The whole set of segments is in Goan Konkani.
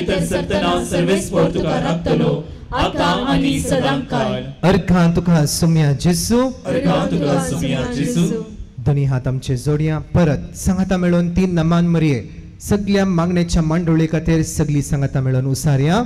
भितर सरतना सर्वेस्पोर तुका राखतलो आता आनी सदांकाळ. अर्घां तुका सुम्या जेसू, अर्घां तुका सुम्या जेसू. दोनी हात आमचे जोडया परत सांगाता मेळोवन तीन नमान मरये. सगळ्या मागण्याच्या मांडोळे खातीर सगळी सांगाता मेळोवन उसारया.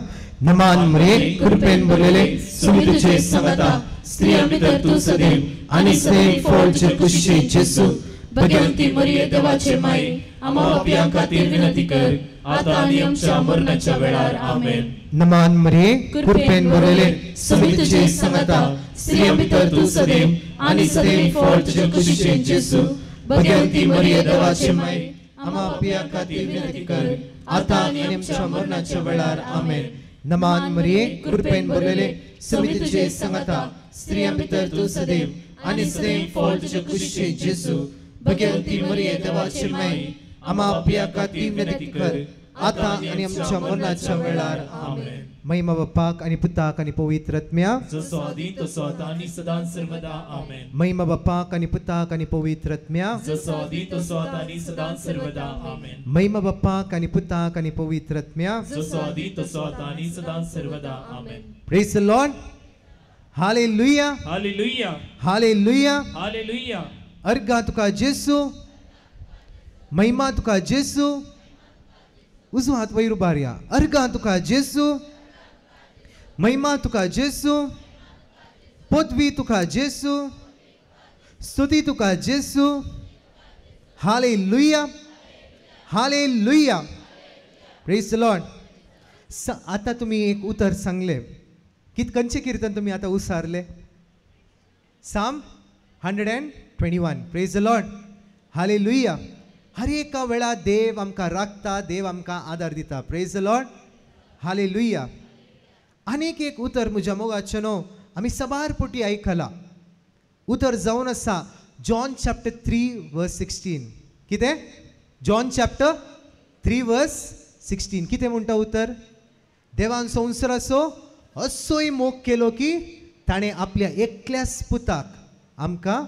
नमान मरये कृपेन भरलेले सुमी तुझे सांगाता, स्त्रियां भितर तूं सदैव आनी सदैव फळ तुजे कुशीचे जेसू. भगवंती मरिये देवाचे माई, आम्हा पापयां खातीर विनंती कर आता आनी आमच्या मरणाच्या वेळार. आमेन. नमान मरिये कृपेन भरलेले सुमी तुझे सांगाता, स्त्रियां भितर तूं सदैव आनी सदैव फळ तुजे कुशीचे जेसू. भगवंती मरिये देवाचे माई, आम्हा पापयां खातीर विनंती कर आता आनी आमच्या मरणाच्या वेळार. आमेन. नमान मरिये कृपेन भरलेले सुमी तुझे सांगाता, स्त्रियां भितर तूं सदैव आनी सदैव फळ तुजे कुशीचे जेसू. भगवंती मरिये देवाचे माई, आम्हा पापयां खातीर विनंती कर आता आनी आमच्या मरणाच्या वेळार. आमेन. महिमा बापाक आनी पुताक आनी पवित्र आत्म्या, जसो आदी तसो आता आनी सदां सर्वदा. आमेन. महिमा बापाक आनी पुताक आनी पवित्र आत्म्या, जसो आदी तसो आता आनी सदां सर्वदा. आमेन. महिमा बापाक आनी पुताक आनी पवित्र आत्म्या, जसो आदी तसो आता आनी सदां सर्वदा. आमेन. Praise the Lord. Hallelujah. Hallelujah. Hallelujah. Hallelujah. अर्घा तुका जेसू, महिमा तुका जेसू. उजू हात वयर उबारया. अर्घा तुका जेसू, महिमा तुका जेसू, पदवी तुका जेसू, स्तुती तुका जेसू. Hallelujah. Hallelujah. Praise the Lord. आतां तुमी एक उतर सांगलें. कित खंयचें किर्तन तुमी आतां उसारले? Psalm 121. Praise the Lord. Hallelujah. हर एका वेळा देव आमकां राखता, देव आमकां आदार दिता. Praise the Lord. Hallelujah. आनीक एक उतर म्हज्या मोगाचें न्हू आमी सबार पटी आयकलां. उतर जावन आसा जॉन चॅप्टर 3 वर्स 16. कितें? जॉन चॅप्टर 3 वर्स 16. कितें म्हणटा उतर? देवान संवसाराचो असोय मोग केलो की ताणें आपल्या एकल्याच पुताक आमकां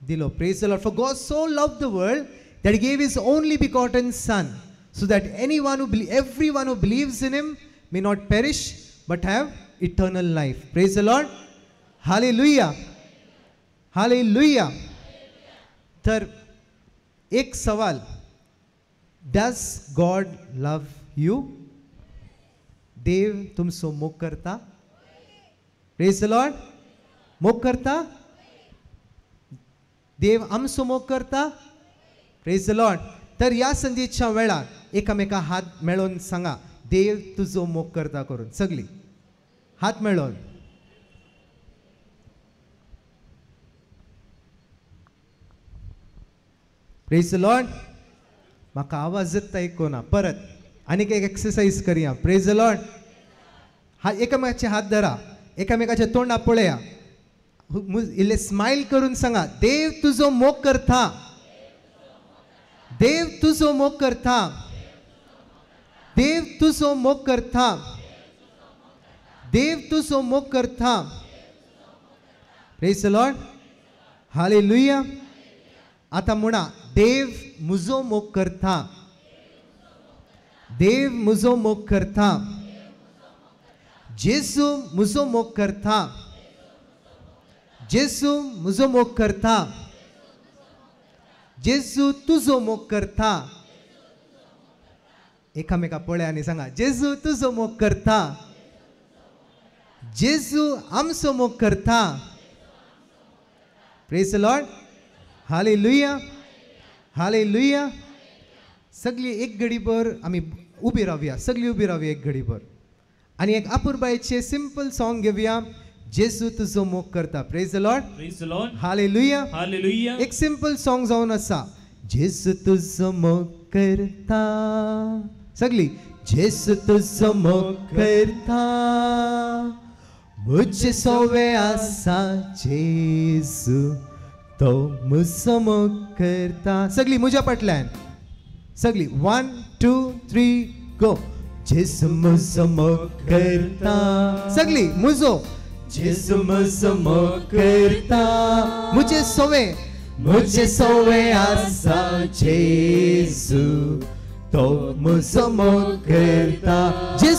दिलो. Praise the Lord. For God so love the world that he gave his only begotten son, so that anyone who everyone who believes in him may not perish but have eternal life. Praise the Lord. Hallelujah. Hallelujah. तर एक सवाल, does God love you? देव तुमचो मोग करता? Praise the Lord. मोग करता? देव आमचो मोग करता? Praise the Lord. तर ह्या संदेच्या वेळार एकामेका हात मेळोवन सांगा, देव तुजो मोग करता करून. सगळी हात मेळोवन. Praise the Lord. म्हाका आवाजच आयकुना. परत आनीक एक एक्सरसाइज करया. Praise the Lord. हा एकामेकाचे हात धरा, एकामेकाच्या तोंडा पळया, इल्ले स्मायल करून सांगा, देव तुजो मोग करता, देव तुजो मोग करता, देव तुजो मोग करता, देव तुजो मोग करता. Praise the Lord. Hallelujah. आता म्हणा, देव मुजो मोग करता, देव मुजो मोग करता, जेसू मुजो मोग करता, जेसू मुजो मोग करता, जेजू तुजो मोग करता. एकामेका पळय आनी सांगा, जेजू तुजो मोग करता, जेजू आमचो मोग करता. Praise the Lord. Hallelujah. Hallelujah. सगळी एक घडीभर आमी उबी रावया, सगळी उबी रावया एक घडीभर आनी एक अपुरबायेचें सिंपल सॉंग घेवया, जेजू तुजो मोग करता. Praise the Lord. Praise the Lord. Hallelujah. Hallelujah. एक सिंपल सॉंग जावन आसा, जेजू तुजो मोग करता. सगळी, जेजू तुजो मोग करता, म्हजे सोवे आसा जेजू तो म्हजो मोग करता. सगळी म्हज्या फाटल्यान, सगळी 1 2 3 गो. जेजू म्हजो मोग करता. सगळी म्हजो, जेजू म्हजो मोग करता, म्हजे सोवे, म्हजे सोवे आसा जेजू तो म्हजो मोग करता. जेजू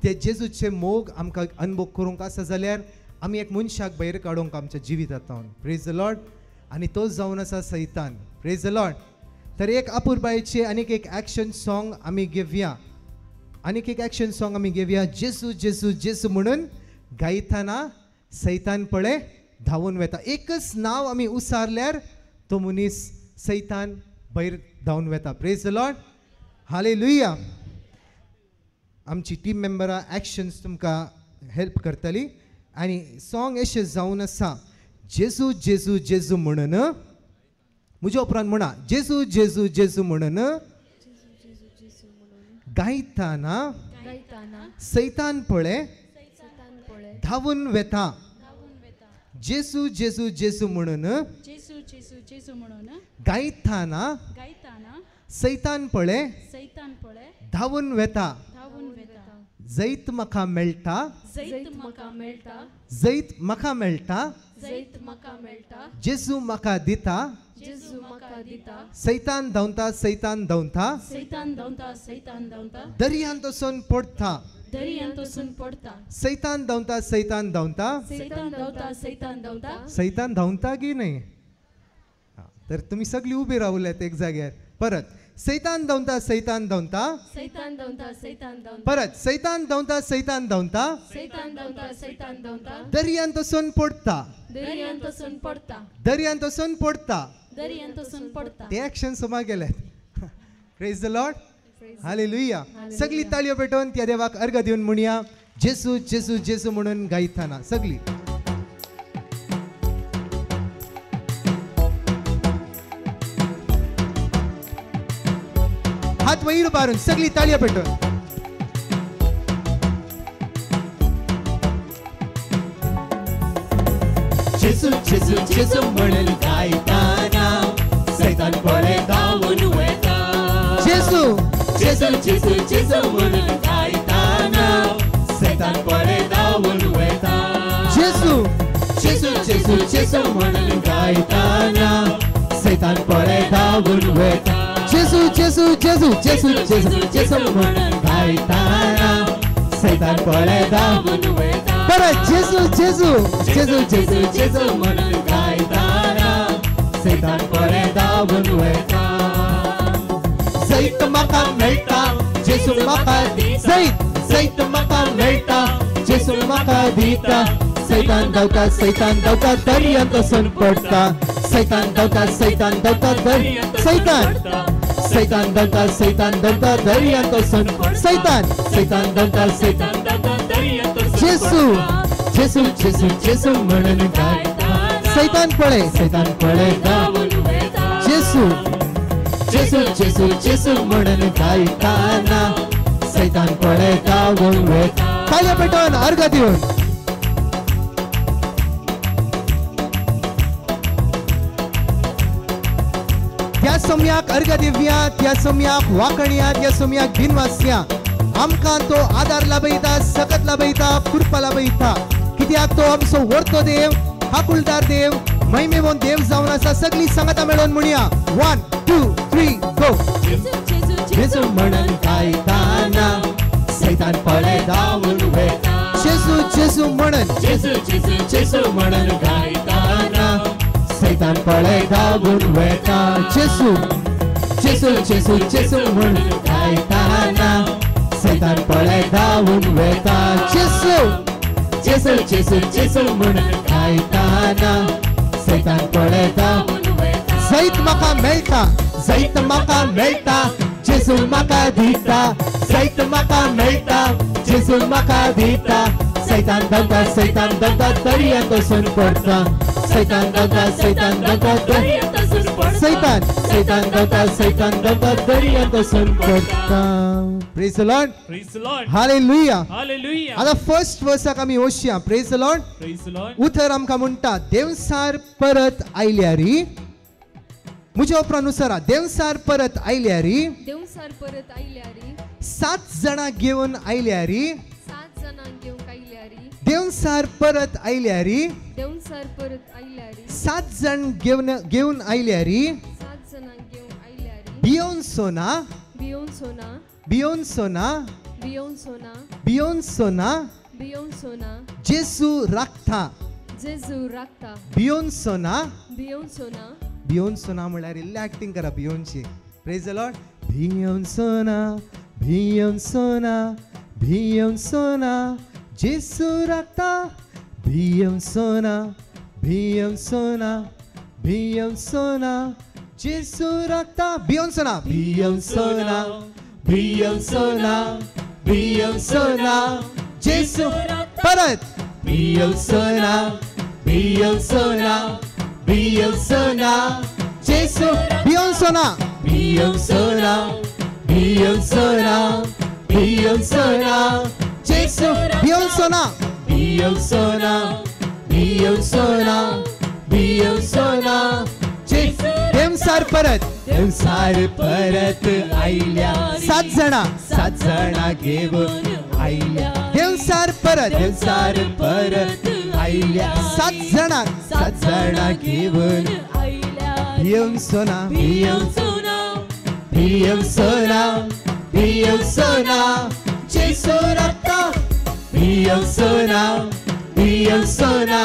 ते जेजूचे मोग आमकां अनुभव करूंक आसा जाल्यार आमी एक मनशाक भायर काडूंक आमच्या जिवितांत. Praise the Lord. आनी तो जावन आसा सैतान. Praise the Lord. तर एक अपुरबायेचे आनीक एक एक्शन सॉंग आमी घेवया. आनीक एक एक्शन सॉंग आमी घेवया. जेजू जेजू जेजू म्हणून गायताना सैतान पळय धांवून वेता. एकच नांव आमी उसारल्यार तो मनीस सैतान भायर धांवून वेता. Praise the Lord. Hallelujah. आमची टीम मेंबरां एक्शन्स तुमकां हेल्प करतली. आनी सॉंग अशें जावन आसा, जेजू जेजू जेजू म्हणून म्हज्या उपरांत म्हणा, जेजू जेजू जेजू म्हणून गायताना सैतान पळय धांवून वेता. जेजू जेजू जेजू म्हणून गायताना सैतान पळय धांवून वेता. जैत म्हाका मेळटा, जैत म्हाका मेळटा, जेजू म्हाका दिता, सैतान धांवता, सैतान धांवता, दर्यांत वचून पडटा, सैतान धांवता, सैतान धांवता, सैतान धांवता की न्हय? तर तुमी सगळी उबी रावल्यात एक जाग्यार. परत सैतान धांवता, सैतान धांवता, सैतान धांवता, सैतान धांवता, परत सैतान धांवता, सैतान धांवता, सैतान धांवता, सैतान धांवता, दर्यांत वचून पडटा, दर्यांत वचून पडटा, दर्यांत वचून पडटा, दर्यांत वचून पडटा. ते एक्शन सुमा गेले. Praise the Lord. Hallelujah. सगळी ताळयो पेटोवन त्या देवाक अर्घ दिवन म्हणया, जेजू जेजू जेजू म्हणून गायताना सगळी. हात वयर उबारून सगळी ताळयो पेटोवन. जेजू जेजू जेजू म्हणून गायताना सैतान पळय धांवून वेता. जेजू जेजू जेजू जेजू म्हणून गायताना सैतान पळय धांवून वेता. जेजू जेजू जेजू जेजू म्हणून गायताना सैतान पळय धांवून वेता. जेजू जेजू जेजू जेजू जेजू जेजू म्हणून गायताना सैतान पळय धांवून वेता. परत जेजू जेजू जेजू जेजू जेजू म्हणून गायताना सैतान पळय धांवून वेता. जैत म्हाका मेळटा, जेजू म्हाका जैत, जैत म्हाका मेळटा, जेजू म्हाका दिता. सैतान धांवता, सैतान धांवता, दर्यांत वचून पडटा. सैतान धांवता, सैतान धांवता, दर्यांत, सैतान सैतान धांवता, सैतान धांवता, दर्यांत वचून, सैतान सैतान धांवता, सैतान धांवता, दर्यांत वचून. जेजू जेजू जेजू जेजू म्हणून गायता सैतान पळय, सैतान पळय धांवून वेता. जेजू जेजू जेजू जेजू म्हणून गायताना सैतान पळय धांवून वेता. ताळयो पेटोवन अर्घ दिवन. त्या सोम्याक अर्घ दिवया, त्या सोम्याक वाकणया, त्या सोम्याक दिनवासया. आमकां तो आदार लाभयता, सकत लाभयता, कृपा लाभयता. कित्याक तो आमचो व्हरतो देव, हाकुलदार देव, महिमेवंत देव जावन आसा. सगळी सांगाता मेळोवन म्हणया, 1 2 3 गो. जेजू म्हणून गायताना सैतान पळय धांवून वेता. जेजू जेजू म्हणून, जेजू जेजू जेजू म्हणून गायताना सैतान पळय धांवून वेता. जेजू जेजू जेजू जेजू म्हणून गायताना सैतान पळय धांवून वेता. जेजू जेजू जेजू जेजू म्हणून गायताना सैतान पळय धांवून वेता. जैत म्हाका मेळटा, जैत म्हाका मेळटा, जेजू म्हाका दिता. जैत म्हाका मेळटा, जेजू म्हाका दिता. सैतान धांवता, सैतान धांवता, दर्यांत वचून पडटा. सैतान धांवता, सैतान धांवता, दर्यांत वचून पडटा. सैतान सैतान धांवता, सैतान धांवता, दर्यांत वचून पडटा. Praise the Lord. Praise the Lord. Hallelujah. Hallelujah. आता फर्स्ट वर्साक आमी वचया. Praise the Lord. Praise the Lord. उतर आमकां म्हणटा, देवसार परत आयल्यारी. म्हज्या उपरांत उसरा, देवसार परत आयल्यारी, देवसार परत आयल्यारी, 7 जाणां घेवन आयल्यारी, 7 जाणां घेवंक आयल्यारी, देवसार परत आयल्यारी, देवसार परत आयल्यारी, 7 जाण घेवन आयल्यारी, 7 जाणां घेवन आयल्यारी, भियोवन सोना, भियोवन सोना, भियोवन सोना, भियोवचो ना, भियोवचो ना, भियोवचो ना, जेजू राखता, जेजू राखता, भियोवचो ना, भियोवचो ना, भियोवचो ना म्हणल्यार इल्ली एक्टिंग करा भियोवची. Praise the Lord. भियोवचो ना, भियोवचो ना, भियोवचो ना, जेजू राखता, भियोवचो ना, भियोवचो ना, भियोवचो ना, जेजू राखता, भियोवचो ना, भियोवचो ना, भियोवचो ना, भियोवचो ना, जेजू परत, भियोवचो ना, भियोवचो ना, भियोवचो ना, जेजू, भियोवचो ना, भियोवचो ना, भियोवचो ना, भियोवचो ना, जेजू, भियोवचो ना, भियोवचो ना, भियोवचो ना, भियोवचो ना, जेजू. देवसार परत, देवसार परत आयल्या, 7 जाणां, 7 जाणां घेवन आयल्या, देवसार परत, देवसार परत आयल्या, 7 जाणां, 7 जाणां घेवन आयल्या, भियोवचो ना, भियोवचो ना, भियोवचो ना, भियोवचो ना, जेजू राखता, भियोवचो ना, भियोवचो ना,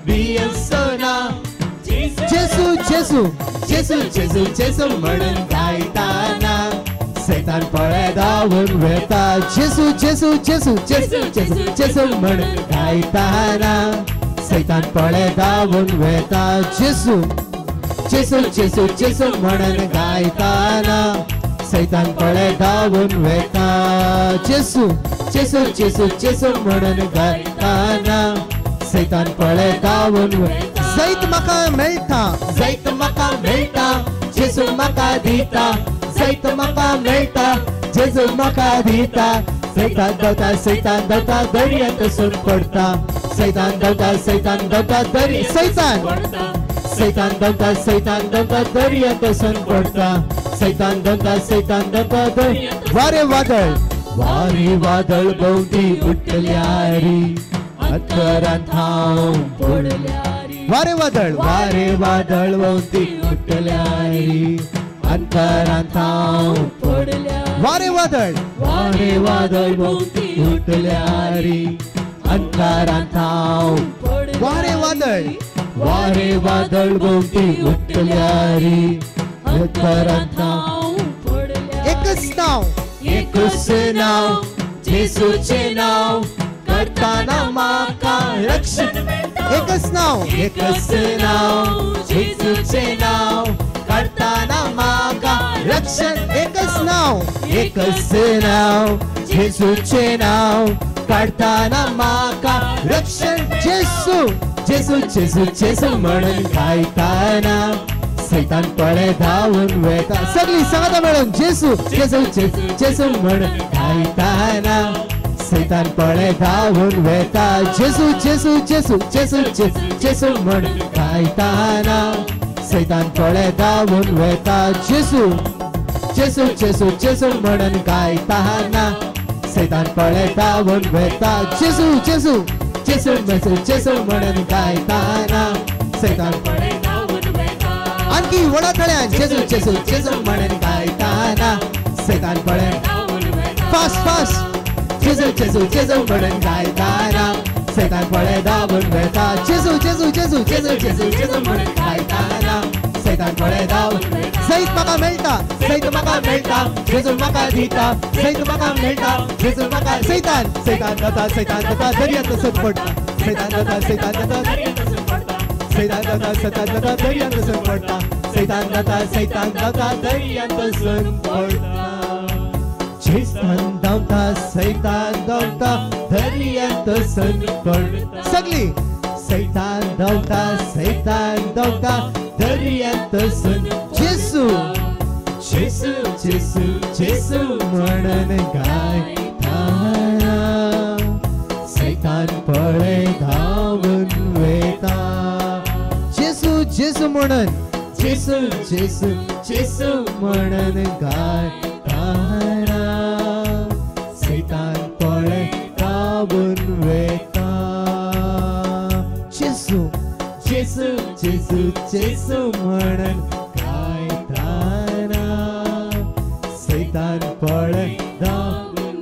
भियोवचो ना, जेजू, जेजू, जेजू, जेजू, जेजू म्हणून गायताना सैतान पळे धांवून वेता, जेजू, जेजू, जेजू, जेजू, जेजू, जेजू म्हणून गायताना सैतान पळे धांवून वेता, जेजू, जेजू, जेजू, जेजू म्हणून गायताना सैतान पळे धांवून वेता, जेजू, जेजू, जेजू, जेजू म्हणून गायताना सैतान पळे धांवून वेता. जैत म्हाका मेळटा, जैत म्हाका मेळटा, जेजू म्हाका दिता, जैत म्हाका मेळटा, जेजू म्हाका दिता, सैतान धांवता, सैतान धांवता, दर्यांत सून पडटा, सैतान धांवता, सैतान धांवता, दर्या, सैतान, सैतान धांवता, सैतान धांवता, दर्यांत सून पडटा, सैतान धांवता, सैतान धांवता, दर्या. वारे वादळ, वारे वादळ भोंवती उठल्यारी, अंतरांत हांव पडल्यारी, वारे वादळ, वारे वादळ भोंवती उठल्यारी, अंतरांत हांव पडल्यारी, वारे वादळ, वारे वादळ भोंवती उठल्यारी, अंतरांत हांव पडल्यारी, वारे वादळ, वारे वादळ भोंवती उठल्यारी, अंतरांत हांव पडल्यारी. एकच नाव, एकच नाव, जेजूचें नाव, करताना म्हाका रक्षण मेळटा, एकच नाव, एकच नाव, जेजूचें नाव, करताना म्हाका रक्षण, एकच नाव, एकच नाव, जेजूचें नाव, करताना म्हाका रक्षण, जेजू, जेजू, जेजू, जेजू म्हणून गायताना सैतान पळे धांवून वेता. सगळी सांगता मेळून, जेजू, जेजू, जेजू, जेजू म्हणून गायताना सैतान पळे धांवून वेता, जेजू, जेजू, जेजू, जेजू, जेजू, जेजू म्हणून गायताना सैतान पळे धांवून वेता, जेजू, जेजू, जेजू, जेजू म्हणून गायताना सैतान पळे धांवून वेता, जेजू, जेजू, जेजू, जेजू, जेजू म्हणून गायताना सैतान पळे धांवून वेता. आणखी वडा तळ्यान, जेजू, जेजू, जेजू म्हणून गायताना सैतान पळे धांवून वेता. फास्ट, फास्ट, जेजू, जेजू, जेजू म्हणून गायताना सैतान पळे धांवून वेता, जेजू, जेजू, जेजू, जेजू, जेजू, जेजू म्हणून गायताना सैतान पळे धांवून. जैत म्हाका मेळटा, जैत म्हाका मेळटा, जेजू म्हाका दिता, जैत म्हाका मेळटा, जेजू म्हाका, सैतान, सैतान धांवता, सैतान धांवता, दर्यांत सून पडटा, सैतान धांवता, सैतान धांवता, सैतान धांवता, सैतान धांवता, दर्यांत सून पडटा, सैतान धांवता, सैतान धांवता, दर्यांत सून पडटा, सैतान धांवता, सैतान धांवता, दर्यांत सून पडटा. सगळी सैतान धांवता, सैतान धांवता, दर्यांत सून. जेजू, जेजू, जेजू, जेजू म्हणून गायताना सैतान पळे धांवून वेता, जेजू, जेजू म्हणून, जेजू, जेजू, जेजू म्हणून गायताना सैतान पळे धांवून वेता, जेजू, जेजू, जेजू, जेजू म्हणून गायताना सैतान पळे धांवून.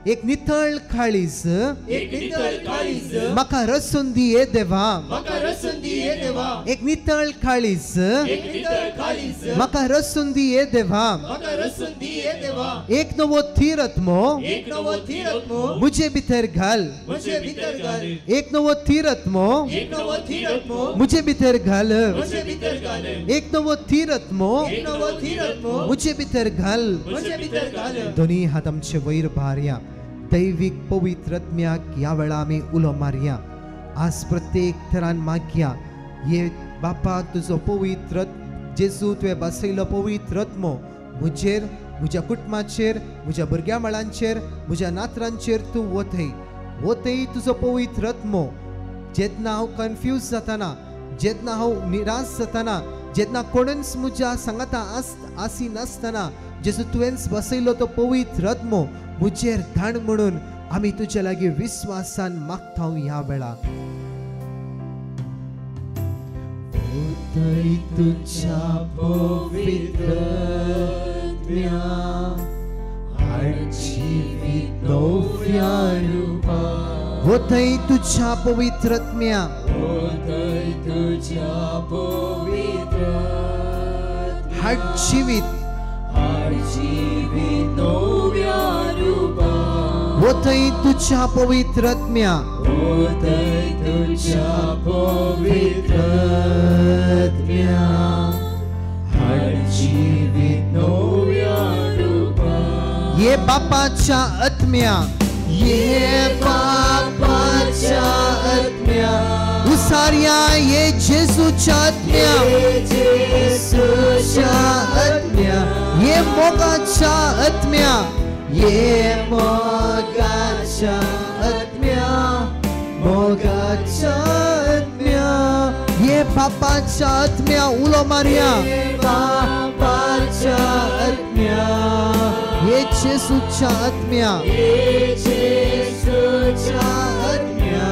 एक नितळ काळीज, एक नितळ काळीज म्हाका रसून दी हे देवा, म्हाका रसून दी हे देवा, एक नितळ काळीज, एक नितळ काळीज म्हाका रसून दी हे देवा, म्हाका रसून दी हे देवा, एक नवो थीर आत्मो, एक नवो थीर आत्मो मुझे भितर घाल, मुझे भितर घाल, एक नवो थीर आत्मो, एक नवो थीर आत्मो मुझे भितर घाल, मुझे भितर घाल, एक नवो थीर आत्मो, एक नवो थीर आत्मो मुझे भितर घाल, मुझे भितर घाल। दोनी हात आमचे वयर भारया, दैवीक पवित्र आत्म्याक ह्या वेळा आमी उलो मारया। आज प्रत्येक थरान मागया, ये बापा तुजो पवित्र जेजू तुवें बसयलो पवित्र आत्मो म्हजेर, म्हज्या कुटुंबाचेर, म्हज्या भुरग्या मळांचेर, म्हज्या नातरांचेर तूं वतय वतय तुजो पवित्र आत्मो। जेन्ना हांव कन्फ्यूज जाताना, जेन्ना हांव निराश जाताना, जेन्ना कोणूच म्हज्या सांगाता आसी नासतना जेजू तुवेंच बसयलो तो पवित्र आत्मो म्हजेर धाड म्हणून आमी तुज्या लागीं विस्वासान मागता ह्या वेळा। तुझ्या पवित्र आत्म्या हाड जिवीत नव्या रुपा, वतय तुझ्या पवित्र आत्म्या, वतय तुझ्या पवित्र हाड जिवीत, हाड जिवीत नव्या रुपा, वतय तुझ्या पवित्र आत्म्या, वतय तुझ्या पवित्र आत्म्या हाड जिवीत नव्या रुपा, ये बापाच्या आत्म्या, ये बापाच्या आत्म्या उसार्या, ये जेजूच्या आत्म्या, जेजूच्या आत्म्या, ये मोगाच्या आत्म्या, ये मोगाच्या आत्म्या, मोगाच्या आत्म्या, ये बापाच्या आत्म्या उलो मारया, बापाच्या आत्म्या, ये जेजूच्या आत्म्या, ये जेजूच्या आत्म्या,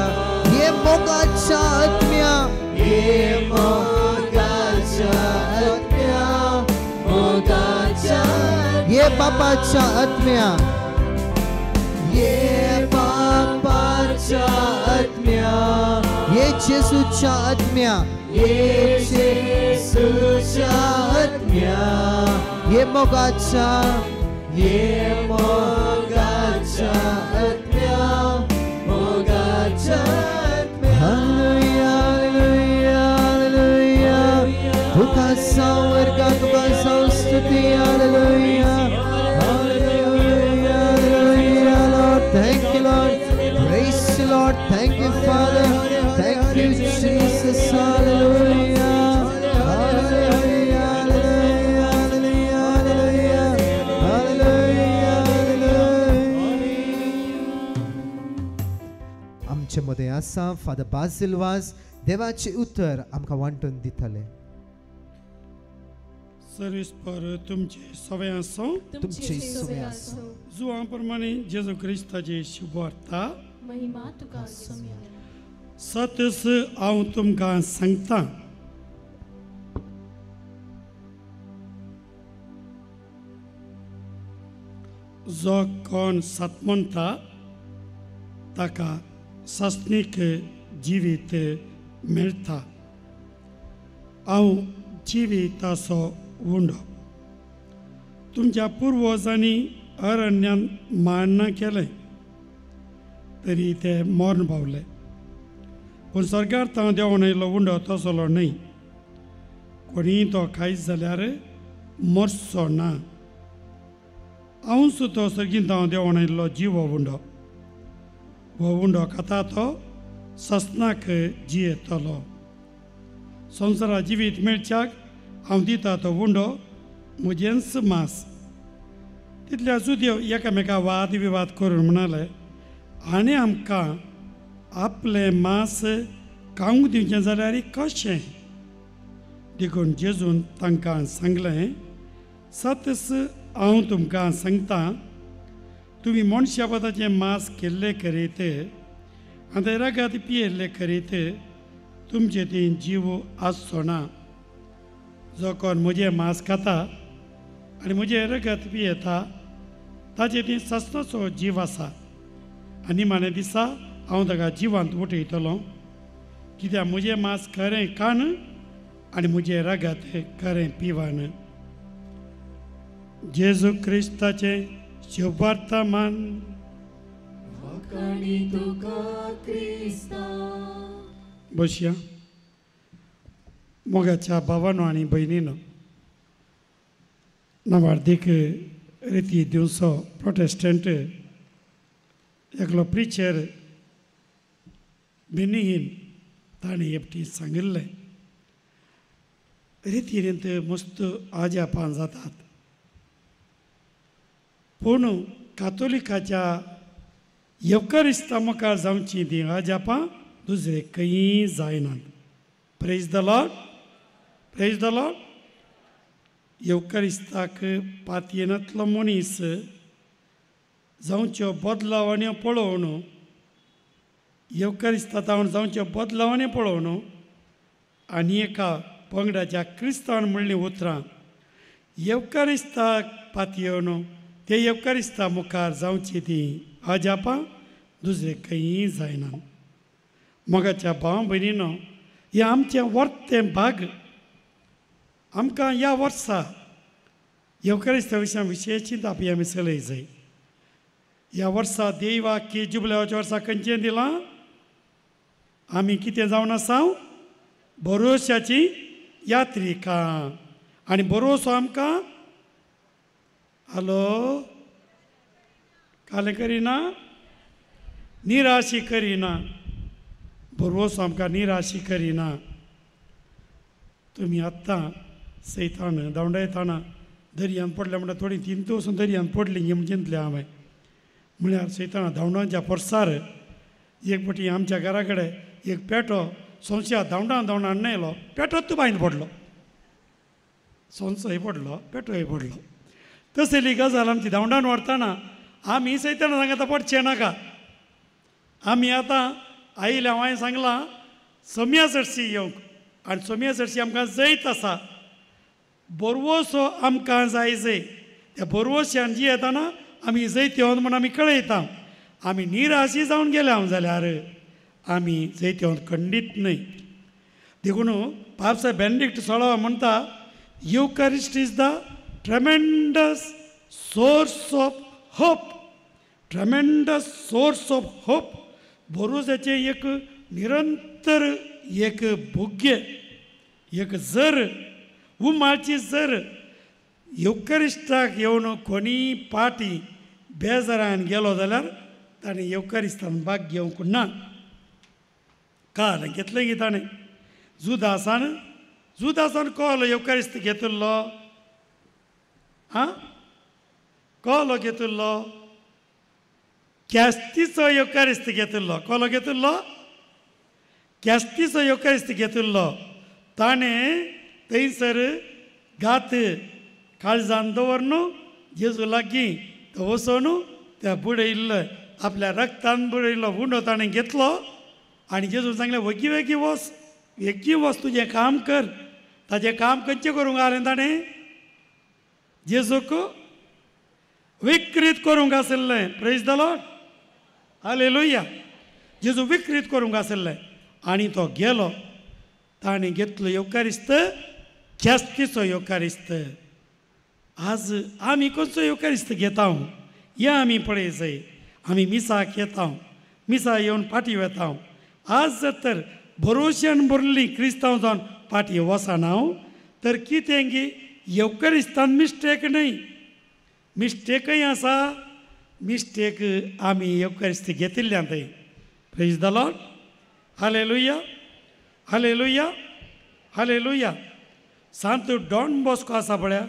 ये मोगाच्या आत्म्या, ये मोगाच्या आत्म्या, मोगाच्या, ये बापाच्या आत्म्या, ये बापाच्या आत्म्या, ये जेजूच्या आत्म्या, ये जेजूच्या आत्म्या, ये मोगाच्या, ये मोगाच्या आत्म्या, मोगाच्या आत्म्या। हालेलुया, हालेलुया, हालेलुया, तुका सावर्गा, तुका स्तुती, hallelujah, hallelujah, hallelujah. Lord, thank you Lord, praise you Lord, thank you Father, thank you Jesus, hallelujah, hallelujah, hallelujah, hallelujah, hallelujah, hallelujah. आमचे मदें आसा फादर बासील वाज, देवाचें उतर आमकां वांटून दितले। सर्वीस पर तुमचे सवे आसो, तुमचे सवे आसो, जुवां प्रमाणे जेजू क्रिस्ताची शुभवार्ता, महिमा तुका सोम्या। सतस हांव तुमकां सांगता, जो कोण सत म्हणटा ताका सासणीक जिवीत मेळटा। हांव जिविताचो उंडो। तुमच्या पुर्वजांनी अरण्यान मारणा केलें तरी ते मरण पावले, पूण सरकार तांव देंवन आयिल्लो उंडो तसलो न्हय। कोणीय तो खायत जाल्यार मरचो ना। हांव सुद्दां सर्गीन तांव देंवन आयिल्लो जिवो उंडो, हो उंडो खाता तो ससनाक जियेतलो। संवसारा जिवीत मेळच्याक हांव दिता तो उंडो म्हजेंच मांस। तितल्या सुद्दां एकामेका वाद विवाद करून म्हणाले, आनी आमकां आपलें मांस खावंक दिवचें जाल्यार कशें? देखून जेजून तांकां सांगलें, सतस हांव तुमकां सांगता, तुमी मनशा पदाचें मांस केल्लें करीत आनी रगत पियेल्लें करीत तुमचे ती जीव आसचो ना। जो कोण म्हजें मांस खाता आनी म्हजें रगत पियेता ताचे ती सस्नाचो जीव आसा आनी माने दिसा हांव ताका जिवांत उठयतलो कित्याक म्हजें मांस खरें कान आनी म्हजें रगत खरें पिवन. जेजू क्रिस्ताचें शुभार्थ मान. बसया. मोगाच्या भावानो आनी भयणीनो, नवार्दीक रिती दिवचो प्रोटेस्टंट एकलो प्रिचर बेनीहीन ताणें एकटी सांगिल्लें रितीरींत मस्त आजापान जातात पूण कातोलिकाच्या येवकारिस्ता मुखार जावची ती आजापां दुसरे खंय जायनात. Praise the Lord, praise the Lord. येवकारिस्ताक पातयेनातलो मनीस जावच्यो बदलावण्यो पळोवन येवकारिस्ता तावन जावच्यो बदलावण्यो पळोवन आनी एका पंगडाच्या क्रिस्तांवान म्हणलीं उतरां येवकारिस्ताक पातयेवन ते येवकारिस्ता मुखार जावची ती अजापां दुसरे खंय जायना. मोगाच्या भाव भयणीनो, हें आमचें वर्तें भाग. आमकां ह्या वर्सा येवकारिस्ता विशया विशय चिंतप आमी चलय जाय. ह्या वर्सा देवाक की जुबल्याच्या वर्सा खंयचें दिलां आमी कितें जावन आसा भरोश्याची यात्रिका आनी भरोसो आमकां हॅलो कालें करिना निराशी करिना भरवसो आमकां निराशी करिना. तुमी आत्तां सैतान धांवडायताना दर्यांत पडल्या म्हणटा थोडीं तिनतो वचून दर्यांत पडलीं म्हूण चिंतलें हांवें. म्हळ्यार सैताना धांवडांच्या फोर्सार एक फावटी आमच्या घरा कडेन एक पेटो सोंश्या धांवडां धांवडां हाडून येयलो पेटोच बांयन पडलो सोंसोय पडलो पेटोय पडलो. तसली गजाल आमची धांवडान व्हरतना आमी सैताना सांगता पडचें नाका. आमी आतां आयिल्ल्या हांवें सांगलां सोम्या चडशी येवंक आनी सोम्या चडशी आमकां जैत आसा बोरवोसो आमकां जाय जय त्या बोरवोश्यान जी येताना आमी जैत येवन म्हूण आमी कळयता. आमी निराशी जावन गेले हांव जाल्यार आमी जैत येवन खंडीत न्हय. देखून पापसाहेब बेनेडिक्ट सोळावो म्हणटा Eucharist is the tremendous source of hope, tremendous source of hope. भरोश्याचें एक निरंतर एक भुग्य एक जर उमाळची जर येवकारिस्ताक येवन कोणीय पाटी बेजारान गेलो जाल्यार ताणें येवकारिस्तान भाग घेवंक ना. काल घेतलें की ताणें जुदासान जुदासान कोलो येवकारिस्त घेतिल्लो आं कोलो घेतिल्लो कॅस्तीचो येवकारिस्त घेतिल्लो कोलो घेतिल्लो कॅस्तीचो येवकारिस्त घेतिल्लो. ताणें थंयसर गात काळजान दवरन जेजू लागीं तो वचोन त्या बुडयल्लो आपल्या रक्तान बुडयल्लो उंडो ताणें घेतलो आनी जेजून सांगलें वगी वेगी वच वेगी वच तुजें काम कर. ताजें काम खंयचें करूंक आसलें ताणें जेजूक विकृत करूंक आशिल्लें. Praise the Lord, hallelujah. जेजू विकृत करूंक आशिल्लें आनी तो गेलो ताणें घेतलो येवकारिस्त ख्यास्तीचो येवकारिस्त. आज आमी खंयचो येवकारिस्त घेता हें आमी पळय जाय. आमी मिसाक येता मिसा येवन पाटी वेता. आज जर तर भरोश्यान भरली क्रिस्तांव जावन पाटी वचना तर कितें की येवकारिस्तान मिस्टेक न्हय मिस्टेकय आसा मिस्टेक आमी येवकारिस्त घेतिल्ल्यान थंय. Praise the Lord, hallelujah, hallelujah, hallelujah. Sant Don Bosco आसा पळया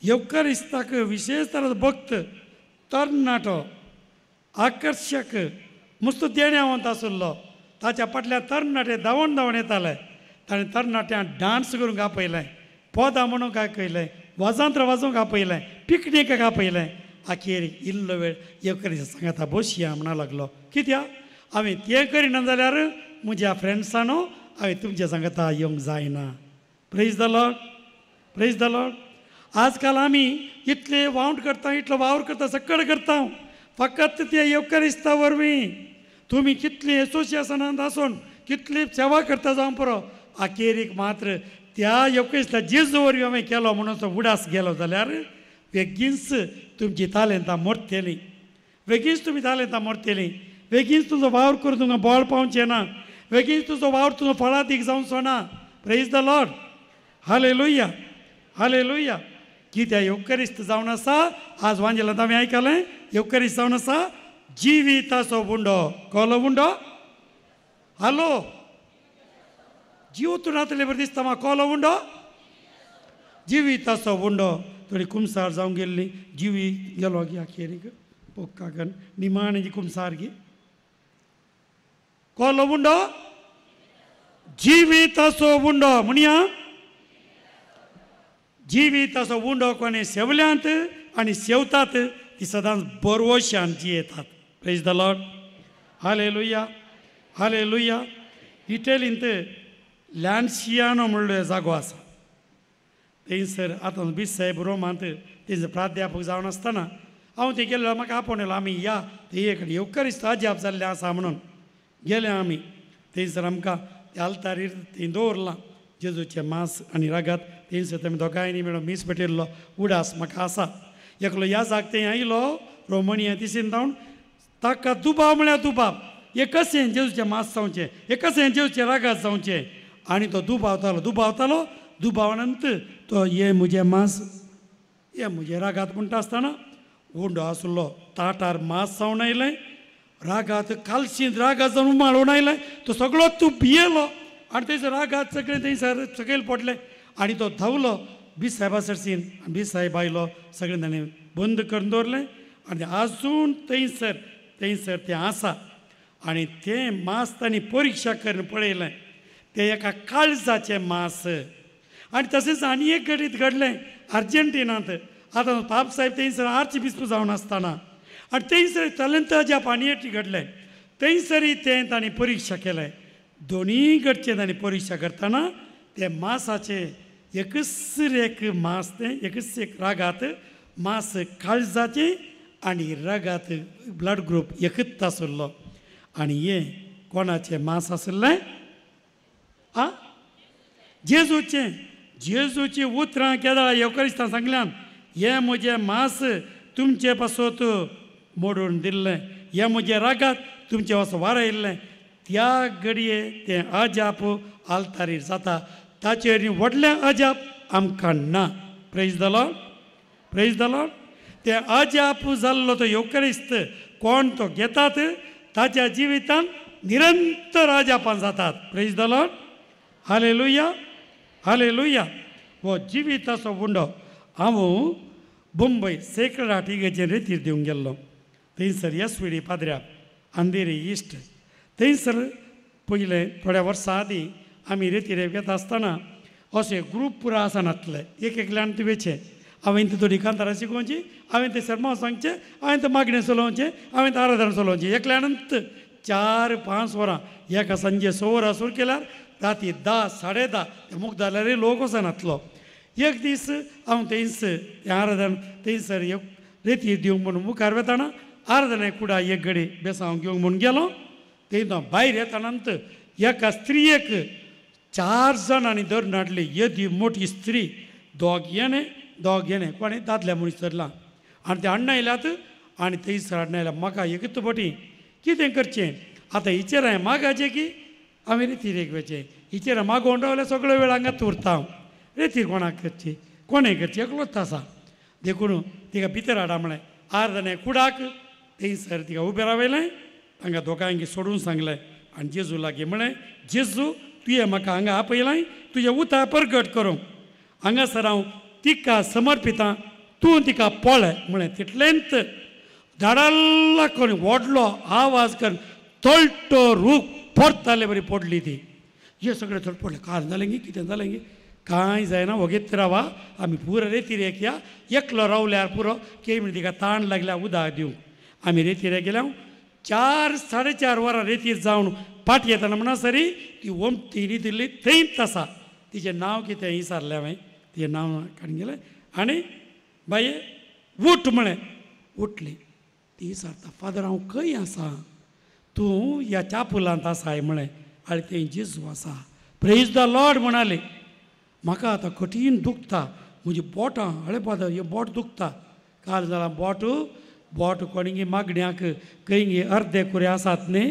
येवकारिस्ताक विशेश तर भक्त तरणाटो आकर्शक मस्त देण्यावंत आशिल्लो. ताच्या फाटल्या तरणाटे धांवून धांवून येताले. ताणें तरणाट्यांक डांस करूंक आपयलें पदां म्हणूंक आपयलें वाजांत्र वाजोवंक आपयलें पिकनीकाक आपयलें. अखेर इल्लो वेळ येवकारिस्ता सांगाता बसया म्हणा लागलो कित्याक हांवें तें करिना जाल्यार म्हज्या फ्रेंड्सांनो हांवें तुमच्या सांगाता येवंक जायना. Praise the Lord, praise the Lord. आजकाल आमी इतले वावंट करता, इतलो वावर करता, सकळ करता, फकत ते येवकारिस्ता वरवीं. तुमी कितली एसोसिएशनांत आसून कितली सेवा करता जावं पुरो, अखेरीक मात्र त्या येवकारिस्ता जेजू वरवीं हांवें केलो म्हणून तो उडास गेलो जाल्यार बेगीनच तुमची तालेंतां मोडटलीं, बेगीनच तुमी तालेंतां मोडटलीं, बेगीनच तुजो वावर करून तुमकां बळ पावचें ना, बेगीनच तुजो वावर तुजो फळादीक जावचो ना. Praise the Lord. Hallelujah, hallelujah. कित्याक येवकारिस्त जावन आसा, आज वांजेलांत हांवें आयकलें, येवकारिस्त जावन आसा जिविताचो उंडो. कोलो उंडो? हॅलो, जीव तूं नातले बरें दिसता म्हाका. कोलो उंडो? जिविताचो उंडो. थोडी कुमसार जावंक गेल्ली, जिवी गेलो गी अखेरीक पोक्काकन निमाणी जी कुमसार गी. कोलो उंडो? जिविताचो उंडो म्हणया. जिविताचो उंडो कोणें सेवल्यांत आनी सेवतात ती सदांच बरवशान जियेतात. Praise the Lord. Hallelujah, hallelujah. इटलींत लॅन्शियानो म्हणलो जागो आसा, थंयसर आतां बीस साहेब रोमांत तेंचे प्राध्यापक जावन आसतना हांव थंय गेल्लो, म्हाका आपोवन येयलो, आमी या थंय कडेन येवकारिस्त अजाप जाल्लें आसा म्हणून गेले आमी. थंयसर आमकां त्या आल्तारीर थंय दवरलां जेजूचें मांस आनी रागात. थंयसर तेमी दोगांयनी मेळून मीस पेटयल्लो उडास म्हाका आसा. एकलो ह्या जाग थंय आयलो रोमनिया दिसेन जावन, ताका दुबाव म्हळ्यार दुबाव, हे कशें जेजूचें मांस जावचें, हे कशें जेजूचें रागात जावचें. आनी तो दुबावतालो दुबावतालो, दुबावानंत तो हे म्हजें मांस हे म्हजें रागात म्हणटा आसतना उंडो आसलो ताटार मांस जावन आयलें, रागात कालशींत रागात जावन उमाळून आयलें, तो सगळो तूं भियेलो आनी थंयसर रागात सगळें थंयसर सकयल पडलें. आनी तो धांवलो बीस साहेबा सरसीन, आनी बीस साहेब आयलो, सगळें ताणें बंद करून दवरलें. आनी आजून थंयसर थंयसर तें आसा. आनी तें मांस तांणी परिक्षा करून पळयलें, तें एका काळजाचें मांस. आनी तशेंच आनी एक घडीत घडलें अर्जेंटिनांत. आतां पाप साहेब थंयसर आर्च बिस्प जावन आसतना आनी थंयसर तलंत अजाप आनी एक घडलें, थंयसरय तें तांणी परिक्षा केलें. दोनूय घडचें तांणी परिक्षा करतना तें मांसाचें एकच एक मांस, तें एकच एक रागात मांस काळजाचें आनी रागात ब्लड ग्रूप एकच आशिल्लो. आनी हें कोणाचें मांस आशिल्लें? आ, जेजूचें. जेजूचीं उतरां केदाळा येवकारिस्तान सांगल्यान, हें म्हजें मांस तुमचे पासत मोडून दिल्लें, हें म्हजें रागात तुमचे पासत वारयल्लें. त्या घडये तें अजाप आल्तारीर जाता, ताचेर व्हडलें अजाप आमकां ना. Praise the Lord, praise the Lord. तें अजाप जाल्लो तो येवकारिस्त कोण तो घेतात ताच्या जिवितांत निरंतर अजापां जातात. Praise the Lord. Hallelujah, hallelujah. हो जिविताचो उंडो. हांव मुंबय सेक्रेड हार्ट इगर्जेन रेतीर दिवंक गेल्लो, थंयसर एस वी डी पाद्र्या अंधेरी इश्ट. थंयसर पयलें थोड्या वर्सां आदीं आमी रेतीर घेता आसतना अशें ग्रूप पुरो आसनातले, एक एकल्यान ती वेचें. हांवें ती थोडी कांतारां शिकोवची, हांवें तें सरमांव सांगचें, हांवें तें मागणें चलोवचें, हांवें तें आराधना चलोवचें. एकल्यानूच 4-5 वरां एका सांजे 6 वरां सुरू केल्यार राती 10, 10:30 ते मुख जाल्यारय लोक वचनातलो. एक दीस हांव थंयच तें आराधन थंयसर एक रेतीर दिवंक म्हणून मुखार वेताना आराधना कुडा एक घडी बेसांव घेवंक म्हणून गेलो. थंय तो भायर येतानांत एका स्त्रियेक 4 जाणांनी धरून हाडली. येदी मोठी स्त्री, दोग येणें दोग येणें, कोणें दादल्या मनीस धरला. आनी ते हाडून आयल्यात आनी थंयसर हाडून आयल्या. म्हाका एकूच पटी कितें करचें आतां, हिचेर हांवें मागाचें की हांवें रेतीर वचें, हिचेर मागोवन रावल्यार सगळो वेळ हांगाच उरता हांव. रेतीर कोणाक करची, कोणें करची, एकलोच आसा. देखून तिका भितर हाडा म्हळें. आर्दने कुडाक थंयसर तिका उबें रावयलें, तांकां दोगांयकी सोडून सांगलें आनी जेजू लागीं म्हळें, जेजू तुवें म्हाका हांगा आपयलां तुजें उतार परगट करूंक, हांगासर हांव तिका समर्पितां, तूं तिका पळय म्हळें. तितलेंच धाडाल्ला करून व्हडलो आवाज करून तळटो रूख परताले बरी पडली ती. हे सगळें थोडें पडलें, काल जालें गी कितें जालें गी, कांय जायना, वगेत रावा, आमी पुरो रेतीर या, एकलो रावल्यार पुरो. के म्हण तिका ताण लागल्या उदक दिवंक. आमी रेतीर गेल्या 4, 4.5 वरां रेतीर जावन पाट येतना म्हणसरी ती ओमती न्हिदिल्ली थंयच आसा. तिचें नांव कितें विचारलें हांवें, तिचें नांव काडून गेलें. आनी बाये उठ म्हळें. उठली. ती विचारता, फादर हांव खंय आसा? तूं ह्या चापुलांत आसाय म्हळें. आनी थंय जेजू आसा. प्रेज the Lord म्हणाली. म्हाका आतां कठीण दुखता म्हजी बोटां. हळे फादर हें बोट दुखता. काल जालां बोट बोट कोणगी मागण्याक खंय अर्दे कुरे आसात न्ही,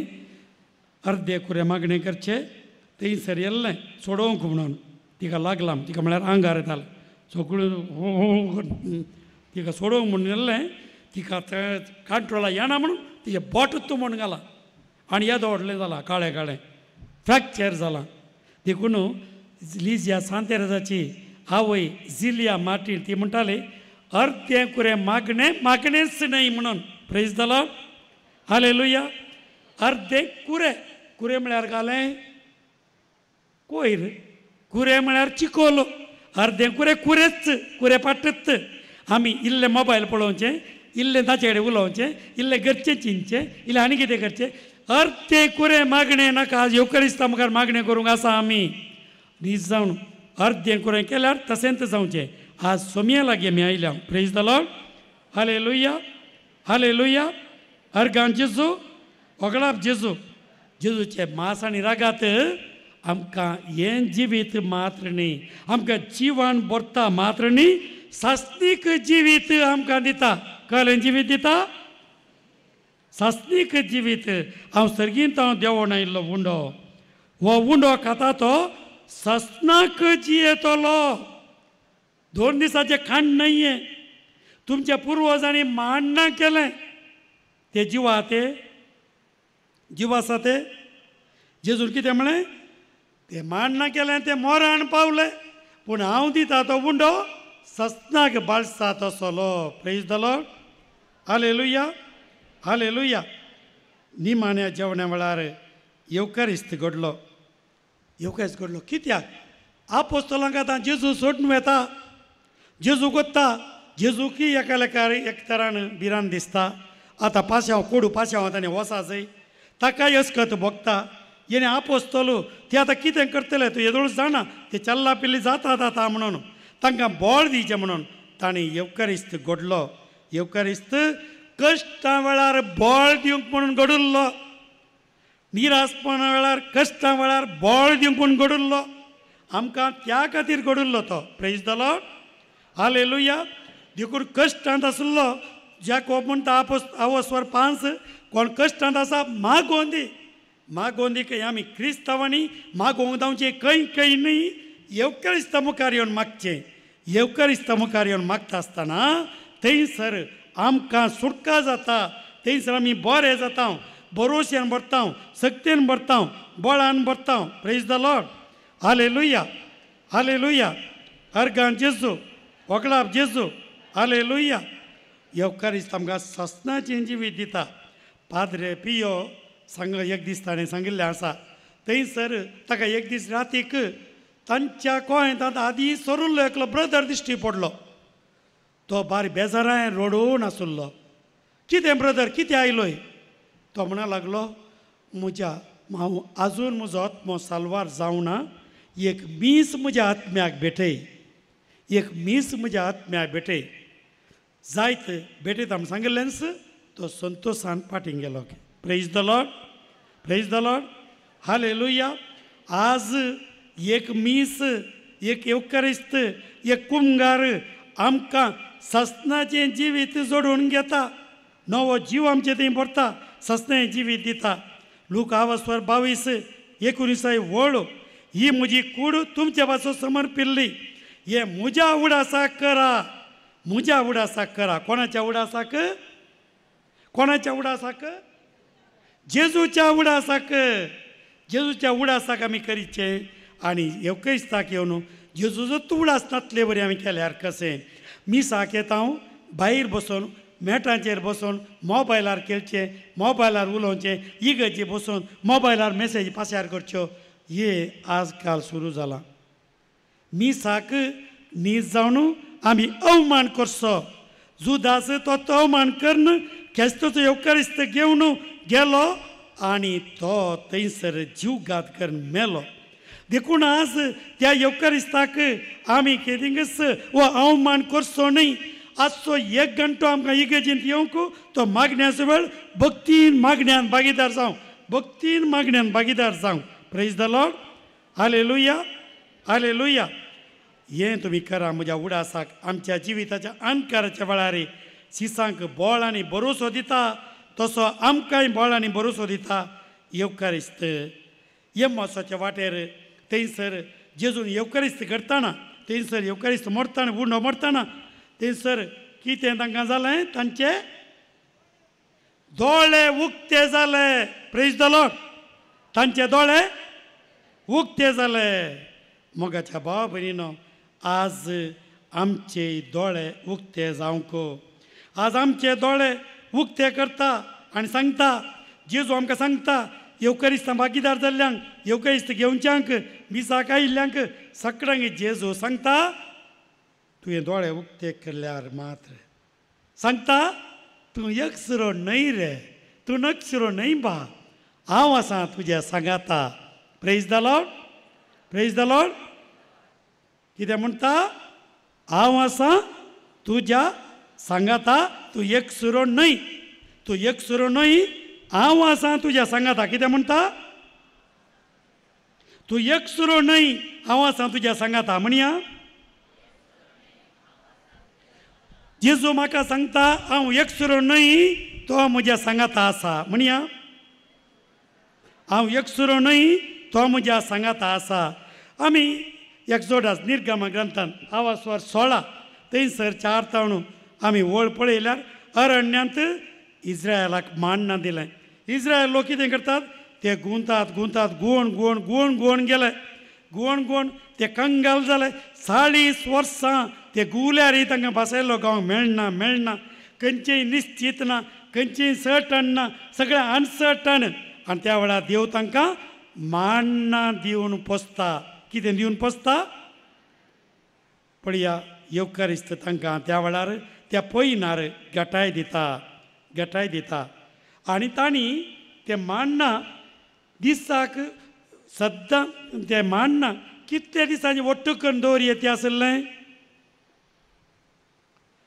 अर्दे कुरे मागणें करचे थंयसर येल्लें सोडोवंक म्हणून तिका लागलां. तिका म्हळ्यार आंगार येतालें सगळें. तिका सोडोवंक म्हणून येल्लें, तिका कांट्रोला येना म्हणून तिचें बोट तूं म्हणून घालां आनी येदो व्हडलें जालां, काळें काळें फ्रॅक्चर जालां. देखून लिजिया सांतेराजाची आवय जिलिया मार्टीन ती म्हणटाली, अर्दें कुरें मागणें मागणेंच न्हय म्हणून. प्रेज the Lord, hallelujah. अर्दें कुरें, कुरें म्हळ्यार घालें कोयर, कुरें म्हळ्यार चिकोल. अर्दें कुरें कुरेच, कुरें पाटत. आमी इल्लें मोबायल पळोवचें, इल्लें ताचे कडेन उलोवचें, इल्लें घरचें चिंतचें, इल्लें आनी कितें करचें. अर्दें कुरें मागणें नाका. आज येवकरिस्ता मुखार मागणें करूंक आसा आमी. नीज जावन अर्दें कुरें केल्यार तशेंच जावचें. आज सोमया लागीं आमी आयल्या. Praise the Lord, hallelujah, hallelujah. Organ जेजू, ओगळाप जेजू. जेजूचे मास आनी रागात आमकां हें जिवीत मात्र न्ही, आमकां जिवन भरता मात्र न्ही, सासणीक जिवीत आमकां दिता. कळ्ळें? जिवीत दिता, सासणीक जिवीत. हांव सर्गींत हांव देंवोन आयिल्लो उंडो, हो उंडो खाता तो ससनाक जियेतलो. 2 दिसाचें खाण न्हय हें. तुमच्या पुर्वजांनी मांडणा केलें ते जिवा, ते जीव आसा ते. जेजून कितें म्हळें? ते मांडणा केलें ते मोरान पावले, पूण हांव दिता तो उंडो ससनाक बाळसा तसलो. Praise the Lord, hallelujah, hallelujah. निमाण्या जेवणा वेळार येवकारिस्त घडलो. येवकारिस्त घडलो कित्याक? आपोस्तलांक आतां जेजू सोडून वेता, जेजू कोत्ता, जेजूकी एका लेखार एक तरान भिरांत दिसता. आतां पाशांव कोडू पाशांव ताणें वसा जय ताकाय अस्कत भोगता. येणे आपोस्तलो ते आतां कितें करतले तूं येदोळ जाणा, ते चल्ला पिल्ली जाता जाता म्हणून तांकां बळ दिवचें म्हणून ताणें येवकारिस्त घडलो. येवकारिस्त कश्टां वेळार बळ दिवंक म्हणून घडुल्लो, निरासपणा वेळार कश्टां वेळार बळ दिवंक म्हणून घडुल्लो. आमकां त्या खातीर घडुल्लो तो. Praise the Lord, hallelujah. देखून कश्टांत आसलो जाकोब म्हणटा आवस्वर 5, कोण कश्टांत आसा मागोवन दी, मागोवन दी. खंय आमी क्रिस्तांवांनी मागोवंक जावचें खंय खंय न्ही, येवकारिस्ता मुखार येवन मागचें. येवकारिस्ता मुखार येवन मागता आसतना थंयसर आमकां सुटका जाता, थंयसर आमी बरे जाता, भरोश्यान भरता, शक्तेन भरता, बळान भरता. Praise the Lord, hallelujah, hallelujah. Organ जेजू, वगळाप जेजू, हालेलुया. येवकारिस्त आमकां ससनाचें जिवीत दिता. पाद्रे पियो सांग एक दीस ताणें सांगिल्लें आसा, थंयसर ताका एक दीस रातीक तांच्या गोंयांत आदीं सरुल्लो एकलो ब्रदर दिश्टी पडलो. तो बारी बेजाराय रडून आसुल्लो. कितें ब्रदर कितें आयलोय? तो म्हणा लागलो, म्हज्या हांव आजून म्हजो आत्मो साल्वार जावना, एक मीस म्हज्या आत्म्याक भेटय, एक मीस म्हज्या आत्म्याक भेटय. जायत भेटयता म्हण सांगिल्लेंच तो संतोशान फाटीं गेलो. Praise the Lord, praise the Lord, hallelujah. आज एक मीस, एक येवकारिस्त, एक कुमगार आमकां ससनाचें जिवीत जोडून घेता, नवो जीव आमचे थंय भरता, ससनाचें जिवीत दिता. लूक आवस्वर 22:19 वळ, ही म्हजी कूड तुमच्या पासून समर्पिल्ली, हे म्हज्या उडासाक करा, म्हज्या उडासाक करा. कोणाच्या उडासाक? कोणाच्या उडासाक? जेजूच्या उडासाक. जेजूच्या उडासाक आमी करीचें आनी येवक्रिस्ताक येवन जेजूचो तुळास नातले बरी आमी केल्यार कशें? मिसाक येता हांव भायर बसून मेटांचेर बसून मोबायलार खेळचें, मोबायलार उलोवचें, इगर्जे बसून मोबायलार मेसेज पासार करच्यो, हे आज काल सुरू जालां. मिसाक नीज जावन आमी अवमान करचो. जुदास तो अवमान करून क्रिस्ताचो येवकारिस्त घेवन गेलो आनी तो थंयसर जीवघात करून मेलो. देखून आज त्या येवकारिस्ताक आमी केदिंगच हो अवमान करचो न्हय. आजचो एक घंटो आमकां इगर्जेंत येवंक तो मागण्याचो वेळ भक्तीन मागण्यान भागीदार जावं, भक्तीन मागण्यान भागीदार जावं. Praise the Lord. Hallelujah, hallelujah. हें तुमी करा म्हज्या उडासाक. आमच्या जिविताच्या अणकाराच्या वेळार शिसांक बळ आनी भरोसो दिता तसो आमकांय बळ आनी भरोसो दिता येवकारिस्त. येमोसाच्या वाटेर थंयसर जेजून येवकारिस्त करतना, थंयसर येवकारिस्त मरतना, उंडो मरतना थंयसर कितें तांकां जालें, तांचे दोळे उक्ते जाले. Praise the Lord. तांचे दोळे उक्ते जाले. मोगाच्या भाव भयणीनो, आज आमचे दोळे उक्ते जावंक. आज आमचे दोळे उक्ते करता आनी सांगता, जेजू आमकां सांगता येवकारिस्तां भागीदार जाल्ल्यांक, येवकारिस्त घेवच्यांक, मिसाक आयिल्ल्यांक सगळ्यांक जेजू सांगता तुवें दोळे उक्ते केल्यार मात्र सांगता तूं एकसुरो न्हय रे, तूं नकसुरो न्हय बा, हांव आसा तुज्या सांगाता. Praise the Lord, praise the Lord. कितें म्हणटा? हांव आसा तुज्या सांगाता, तूं एकसुरो न्हय, तूं एकसुरो न्हय, हांव आसा तुज्या सांगाता. कितें म्हणटा? तूं एकसुरो न्हय, हांव आसा तुज्या सांगाता. म्हणया जेजू म्हाका सांगता हांव एकसुरो न्हय, तो म्हज्या सांगाता आसा. म्हणया हांव एकसुरो न्हय, तो म्हज्या सांगाता आसा. आमी एक्सोडस निर्गम ग्रंथान आवासवर 16 थंयसर 4 ताणू आमी वळ पळयल्यार अरण्यांत इस्रायलाक मान्ना दिलें. इस्रायल लोक कितें करतात, ते गुंतात गुंतात गुवण गुवण गुवण गुवण गेले, गुवण गुवण ते कंगाल जाले. 40 वर्सां ते गुवल्यारय तांकां बसयल्लो गांव मेळना मेळना, खंयचेय निश्चीत ना, खंयचेय सर्टन ना, सगळें अनसर्टन. आनी त्या वेळार देव तांकां मान्ना दिवन पोसता. कितें दिवन पोसता? पळया येवकारिस्त तांकां त्या वेळार त्या पयनार गटाय दिता, गटाय दिता. आनी तांणी तें मान्ना दिसाक सद्दां तें मान्ना कितल्या दिसांनी वट्टू करून दवरये तें आसलें.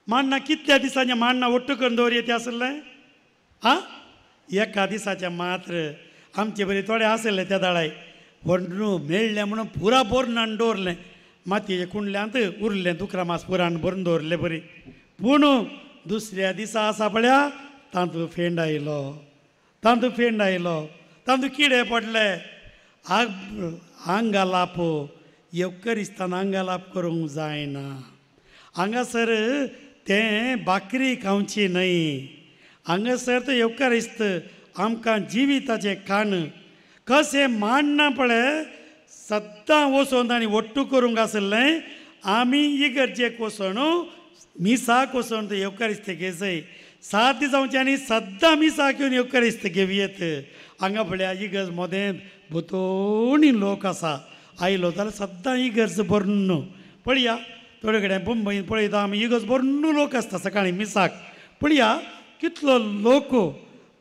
मान्ना कितल्या दिसांनी मान्ना वट्टू करून दवरये तें आसलें? आं, एका दिसाचें मात्र. आमचे बरी थोडे आसले त्या दाळाय व्हडू मेळ्ळें म्हणून पुरा भरून हाडून दवरलें, मातयेच्या कुंडल्यांत उरलें, दुकरा मास पुरान भरून दवरलें बरी. पूण दुसऱ्या दिसा आसा पळया तातूंत फेंड आयलो, तातूंत फेंड आयलो, तातूंत किडे पडले. आंगालाप येवकरिस्तान आंगालाप करूंक जायना. हांगासर तें बाकरी खावची न्हय. हांगासर तें येवकारिस्त आमकां जिविताचें खाण कशें मांडना पळय सद्दां वचोन आनी वट्टू करूंक आसलें. आमी इगर्जेक वचोन मिसाक वचोन तें येवकारिस्त घेजय. 7 दीस जावचें आनी सद्दां मिसाक येवन येवकारिस्त घेवयेत. हांगा पळया इगर्ज मदें भोंवतणी लोक आसा, आयलो जाल्यार सद्दां इगर्ज भरून. पळया थोडे कडेन मुंबयन पळयता आमी इगर्ज भरून लोक आसता सकाळीं मिसाक. पळया कितलो लोक.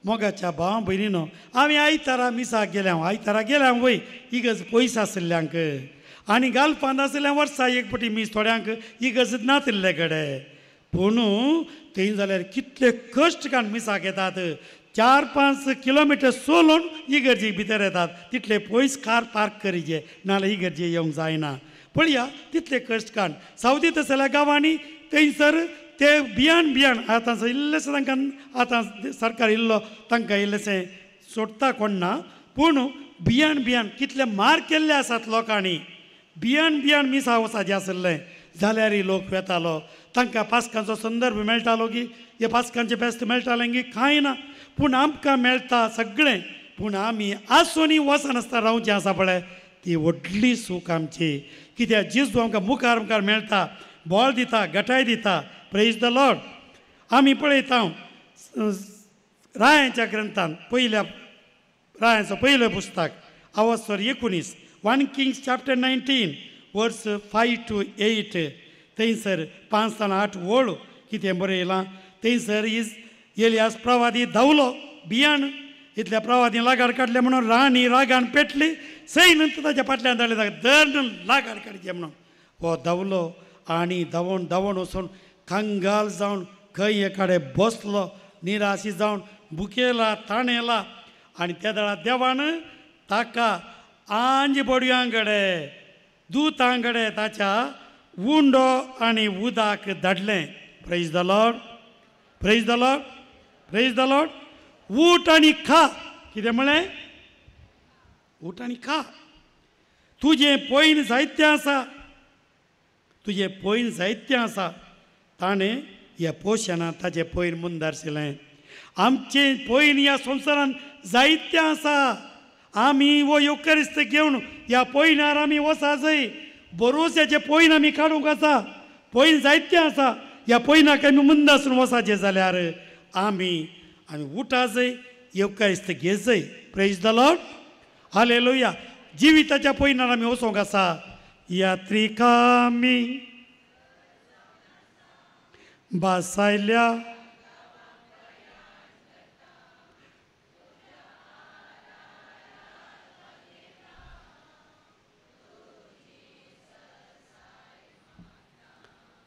मोगाच्या भाव भयणीनो, आमी आयतारा मिसाक गेल्या, आयतारा गेल्या वय इगर्ज पयस आशिल्ल्यांक आनी गालफांत आशिल्ल्या वर्सा एक पटी मीस थोड्यांक इगर्ज नातिल्ले कडेन. पूण थंय जाल्यार कितले कश्ट काडून मिसाक येतात, 4-5 किलोमिटर चलोवन इगर्जेक भितर येतात. तितले पयस कार पार्क करीचे, नाजाल्यार इगर्जे येवंक जायना. पळया तितले कश्ट काडून सावदी तसल्या गांवांनी थंयसर ते बियाण बियाण आतां इल्लेशें तांकां आतां सरकार इल्लो तांकां इल्लेशें सोडटा कोण ना, पूण बियाण बियाण कितले मार केल्ले आसात लोकांनी. बियाण बियाण मिसा वचाचें आसलें जाल्यारय लोक वेतालो. तांकां पास्कांचो संदर्भ मेळटालो की हे पास्कांचें फेस्त मेळटालें की कांय ना, पूण आमकां मेळटा सगळें. पूण आमी आसूनय वचनासतना रावचें आसा पळय ती व्हडली सूख आमची. कित्याक जेजू आमकां मुखार मुखार मेळटा, बळ दिता, गटाय दिता. Praise the Lord. आमी पळयता रायांच्या ग्रंथान पयल्या रायांचो पयलें पुस्तक अवसर 19, 1 Kings chapter 19 verse 5 to 8. थंयसर 5 आनी 8 वळ कितें बरयलां. थंयसर is Elias प्रवादी धांवलो बियाण इतल्या प्रवादी लागाड काडले म्हणून राणी रागान पेटली सय नंतर ताच्या फाटल्यान धाडले ताका दर लागाड काडचे म्हणून हो धांवलो आनी धांवून धांवून वचून कंगाल जावन खंय एकाडे बसलो निराशी जावन भुकेला ताणेला आनी त्या वेळार देवान ताका आंज बोडयां कडेन दुतां कडेन ताच्या उंडो आनी उदक धाडलें. Praise the Lord, praise the Lord, praise the Lord. ऊठ आनी खा. कितें म्हळें? ऊठ आनी खा. तुजें पयन जायतें आसा, तुजें पयन जायतें आसा. ताणें ह्या पोशणान ताचें पयन मुंदारशिलें. आमचें पयन ह्या संवसारान जायतें आसा. आमी हो येवकारिस्त घेवन ह्या पयनार आमी वचा जाय. भरोश्याचें पयन आमी काडूंक आसा. पयन जायतें आसा. ह्या पयनाक आमी मुंदासून वचाचें जाल्यार आमी आमी उठा जाय, येवकारिस्त घे जाय. Praise the Lord, hallelujah. जिविताच्या पयनार आमी वचोंक आसा. यात्रिकामी बासायल्या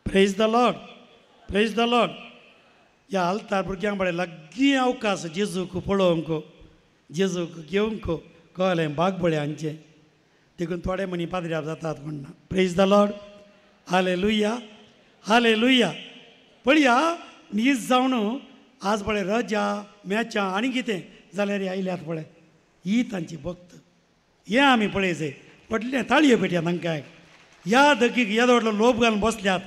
praise the Lord, praise the Lord. ह्या आल्तार भुरग्यांक बरें लागीं अवकाश जेजूक पळोवंक, जेजूक घेवंक कळ्ळें बाग बळें हांचें देखून थोडे मनी पाद्र्याब जातात म्हणना. Praise the Lord, hallelujah, hallelujah. पळया नीज जावन आज पळय रजा मॅचां आनी कितें जाल्यार आयल्यात पळय ही तांची भक्त. हें आमी पळय जाय पडलें ताळयो पेटया तांकां. ह्या दगीक येदो व्हडलो लोभ घालून बसल्यात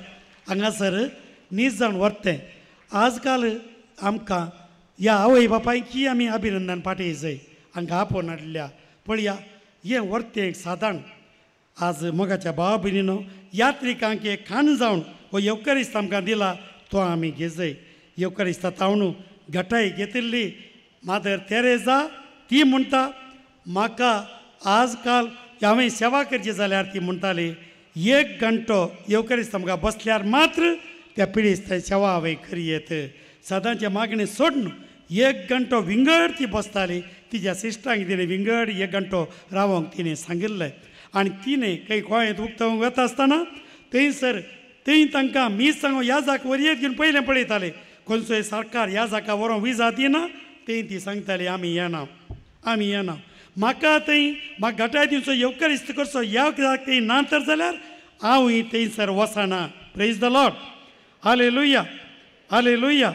हांगासर नीज जावन व्हरतें. आजकाल आमकां ह्या आवय बापायकी आमी अभिनंदन पाठय जाय हांकां आपोवन हाडल्या. पळया हें व्हरतें एक सादारण. आज मोगाच्या भावा भयणीनो यात्रिकांक एक खाण जावन हो येवकारिस्त आमकां दिला तो आमी घेजय. येवकारिस्ता तावणू घटाय घेतिल्ली मादर तेरेजा ती म्हणटा म्हाका आजकाल हांवें सेवा करची जाल्यार ती म्हणटाली एक घंटो येवकारिस्त आमकां बसल्यार मात्र त्या पिडेस्त सेवा हांवें करी येत. सदांचे मागणें सोडून एक घंटो विंगड ती बसताली. तिज्या सिस्टरांक तिणें विंगड एक घंटो रावोंक तिणें सांगिल्लें. आनी तिणें खंय गोंयांत उक्तावंक वता आसतना थंयसर थंय तांकां मीस सांगून ह्या जाका वरयेत घेवन पयलें पळयताले खंयचोय सरकार ह्या जाका व्हरोंक विजा दिना थंय ती सांगताली आमी येना, आमी येना. म्हाका थंय म्हाका घटाय दिवचो येवकारिस्त करचो ह्या जाक थंय ना तर जाल्यार हांवूय थंयसर वचना. Praise the Lord, hallelujah, hallelujah.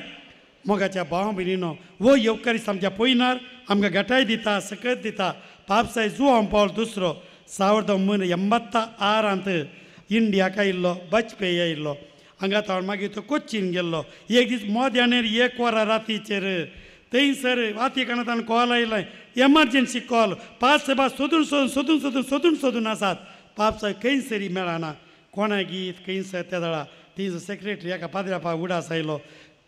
मोगाच्या भाव भयणीनो हो येवकारिस्त आमच्या पयनार आमकां घटाय दिता, सकत दिता. पापसाय जुवांव पावल दुसरो 1986 इंडियाक आयिल्लो, बाजपेयी आयिल्लो. हांगा तावन मागीर तो कोच्चीन गेल्लो. एक दीस मोद्यानेर 1 वरां रातीचेर थंयसर वातिकानांत कॉल आयलें, एमर्जन्सी कॉल. पांच सायबा सोदून सोदून सोदून सोदून सोदून सोदून आसात. पापसाय खंयसरी मेळना कोणागीत खंयसर त्या वेळार थंयसर सेक्रेटरी एका पाद्र्यापा उडास आयलो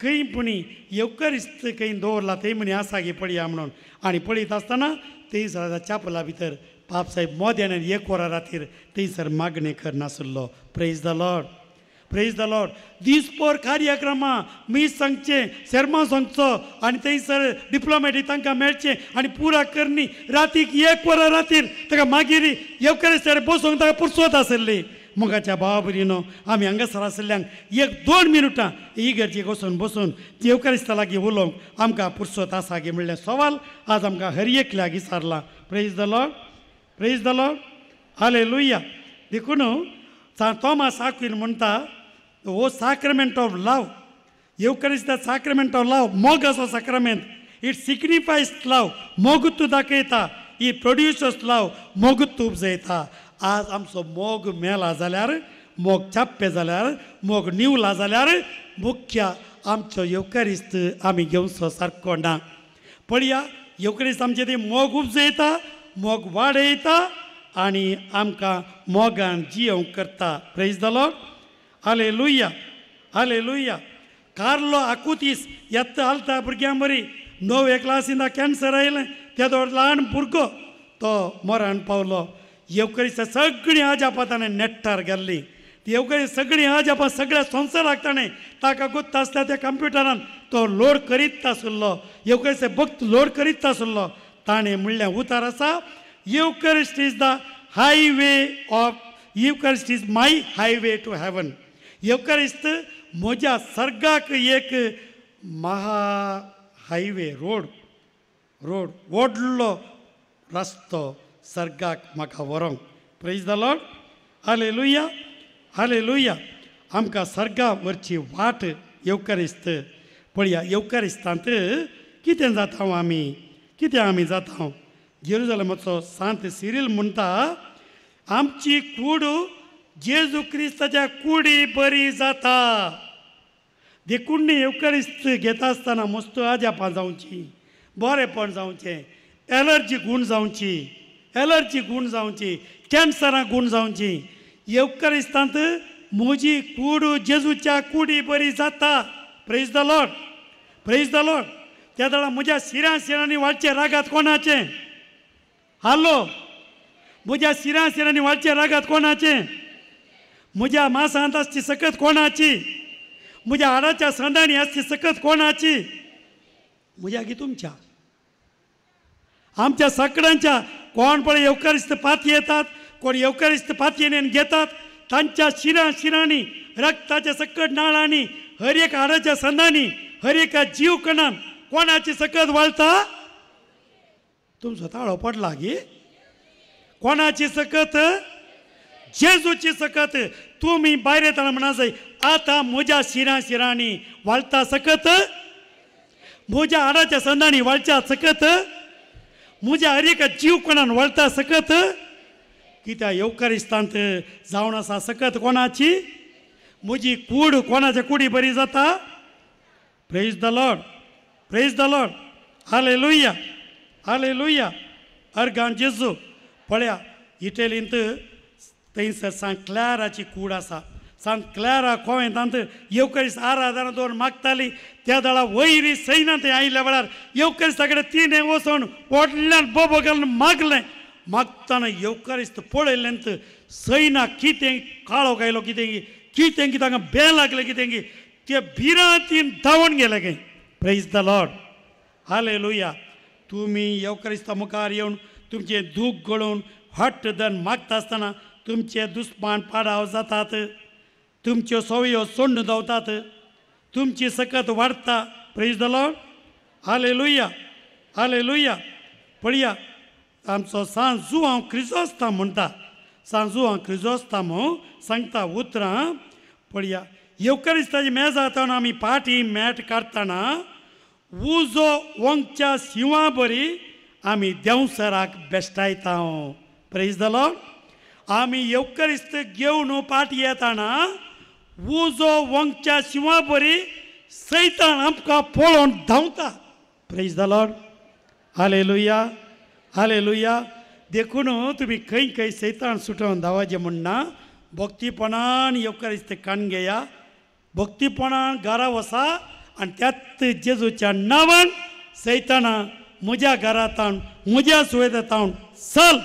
खंय पुणी येवकारिस्त खंय दवरला थंय म्हणी आसा गी पळया म्हणून. आनी पळयत आसतना थंयसर चापला भितर पापसाहेब मोद्यान 1 वरां रातीर थंयसर मागणें करनासलो. Praise the Lord, praise the Lord. दीसभर कार्यक्रमां मीस सांगचें, शेर्मांव सांगचो आनी थंयसर डिप्लोमॅटी तांकां मेळचें आनी पुरा करणी रातीक 1 वरां रातीर ताका मागीर येवकारिस्तार बसोवंक ताका पुरसोत आसली. मोगाच्या भावा भयणीनो आमी हांगासर आशिल्ल्यांक 1-2 मिनुटां इगर्जेक वचून बसून येवकारिस्ता लागीं उलोवंक आमकां पुरसोत आसा गी म्हणलें सवाल आज आमकां हर एकल्याक विचारलां. Praise the Lord, praise the Lord, hallelujah. देखून तोमास आक्विन म्हणटा हो साक्रामेंट ऑफ लव, येवकारिस्त साक्रामेंट ऑफ लव, मोग असो साक्रामेंत. It signifies लव, मोग तूं दाखयता. It produces लव, मोग तूं उपजयता. आज आमचो मोग मेला जाल्यार, मोग चाप्पे जाल्यार, मोग निवला जाल्यार मुख्य आमचो येवकारिस्त आमी घेवचो सारको ना. पळया येवकारिस्त आमचे ती मोग उपजयता, मोग वाडयता आनी आमकां मोगान जियोवंक करता. Praise the Lord, hallelujah, hallelujah. Carlo Acutis येता आलता भुरग्यां बरी 9वे क्लासीन कॅन्सर आयलें. तेदो ल्हान भुरगो तो मरण पावलो. येवकारिस्त सगळीं अजापां ताणें नेट्टार घाल्लीं. ती येवकारिस्त सगळीं अजापां सगळ्या संवसाराक ताणें ताका गुत्त आसल्या त्या कंप्युटरान तो लोड करीत आशिल्लो. येवकरिस्त भक्त लोड करीत आसलो. ताणें म्हणलें उतार आसा, Eucharist is the highway of, Eucharist is my highway to heaven. येवकरिस्त म्हज्या सर्गाक एक महा हायवे रोड रोड व्हडलो रस्तो सर्गाक म्हाका व्हरोंक. Praise the Lord, hallelujah, hallelujah. आमकां सर्गा व्हरची वाट येवकरिस्त. पळया येवकरिस्तांत कितें जाता आमी, कितें आमी जाता. जेरुजलमाचो सांत सिरील म्हणटा, आमची कूड जेजू क्रिस्ताच्या कुडी बरी जाता. देखून येवकरिस्त घेता आसतना मस्त आजापां जावची, बरेंपण जावचें, एलर्जी गूण जावची, एलर्जी गूण जावची, कॅन्सरां गूण जावची. येवकरिस्तांत म्हजी कूड जेजूच्या कुडी बरी जाता. Praise the Lord, praise the Lord. त्या वेळार म्हज्या शिरां शिरांनी वाडचें रागात कोणाचें? हालो, म्हज्या शिरां शिरांनी वाडचें रागात कोणाचें? म्हज्या मासांत आसची सकत कोणाची? म्हज्या हाडाच्या संदांनी आसची सकत कोणाची? म्हज्या की तुमच्या? आमच्या सगळ्यांच्या कोण पळय येवकरिस्त पाती येतात, कोण येवकरिस्त पातयेन घेतात, तांच्या शिरां शिरांनी रक्ताच्या सकट नाळांनी हर एक हाडाच्या संदांनी हर एका जीव कणान कोणाची सकत वाळता? तुमचो ताळो पडला गी? कोणाची सकत? जेजूची सकत. तुमी भायर येतना म्हणा जाय, आतां म्हज्या शिरां शिरांनी वाळता सकत, म्हज्या हाडाच्या संदांनी वाळच्या सकत, म्हज्या हर एका जीव कोणान वळता सकत. कित्याक येवकरिस्तांत जावन आसा सकत कोणाची? म्हजी कूड कोणाच्या कुडी बरी जाता? Praise the Lord, praise the Lord, hallelujah, hallelujah. Organ जेजू. पळया इटलींत थंयसर सांत क्लॅराची कूड आसा. सांत क्लॅरा कोवेंतांत येवकरिस्त आराधना दवरून मागताली. त्या वेळार वयरी सैना थंय आयिल्ल्या वेळार येवकरिस्ता कडेन तिणें वचून व्हडल्यान बोबो घालून मागलें. मागतना येवकरिस्त पळयलें सैना कितें काळो गायलो, कितें कितें की तांकां बें लागलें, कितें की ते भिरांतीन धांवून गेले खंय. Praise the Lord, hallelujah. तुमी येवकरिस्ता मुखार येवन तुमचें दूख गळोवन हट्ट दन मागता आसतना तुमचे दुस्मान पाडाव जातात, तुमच्यो सवयो सोडून धांवतात, तुमची सकत वाडटा. Praise the Lord, hallelujah, hallelujah. पळया आमचो सांत जुआंव क्रिजोस्तांव म्हणटा, सांत जुआंव क्रिजोस्तांव सांगता उतरां. पळया येवकरिस्ताची मेज जातना आमी पाटी मॅट काडटना उजो वंगच्या शिंवा बरी आमी देंवसराक बेश्टायता. Praise the Lord. आमी येवकरिस्त घेवन पाटी येताना उजो वंगच्या शिंवा बरी सैतान आमकां पळोवन धांवता. Praise the Lord, hallelujah, hallelujah. देखून तुमी खंय खंय सैतान सुटोवन धांवाचें म्हणना, भक्तीपणान येवकरिस्त काण घेया, भक्तीपणान घरा वसा आनी त्याच जेजूच्या नांवान सैताना म्हज्या घरांत म्हज्या सुवेतान चल.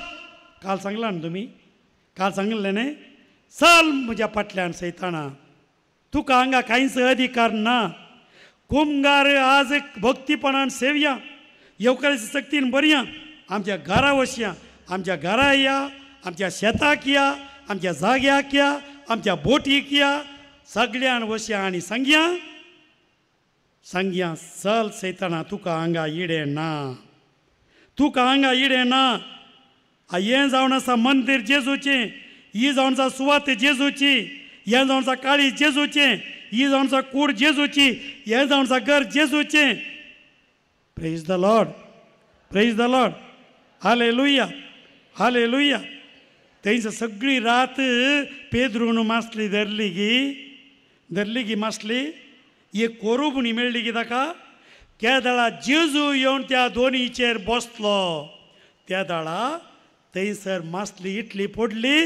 काल सांगलां न्हू तुमी, काल सांगिल्लें न्ही, चल म्हज्या फाटल्यान सैताना, तुका हांगा कांयच अधिकार ना. कुमगार आज भक्तीपणान सेवया, येवकरिस्त सक्तीन बरया, आमच्या घरा वसया, आमच्या घरा या, आमच्या शेताक या, आमच्या जाग्याक या, आमच्या बोटीक या, सगळ्यान वसया आनी सांगया सांगया चल सैताना, तुका हांगा इडें ना, तुका हांगा इडें ना. हें जावन आसा मंदीर जेजूचें, ही जावन आसा सुवात जेजूची, हें जावन आसा काळी जेजूचें, ही जावन आसा कूड जेजूची, हें जावन आसा घर जेजूचें. Praise the Lord, praise the Lord, hallelujah, hallelujah. थंयसर सगळी रात पेद्रून मासली धरली गी, धरली गी मासली, एक कोरुबणी मेळ्ळी गी ताका. केदळा जेजू येवन त्या दोनीचेर बसलो, त्या दाळा थंयसर मासली इटली पडली,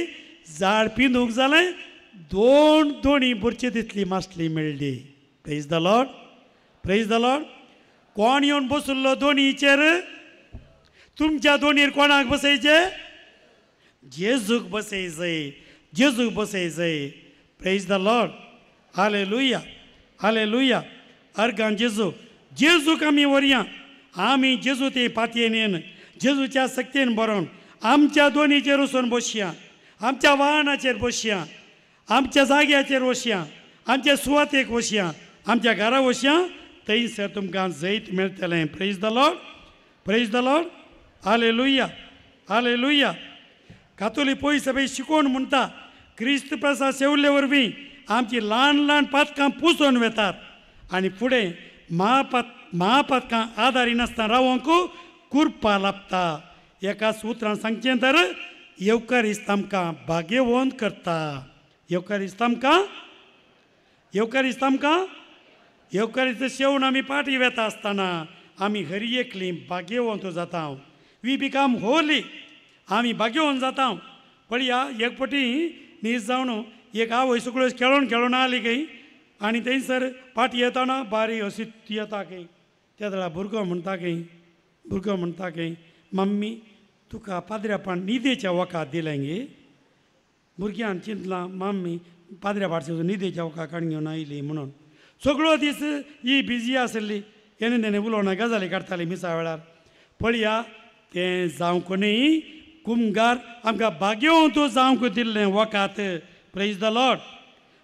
झाड पिंदूंक जालें, दोन दोणी भरचे तितली मासली मेळ्ळी. Praise the Lord, praise the Lord. कोण येवन बसलो दोनीचेर? तुमच्या दोनीर कोणाक बसयचे? जेजूक बसयचय, जेजूक बसयचय. Praise the Lord, hallelujah, hallelujah. Organ जेजू, जेजूक आमी व्हरया. आमी जेजू ते पातयेन येन जेजूच्या सक्तेन बरोवन आमच्या दोनीचेर वचून बसया, आमच्या वाहनाचेर बसया, आमच्या जाग्याचेर वसया, आमच्या सुवातेक वसया, आमच्या घरा वसया, थंयसर तुमकां जैत मेळटलें. Praise the Lord, praise the Lord, hallelujah, hallelujah. कातोली पयस सभे शिकोवन म्हणटा क्रिस्त प्रसाद सेवले वरवीं आमची ल्हान ल्हान पातकां पुसोवन वेतात आनी फुडें महापातकां आदारी नासतना रावंक कुरपा लाबता. एका उतरान सांगचें तर येवकारिस्त आमकां भाग्यवंत करता. येवकारिस्त आमकां, येवकारिस्त आमकां, येवकारिस्त शेवण आमी पाटी वेता आसतना आमी हरी एकली भाग्यवंत जाता. We become Holi, आमी भाग्यवंत जाता. पळया एक पटी नीज जावन एक आवय सगळ्यो खेळोन खेळोन आली खंय आनी थंयसर पाटी येताना बारी अशी येता खंय. त्या वेळार भुरगो म्हणटा खंय, भुरगो म्हणटा खंय, मम्मी तुका पाद्र्यापान न्हिदेच्या वखद दिलें गे. भुरग्यान चिंतलां मम्मी पाद्र्या पाडचे न्हिदेच्या वखद काडून घेवन आयली म्हणून. सगळो दीस ही बिजी आसली, येणे तेणें उलोवना गजाली काडटाली मिसा वेळार. पळया तें जावंक न्ही, कुमगार आमकां भाग्यवंत जावंक दिल्लें वखद. Praise the Lord,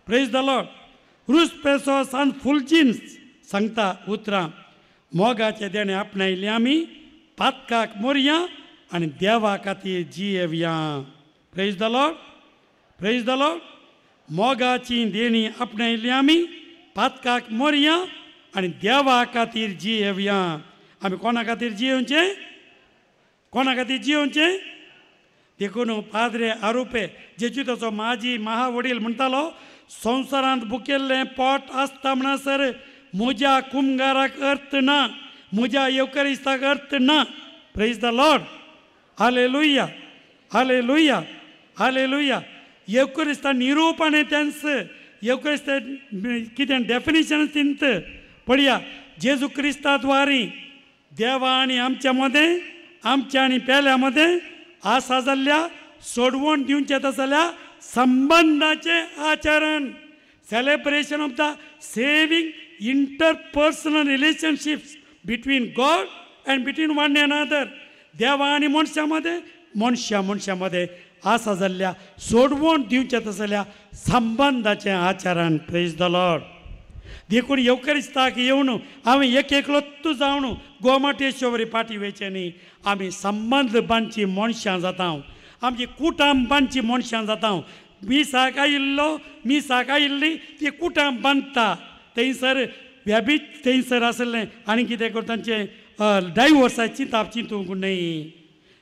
praise the Lord. रूस पेसो सान फुलजीन्स सांगता उतरां मोगाचें देणें आपणायलें आमी, पातकाक मोरया आनी देवा खातीर जियेवया. Praise the Lord, praise the Lord. मोगाची देणी आपणायली आमी, पातकाक मोरया आनी देवा खातीर जियेवया. आमी कोणा खातीर जियेवचें? कोणा खातीर जियेवचें? देखून पाद्रे आरोपे जेजुताचो माजी महा वडील म्हणटालो, संवसारांत भुकेल्लें पोट आसता म्हणसर म्हज्या कुमगाराक अर्थ ना, म्हज्या येवकारिस्ताक अर्थ ना. Praise the Lord, hallelujah, hallelujah, hallelujah. येवकारिस्ता निरूपण तेंच, येवकारिस्ता कितें डेफिनेशन तिंत पळया. जेजू क्रिस्ता द्वारी देवा आनी आमच्या मदें, आमच्या आनी पेल्या मदें आसा जाल्ल्या सोडवण दिवचें जाल्यार संबंदाचें आचरण, celebration of the saving interpersonal relationships between God and between one another. देवा आनी मनशां मदें, मनशां मनशां मदें आसा जाल्ल्या सोडवण दिवचें जाल्यार संबंदाचें आचरण. Praise the Lord. देखून येवकारिस्ताक येवन हांवें एक एकलोच जावन गोमटेश्वरी पाटी वयचें न्ही. आमी संबंद बांदची मनशां जाता, आमची कुटाम बांदची मनशां जाता. मिसाक आयिल्लो, मिसाक आयिल्ली ती कुटाम बांदता. थंयसर व्याबीच थंयसर आसलें आनी कितें करून तांचें डायवर्सा चिंताप चिंतूंक न्हय,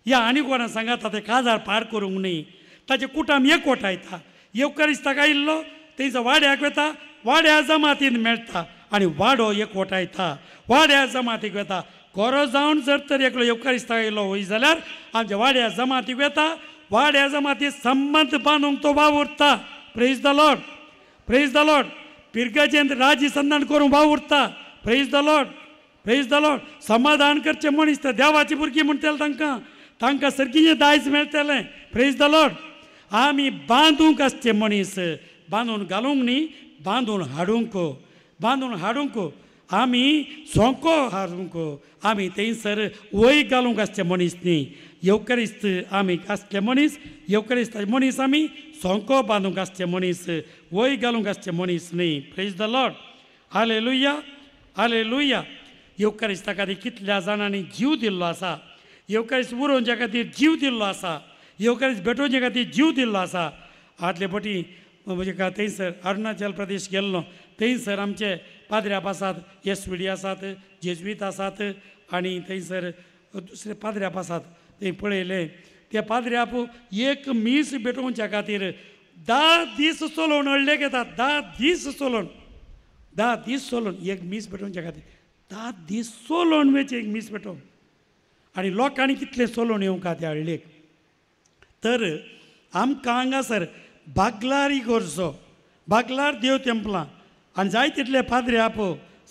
या आनी कोणा सांगाता तें काजार पार करूंक न्हय. ताचें कुटाम एकवटायता. येवकारिस्ताक आयिल्लो थंयसर वाड्याक वता, वाड्या जमातीन मेळटा आनी वाडो एकवटायता, वाड्या जमातीक वता. खरो जावन जर तर एकलो येवकारिस्ताक आयिल्लो वय जाल्यार आमच्या वाड्या जमातीक वता, वाड्या जमाती संबंद बांदूंक तो वावुरता. Praise the Lord, praise the Lord. पिरगजेंत राजी संधान करूंक वावुरता. Praise the Lord, praise the Lord. समाधान करचें मनीस तर देवाची भुरगीं म्हणटले तांकां, तांकां सारकीं दायज मेळटलें. Praise the Lord. आमी बांदूंक आसचे मनीस, बांदून घालूंक न्ही, बांदून हाडूंक, बांदून हाडूंक. आमी सोंको हाडूंक, आमी थंयसर वय घालूंक आसचे मनीस न्ही. येवकारिस्त आमी आसले मनीस, येवकारिस्त मनीस आमी सोंको बांदूंक आसचे मनीस, वय घालूंक आसचे मनीस न्ही. Praise the Lord, hallelujah, hallelujah. येवकारिस्ता खातीर कितल्या जाणांनी जीव दिल्लो आसा, येवकारिस्त उरोवच्या खातीर जीव दिल्लो आसा, येवकारिस्त भेटोवचे खातीर जीव दिल्लो आसा. आदले पटी म्हणजे थंयसर अरुणाचल प्रदेश गेल्लो, थंयसर आमचे पाद्र्याप आसात, एस वी डी आसात, जेज्वीत आसात आनी थंयसर दुसरे पाद्र्याप आसात. थंय पळयलें ते पाद्र्याप एक मीस भेटोवच्या खातीर 10 दीस चलोवन हळ्ळेक येतात. 10 दीस चलोवन, 10 दीस चलोवन एक मीस भेटोवच्या खातीर 10 दीस चलोवन वयचें एक मीस भेटोवंक. आनी लोकांनी कितलें चलोवन येवंक त्या हळ्ळेक. तर आमकां हांगासर बागलारी गरजो, बागलार देव तेंपलां आनी जाय तितले पाद्र्याप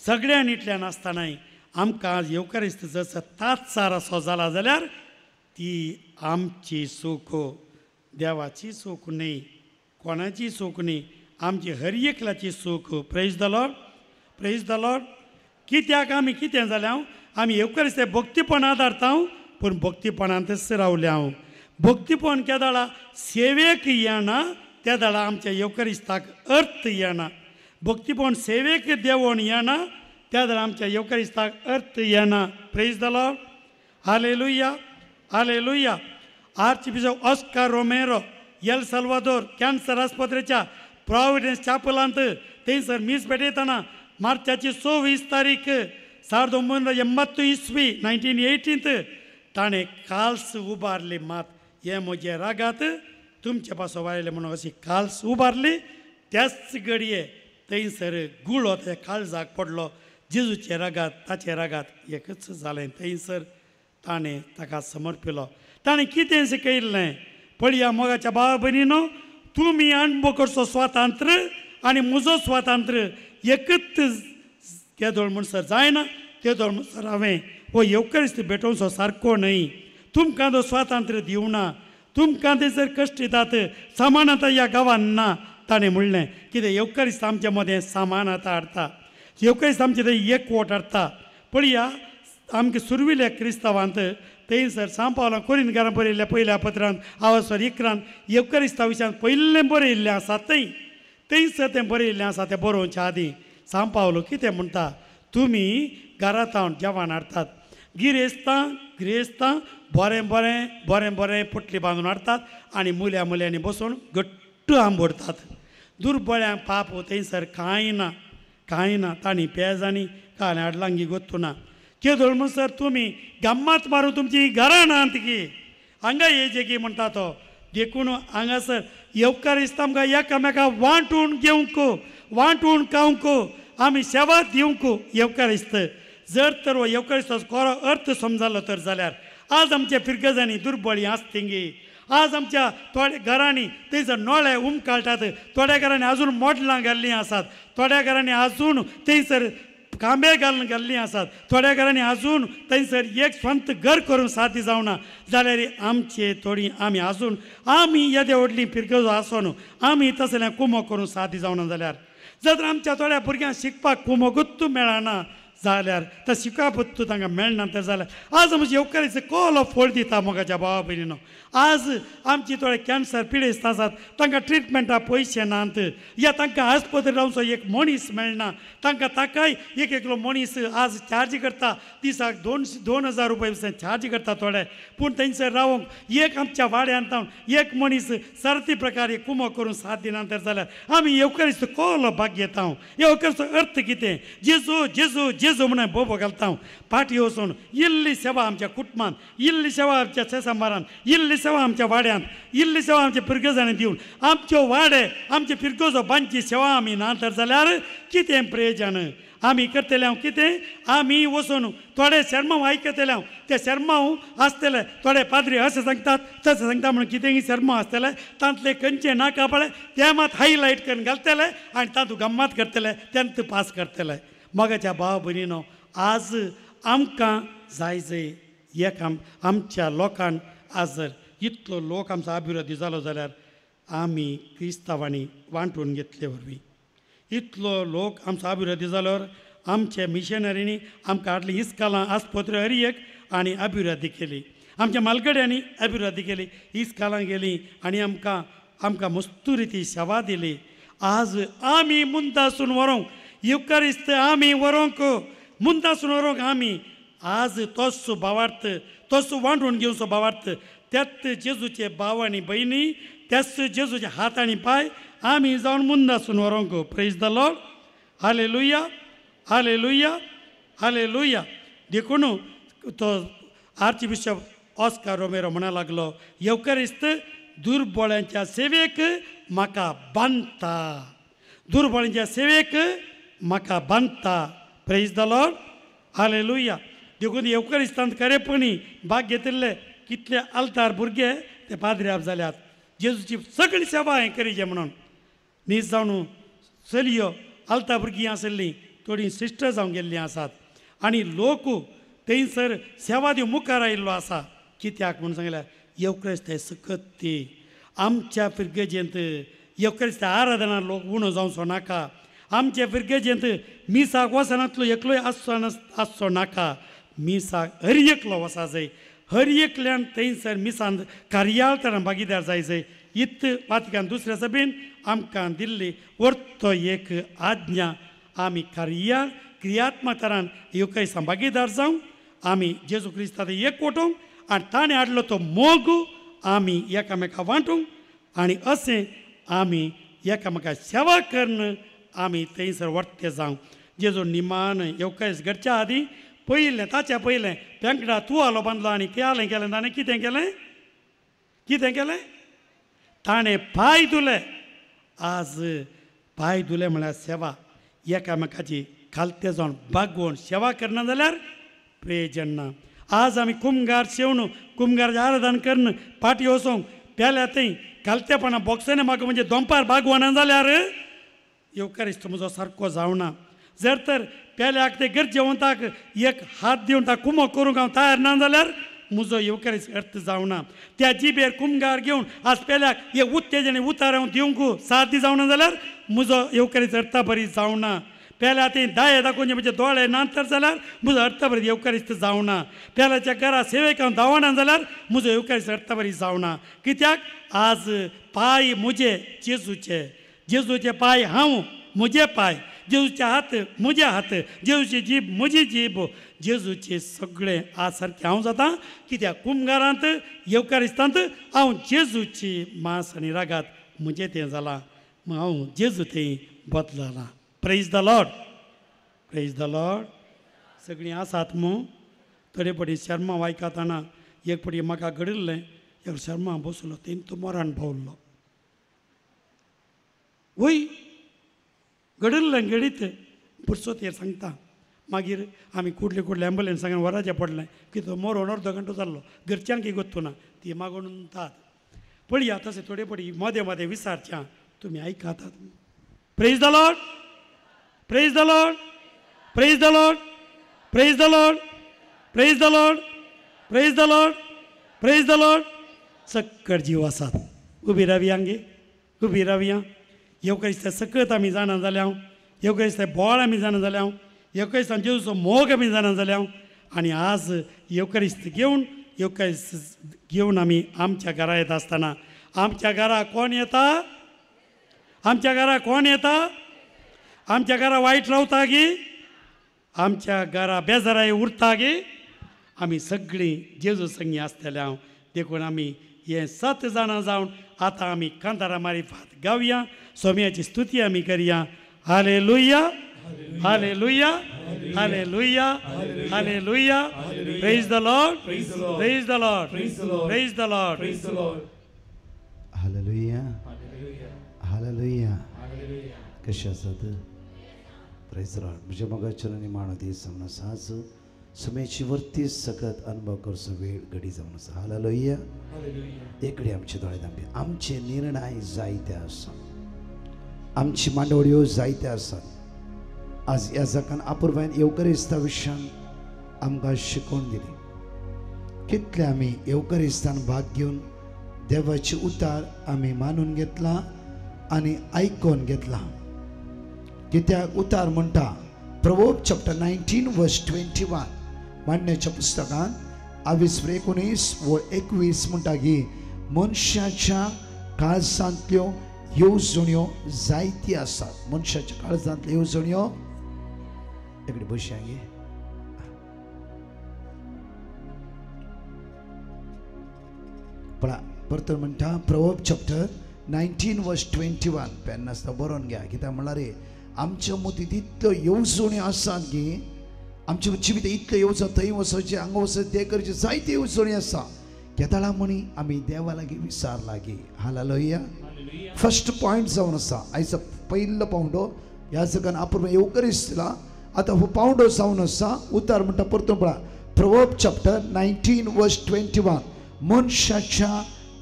सगळ्यान इतल्यान आसतनाय आमकां आज येवकारिस्त जसो तात्सार असो जाला जाल्यार ती आमची सुख, देवाची सुख न्ही, कोणाची सुख न्ही, आमची हर एकल्याची सुख. Praise the Lord, praise the Lord. कित्याक आमी कितें जालें आमी येवकरिस्ते भक्तीपण आदारता पूण भक्तीपणांतच रावले हांव. भक्तीपण केदाळा सेवेक येना त्या दाळा आमच्या येवकरिस्ताक अर्थ येना. भक्तीपण सेवेक देवण येना त्या दाळा आमच्या येवकरिस्ताक अर्थ येना. Praise the Lord. Hallelujah hallelujah. Archbishop Oscar Romero El Salvador cancer आस्पत्रेच्या Providence चापलांत थंयसर मीस भेटयतना मार्चाची 26 तारीख 1980 इस्वी 1918 ताणें काल्स उबारली. मात हें म्हजें रागात तुमचे पासो वायलें म्हणून अशी काल्स उबारली. त्याच घडये थंयसर गुळो त्या काळजाक पडलो. जेजूचे रागात ताचे रागात एकच जालें. थंयसर ताणें ताका समर्पिलो. ताणें कितें शिकयल्लें पळया मोगाच्या भावा भयणीनो, तुमी अणभव करचो स्वातंत्र्य आनी म्हजो स्वातंत्र्य एकच केदोळ म्हणसर जायना तेदोळ म्हणसर हांवें हो येवकरिस्त भेटोवचो सारको न्हय. तुमकां तो स्वातंत्र्य दिवना, तुमकां थंयसर कश्ट दितात, सामान आतां ह्या गांवान ना. ताणें म्हणलें कितें येवकरिस्त आमच्या मदें सामान आतां हाडटा, येवकरिस्त आमचे थंय एकवट हाडटा. पळया आमकां सुरविल्या क्रिस्तांवांत थंयसर सांव पावलां कोरिंतकारां बरयल्ल्या पयल्या पत्रांत आवासर 11 येवकरिस्ता विशयान पयलें बरयल्लें आसा. थंय थंयसर तें बरयल्लें आसा. तें बरोवच्या आदीं सांव पावलो कितें म्हणटा, तुमी घरांत हांव जेवण हाडटात, गिरेस्तां गिरेस्तां बरें बरें बरें बरें पोटली बांदून हाडटात आनी मुल्या मुल्यांनी बसून घट्ट आंबोडटात. दुर्बळ्यांक पाप थंयसर कांय ना कांय ना. तांणी पेज आनी कांय हाडलांगी गोत्तू ना. केदोळ म्हणसर तुमी गम्मात मारून तुमची घरां नात की हांगा येयचे की म्हणटा तो. देखून हांगासर येवकरिस्त आमकां एकामेका वांटून घेवंक वांटून खावंक आमी सेवा दिवंक येवकरिस्त. जर तर हो येवकरिस्ताचो खरो अर्थ समजलो तर जाल्यार आज आमच्या फिरगजांनी दुर्बळी आसतिंगी, आज आमच्या थोड्या घरांनी थंयसर नळे उमकाळटात, थोड्या घरांनी अजून मोडलां घाल्लीं आसात, थोड्या घरांनी अजून थंयसर खांबे घालून घाल्लीं आसात, थोड्या घरांनी अजून थंयसर एक स्वंत घर करून सादी जावना. जाल्यार आमचे थोडी आमी अजून आमी येदे व्हडली फिरगजो आसून आमी तसलें कुमो करून सादी जावना जाल्यार जर आमच्या थोड्या भुरग्यांक शिकपाक कुमोगुत्तू मेळना जाल्यार तर शिकपाक तांकां मेळना तर जाल्यार आज आमचे येवकारीचो कोलो फोड दिता मोगाच्या भावा भयणीनो. आज आमची थोडे कॅन्सर पिडेस्त आसात तांकां ट्रिटमेंटाक पयशे नात, या तांकां आस्पत्रे रावचो एक मनीस मेळना, तांकां ताकाय एक एकलो मनीस आज चार्ज करता दिसाक 2,000 रुपया चार्ज करता थोडे. पूण थंयसर रावंक एक आमच्या वाड्यांत एक मनीस सारती प्रकारे कुमो करून साथ दिना तर जाल्यार आमी येवकारीचो कोलो भाग घेता. येवकारीचो अर्थ कितें? जेजू जेजू जेजू म्हणून बोबो घालता पाटी वचून इल्ली सेवा आमच्या कुटुंबान, इल्ली सेवा आमच्या सेसंबारान, इल्ली सेवा आमच्या वाड्यांत, इल्ली सेवा आमच्या पिरगजांनी दिवन आमच्यो वाडे आमचे पिरगजो बांदची सेवा आमी ना तर जाल्यार कितें प्रयोजन आमी करतले? हांव कितें आमी वचून थोडे शर्माव आयकतले, हांव ते शर्माव आसतले थोडे पाद्री अशें सांगतात तशें सांगता म्हणून कितेंय शर्माव आसतले तांतले खंयचे नाका पळय ते मात हायलायट करून घालतले आनी तातूंत गम्मात करतले तेंत पास करतले. मोगाच्या भाव भयणीनो, आज आमकां जाय जाय एक आमच्या लोकांक आज जर इतलो लोक आमचो अभिवृद्धी जालो जाल्यार आमी क्रिस्तांवांनी वांटून घेतले वरवीं इतलो लोक आमचो अभिवृद्धी जाल्यार आमच्या मिशनरींनी आमकां हाडली इस्कालां आस्पत्र्यो हर एक आनी अभिवृद्धी केली. आमच्या मालगड्यांनी अभिवृद्धी केली, इस्कालां गेली आनी आमकां आमकां मस्तू रिती सेवा दिली. आज आमी मुंदासून व्हरूंक येवकारिस्त आमी व्हरूंक मुंदासून व्हरूंक आमी आज तोच भावार्थ तोच वांटून घेवचो भावार्थ त्याच जेजूचे भाव आनी भयणी त्याच जेजूचे हात आनी पांय आमी जावन मुंदासून व्हरूंक. Praise the Lord. Hallelujah hallelujah hallelujah. देखून तो आर्चबिशप ऑस्कार रोमेरो म्हणा लागलो, येवकारिस्त दुर्बळ्यांच्या सेवेक म्हाका बांदता, दुर्बळ्यांच्या सेवेक म्हाका बांदता. Praise the Lord. Hallelujah. देखून येवकारिस्तांत खरेपणी भाग घेतिल्ले कितले आल्तार भुरगे ते पाद्र्याब जाल्यात. जेजूची सगळी सेवा हें करीचे म्हणून न्हीज जावन चलयो आल्तार भुरगीं आशिल्लीं थोडीं सिस्टर जावन गेल्लीं आसात आनी लोक थंयसर सेवा दिवंक मुखार आयिल्लो आसा. कित्याक म्हणून सांगल्यार येवक्रिस्त सकत ती आमच्या फिरगजेंत येवक्रिस्त आराधना लोक उणो जावचो नाका. आमचे फिरगेजेंत मिसाक वचनातलो एकलोय आसचो आसचो नाका. मिसाक हर एकलो वचा जाय, हर एकल्यान थंयसर मिसान कार्याळ तरान भागीदार जाय जाय. इत वातिकान दुसऱ्या सभेन आमकां दिल्ली वर्तो एक आज्ञा. आमी कार्याळ क्रियात्मक तरान येवकायसान भागीदार जावं, आमी जेजू क्रिस्ताक एक वटूंक आनी ताणें हाडलो तो मोग आमी एकामेका वांटूंक आनी अशें आमी एकामेका सेवा करून आमी थंयसर वर्ते जावं. जेजू निमान येवकायस घडच्या आदीं पयलें ताच्या पयलें पेंकडा तुवालो बांदलो आनी केलें केलें ताणें कितें केलें कितें केलें ताणें पांय धुले. आज पांय धुले म्हळ्यार सेवा. एकामेकाची खालते जावन बागोवन सेवा करना जाल्यार प्रयोजन ना. आज आमी कुमगार शेवणू कुमगाराचें आराधन करून पाटी वचोंक पेल्या थंय खालतेपणा बॉक्सांनी म्हाका म्हणजे दोंपार बागवना जाल्यार येवकारिस्त म्हजो सारको जावना. जर तर पेल्याक ते गरजेवंताक एक हात दिवन ता कुमो करूंक हांव तयार ना जाल्यार म्हजो येवकारिस्त अर्थ जावना. त्या जिबेर कुमगार घेवन आज पेल्याक एक उत्तेजन उतार हांव दिवंक साथ जावना जाल्यार म्हजो येवकारिस्त अर्था बरी जावना. पेल्या थंय दाये दाखोवचे म्हणजे दोळे ना तर जाल्यार म्हजो अर्थ बरी येवकारिस्त जावना. पेल्याच्या घरा सेवेक हांव धांवना जाल्यार म्हजो येवकारिस्त अर्थ बरी जावना. कित्याक आज पांय म्हजे जेजूचे, जेजूचे पांय हांव म्हजे पांय, जेजूचे हात म्हजे हात, जेजूची जीब म्हजी जीब, जेजूचे सगळें आज सारकें हांव जाता. कित्याक कुमगारांत येवकारिस्तांत हांव जेजूची मांस आनी रागात म्हजें तें जालां, हांव जेजू थंय बदललां. Praise the Lord, praise the Lord. सगळीं आसात मू. थोडे पटी शर्मा वायकातना एक पटी म्हाका घडिल्लें, एक शर्मा बसलो तें तो मरण पावल्लो. वय घडिल्लें घडीत पुरसो तेर सांगता. मागीर आमी कुडले कुडले एम्बुलन्स सांगून वराचें पडलें की तो मरोन अर्दो घंटो जाल्लो. घरच्यांक गोत्तू ना ती मागून तात पळया. तशें थोडे पटी मदें मदें विसारचें तुमी आयकातात. Praise the Lord, praise the Lord, praise the Lord, praise the Lord, praise the Lord, praise the Lord, praise the Lord. सक्कड जीव आसात. उबी रावया गे, उबी रावया. येवकारिस्ता सकत आमी जाणा जाल्या, येवकारिस्ता बोळ आमी जाणा जाल्या, येवकारिस्तान जेजूचो मोग आमी जाणा जाल्या. आनी आज येवकारिस्त घेवन येवकारिस्त घेवन आमी आमच्या घरा येता आसतना आमच्या घरा कोण येता? आमच्या घरा कोण येता? आमच्या घरा वायट रावता गी? आमच्या घरा बेजाराय उरता गी? आमी सगळीं जेजू संगी आसतले हांव. देखून आमी हें सत जाणां जावन आतां आमी कांतारा मारिफात गावया, सोम्याची स्तुती आमी करया. Hallelujah, hallelujah, hallelujah, hallelujah. Praise the Lord, praise the Lord, praise the Lord. Hallelujah, hallelujah. कशें आसात? प्रेज the Lord. म्हज्या मोगाचेर आनी माणो दीस जावन आसा. आज सुमेची वर्ती सकत अनुभव करचो वेळ घडी जावन आसा. हालेलुया. एकडे आमचे दोळे धांपे. आमचे निर्णय जायते आसा, आमची मांडवळ्यो जायते आसात. आज ह्या जाकान अपुर्बायेन येवकरिस्ता विशयान आमकां शिकोवन दिली. कितले आमी येवकरिस्तान भाग घेवन देवाची उतार आमी मानून घेतला आनी आयकोन घेतला. कित्याक उतार म्हणटा प्रवोब चॅप्टर 19 वर्स 21 मांडण्याच्या पुस्तकांत 19 व 21 म्हणटा की मनशाच्या काळजांतल्यो येवजण्यो जायती आसात. मनशाच्या काळजांतल्यो येवजण्यो एकडे बसया गे. परतून म्हणटा प्रवोब चॅप्टर 19 वर्स 21. पेन नासता बरोवन घ्या. कित्याक म्हणल्यार रे आमच्या मतींत इतल्यो येवजण्यो आसात की आमच्या जिवीत इतल्यो येवजण, थंय वचचें हांगा वचचें तें करचें, जायत्यो येवजण्यो आसा. केदाळा म्हणी आमी देवा लागीं विचार लागीं. हालेलुया. फर्स्ट पॉयंट जावन आसा आयचो पयलो पावंडो ह्या जगान आपूर्व येवकरीच दिला. आतां हो पावंडो जावन आसा. उतार म्हणटा परतून पळा प्रवोब चॅप्टर 19 वर्स 21. मनशाच्या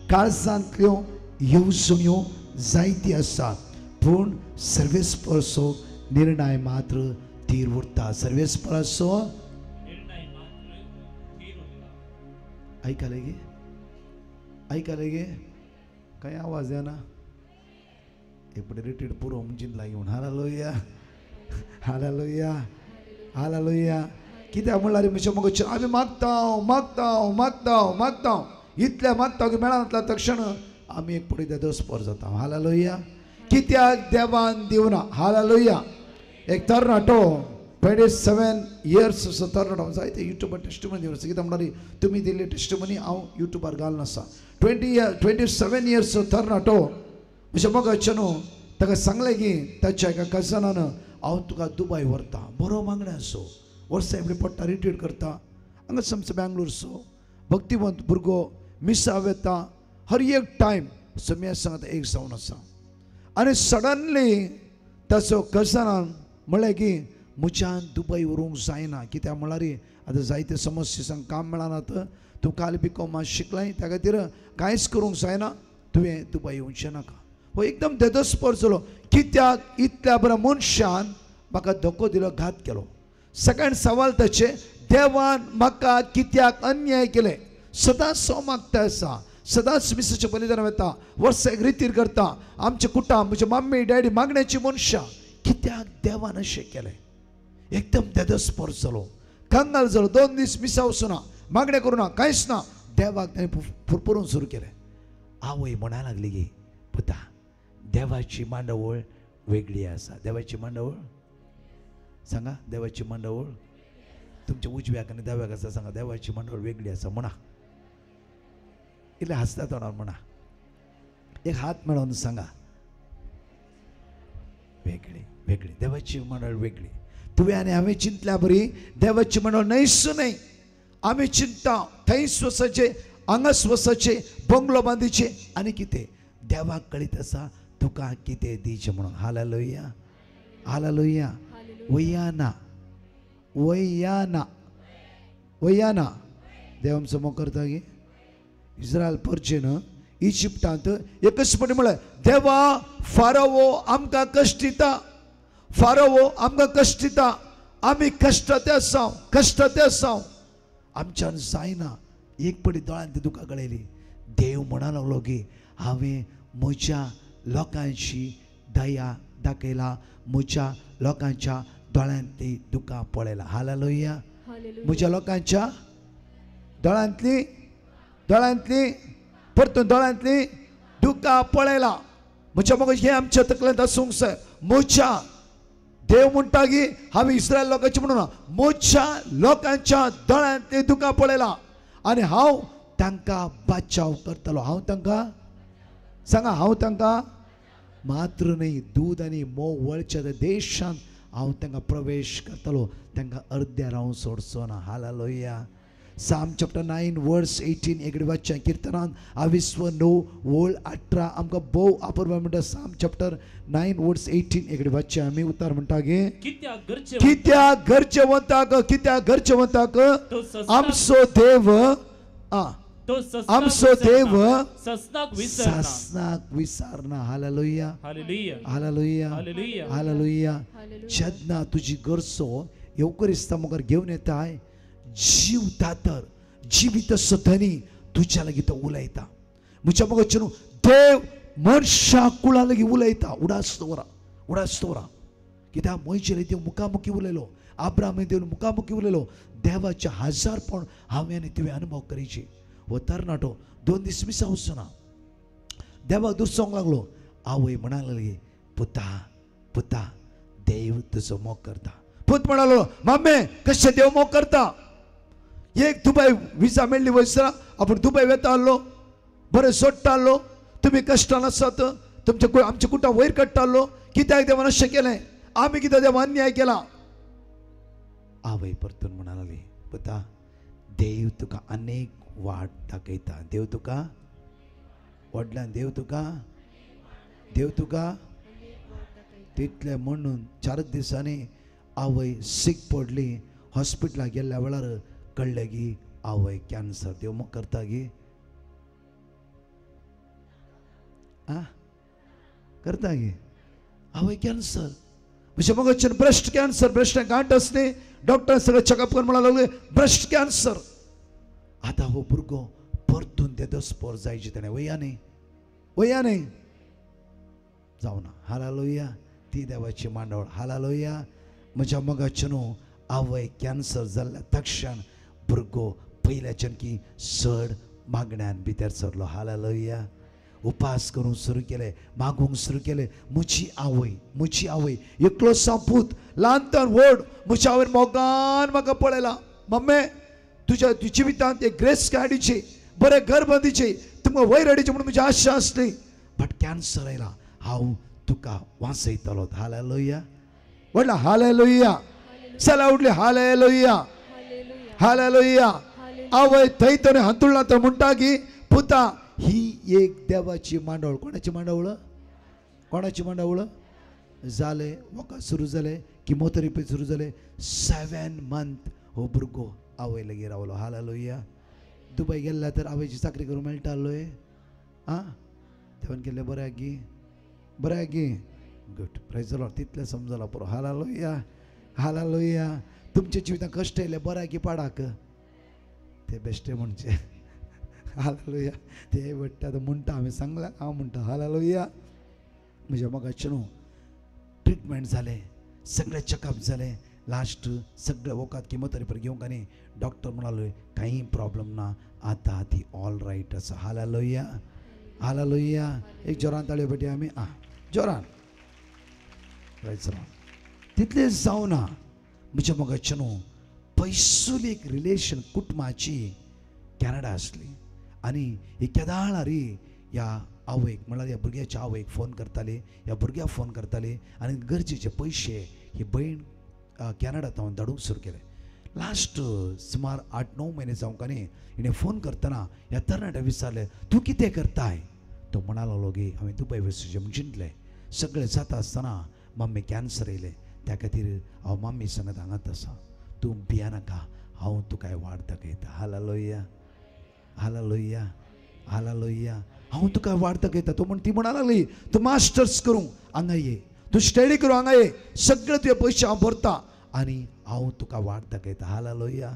काळजांतल्यो येवजण्यो जायती आसात, पूण सर्वेस्परचो निर्णय मात्र थीर उरता. सर्वेस्पराचो आयकले गे, आयकले गे, काय आवाज येना? एक पटे रिटीड पुरो जिनला येवन. हालेलुया. हालेलुया, हालेलुया. कित्याक म्हणल्यार म्हज्या मोगाचेर आमी मागता मागता मागता मागता, इतल्या मागता की मेळना तक्षण आमी एक पळय देदोस्पोर जाता. हालेलुया. कित्याक देवान दिवना. हालेलुया. एक तरणाटो 27 इयर्स असो तरणाटो जायते युट्यूबार टेस्टिमनी दिवन आसा. कित्याक म्हणल्यार तुमी दिल्ली टेस्टिमनी हांव युट्यूबार घालून आसा. 27 इयर्स तरणाटो म्हज्या मोगाचें न्हू ताका सांगलें की ताच्या एका कजनान हांव तुका दुबाय व्हरता, बरो मागणें आसो, वर्सां एवढी पडटा, रिटायर्ड करता, हांगा समज बेंगलोरचो भक्तिवंत भुरगो, मिसा वेता हर एक टायम सम्या सांगता एक जावन आसा. आनी सडनली ताचो कजनान म्हणलें की म्हज्यान दुबय व्हरूंक जायना, कित्याक म्हणल्यार आतां जायते समस्या सांग काम मेळना, तूं काल बी कॉम शिकलाय, त्या खातीर कांयच करूंक जायना, तुवें दुबय येवचें नाका. हो एकदम देदोस्पोर जालो. कित्याक इतल्या बऱ्या मनशान म्हाका धोको दिलो, घात केलो. सेकंड सवाल ताचें, देवान म्हाका कित्याक अन्याय केलें? सदांच हांव मागता आसा, सदांच मिसाचें बलिदान वता, वर्सा एक रितीर करता, आमचें कुटुंब, म्हजे मम्मी डॅडी मागण्याची मनशां, कित्याक देवान अशें केलें? एकदम देदोस्पोर जालो, कंगाल जालो. 2 दीस मिसा वचूना, मागणें करूं ना, कांयच ना. देवाक ताणें फुरफुरून सुरू केलें. आवय म्हणा लागली की पुता, देवाची मांडावळ वेगळी आसा. देवाची मांडावळ सांगा, देवाची मांडावळ तुमच्या उजव्याक आनी दाव्याक आसा, सांगा देवाची मांडावळ वेगळी आसा म्हणा. इतलें हांसता तोंडार म्हणा, एक हात मेळोवन सांगा, वेगळी वेगळी देवाची मांडावळ वेगळी. तुवें आनी हांवें चिंतल्या बरी देवाची मांडावळ न्हयच न्हय. आमी चिंता थंयच वचचें, हांगाच वचचें, बंगलो बांदिचें आनी कितें. देवाक कळीत आसा तुका कितें दिवचें म्हणून. Hallelujah, hallelujah. वयाना वयाना वयाना देव आमचो मोग करता की इस्रायल परचेन इजिप्टांत एकच पटी म्हळें, देवा फारोवो आमकां कश्ट दिता, फारोवो आमकां कश्ट दिता, आमी कश्टाते आसा, कश्टाते आसा, आमच्यान जायना. एक पटी दोळ्यान ती दुकां गळयली. देव म्हणा लागलो की हांवें म्हज्या लोकांची दया दाखयला, म्हज्या लोकांच्या दोळ्यांतली दुकां पळयला. हालेलुया. म्हज्या लोकांच्या दोळ्यांतली, दोळ्यांतली, परतून दोळ्यांतली दुकां पळयला. म्हज्या मोग हें आमच्या तकलेंत आसूंक जाय. म्हज्या देव म्हणटा की हांवें इस्रायल लोकांची म्हणून म्हज्या लोकांच्या दोळ्यांतली दुकां पळयला आनी हांव तांकां बचाव करतलो. हांव तांकां सांगा, हांव तांकां मात्र न्हय दूद आनी मोव वळच्या त्या देशांत हांव तांकां प्रवेश करतलो, तांकां अर्द्या रावून सोडचो ना. हालेलुया. Psalm chapter 9 verse 18 एकडे वाचच्या किर्तनान आविस्व 9 वळ 18 आमकां भोव अपूर्व म्हणटा. साम चॅप्टर 9 वर्स 18 एकडे वाचच्या आमी उतार म्हणटा गे, कित्याक गरजेवंताक, कित्याक गरजेवंताक आमचो देव, आमचो देव सासनाक विसरना. हालेलुया, हालेलुया, हालेलुया. जेन्ना तुजी गरजो येवकरिस्ता मुखार घेवन येताय, जीव दातर जिवीत सधनी तुज्या लागीं तो उलयता. म्हज्या मोगाचें न्हू देव मनशा कुळा लागीं उलयता. उडास दवरा, उडास दवरा. कित्याक मोयचेर देव मुखामुखी उलयलो, आब्राहाम देव मुखामुखी उलयलो. देवाचे हजारपण हांवें आनी तुवें अनुभव करीची. हो तरणाटो 2 दीस मिसा वचना, देवाक दुसरोंक लागलो. आवय म्हणा लागली, पुता पुता देव तुजो मोग करता. पूत म्हणालो, मामे कशें देव मोग करता? एक दुबय विजा मेळ्ळी वयसरा, आपूण दुबय वेता आहलो, बरें सोडटा आहलो, तुमी कश्टान आसात, तुमचे आमचे कुटां वयर काडटा आहलो, कित्याक देवान अशें केलें? आमी कित्याक देवान अन्याय केला? आवय परतून म्हणा लागली, पुता देव तुका अनेक वाट दाखयता. देव तुका व्हडल्यान, देव तुका, देव तुका तितलें म्हणून 4 दिसांनी आवय सीक पडली. हॉस्पिटलाक गेल्ल्या वेळार कळ्ळें की आवय कॅन्सर. देव मोग करता गी? आ करता गी? आवय कॅन्सर. म्हज्या मोगाचें ब्रेस्ट कॅन्सर, ब्रेस्टाक गांठ आसली, डॉक्टर सगळें चॅकअप करून म्हणा लागले ब्रेस्ट कॅन्सर. आतां हो भुरगो परतून तेदोस्पोर जायचे ताणें. वया न्ही, वया न्ही, जावना. हालेलुया. ती देवाची मांडावळ. हालेलुया. म्हज्या मोगाचें न्हू आवय कॅन्सर जाल्ल्या तक्षण भुरगो पयल्याच्यान की चड मागण्यान भितर सरलो. हालेलुया. उपास करूंक सुरू केले, मागूंक सुरू केले. म्हजी आवय, म्हजी आवय एकलो पूत ल्हान व्हड, म्हज्या आवयन मोगान म्हाका पळयला. मम्मी तुज्या जिवितांत एक ग्रेस हाडीची, बरें घर बांदीची, तुमकां वयर हाडीची म्हणून म्हजी आशा आसली, बट कॅन्सर आयला, हांव तुका वाचयतलो. हालेलुया. व्हडला हालेलुया. चला उडली हालेलुया, हालेलुया. आवय थंय तर हांतुळना तर म्हणटा की पुता ही एक देवाची मांडावळ. कोणाची मांडावळ? कोणाची मांडावळ? जालें वखद सुरू जालें, किमोथेरपी सुरू जालें. 7 मंथ हो भुरगो आवय लागीं रावलो. हालेलुया. दुबय गेल्ल्या तर आवयची चाकरी करूंक मेळटालोय. आं, देवान केल्लें बरें गी, बरें गी, गुड, प्रायज the Lord. तितलें समजलां पुरो. Hallelujah, hallelujah. तुमच्या जिवितांत कश्ट येयले बरें गी पाडाक, ते बेश्टे म्हणचे. हालेलुया. ते वट्टे आतां म्हणटा, हांवें सांगलां, हांव म्हणटा. हालेलुया. म्हज्या मोगाचें न्हू ट्रिटमेंट जालें, सगळें चॅकअप जालें, लास्ट सगळें वखद किमोथेरपी घेवंक आनी डॉक्टर म्हणालो कांय प्रॉब्लम ना, आतां ती ऑल रायट आसा. Hallelujah, hallelujah. एक जोरान ताळयो पेटी आमी, आं जोरान. तितलें जावना म्हज्या मोगाचें न्हू पयसुली एक रिलेशन कुटुंबाची कॅनडा आसली आनी ही केदाळारी ह्या आवयक म्हणल्यार ह्या भुरग्याच्या आवयक फोन करताली, ह्या भुरग्याक फोन करताली आनी गरजेचे पयशे ही भयण कॅनडा थावन धाडूंक सुरू केले. लास्ट सुमार 8-9 म्हयने जावंक आनी हिणें फोन करतना ह्या तरणाट्याक विचारलें, तूं कितें करताय? तो म्हणालो गे हांवें दुबय वचचें म्हूण चिंतलें, सगळें जाता आसतना मम्मी कॅन्सर येयलें, त्या खातीर हांव मम्मी सांगत हांगाच आसा, तूं भियानाका, हांव तुका वाट दाखयता. हालेलुया, हालेलुया, हालेलुया. हांव तुका वाट दाखयता. तो म्हण ती म्हणा लागली, तूं मास्टर्स करूं हांगा ये, तूं स्टडी करूं हांगा ये, सगळे तुजे पयशे हांव भरता आनी हांव तुका वाट दाखयता. हालेलुया.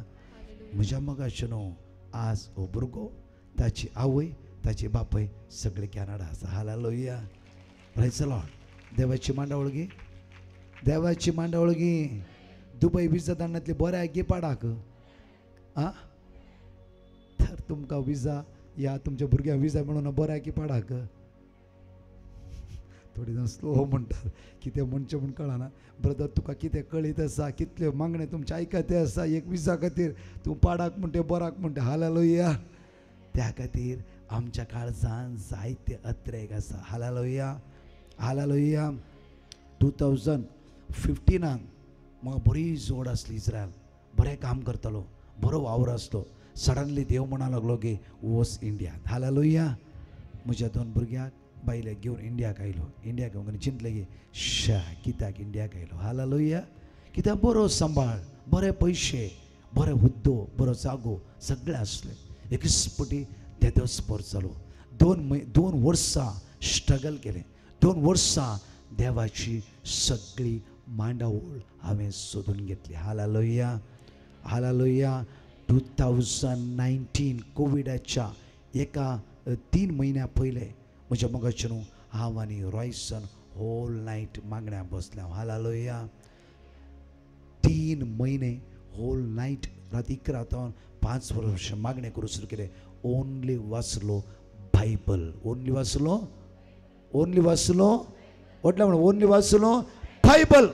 म्हज्या मोगाचें न्हू आज हो भुरगो, ताची आवय, ताची बापूय सगळे कॅनडा आसा. हालेलुया. Praise the Lord. देवाची मांडावळ गी, देवाची मांडावळ गी. दुबय विजा धाडणांतली बऱ्या गी पाडाक. आं, तर तुमकां विजा या तुमच्या भुरग्यांक विजा मेळून बऱ्या की पाडाक. थोडी जाण स्लो म्हणटात, कितें म्हणचें म्हूण कळना. ब्रदर तुका कितें कळीत आसा, कितल्यो मागणें तुमचें आयकते आसा, एक विजा खातीर तूं पाडाक म्हणटे, बराक म्हणटे. हालेलुया. त्या खातीर आमच्या काळजान जायते अत्रेक आसा. Hallelujah, hallelujah. 2015 म्हाका बरी जोड आसली इस्रायल, बरें काम करतालो, बरो वावर आसलो. सडनली देव म्हणा लागलो की वोस इंडिया. हालेलुया. म्हज्या 2 भुरग्यांक बायलेक घेवन इंडियाक आयलो. इंडियाक येवंक आनी चिंतलें की शा कित्याक इंडियाक आयलो. हालेलुया. कित्याक बरो सांबाळ, बरे पयशे, बरे हुद्दो, बरो जागो सगळें आसलें. एकच पटी तेदोस पर जालो. 2 वर्सां स्ट्रगल केलें, 2 वर्सां देवाची सगळी मांडावळ हांवें सोदून घेतली. Hallelujah, hallelujah. 2019 कोविडाच्या एका 3 म्हयन्या पयले म्हज्या मोगाचें न्हू हांव आनी रॉयसन होल नायट मागण्या बसल्या. हालेलुया. 3 म्हयने होल नायट, रात 11 तावन 5 वर्स मागणें करूं सुरू केलें. ओनली वाचलो बायबल, ओनली वाचलो, ओनली वाचलो, व्हडल्या म्हणून ओनली वाचलो बायबल,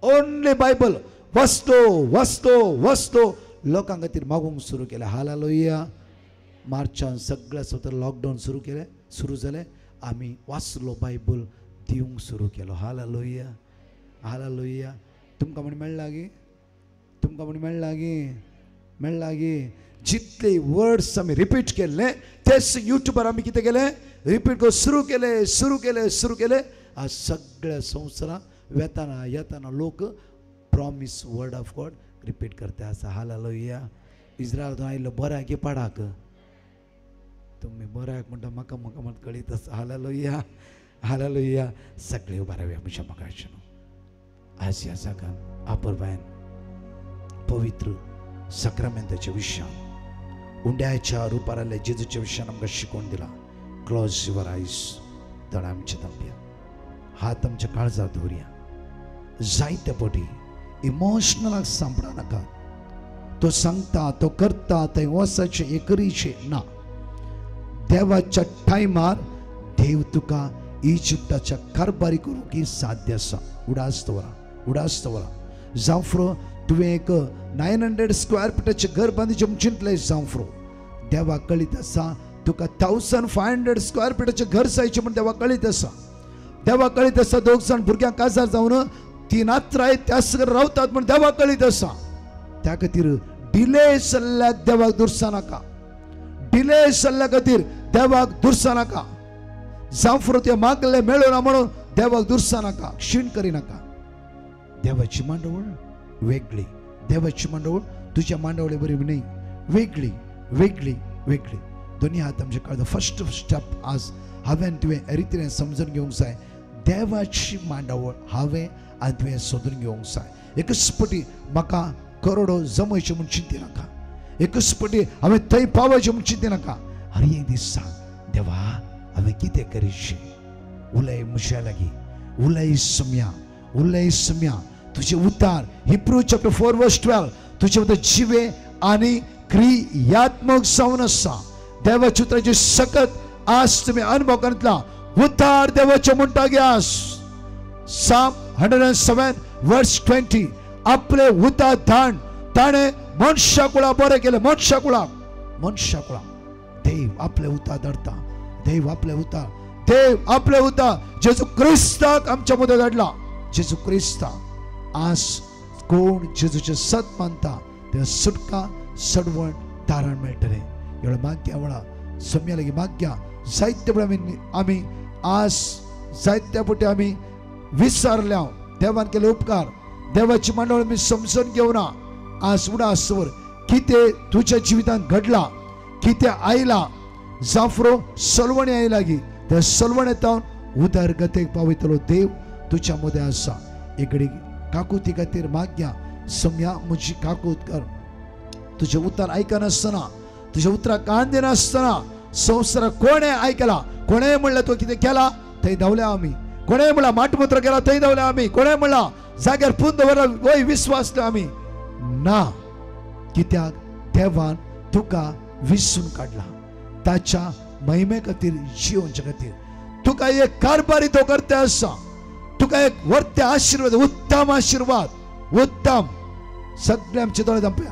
ओनली बायबल वाचतो वाचतो वाचतो लोकां खातीर मागूंक सुरू केलें. हालेलुया. मार्चान सगळ्या स्वता लॉकडावन सुरू केलें, सुरू जालें, आमी वाचलो बायबल दिवंक सुरू केलो. Hallelujah, hallelujah. तुमकां म्हण मेळ्ळा गी? तुमकां म्हण मेळ्ळा गी? मेळ्ळा गी? जितले वर्ड्स आमी रिपीट केल्ले तेच युट्यूबार आमी कितें केलें, रिपीट करून सुरू केले, सुरू केले, सुरू केले. आज सगळ्या संवसारां वेताना येताना लोक promise word of God repeat करता आसा. हालेलुया. इस्रायल आयिल्लो बऱ्याक की पाडाक? तुमी बऱ्याक म्हणटा, म्हाका म्हाका म्हण कळीत आसा. Hallelujah, hallelujah. सगळे उबे रावया म्हज्या मोगाचें न्हू. आज ह्या जागान आपुरबायन पवित्र साक्रामेंताच्या विशयान, उंड्याच्या रुपार आयिल्ल्या जेजूच्या विशयान आमकां शिकोवन दिलां. क्लोज your eyes, दोळे आमचे धांपया, हात आमच्या काळजार दवरया. जायते पटी इमोशनलाक सांपडा नाका. तो सांगता, तो करता, थंय वचचें, हें करीचें ना. देवाच्या टायमार देव तुका इजिप्ताच्या कारभारी करूंक ही साध्य आसा. उडास दवरा, उडास दवरा. जावं तुवें एक 900 स्क्वेअर फिटाचें घर बांदिचें म्हूण चिंतलें, जावं देवाक कळीत आसा तुका 1500 स्क्वेअर फिटाचें घर जायचें म्हूण देवाक कळीत आसा. देवाक कळीत आसा दोग जाण भुरग्यांक काजार जावन ती नात्राय त्याच रावतात म्हूण देवाक कळीत आसा. त्या खातीर डिले जाल्ल्याक देवाक दुरसा नाका. डिले जाल्ल्या खातीर देवाक दुरसा नाका. जावं ते मागले मेळना म्हणून देवाक दुरसा नाका, क्षीण करिनाका. देवाची मांडवळ वेगळी, देवाची मांडवळ तुज्या मांडवळे बरी न्हय, वेगळी वेगळी वेगळी. दोन्ही हात आमचे कळटा. फर्स्ट स्टेप आज हांवें तुवें रितीन समजून घेवंक जाय. देवाची मांडावळ हांवें आनी तुवें सोदून घेवंक जाय. एकच पटी म्हाका करोडो जमयचे म्हूण चिंती नाका. एकच पटी हांवें थंय पावयचें म्हूण चिंती नाका. हर एक दीस सांग, देवा हांवें कितें करीचें, उलय म्हज्या लागीं, उलय सम्या, उलय सम्या. तुजें उतार हिब्रू चॅप्टर 4 वर्स 12 तुजे उतर जिवे आनी क्रियात्मक जावन आसा. देवाच्या उतराची सकत आज तुमी अनुभव करतला. उतार देवाचें म्हणटा गे आज Psalm 107 वर्स 20 आपले उतार धाड ताणें मनशा कुळा बरें केलें. मनशा कुळाक, मनशा कुळाक देव आपले उतार धाडटा. देव आपले उतार, देव आपले उतार जेजू क्रिस्ताक आमच्या मदें धाडला. जेजू क्रिस्ताक आज कोण जेजूचें सत मानता ते सुटका सडवण तारण मेळटलें. एवढं माग्या वेळा सम्या लागीं माग्या जायते वेळा आमी आज जायत्या पटी आमी विसरल्या. देवान केले उपकार, देवाची मांडवळ आमी समजून घेवना. आज उडासवर कितें तुज्या जिवितांत घडला, कितें आयला, जाफरो सलवणी आयला गी त्या सलवणे तावन उदरगतेक पावयतलो देव तुज्या मदें आसा. एकडे काकुती खातीर माग्या, सम्या म्हजी काकूत कर. तुजें उतर आयकनासतना, तुज्या उतराक कान दिनासतना संवसाराक कोणें आयकला, कोणें म्हणलें तूं कितें केला थंय धांवल्या आमी, कोणें म्हणलां माटमुत्र केला थंय धांवल्या आमी, कोणें म्हणलां जाग्यार पून दवरला वय विस्वासल्या आमी ना. कित्याक देवान तुका विसून काडला ताच्या महिमे खातीर, जिवनच्या खातीर. तुका एक कारभारी तो करता आसा, तुका एक वर्ते आशिर्वाद, उत्तम आशिर्वाद, उत्तम. सगळे आमचे दोळे धांपया.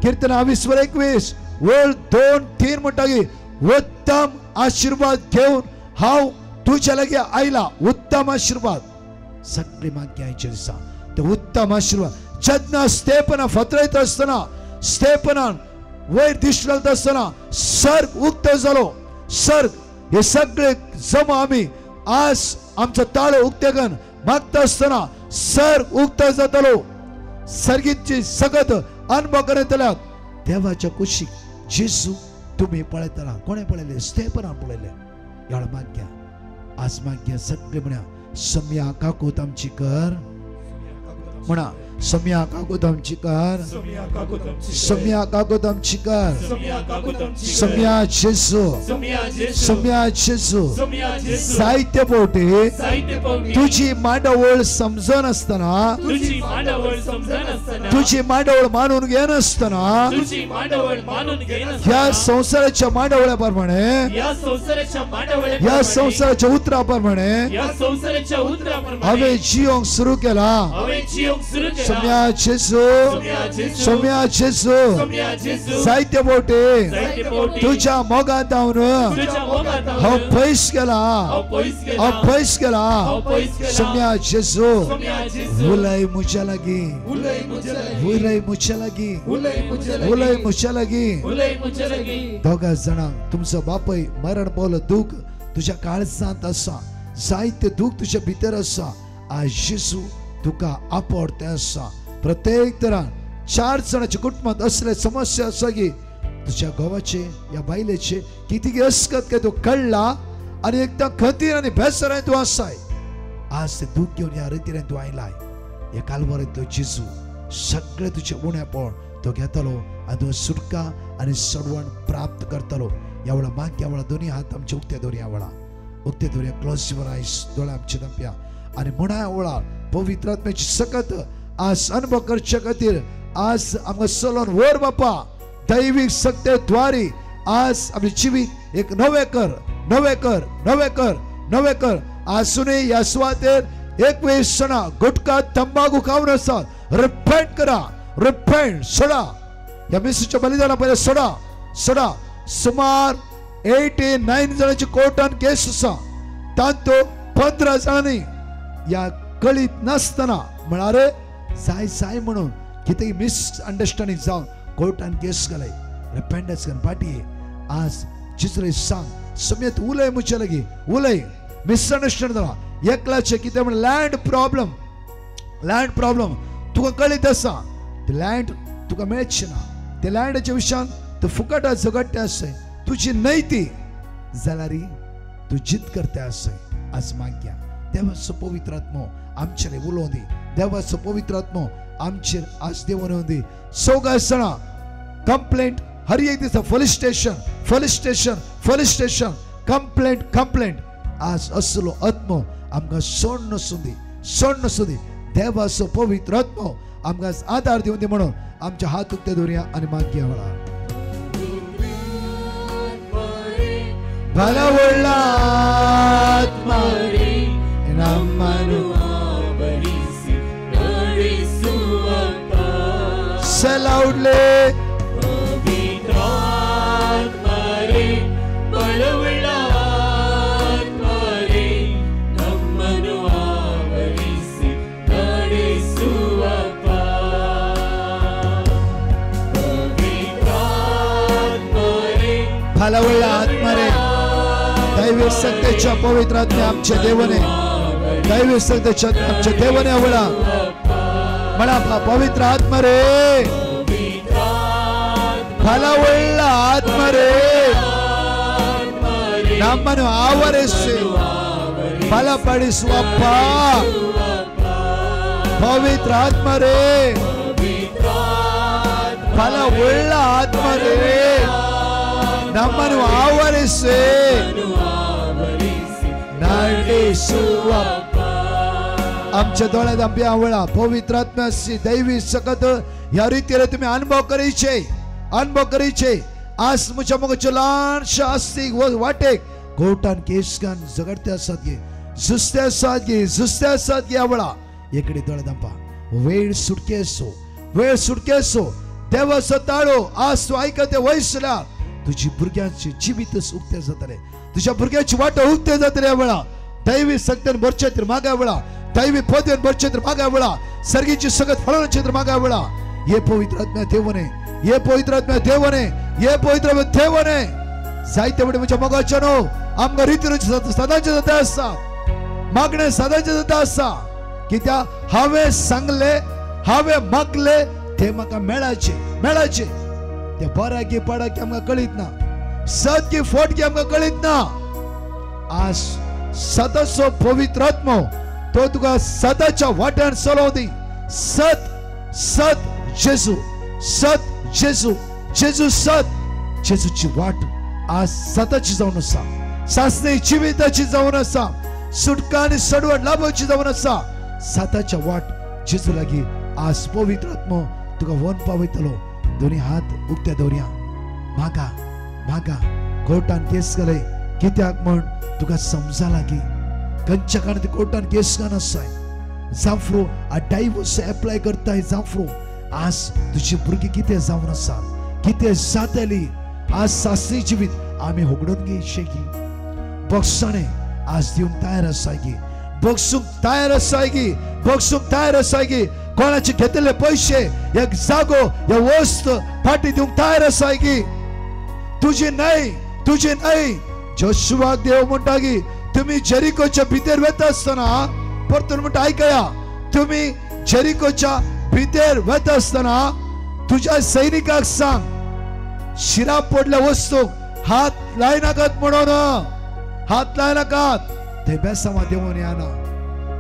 कीर्तन 20:21 वळ 2 3 म्हणटा की उत्तम आशिर्वाद घेवन हांव तुज्या लागीं आयला. उत्तम आशिर्वाद सगळे मागीं आयचे दिसा ते उत्तम आशिर्वाद. जेन्ना स्तेपना फातरायता आसतना, स्तेपनान वयर दिश्ट घालता आसतना सर्ग उक्तो जालो. सर्ग हे सगळे जमा आमी आज आमचो ताळो उक्ते करून मागता आसतना सर्ग उक्तो जातलो. सर्गीची सगत अनुभव करतल्यात देवाच्या कुशीक जेजू तुमी पळयतना कोणें पळयलें? स्तेपनान पळयलें. ह्या माग्या आज माग्या सगळे म्हणा, सम्या काकूत आमची कर. म्हणा, सम्या काकूत आमची कर, सम्या काकूत आमची कर, सम्या जेजू, सम्या जेजू. जायते फावटी तुजी मांडावळ समजनासतना, तुजी मांडावळ मानून घेनासतना, ह्या संवसाराच्या मांडावळ्या प्रमाणे, ह्या संवसाराच्या उतरा प्रमाणे हांवें जियोंक सुरू केला. सम्या जेजू, सम्या जेजू. जायते फावटी तुज्या मोगांत हांव हांव पयस गेला, हांव पयस गेला. सम्या जेजू उलय म्हज्या लागीं, उलय म्हज्या लागीं, उलय म्हज्या लागीं. दोगा जाणांक तुमचो बापय मरण पावलो दूख तुज्या काळजांत आसा, जायते दूख तुज्या भितर आसा. आज जेजू तुका आपडते आसा. प्रत्येक तरान 4 जाणांच्या कुटुंबांत असले समस्या आसा की तुज्या घोवाचे या बायलेचे कितें असकत काय तो कळ्ळा आनी एकदां खतीर आनी बेसराय तूं आसाय. आज ते दूख घेवन ह्या रितीन तूं आयलाय. ह्या कालवारांतलो जेजू सगळे तुजे उणेपण तो घेतलो आनी तूं सुटका आनी सडवण प्राप्त करतलो. ह्या वेळा मागच्या वेळा दोन्ही हात आमचे उक्ते दवरया वेळा, उक्ते दवरया. क्लोज your eyes, दोळे आमचे धांपया आनी म्हणा वेळार पवित्र आत्म्याची सकत आज अनुभव करचे खातीर आज आमकां चलोवन व्हर बापा. दैवीक शक्ते द्वारी आज आमचें जिवीत एक नवें कर, नवें कर, नवें कर, नवें कर. आसूनय ह्या सुवातेर एक वेळ सणा गुटखा तंबाखू खावन आसा, रिपेंट करा, रिपेंट सोडा. ह्या मिसूच्या बलिदाना पयलें सोडा, सोडा. सुमार 89 जाणांची कोर्टान केस आसा, तांतूत 15 जाणांनी ह्या कळीत नासतना म्हळ्यार जाय जाय म्हणून कितें मिसअंडरस्टँडींग जावन कोर्टान केस घालय. रिपेंडन्स कर पाटी. आज जिसरे सांग समेत उलय म्हजे लागीं उलय. मिसअंडरस्टँड जाला एकल्याचें कितें म्हण लँड प्रॉब्लम, लँड प्रॉब्लम तुका कळीत आसा, ते लँड तुका मेळचें ना, ते लँडाच्या विशयान तूं फुकटा झगडटे आसय, तुजी न्हय ती जाल्यार तूं जीत करता आसय. आज मागया देवाचो पवित्र आत्मो आमचेर उलोवं दी, देवाचो पवित्र आत्मो आमचेर आज देवून येवं दी. सगळ्या जाणां कंप्लेंट हर एक दिसा police station, police station, police station, complaint, complaint. आज असलो आत्मो आमकां सोड नासूं दी, सोड नासूं दी. देवाचो पवित्र आत्मो आमकां आदार दिवं दी म्हणून आमच्या हात उक्ते दवरुया आनी मागया वेळा. बलवल्ला आत्मा रे ನಮ್ಮನ್ನು ಆವರಿಸಿ ನಡೆಸುವಪ್ಪ. Say loudly. ಪವಿತ್ರಾತ್ಮರೇ ಬಲವುಳ್ಳ ಆತ್ಮರೇ ನಮ್ಮನ್ನು ಆವರಿಸಿ ನಡೆಸುವಪ್ಪ. ಪವಿತ್ರಾತ್ಮರೇ ಬಲವುಳ್ಳ ಆತ್ಮರೇ दैवी शक्तीच्या पवित्र आत्मे आमच्या देवाने, दैवी शक्तीच्या आमच्या देवाने आवडा म्हणा पवित्र आत्मा रे, ಬಲವುಳ್ಳ ಆತ್ಮರೇ ನಮ್ಮನ್ನು ಆವರಿಸಿ ಬಲಪಡಿಸುವಪ್ಪ. ಪವಿತ್ರ ಆತ್ಮರೇ ಬಲವುಳ್ಳ ಆತ್ಮರೇ ನಮ್ಮನ್ನು ಆವರಿಸಿ ನಡೆಸುವಪ್ಪ. आमच्या दोळ्यात आमच्या आवळा पवित्र आत्म्याची दैवी सकत ह्या रितीने तुम्ही अनुभव करायचे, अनुभव करायचे. आज म्हज्या मोगाच्यो ल्हानशा आस्तीक वाटेक कोर्टान केसकान झगडते आसात गे, झुजते आसात गे, झुजते आसात गे. आवळा एकडे दोळे दांपा. वेळ सुटके असो, वेळ सुटके असो. देवाचो ताळो आज तूं आयकते वयसल्यार तुजी भुरग्यांचे जिवीतच उक्ते जातले, तुज्या भुरग्यांची वाटो उक्ते जातले. आवळा दैवी शक्तीन भरचे तर मागा वेळा, दैवी पदवीन भरचे तर मागा वेळा, सर्गीची सगत फळांचे तर मागा वेळा. हे पवित्र आत्म्या देवने, हे पवित्र आत्म्या देवने, हे पवित्र आत्म्या देवने जायते वडे म्हज्या मोगाचे न्हू आमकां रिती सदांचे जाता आसा, मागणें सदांचे जाता आसा. कित्याक हांवें सांगलें, हांवें मागलें तें म्हाका मेळाचें, मेळाचें. तें बरें की पडा की आमकां कळीत ना, सत की फोट की आमकां कळीत ना. आज सदाचो पवित्र आत्मो तो तुका सदाच्या वाट्यान चलोवं दी. सत सत जेजू, सत जेजू, जेजू सत. जेजूची वाट आज सताची जावन आसा, सासणे जिविताची जावन आसा, सुटका आनी सडवट लाभोवची जावन आसा. सताच्या वाट जेजू लागीं आज पवित्र आत्मो तुका वन पावयतलो. दोनी हात उक्ते दवरया. मागा मागा. कोर्टान केस घालय कित्याक म्हण तुका समजा लागीं खंयच्या कारणान कोर्टान केस घाल आसाय. जाफ्रो आ डायवोर्स एप्लाय करताय. जाफ्रो आज तुजी भुरगीं कितें जावन आसा, कितें जातली. आज सासरी जिवीत आमी होगडून घेवचें की बक्षाणें आज दिवंक तयार आसाय की, बक्षूंक तयार आसाय की, बक्षूंक तयार आसाय की. कोणाचे घेतले पयशे, एक जागो, एक वस्त फाटी दिवंक तयार आसाय की. तुजी न्हय, तुजी न्हय. जोशुआक देव म्हणटा की तुमी जेरिकोच्या भितर वता आसतना, परतून म्हणटा आयकया, तुमी जेरिकोच्या भितर वता आसतना तुज्या सैनिकाक सांग शिरा पडल्या वस्तूक हात लायनाकात म्हणून, हात लायनाकात. ते बेसामा देवून येना.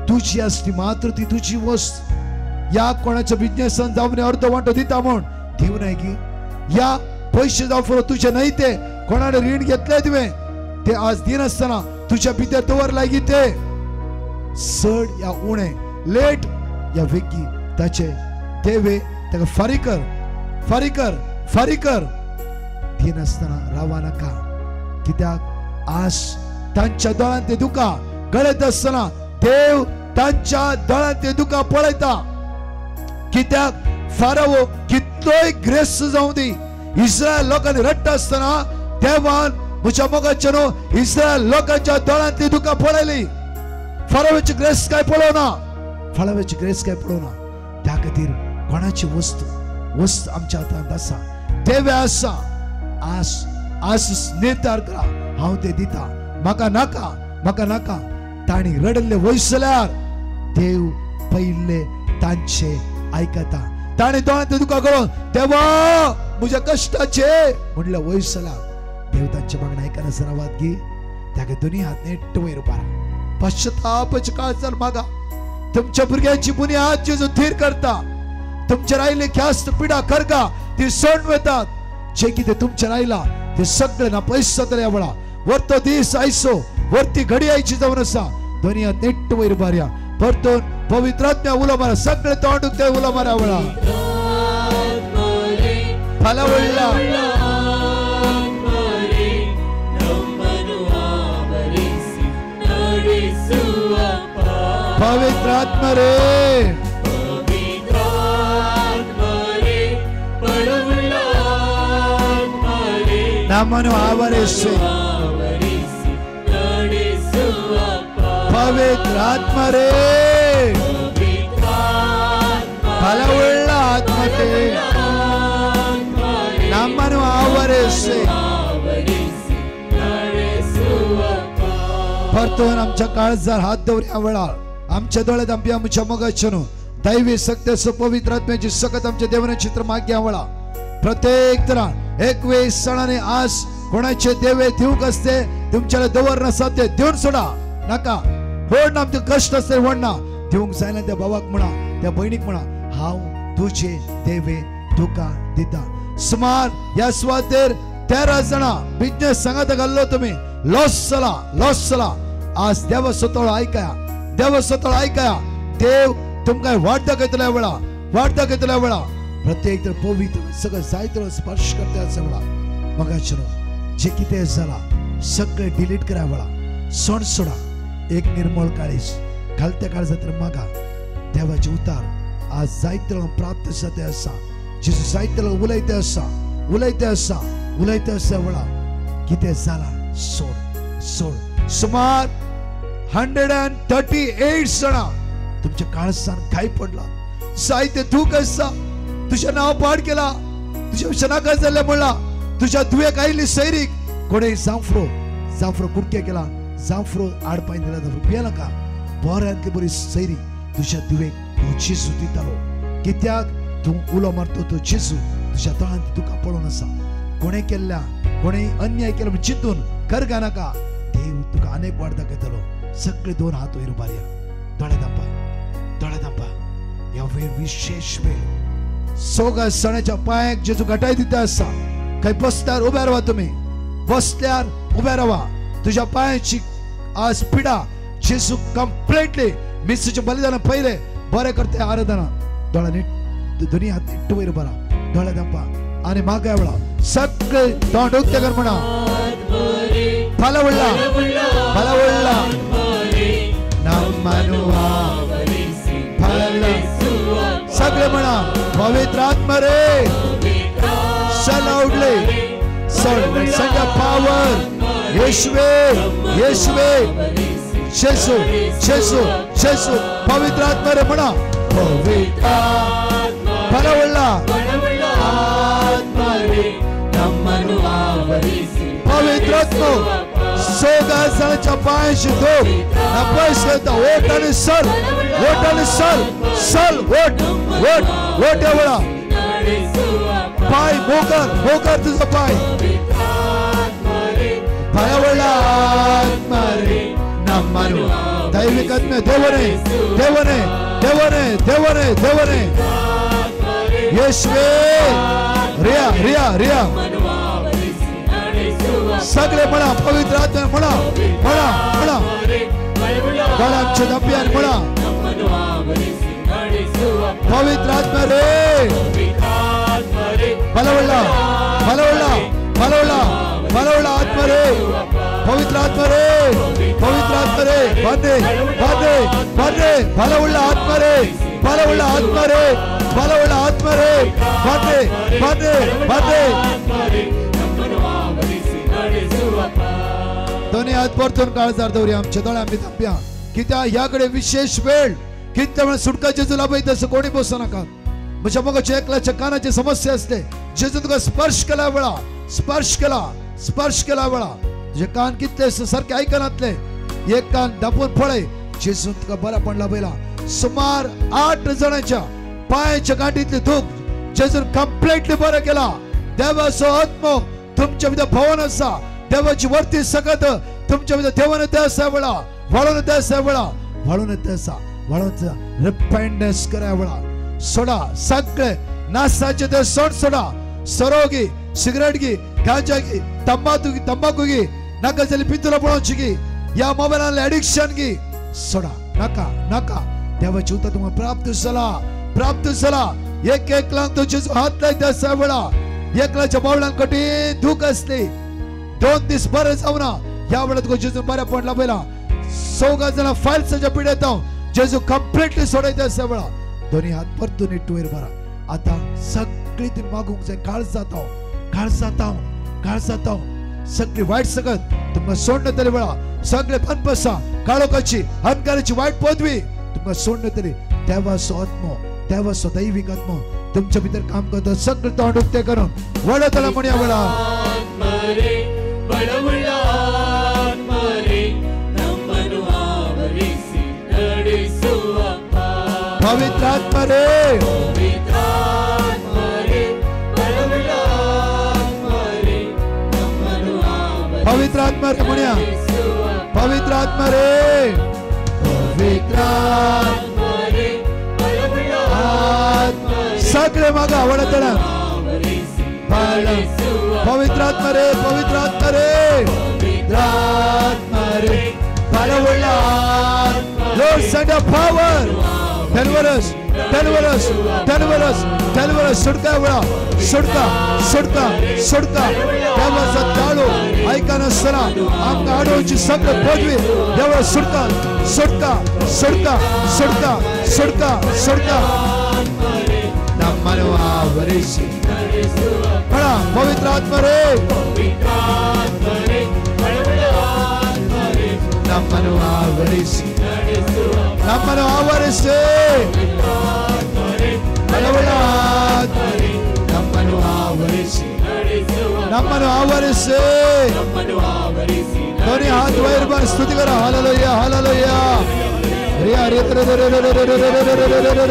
तुजी आसली मात्र ती तुजी वस्त. ह्या कोणाच्या बिजनेसान जावन अर्दो वांटो दिता म्हूण दिवं न्हय की, ह्या पयशे जावं फुरो तुजे न्हय ते कोणाले रीण घेतले तुवें ते आज दिनासतना तुज्या भितर दवर लागीं ते चड या उणें, लेट या वेगीं ताचे देवे ताका फारीक कर, फारीक कर, फारीक कर. दिनासतना रावा नाका, कित्याक आस तांच्या दोळ्यांत ते दुकां गळत आसतना देव तांच्या दोळ्यांत ते दुकां पळयता. कित्याक फारावो कितलोय ग्रेस्त जावं दी, इस्रायल लोकांनी रडटा आसतना देवान म्हज्या मोगाच्या न्हू इस्रायल लोकांच्या दोळ्यांतली दुकां पळयली. फारावेची ग्रेस काय पळोवना, फारावेची ग्रेस काय पळोवना. त्या खातीर कोणाची वस्तू वस्त आमच्या हातांत आसा, देवे आसा. आस आस निर्धार करा, हांव ते दिता, म्हाका नाका, म्हाका नाका. तांणी रडल्ले वयसल्यार देव पयले तांचे आयकता. ताणें दोळ्यांत दुकां गळोवन देवा म्हज्या कश्टाचे म्हणलें वयसल्यार देव तांचे मागणें आयकनासतना रावात गी. ताका दोनी हात नेट्ट वयर उबारा, पश्चातापाचे काळजान मागा. तुमच्या भुरग्यांची बुनियाद जेजू थीर करता. तुमचेर आयिल्ली ख्यास्त पिडा खरगा ती सोडून वतात. जे कितें तुमचेर आयला ते सगळें ना पयस जातलें. ह्या वेळा वरतो दीस आयचो, वरती घडी आयची जावन आसा. दोनी हात नेट्ट वयर उबारया, परतून पवित्र आत्म्या उलो मारा, सगळे तोंड उक्ते उलो मारा. वेळा फलवडला पवित्र आत्मा रे, ನಮ್ಮನ್ನು ಆವರಿಸಿ ಪವಿತ್ರ ಆತ್ಮರೇ, ಬಲವುಳ್ಳ ಆತ್ಮತೆ ನಮ್ಮನ್ನು ಆವರಿಸಿ. परतून आमच्या काळजार हात दवरया वेळार आमच्या दोळ्यात आमच्या आमच्या मोगाचे न्हू दैवी शक्तीचो पवित्र आत्म्याची सकत आमच्या देवाने चित्र मागया वेळा प्रत्येक तरान 21 सणाने आज कोणाचे देवे दिवंक असते तुमच्याला दवर नसता ते देऊन सोडा नाका. व्हड ना आमचे कश्ट असते व्हड ना दिवंक जायना त्या बाबाक म्हणा, त्या भयणीक म्हणा, हांव तुजे देवे तुका दिता. सुमार ह्या सुवातेर 13 जाणां बिजनेस सांगात घाल्लो तुमी लॉस जाला, लॉस जाला. आज देवा स्वतः आयकया, देवा स्वतः आयकया. देव तुमकां वाट दाखयतल्या वेळा, वाट दाखयतल्या वेळा प्रत्येक तर पवित्र सगळं जायतो स्पर्श करता वेळा मगाचे न्हू जे कितें जाला सगळें डिलीट करा वेळा सोड सोडा. एक निर्मळ काळीज घालत्या काळजांत मागा देवाचे उतार आज जायते प्राप्त जाते आसा. जेजू जायते उलयते आसा, उलयते आसा, उलयते आसा वेळा कितें जाला सोड सोड. सुमार 138 जाणां तुमच्या काळजान घाय पडला, जायते दूख आसा. तुझ्या नांव पाड केला, तुझ्या विशय नाका जाल्लें म्हणला, तुझ्या धुवेक आयिल्ली सैरीक कोणें जांफरो जांफरो कुडके केला, जांफरो आडपाय दिला, जांफरो पिये नाका. बऱ्यांतली बरी सैरी तुझ्या धुवेक तूं जेजू दितालो. कित्याक तूं उलो मारतो तो जेजू तुझ्या दोळ्यांत तुका पळोवन आसा. कोणें केल्ल्या कोणें अन्याय केला म्हूण चिंतून करगा नाका. देव तुका अनेक वाट दाखयतलो. सगळे दोन हात वयर उबारया, दोळे धांपा, दोळे धांपा. ह्या वेळ विशेष वेळ सोगा सणाच्या पांयाक जेजू घटाय दिता आसा. खंय बसल्यार उबे रावा, तुमी बसल्यार उबे रावा. तुझ्या पांयाची आज पिडा जेजू कंप्लिटली मिसूच्या बलिदाना पयले बरें करता आराधना. दोळ्या नीट दोनी हात नीट वयर उबारा, दोळे धांपा आनी मागया वेळा सगळे तोंड उक्ते कर म्हणा, बलवडला बलवडला नम्मनु सगळे म्हणा पवित्र आत्मा रे सलाउडले सगळ्या पावर येशवे येशवे जेसू जेसू जेसू पवित्र आत्मा रे म्हणा पवित्र बलवडला पवित्र आत्मा सोगा जाणाच्या पांयाशी धूप नपयस करता. ओट आणि सर, ओट आणि सर, सल ओट ओट ओट या वेळा पाय मोकर मोकर तुझा पाय पायावडला आत्मा रे नम्मनु दैविक आत्मे देवने देवने देवने देवने देवने येशवे रिया रिया रिया सगळे म्हणा पवित्र आत्मा म्हणा म्हणा म्हणा गळाच्या धप्प्यान म्हणा. ಪವಿತ್ರಾತ್ಮರೇ ಬಲವುಳ್ಳ ಬಲವುಳ್ಳ ಬಲವುಳ್ಳ ಬಲವುಳ್ಳ ಆತ್ಮರೇ ಪವಿತ್ರಾತ್ಮರೇ ಪವಿತ್ರಾತ್ಮರೇ ಬನ್ನಿ ಬನ್ನಿ ಬನ್ನಿ ಬಲವುಳ್ಳ ಆತ್ಮರೇ ಬಲವುಳ್ಳ ಆತ್ಮರೇ ಬಲವುಳ್ಳ ಆತ್ಮರೇ ಬನ್ನಿ ಬನ್ನಿ ಬನ್ನಿ. दोन्ही हात परतून काळजार दवरया आमच्या दोळे आमी धांपया. कित्याक ह्या कडेन विशेष वेळ कितल्या वेळ सुटका जेजू लाभयता तसं कोणी बसूं नाका. म्हज्या मोगाच्या एकल्याच्या कानाची समस्या आसले जेजू तुका स्पर्श केला वेळा स्पर्श केला स्पर्श केला वेळा तुझे कान कितले सारखे आयकनातले एक कान धांपून पळय जेजून तुका बरेपण लाभयला. सुमार 8 जाणांच्या पांयाच्या गांठीतली दूख जेजून कंप्लिटली बरें केला. देवाचो आत्मो तुमच्या भितर भवन आसा. देवाची वर्ती सकत तुमच्या भितर देवान ते आसा वेळा वाळून ते आसा वेळा वाळून ते आसा वाळून रिपेंडन्स करा वेळा सोडा सगळे नासाचे ते सोड सोडा सोरो घे सिगरेट घे गांजा घे तंबाखू घे नाका जाल्यार पितुला पळोवची घे ह्या मोबायलान एडिक्शन घे सोडा नाका नाका. देवाची उतर तुमकां प्राप्त जाला प्राप्त जाला. एक एकलांक तो जेजू हात लायता आसा वेळा एकलाच्या बावळान कठीण दूख आसली 2 दीस बरें जावना ह्या वेळार तुका जेजून बरेपण लाभयला. 4 जाणां फायल्साच्या पिड्यात जेजू कंप्लिटली सोडयता आसा वेळा. दोन्ही हात परतून इट्टू वयर बरा. आतां सगळी ती मागूंक जाय काळजात हांव काळजात हांव काळजात हांव सगळी वायट सकत तुमकां सोडणं तरी वेळा सगळे पनपसा काळोखाची अहंकाराची वायट पदवी तुमकां सोडणं तरी देवाचो आत्मो देवाचो दैवीक आत्मो तुमच्या भितर काम करता. सगळें तोंड उक्तें करून वडतला म्हणया वेळा पवित्रात्मरे पवित्रात्मरे म्हणया पवित्रात्मरे पवित्रात्मरे सगळे मागा आवडतला पवित्रात्मरे पवित्रात्मरे पवित्रात्मरे बलವುಳ್ಳ. Lord, send your power. Deliver us, deliver us, deliver us, deliver us. सुटका वेळा सुटका सुटका सुटका. देवाचा ताळू ऐकनासतना आमकां आडोवची सगळे पदवी देवा सुटका सुटका सुटका सुटका सुटका सुटका. नम्मनु आवरिसी म्हणा पवित्र आत्मरे ನಮ್ಮನ್ನು ಆವರಿಸಿ ನಮ್ಮನ್ನು ಆವರಿಸಿ ಬಲವುಳ್ಳ ಆತ್ಮರೇ ನಮ್ಮನ್ನು ಆವರಿಸಿ ನಮ್ಮನ್ನು ಆವರಿಸಿ. ಧ್ವನಿ हाथ वयर पर स्तुति करा. Hallelujah hallelujah. रिया रे रे रे रे रे रे रे रे रे रे रे रे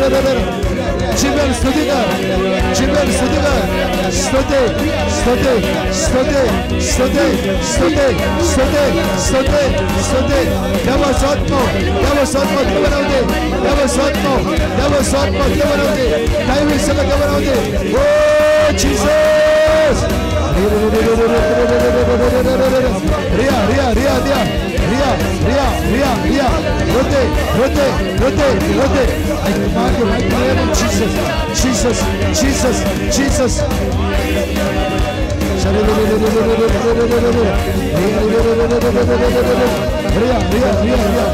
रे रे रे. जीवन स्तुति कर जीवन स्तुति कर. स्तुति स्तुति स्तुति स्तुति स्तुति स्तुति स्तुति स्तुति. देवाचा आत्मा देवाचा आत्मा देवनावदे देवाचा आत्मा देवाचा आत्मा देवनावदे दैवी सगळं देवनावदे. ओ जीसस. रिया रिया रिया रिया रिया रिया रिया रिया. रोते रोते रोते रोते. I command you right now in Jesus, Jesus, Jesus, Jesus. Riya Riya Riya Riya. Riya Riya Riya.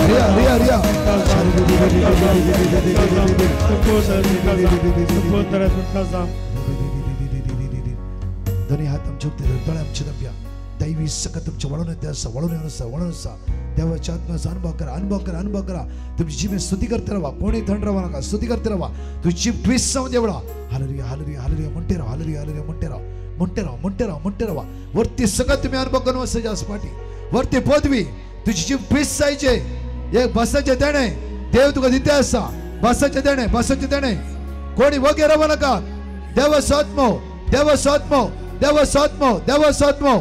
Riya Riya Riya. दोन्ही हात आमचे उक्ते दोळे आमचे दबया. दैवी सकत तुमच्या वळून येते आसा वळून येवन आसा वळून आसा. देवाच्या आत्म्याचा अनुभव करा अनुभव करा अनुभव करा. तुमची जीभ स्तुती करते राहा कोणी थंड राहा नका. स्तुती करते राहा. तुझी जीभ ट्विस्ट जाऊन देवळा. हालेलुया हालेलुया हालेलुया म्हणते राहा. हालेलुया हालेलुया म्हणते राहा म्हणते राहा म्हणते राहा म्हणते राहा. वरती सगळं तुम्ही अनुभव करून असायचे आसपाटी वरती पदवी तुझी जीभ ट्विस्ट जायचे. एक बसाचे देणे देव तुका दिते आसा. बसाचे देणे बसाचे देणे कोणी वगैरे राव नका. देवाचो आत्मो देवाचो आत्मो देवाचो आत्मो देवाचो आत्मो.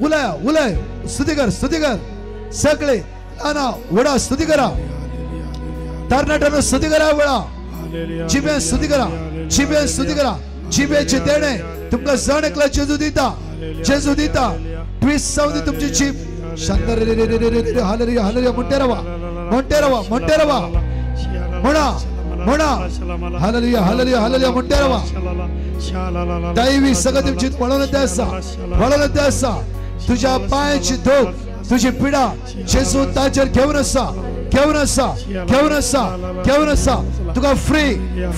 उलय उलय स्तुती कर स्तुती कर. सगळे लहाना व्हडा स्तुती करा. तरणाट्यांनो स्तुती करा वेळा. जिबेन स्तुती करा, जिबेन स्तुती करा. जिबेचे देणे तुमकां जण एकला जेजू दिता, जेजू दिता. ट्विस्ट जावं दी तुमची जीभ. शांत रे रे रे रे रे हालेलुया हालेलुया म्हणते रावा, म्हणते रावा, म्हणते रावा. म्हणा म्हणा हालेलुया हालेलुया हालेलुया म्हणते रावा. दैवी सगळं तुमची वळवून ते आसा, वळवून ते आसा. तुझ्या पायांची धोक, तुझी पिडा जेजू ताचेर घेवन आसा, घेवन आसा, घेवन आसा, घेवन आसा. तुका फ्री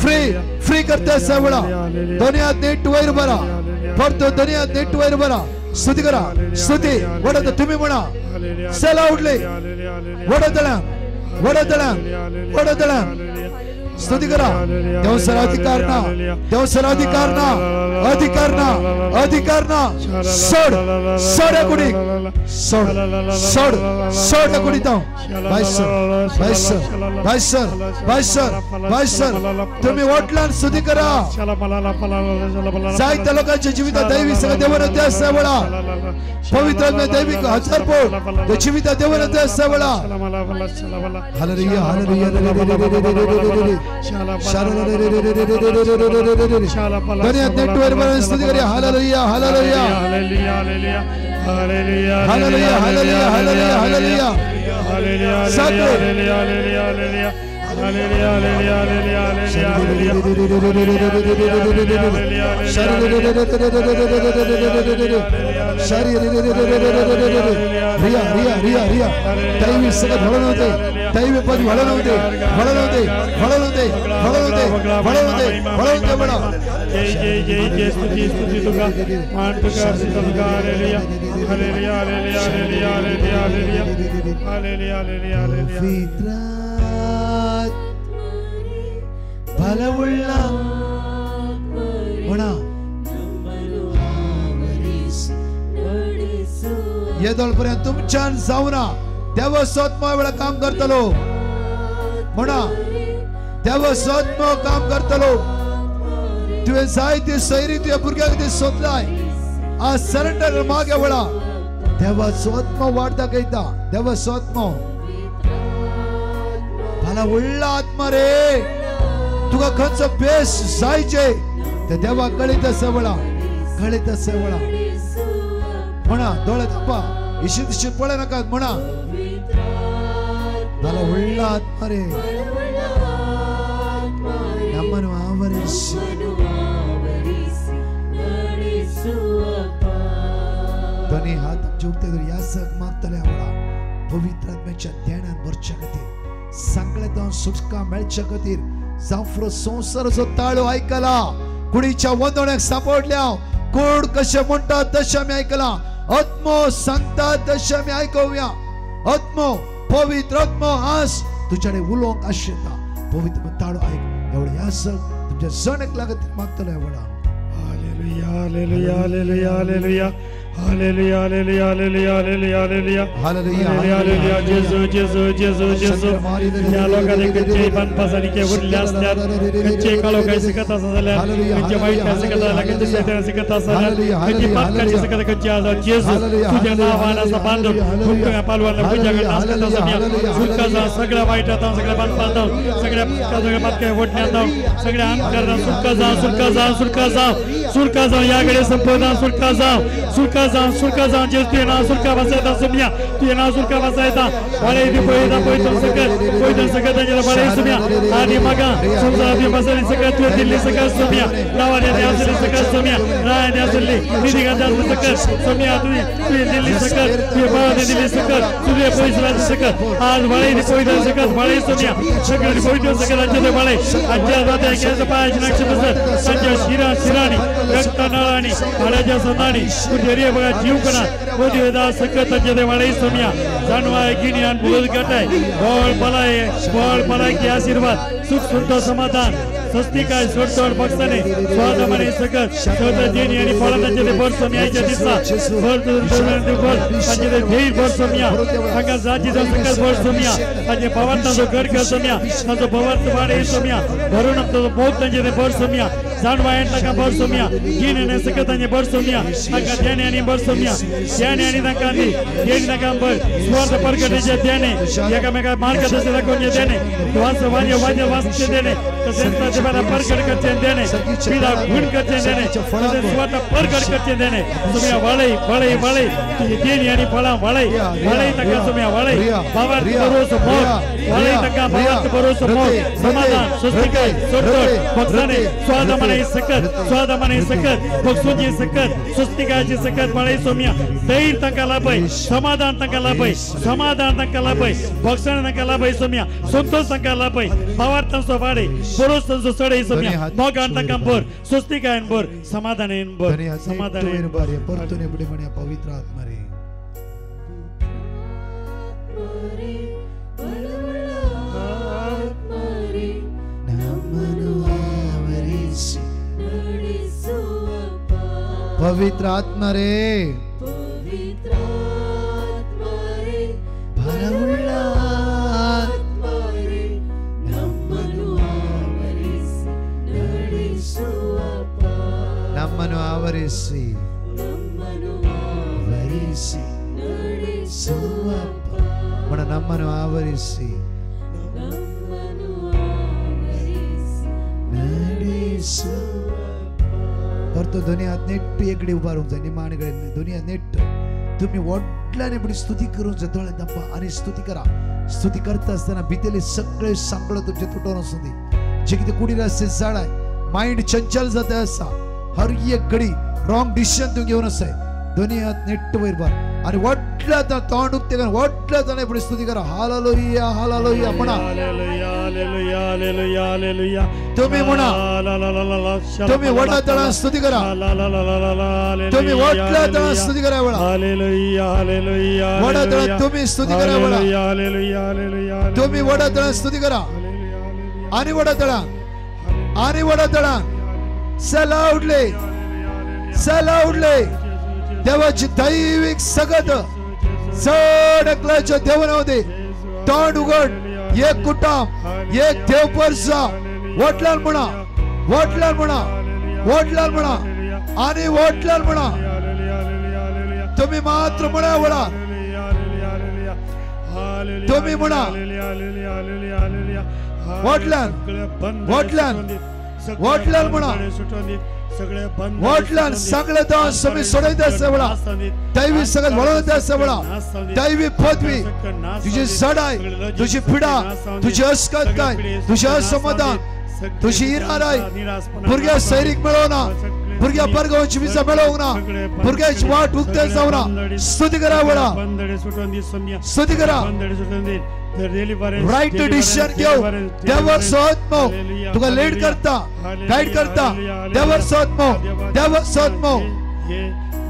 फ्री फ्री करता आसा वेळा. दोन्ही हात नीट वयर बरा, परतो दोन्ही हात नीट वयर बरा. स्तुती करा, स्तुती. वडत तुम्ही म्हणा, सेला उडले वडतळ्यान, वडतळ्यान, वडतळ्यान. स्तुती करा. देवसर अधिकार ना, देवसर अधिकार ना, अधिकार ना, अधिकार ना. सोड, सोड कुडीक, सोड, सोड, सोड कुडी तो. भाई सर, भाई सर, भाई सर, भाई सर, भाई सर. तुम्ही वोटलान स्तुती करा. जायत्या लोकांच्या जिवितात दैवी सगळं देवान ते आसा वेळा. पवित्र दैविक हजार पोट जिवितात देवान ते आसा वेळा. Hallelujah hallelujah. Hallelujah hallelujah hallelujah hallelujah hallelujah hallelujah. Riya Riya Riya Riya. दैवी सगळं घडवून होते, दैवी पद घडवून होते, घडवून होते, घडवून होते, घडवून होते, घडवून होते, घडवून होते. म्हणा जय जय जय जय. स्तुती स्तुती तुका मान तुका तुका. Hallelujah hallelujah hallelujah hallelujah hallelujah hallelujah hallelujah hallelujah. ಬಲವುಳ್ಳ म्हणा येदोळ पर्यंत तुमच्यान जावना देव स्वत्मा वेळा काम करतलो. म्हणा देव स्वत्मा काम करतलो. तुवें जाय ती सैरी तुज्या भुरग्याक ती सोदलाय. आज सरेंडर मागे वेळा देव स्वत्मा वाट दाखयता. देव स्वत्मा बलವುಳ್ಳ आत्मा रे. तुका खंयचो बेस जायचे ते देवा कळीत आसा वेळा, कळीत आसा वेळा. म्हणा दोळे थापा, इशी तिशी पळय नाकात. म्हणा ಬಲವುಳ್ಳ ಆತ್ಮರೇ ನಮ್ಮನ್ನು ಆವರಿಸಿ. दोन्ही हात आमचे उक्ते धरून यासक मागतले आवडा पवित्र आत्म्याच्या ध्यानान भरच्या खातीर, सांगले सुटका मेळच्या खातीर. जांव संवसाराचो ताळो आयकला, कुडीच्या वंदोण्याक सापडल्या. कोण कशें म्हणटा तशें आमी आयकलां, आत्मो सांगता तशें आमी आयकुया. आत्मो पवित्र आत्मो आज तुज्या कडेन उलोवंक आशिल्ला. पवित्र ताळो आयक. एवढे यासक तुमच्या जण एकला खातीर मागतले आवडा. Hallelujah hallelujah hallelujah hallelujah hallelujah hallelujah hallelujah hallelujah hallelujah hallelujah hallelujah. जेजू जेजू जेजू जेजू. ह्या लोकांनी खंयचेय बांदपासानी उरले आसल्यार, खंयचेय काळोखाय शिकत आसा जाल्यार, खंयचे वायट शिकत जाल्यार, खंयचे सैतान शिकत आसा जाल्यार, खंयची पातकाची शिकत खंयची आसा, जेजू तुज्या नांवान आसा बांदून तुमकां पालवान तुज्या कडेन नासकत आसा. सुटका जावं सगळ्या वायटांत, सगळ्या बांदपांत, सगळ्या सगळ्या पातकाय वडण्यांत, सगळ्या अंधकारांत सुटका जावं, सुटका जावं, सुटका जावं, सुटका जावं. ह्या कडेन संपना सुटका जावं, सुटका जावं, सुटका जावं. जेजू तुवें नांव सुटका वाचयता सुमया, तुवें नांव सुटका वाचयता. बाळे दी पळयता पळयता सकत पळयता सकत तांचे बाळे सुमया. आनी म्हाका संवसारांत बसली सकत तुवें दिल्ली सकत सुमया. नांवान आसली सकत सुमया, रायान आसली निधिकांत आसली सकत सुमया. तुवें तुवें दिल्ली सकत, तुवें बाळांनी दिल्ली सकत, तुवें पयस सकत. आज बाळे दी पळयता सकत बाळे सुमया. सगळे पळयता सकत हांचे ते बाळे हांच्या जात्या केंस पांयाचे नक्ष बसत तांच्या शिरा शिरांनी रक्तनाळांनी हाडाच्या संदांनी तुझे बघा जीव कणा मोदी सकत तांचे ते वाळे सोम्या. जाणवाय गिन्यान बोध गटाय बळ बलाय बळ बलायकी आशीर्वाद सुख संतोष समाधान स्वस्तिकाय सोडतोड बक्षाने स्वादमाने सकत सौदा देणी आणि फळांचे ते भर सोम्याच्या दिसा भर भर तांचे ते धीर भर सोम्या. तांकां जातीचो सकत भर सोम्या. तांचे भावार्थाचो घर कर सोम्या. तांचो भावार्थ वाडे सोम्या. भरून ताचो भोग तांचे ते भर सोम्या. जाणवायन तांकां भर सोम्या गिन्यान सकतांचे भर सोम्या तांकां ध्यानी भर सोम्या ध्यानी आनी तांकां दी देणी तांकां भर सुवार्थ परगटेचे ध्याने एकामेका मार्गदर्शन दाखोवचे देणे वास वाद्य वाद्य वासचे देणे तसेच ताचे परगट करचे देणे पिढा गुण करचे देणे तसेच सुवार्थ परगट करचे देणे सोम्या वळय वळय वळय तुझी देणी आनी फळां वळय वळय तांकां सोम्या वळय भावार्थ भरोसो मोग वळय तांकां भावार्थ भरोसो मोग समाधान स्वस्तिकाय सोडतोड भक्ताने स्वादमाने सकत स्वादमाने सकत भक्सुची सकत स्वस्तिकायची सकत वळय सोम्या धैर्य तांकां लाभय समाधान तांकां लाभय समाधान तांकां लाभय भक्साने तांकां लाभय सोम्या संतोष तांकां लाभय भावार्थ तांचो वाडय भरोस तांचो चडय सोम्या मोगान तांकां भर स्वस्तिकायन भर समाधानान भर समाधानान भर परतून पुढे म्हणे पवित्र आत्मा रे पवित्र आत्मा रे ಬಲವುಳ್ಳ ಆತ್ಮರೇ ನಮ್ಮನ್ನು ಆವರಿಸಿ ನಡೆಸುವಪ್ಪ ನಮ್ಮನ್ನು ಆವರಿಸಿ ನಮ್ಮನ್ನು ಆವರಿಸಿ ನಡೆಸುವಪ್ಪ మన ನಮ್ಮನ್ನು ಆವರಿಸಿ ನಮ್ಮನ್ನು ಆವರಿಸಿ ನಡೆಸುವಪ್ಪ. परतो दोन्ही हात नेट एकडे उभा राहूंक जाय निमाणे कडेन दोन्ही हात नेट तुम्ही व्हडल्याने बरी स्तुती करूंक जाय दोळे धांपा आनी स्तुती करा. स्तुती करता आसतना भितरले सगळे सांगडो तुमचे तुटोन वचूं दी. जे कितें कुडीर आसता जाणाय मायंड चंचल जाता आसा हर एक घडी रॉंग डिसिजन तूं घेवन आसाय. दोन्ही हात नेट वयर भर आनी व्हडल्या तोंड उक्तें कर व्हडल्या ताणें बरी स्तुती करा. हालेलुया हालेलुया म्हणा. हालेलुया हालेलुया हालेलुया हालेलुया. तुम्ही म्हणा. तुम्ही व्हडल्या तळान स्तुती करा. तुम्ही व्हडल्या तळान स्तुती करा वेळा. हालेलुया हालेलुया व्हडल्या तळान तुम्ही स्तुती करा वेळा. हालेलुया हालेलुया तुम्ही व्हडल्या तळान स्तुती करा आणि व्हडल्या तळान आणि व्हडल्या तळान सला उडले सला उडले देवाची दैविक सगत चड एकल्याच्या देवनामध्ये तोंड उघड एक कुटाम एक देव परसा वडलान म्हणा वडलान म्हणा वडलान म्हणा आणि वडलान म्हणा. तुम्ही मात्र म्हणा वडा तुम्ही म्हणा वडलान वडलान वडलान म्हणा वडलान सगळे दोष तुम्ही सोडयत आसा वेळा दैवी सगळं वळवत आसा वेळा दैवी पदवी तुझी जडाय तुझी पिडा तुझी अस्कतकाय तुझे असमाधान तुझी इराराय भुरग्या सैरीक मेळोवना भुरग्या परगावची विजा मेळोवंक ना भुरग्याची वाट उक्ते जावना. स्तुती करा वेळा स्तुती करा. राईट डिसिजन घेऊ देवाचो आत्मो तुका लीड करता गाईड करता. देवाचो आत्मो देवाचो आत्मो हे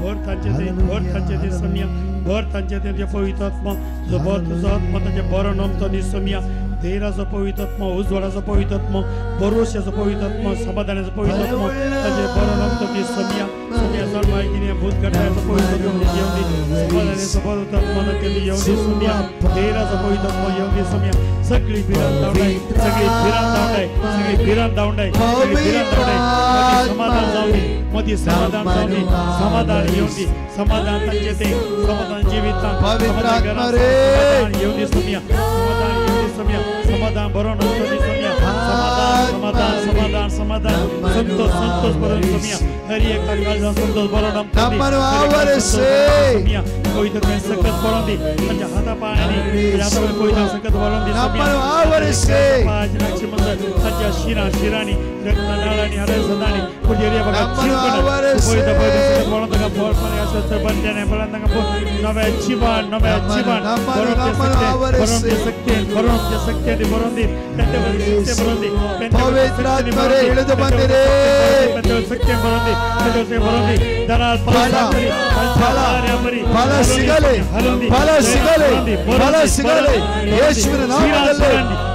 भर तांचे ते भर तांचे ते सम्या भर तांचे ते पवित्र आत्मा जो भर तुझो आत्मा तांचे बरो नमतो दी सम्या धैर्याचो पवित्र आत्मा उजवाडाचो पवित्र आत्मा भरोश्याचो पवित्र आत्मा समाधानाचो पवित्र आत्मा तांचे बरो नमतो दी सम्या सम्या जाण माहिती भूत घटायाचो पवित्र आत्मा येवन दी समाधानाचो पवित्र आत्मा तांचे येवन दी सम्या धैर्याचो पवित्र आत्मा येवन दी सम्या. सगळी भिरांत धांवडाय सगळी भिरांत धांवडाय सगळी भिरांत धांवडाय सगळी भिरांत धांवडाय. मदी समाधान जावं दी मदी समाधान जावं दी समाधान येवन दी समाधान तांचे ते समाधान जिवितांत समाधान घरांत समाधान येवन दी सम्या समाधान येवन दी सम्या समाधान बरो नमतो दी सम्या समाधान समाधान समाधान समाधान संतोष संतोष बरो सम्या हर एक काळजान संतोष बरो नमतो दी सम्या पवित्र सकत बरो दी तांच्या हाता पायांनी पवित्र सकत बरो दी सम्या तांच्या शिरा शिरांनी रक्तनाळांनी हृदय पुजेरी बघा पवित्र पवित्र सकत बरो तांकां बळपण आसत बंद्याने बळान तांकां नवे जीवन नवे जीवन बरोवन शक्ती बरोवन शक्ती बरोवन दी शक्ती बरोवन दी ಪವಿತ್ರ ಆತ್ಮರೇ ಇಳಿದು ಬಂದಿರಿ ಶಕ್ತಿ ಬರೋನ್ ದಿ ಬರೋನ್ ದಿ ದರಾಲ್ ಫಲ ಫಲ ಫಲ ಸಿಗಲಿ ಫಲ ಸಿಗಲಿ ಫಲ ಸಿಗಲಿ ಯೇಸುವಿನ ನಾಮದಲ್ಲಿ.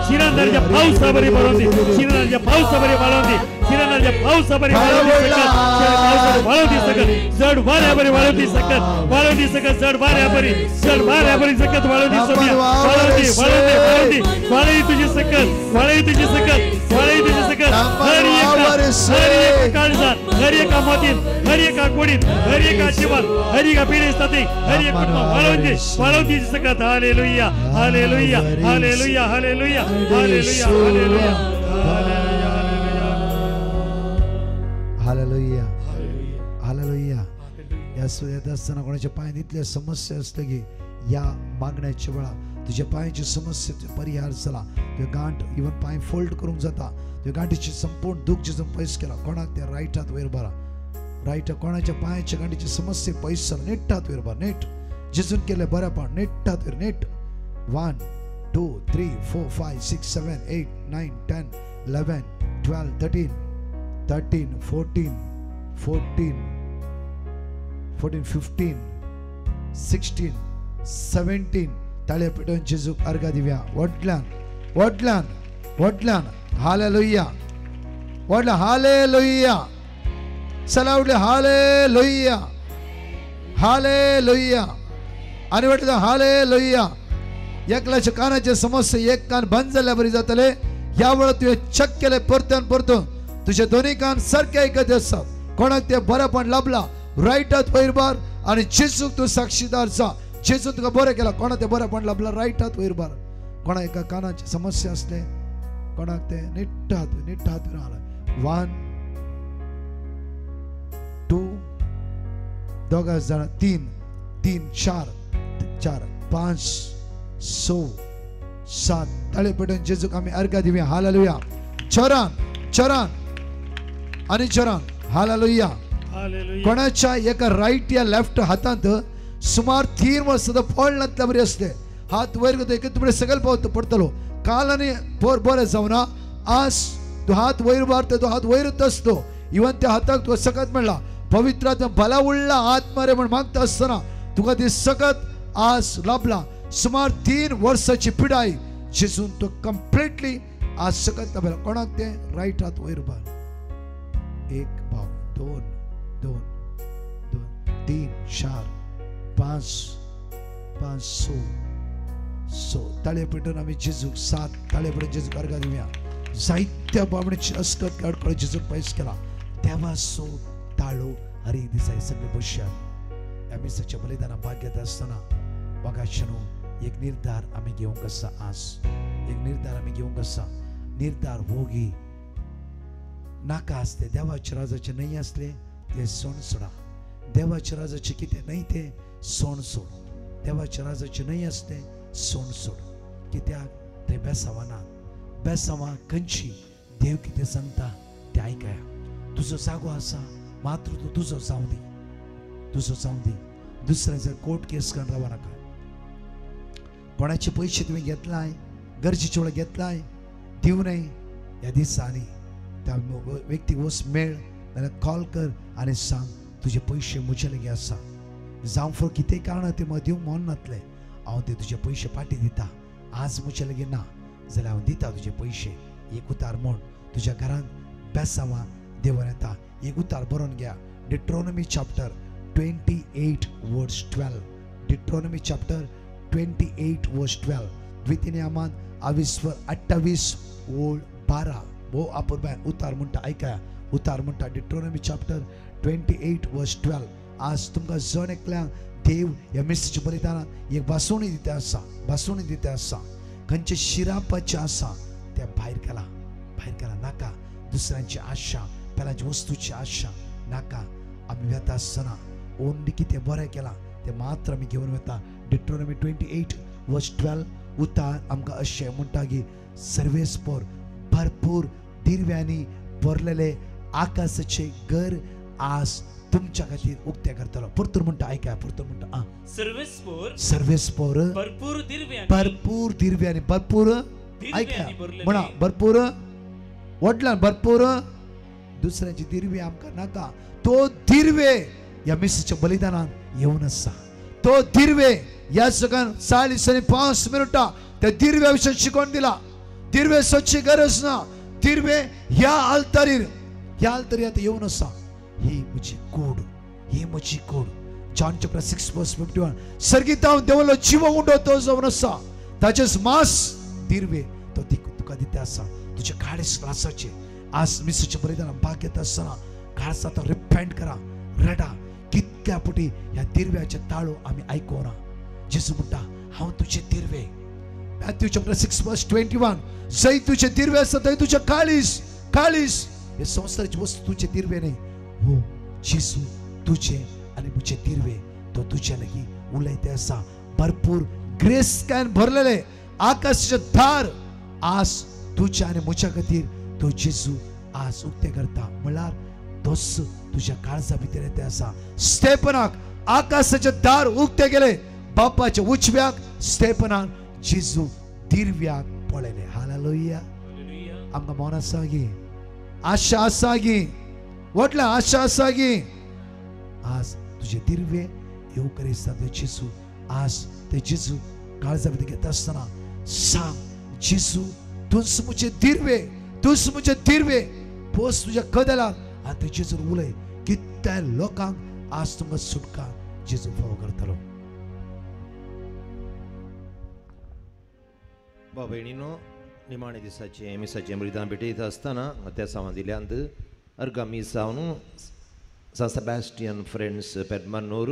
ಶಿರಾನರ್ಜ ಪಾವಸಾಬರಿ ಬರೋಂದಿ ಶಿರಾನರ್ಜ ಪಾವಸಾಬರಿ वाळवंदी शिरानर्ज पावसाबरी वाळवंदी सकत वाळवंदी सकत जड वाऱ्याबरी वाळवंदी सकत वाळवंदी सकत जड वाऱ्याबरी जड वाऱ्याबरी सकत वाळवंदी सम्या वाळवंदी वाळवंदी वाळवंदी वाळई तुझी सकत वाळई तुझी सकत वाळई तुझी सकत कर हर एका काळजात, हर एका मतीन, हर एका कुडीत, हर एका जिवात, हर एका पिढी हर एक कुटुंब वाळवून दे, वाळवून दे सकत. Hallelujah, hallelujah, hallelujah, hallelujah, hallelujah, hallelujah, hallelujah, hallelujah. या येत असताना कोणाच्या पायात इतल्या समस्या असल्या की या मागण्याच्या वेळा तुझ्या पायाची समस्या परिहार झाला. तुझ्या गांठ इवन पाय फोल्ड करूंक जाता. तुझ्या गांठीची संपूर्ण दुःख जिजून पयस केला. कोणाक त्या रायट हात वयर बारा, रायट कोणाच्या पायाच्या गांठीची समस्या पयस जाला. नेट हात वयर बार, नेट जिजून केले बरेपण. नेट हात वयर, नेट. 1 2 3 4 5 6 7 8 9 10 11 12 13 13 14 14 14 15 16 17. ताळ्या पेटोवन जेजूक अर्घा दिव्या. व्हडल्यान व्हडल्यान व्हडल्यान हालेलुया, व्हडल्या हालेलुया. चला व्हडले हालेलुया, हालेलुया. आनी व्हडले हालेलुया. एकल्याच्या कानाचे समस्या एक कान बंद जाल्ल्या बरी जातले. ह्या वेळार तुवें चेक केले परतून परतून तुझे दोन्ही कान सारखे आयकत आसात. कोणाक ते बरेपण लाभला रायट हात वयर बार आनी जेजूक तूं साक्षीदार जा. जेजून तुका बरें केला. कोणा ते बरेपण लाभला रायट हात वयर बार. कोणा एका कानाची समस्या आसले कोणाक ते निट्ट हात, निट्ट हात वयर आला. 1 2 दोगां जाणां 3 3 4 4 5 6 7. ताळे पेटून जेजूक आमी अर्घा दिवया. हालेलुया. चोरान चोरान आनी चोरान. हालेलुया. कोणाच्या एका रायट या लेफ्ट हातांत सुमार 3 वर्सां फळ नातल्या बरी आसले. हात वयर करता एक तुमचे सकयल पावतो पडटलो. काल आनी पोर बरें जावना. आज तूं हात वयर मारता तो हात वयरच आसतो. इवन त्या हाताक तुका सकत मेळ्ळा. पवित्र आत्मा भला उडला हात मारे म्हण मागता आसतना तुका ती सकत आज लाभला. सुमार 3 वर्साची पिडाय जेजून तो कंप्लिटली आज सकत लाभला. कोणाक ते रायट हात वयर मार. 1 भाव 2 2 2 3 4 5 5 6 6. ताळे पेटून आमी जेजूक 7. ताळे पेटून जेजूक अर्घा दिवया. जायत्या बाबणीची अस्कत अडकळ जेजूक पयस केला. देवाचो ताळो हर एक दिसा सगळे बसया. ह्या मिसाच्या बलिदाना भाग घेता आसतना वागाशें एक निर्धार आमी घेवंक आसा. आज एक निर्धार आमी घेवंक आसा. निर्धार होगी नाका आसले देवाच्या राजाचे न्हय आसले ते सोण सोडा. देवाच्या राजाचे कितें न्हय ते सोण सोड. देवाच्या राजाचे न्हय आसले सोण सोड. कित्याक ते बेसांवां ना. बेसांवां खंयची देव कितें सांगता तें आयकया. तुजो जागो आसा मात्र तूं तुजो जावं दी, तुजो जावं दी. दुसऱ्यांचेर कोर्ट केस करून रावो नाका. कोणाचे पयशे तुवें घेतलाय गरजेचे वेळार घेतलाय दिवं न्हय. ह्या दिसांनी त्या व्यक्तीक वच मेळ नाल्यार कॉल कर आनी सांग तुजे पयशे म्हजे लागीं आसा. जावं फॉर कितें कारण ते म्हाका दिवंक मन नातलें हांव ते तुजे पयशे फाटीं दिता. आज म्हजे लागीं ना जाल्यार हांव दिता तुजे पयशे. एक उतार म्हूण तुज्या घरांत बेसांवां देवान येता. एक उतार बरोवन घ्या. Deuteronomy chapter 28 verse 12. Deuteronomy chapter 28 verse 12. द्वितीय आवीस 28 ओळ 12. भोव आपुरबायन उतार म्हणटा आयकया. उतार म्हणटा डिट्रोनॉमी चॅप्टर 28 वर्स 12. आज तुमकां जण एकल्यांक देव ह्या मिसाच्या बलिदानान एक भासोवणी दिता आसा. भासोवणी दिता आसा. खंयचे शिरापाचें आसा तें भायर केलां, भायर केलां. नाका दुसऱ्यांची आशा, पेलांची वस्तूची आशा नाका. आमी वेता आसतना ओन्ली कितें बरें केलां तें मात्र आमी घेवन वता. डिट्रोनॉमी 28 वर्स 12 उतार आमकां अशें म्हणटा की सर्वेस्पोर भरपूर दिरव्यांनी भरलेले आकाशाचे घर आज तुमच्या खातीर उक्ते करतलो. परतून म्हणटा आयका. परतून म्हणटा आं सर्वेस्पोर सर्वेस्पोर भरपूर दिरव्यांनी, भरपूर दिरव्यांनी, भरपूर आयका म्हणा भरपूर व्हडल्यान भरपूर. दुसऱ्यांची दिरवी आमकां नाका. तो दिरवे ह्या मिसाच्या बलिदानान येवन आसा. तो दिरवे ह्या सगळ्यान 40 आनी 5 मिनटां त्या दिरव्या विशय शिकोवन दिला. दिरवे सोदची गरज ना. दिरवे ह्या आल्तारीर, ह्या आल्तारीर आतां येवन आसा. ही म्हजी कूड, ही म्हजी कूड. John chapter 6 verse 51. सर्गीताव देवलो जिवो उंडो तो जावन आसा. ताचेच मास दिरवे तो तुका दिता आसा. तुजे काळीज ग्लासाचे आज मिसाच्या बलिदानात भाग घेता आसतना काळजांत रिपेंट करा, रडा. कितक्या पुटी ह्या दिरव्याचे ताळो आमी आयकोना. जेजू म्हणटा हांव तुजे दिरवे. Matthew chapter 6:21, जंय तुजे दिरवे आसा थंय तुजें काळीज. काळीज हे संवसाराची वस्तू तुजे दिरवे न्ही. हो जेजू तुजे आनी म्हजे दिरवे, तो तुज्या लागीं उलयते आसा. भरपूर ग्रेस can भरलेले आकाशाचे दार आज तुज्या आनी म्हज्या खातीर तो जेजू आज उक्ते करता. म्हणल्यार तोच तुज्या काळजा भितर येते आसा. स्टेपनाक आकाशाचे दार उक्ते केले, बापाच्या उजव्याक स्टेपनान जेजू दिरव्याक पळयले. हालेलुया. आमकां मौन आसा गी, आशा आसा गी, व्हडल्या आशा आसा गी. आज तुजे दिरवे येवकरी करिस्ता ते जेजू. आज ते जेजू काळजा भितर घेता आसतना सांग, जेजू तूंच म्हजे दिरवे, तूंच म्हजे दिरवे. पोस तुज्या कदेलाक आनी ते जेजून उलय. कितल्या लोकांक आज तुमकां सुटका जेजू फावो करतलो. भाव भयणीनो, निमाणे दिसाचें मिसाचें बलिदान भेटयता आसतना त्या सामान दिल्यांत अर्गा मीस जावन सान सेबास्टियन फ्रेंड्स पेडमन्नूर,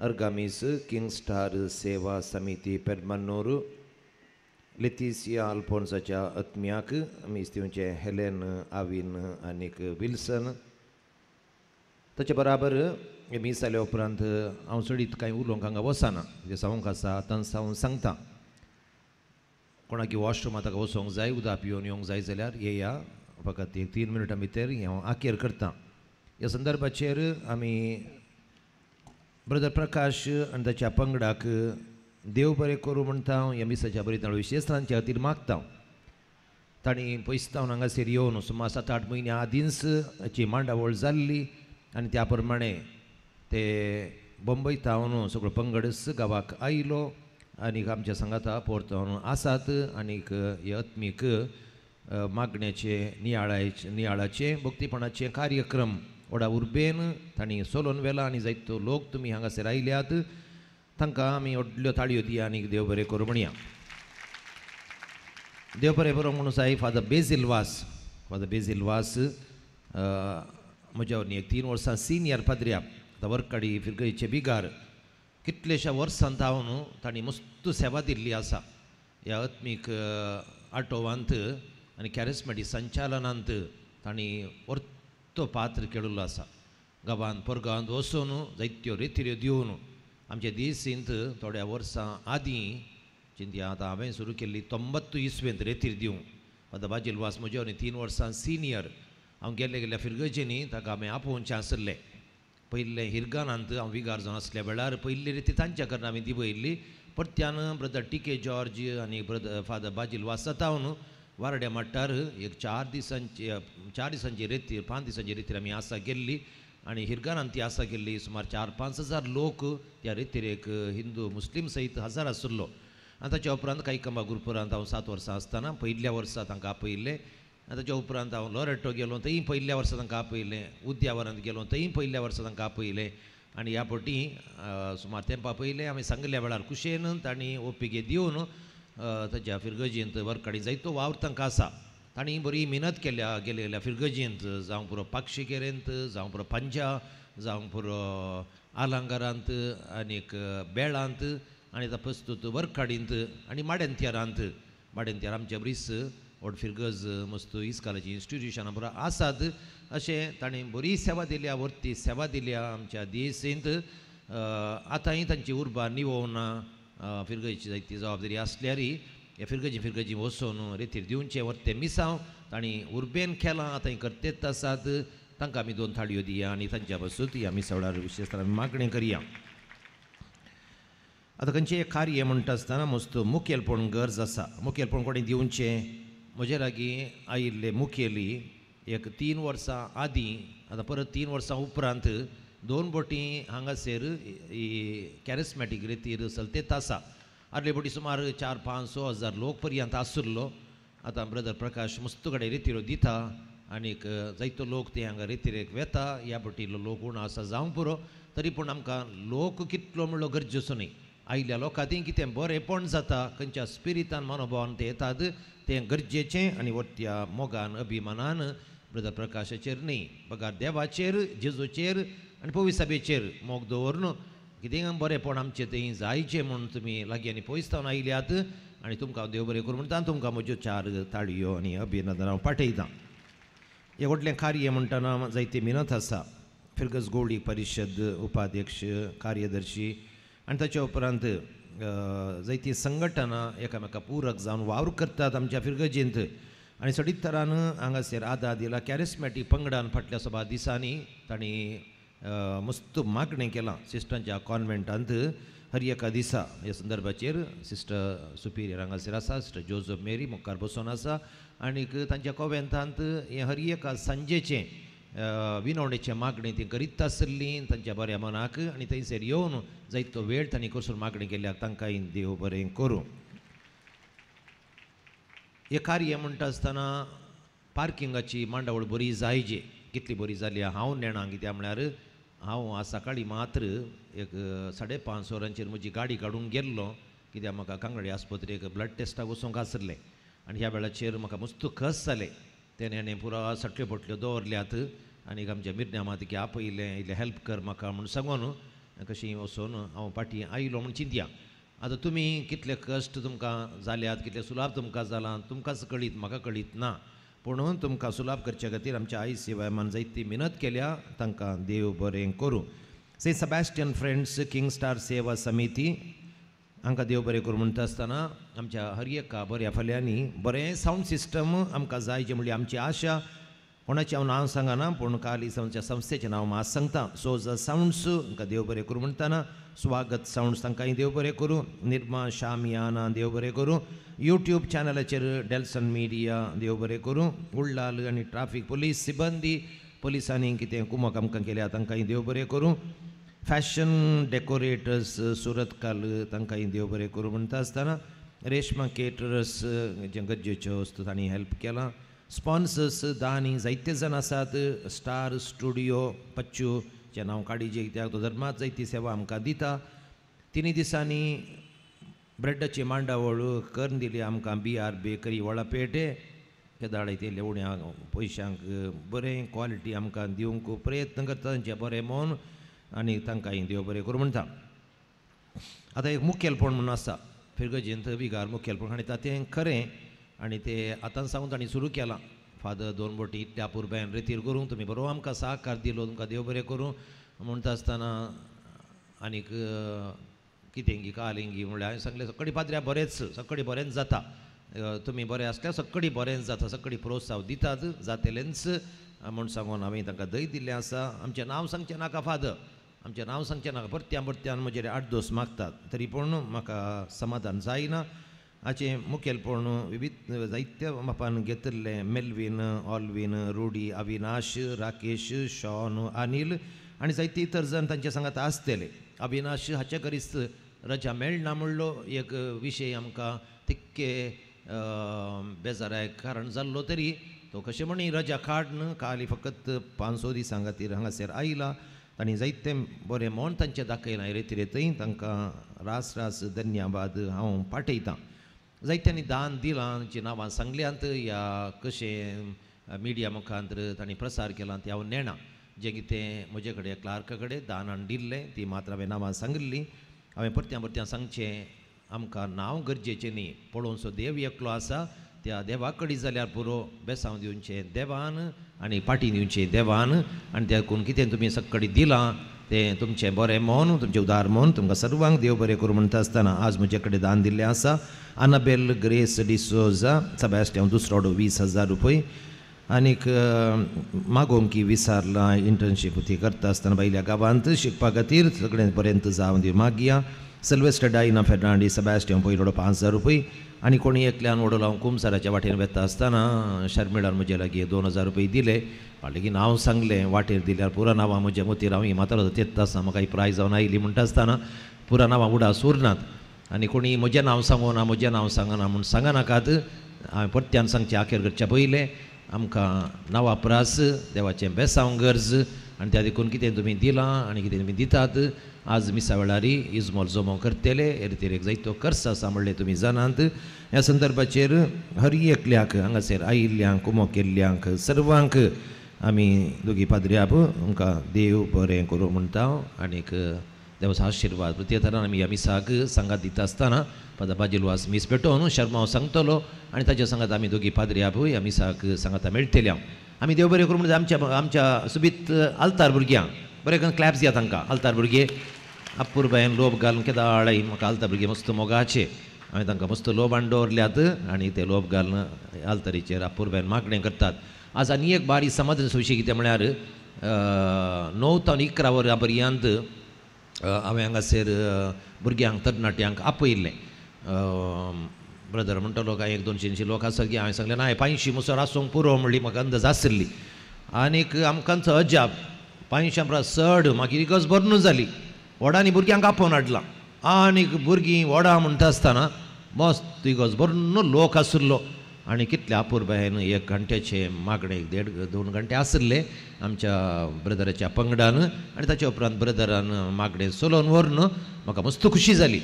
अर्गा मीस किंग स्टार सेवा समिती पेडमन्नूर, लेतिसिया अल्फोन्साच्या आत्म्याक मीस दिवचें हेलेन आविन आनीक विल्सन. ताचे बराबर मीस जाल्या उपरांत हांव चडीत कांय उलोवंक हांगा वचना, जें सांगूंक आसा आतां हांव सांगता. कोणाकी वॉशरुमा ताका वचोंक जाय, उदक पिवन येवंक जाय जाल्यार येया, फकत एक 3 मिनटां भितर हांव आखेर करता. ह्या संदर्भाचेर आमी ब्रदर प्रकाश आनी ताच्या पंगडाक देव बरें करूं म्हणटा हांव. ह्या मिसाच्या बरें विशेश तांच्या खातीर मागता. तांणी पयसतावन हांगासर येवन सुमार 7-8 म्हयन्या आदींच हाची मांडावळ जाल्ली आनी त्या प्रमाणे ते बंबय तावन सगळो पंगडच गांवाक आयलो आनीक आमच्या सांगाता पोरतावन आसात. आनीक हे आत्मीक मागण्याचे नियाळाचे भक्तीपणाचे कार्यक्रम व्हडा उर्बेन तांणी सोलोन व्हेला आनी जायतो लोक तुमी हांगासर आयल्यात, तांकां आमी व्हडल्यो ताळयो दिया आनीक देव बरें करूं म्हणया. देव बरें करूं म्हणून साहेब फादर बेजील वास. फादर बेजील वास म्हज्या वरवीं एक 3 वर्सां सिनियर पाद्र्या, आतां वर्काडी फिरगयचे बिगार. कितलेश्या वर्सां जावन तांणी मस्त सेवा दिल्ली आसा ह्या आत्मीक आटोवांत आनी कॅरिस्मेटीक संचालनांत तांणी वर्तो पात्र खेळिल्लो आसा. गांवांत परगांवांत वचून जायत्यो रेतिऱ्यो दिवन आमच्या देसींत थोड्या वर्सां आदीं चिंतया आतां हांवें सुरू केल्ली 90 इसवेंत रेतीर दिवंक. आतां बाजील वास म्हज्या वरवीं 3 वर्सां सिनियर. हांव गेल्ले गेल्ल्या फिरगर्जेंनी ताका हांवें आपोवचें आसलें. पयलें हिरगानांत हांव विगार जावन आसल्या वेळार पयली रिती तांच्या कडन हांवें दिवयल्ली. परत्यान ब्रदर टी के जॉर्ज आनी ब्रदर फादर बाजील वास जावन वारड्या मट्टार एक 4 दिसांची रेतीर 5 दिसांची रेतीर आमी आसा गेल्ली आनी हिरगानांत ती आसा गेल्ली. सुमार 4-5 हजार लोक त्या रेतिरेक हिंदू मुस्लीम सयत हजार आसलो. आनी ताच्या उपरांत कांय गुरपुरांत हांव 7 वर्सां आसतना पयल्या वर्सा तांकां आपयल्लें. आनी ताच्या उपरांत हांव लोरेटो गेलो थंय पयल्या वर्सा तांकां आपयलें. उद्यावरांत गेलो थंय पयल्या वर्सा तांकां आपयलें. आनी ह्या पटी सुमार तेंपा पयलें आमी सांगिल्ल्या वेळार कुशेन तांणी ओपिगे दिवन ताच्या फिरगर्जेंत वर्काडी जायतो वावर तांकां आसा. तांणी बरी मेहनत केल्या गेले गेल्या फिरगर्जेंत, जावं पुरो पाक्षिकेरेंत, जावं पुरो पंजा, जावं पुरो आलांगारांत आनीक बेळांत आनी आतां प्रस्तूत वर्काडींत आनी माडेंतयारांत. माडेंतयार आमच्या ब्रीस व्हड फिरगर्ज मस्त इस्कालाची इन्स्टिट्युशनां पुरो आसात. अशें तांणी बरी सेवा दिल्या, वर्ती सेवा दिल्या आमच्या देसींत. आतांय तांची उर्बा निवोवना. फिरगर्जी जायती जबाबदारी आसल्यारय ह्या फिरगर्जी फिरगर्जी वचून रेतीर दिवचें वर्तें मिसांव तांणी उर्बेन केलां, आतां करतेच आसात. तांकां आमी 2 थाळयो दिया आनी तांच्या पासून ह्या मिसा वेळार विशेश आमी मागणें करया. आतां खंयचें कार्य म्हणटा आसतना मस्त मुखेलपण गरज आसा. मुखेलपण कोणी दिवचें. म्हजे लागीं आयिल्ले मुखेली एक 3 वर्सां आदीं, आतां परत 3 वर्सां उपरांत 2 बोटी हांगासर ही कॅरिस्मॅटीक रेतीर चलतेच आसा. आदले बोटी सुमार 4-5-6 हजार लोक पर्यंत आसुल्लो. आतां ब्रदर प्रकाश मस्त कडेन रेतिरो दिता आनीक जायतो लोक ते हांगा रेतिरेक वेता. ह्या बोटीलो लोक उणो आसा जावंक पुरो, तरी पूण आमकां लोक कितलो म्हणलो गरजेचो न्ही. आयिल्ल्या लोकांनी कितें बरेंपण जाता, खंयच्या स्पिरितान मनोभावान ते येतात तें गरजेचें आनी वरत्या मोगान अभिमानान ब्रदर प्रकाशाचेर न्ही, बगार देवाचेर, जेजूचेर आनी पविसाबेचेर मोग दवरून कितें बरेंपण आमचें थंय जायचें म्हूण तुमी लागीं आनी पयस जावन आयल्यात आनी तुमकां देव बरें करूं म्हणटा. तुमकां म्हज्यो चार ताळयो आनी अभिनंदन हांव पाठयतां. हें व्हडलें कार्य म्हणटना जायती मिनत आसा. फिरगज गोवळी परिशद उपाध्यक्ष, कार्यदर्शी आनी ताच्या उपरांत जायतीं संघटना एकामेका पूरक जावन वावर करतात आमच्या फिरगजींत. आनी सडीत तरान हांगासर आदार दिला कॅरिस्मॅटीक पंगडान. फाटल्या सभा दिसांनी तांणी मस्त मागणें केलां सिस्टरांच्या कॉन्वेंटांत हर एका दिसा. ह्या संदर्भाचेर सिस्टर सुपिरियर हांगासर आसा, सिस्टर जोजफ मेरी मुखार बसून आसा आनीक तांच्या कॉन्वेंटांत हें हर एका सांजेचें विनवणेचें मागणें ती करीत आसली तांच्या बऱ्या मनाक. आनी थंयसर येवन जायतो वेळ तांणी कसून मागणें केल्यार तांकांय देव बरें करूं. हें कार्य म्हणटा आसतना पार्किंगाची मांडावळ बरी जायची. कितली बरी जाली हांव नेणा, कित्याक म्हळ्यार हांव आज सकाळीं मात्र एक 5:30 वरांचेर म्हजी गाडी काडूंक गेल्लो, कित्याक म्हाका कांगडी आस्पत्रेक ब्लड टेस्टाक वचूंक आसलें आनी ह्या वेळाचेर म्हाका मस्त खस जालें. तेणें पुरा सटल्यो पोटल्यो दवरल्यात आनी आमच्या मिरन्या मातकी आपयलें, इल्लें हेल्प कर म्हाका म्हूण सांगून कशी वचून हांव फाटीं आयलो म्हूण चिंतया. आतां तुमी कितले कश्ट तुमकां जाल्यात, कितले सुलाभ तुमकां जालां तुमकांच कळीत, म्हाका कळीत ना. पूण तुमकां सुलाभ करचे खातीर आमच्या आई सेवायमान जायती मिनत केल्या, तांकां देव बरें करूं. Saint Sebastian friends king star सेवा समिती हांकां देव बरें करूं म्हणटा आसतना आमच्या हर एका बऱ्या फाल्यांनी बरें सावंड सिस्टम आमकां जाय जें म्हणल्यार आमची आशा. कोणाचें हांव नांव सांगना, पूण काली आमच्या संस्थेचें नांव मात सांगता. सोजा सावंड्स हांकां देव बरें करूं म्हणटना, स्वागत सावंड्स तांकांय देव बरें करूं, निर्मा शामियाना देव बरें करूं, यूट्यूब चॅनलाचेर डेल्सन मिडिया देव बरें करूं, उल्लाल आनी ट्राफीक पुलीस सिबंदी पुलिसांनी कितें कुमक आमकां केल्या तांकांय देव बरें करूं, फॅशन डेकोरेटर्स सुरतकाल तांकांय देव बरें करूं म्हणटा आसतना, रेशमा केटरर्स जे गरजेच्यो वस्तू तांणी हेल्प केलां, स्पॉन्सर्स दानी जायते जाण आसात, स्टार स्टुडियो पच्चू जें नांव काडीजे कित्याक तो धर्मात जायती सेवा आमकां दिता. तिनी दिसांनी ब्रेडाची मांडावळ करून दिली आमकां बी आर बेकरी वळापेटे केदाळे ते उण्या पयशांक बरें क्वॉलिटी आमकां दिवंक प्रयत्न करता तांचें बरें मन आनी तांकां देव बरें करूं म्हणटा. आतां एक मुखेलपण म्हणून आसा फिरगजींत विगार मुखेलपण आनी तें खरें आनी ते आतां सावन तांणी सुरू केलां. फादर दोन बोटी इतल्या पुरबायन रेतीर करूंक तुमी बरो आमकां सहकार दिलो, तुमकां देव बरें करूं म्हणटा आसतना आनीक कितें कालिंगी म्हणल्यार हांवें सांगलें सगळीं पाद्र्या बरेंच सगळीं बरेंच जाता, तुमी बरें आसल्यार सगळीं बरेंच जाता, सगळीं प्रोत्साहन दितात जातलेंच म्हूण सांगून हांवें तांकां दय दिल्लें आसा. आमचें नांव सांगचें नाका फादर, आमचें नांव सांगचें नाका, परत्यान परत्यान म्हजेर 8 दोस मागतात तरी पूण म्हाका समाधान जायना. हाचें मुखेलपण विविध जायत्या मापान घेतिल्लें Melvin, Alvin, Rudy, Avinash, Rakesh, Shawn, Anil आनी जायते इतर जाण तांचे सांगात आसतले. अविनाश हाचे करीस रजा मेळना म्हणलो एक विशय आमकां तितके बेजाराय कारण जाल्लो तरी तो कशें म्हणी रजा काडन काली फकत 5 दिसां खातीर हांगासर आयला. तांणी जायतें बरें मन तांचें दाखयलां रेती रेतय तांकां रास रास धन्यवाद हांव पाठयतां. जायत्यांनी दान दिलां जी नांवां सांगल्यांत ह्या कशें मिडिया मुखांतर तांणी प्रसार केला तें हांव नेणा. जें कितें म्हजे कडेन क्लार्का कडेन दान हाडून दिल्लें ती मात्र हांवें नांवां सांगिल्लीं. हांवें परत्यान परत्यान सांगचें आमकां नांव गरजेचें न्ही, पळोवचो देव एकलो आसा त्या देवा कडेन जाल्यार पुरो, बेसांव दिवचें देवान आनी पाटी दिवचें देवान आनी देखून कितें तुमी सगळीं दिलां तें तुमचें बरें मन, तुमचें उदार मन, तुमकां सर्वांक देव बरें करूं म्हणटा आसतना आज म्हजे कडेन दान दिल्लें आसा. अनाबेल ग्रेस डिसोजा सेबास्टियन दुसरो 20,000 रुपये आनीक मागोंकी विसारलां इंटर्नशीप ती करता आसतना भायल्या गांवांत शिकपा खातीर सगळें पर्यंत जावन दी मागया. सिल्वेस्टर डायना फेर्नांडीस सेबास्टियन पयलो 5,000 रुपये आनी कोणी एकल्यान वडोल हांव कुमसाराच्या वाटेर वेता आसतना शर्मिळान म्हजे लागीं 2,000 रुपये दिले. फाटलीं नांव सांगलें वाटेर दिल्यार पुरा नांवां म्हज्या मोतीर हांव म्हातारो तेत्ता आसतना म्हाका ही प्रायज जावन आयली म्हणटा आसतना पुरा नांवां उडास उरनात आनी कोणी म्हजें नांव सांगना म्हजें नांव सांगना म्हूण सांगनाकात. हांवें परत्यान सांगचें आखेर करच्या पयलें आमकां नांवा प्रास देवाचें बेसांव गरज आनी त्या देखून कितें तुमी दिलां आनी कितें तुमी दितात आज मिसा वेळारी इजमोल जमो करतले एरतेरेक जायतो खर्च आसा म्हणलें तुमी जाणात. ह्या संदर्भाचेर हर एकल्याक हांगासर आयिल्ल्यांक उमो केल्ल्यांक सर्वांक आमी दोगी पाद्र्याप आमकां देव बरें करूं म्हणटा आनीक देवाचो आशिर्वाद. प्रत्येक तरान आमी ह्या मिसाक सांगात दिता आसतना फादर बाजील वास मीस पेटोवन शर्मा सांगतलो आनी ताच्या सांगात आमी दोगी पाद्र्याप ह्या मिसाक सांगाता मेळटले. आमी देव बरें करूं म्हणजे आमच्या आमच्या सुबीत आल्तार भुरग्यांक बरें करून क्लॅप्स दिया तांकां. आल्तार भुरगे अपुरबायेन लोब घालून केदाळाय म्हाका आल्तार भुरगे मस्त मोगाचे हांवें तांकां मस्त लोब हाडून दवरल्यात आनी ते लोब घालून आल्तारीचेर अपुरबायेन मागणें करतात. आज आनी एक बारीक समाधान विशय कितें म्हळ्यार 9 ते 11 वरां पर्यंत हांवें हांगासर भुरग्यांक तरणाट्यांक आपयिल्लें. ब्रदर म्हणटलो काय 100-200 लोक आसत की हांवें सांगलें ना 500 मुसर आसूंक पुरो म्हणली म्हाका अंदाज आशिल्ली. आनीक आमकांचो अजाप 500 परस चड मागीर इगर्ज भरून जाली. व्हडांनी भुरग्यांक आपोवन हाडलां आनीक भुरगीं व्हडां म्हणटा आसतना मस्त इगर्ज भरून लोक आशिल्लो आनी कितले अपुरबायेन 1 घंट्याचे मागणें 1.5-2 घंटे आशिल्ले आमच्या ब्रदराच्या पंगडान आनी ताच्या उपरांत ब्रदरान मागणें चलोवन व्हरून म्हाका मस्त खुशी जाली.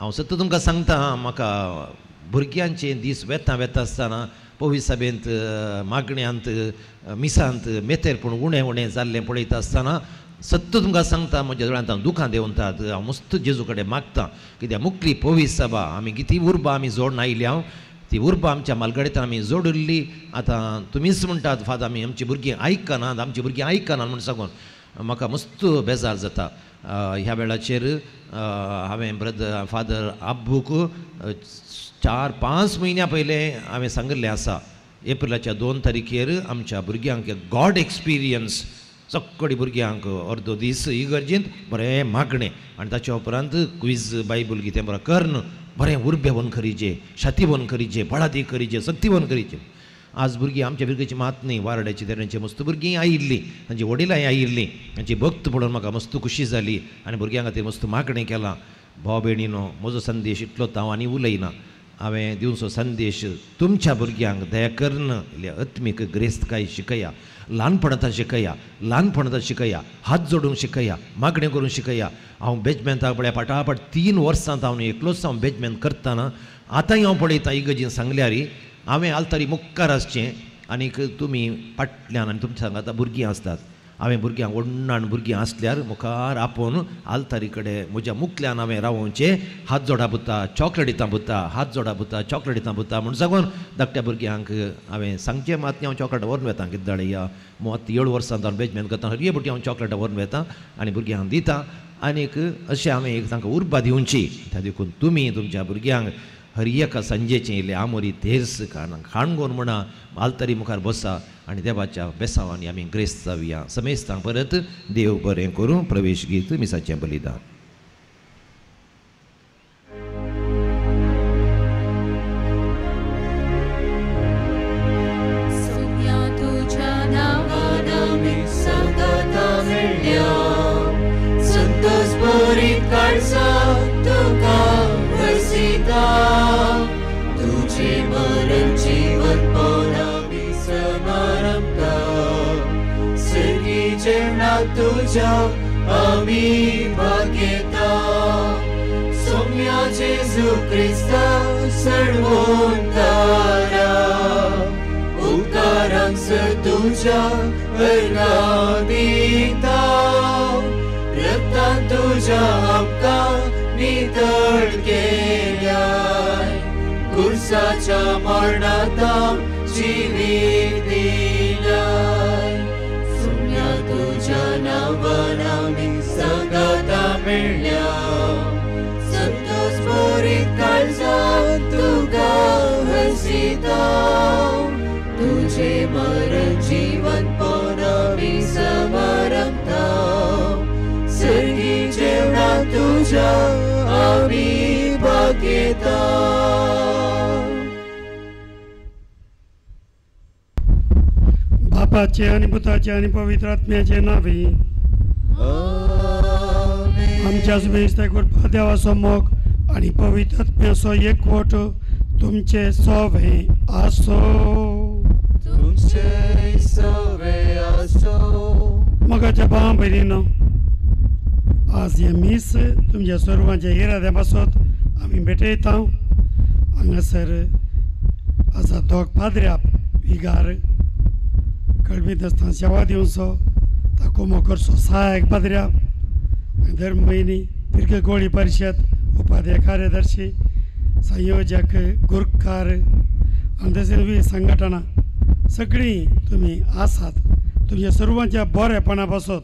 हांव सत्य तुमकां सांगता म्हाका भुरग्यांचे दीस वेता वेता आसतना पवित्र सभेंत मागण्यांत मिसांत मेतेर पूण उणें उणें जाल्लें पळयता आसतना सत्य तुमकां सांगता म्हज्या दोळ्यांत हांव दुखां देंवतात. हांव मस्त जेजू कडेन मागता कित्याक मुकली पवित्र सभा आमी कितें उर्बा आमी जोडून आयली हांव ती उर्बा आमच्या मालगडेंत आमी जोडिल्ली. आतां तुमीच म्हणटात फादर आमी आमची भुरगीं आयकनात आमची भुरगीं आयकनात म्हूण सांगून म्हाका मस्त बेजार जाता. ह्या वेळाचेर हांवें ब्रदर फादर आब्बूक 4-5 म्हयन्या पयलें हांवें सांगिल्लें आसा एप्रिलाच्या 2 तारखेर आमच्या भुरग्यांक गॉड एक्सपिरियन्स सगळी भुरग्यांक अर्दो दीस इगर्जेंत बरें मागणें आनी ताच्या उपरांत क्विज बायबल कितें बरें कर्ण बरें उर्बेवन करीचे शातीवन करीचे बळादी करीचे सक्तीवन करीचे. आज भुरगीं आमच्या भुरग्याची मात न्ही वारड्याची तेरण्याची मस्त भुरगीं आयिल्लीं तांची वडिलांय आयिल्लीं तांची भक्त पळोवन म्हाका मस्त खुशी जाली आनी भुरग्यां खातीर मस्त मागणें केलां. भाव भयणीनो म्हजो संदेश इतलोच हांव आनी उलयना. हांवें दिवचो संदेश तुमच्या भुरग्यांक दया करून आत्मीक ग्रेस्तकाय शिकया, ल्हानपणांत शिकया, ल्हानपणांत शिकया, हात जोडूंक शिकया, मागणें करूंक शिकया. हांव बेजमेंताक पळया पाटापाट 3 वर्सांत हांव एकलोच हांव बेजमेंत करतना आतांय हांव पळयता इगर्जीन सांगल्यार हांवें आल्तारी मुखार आसचें आनीक तुमी फाटल्यान आनी तुमच्या सांगाता भुरगीं आसतात. हांवें भुरग्यांक व्हडणान भुरगीं आसल्यार मुखार आपोवन आल्तारी कडेन म्हज्या मुखल्यान हांवें रावोवचें हात जोडा पुता चॉकलेट दिता पुता हात जोडा पुता चॉकलेट दिता पुता म्हूण सांगून धाकट्या भुरग्यांक हांवें सांगचें मात हांव चॉकलेट व्हरून वेता कितें या मात 7 वर्सां हांव बेजमेंत करता हरये भुरगीं हांव चॉकलेट व्हरून वेता आनी भुरग्यांक दिता आनीक अशें हांवें एक तांकां उर्बा दिवची. त्या देखून तुमी तुमच्या भुरग्यांक हर एका सांजेचें इल्लें आमोरी तेर्स खाणगोन म्हणा आल्तारी मुखार बसा आनी देवाच्या बेसांवांनी आमी ग्रेस्त जावया. समेस्तांक परत देव बरें करूं. प्रवेश गीत मिसाचें बलिदान. तुझ्या आमी भाग्यता सोम्या जेजू क्रिस्ता सडवोंतारा उपकारांक तुझ्या अर्घां दिता रक्तान तुझ्या आमकां नितळ केल्याय कुर्साच्या मरणांत जिवीत दिलाय. तुझ्या नांवान आमी सांगाता मेळ्ळ्या संतोष भरीत काळजान तुका हरसिता तुझे मरण जीवनपण आमी समारंभता सर्गी जेवणा तुझ्या आमी भागयता. बापाचे आनी पुताचे आनी पवित्र आत्म्याचे नांवे आमच्या सुबेस्ता कृपा देवाचो मोग आनी पवित्र आत्म्याचो एकवट तुमचे सवे आसो तुमचे सवे आसो. मोगाच्या भाव भयणीनो आज हें मीस तुमच्या सर्वांच्या इराद्या पासत आमी भेटयता. हांगासर आसा दोग पाद्र्याप विगार कळमीत आसतना सेवा दिवचो ताको करचो सहायक पाद्र्याप धर्म भयणी पिरगोळी परिशद उपाध्याय कार्यदर्शी संयोजक गुरकार आनी तशेंच विविध संघटना सगळीं तुमी आसात. तुमच्या सर्वांच्या बरेपणा पासत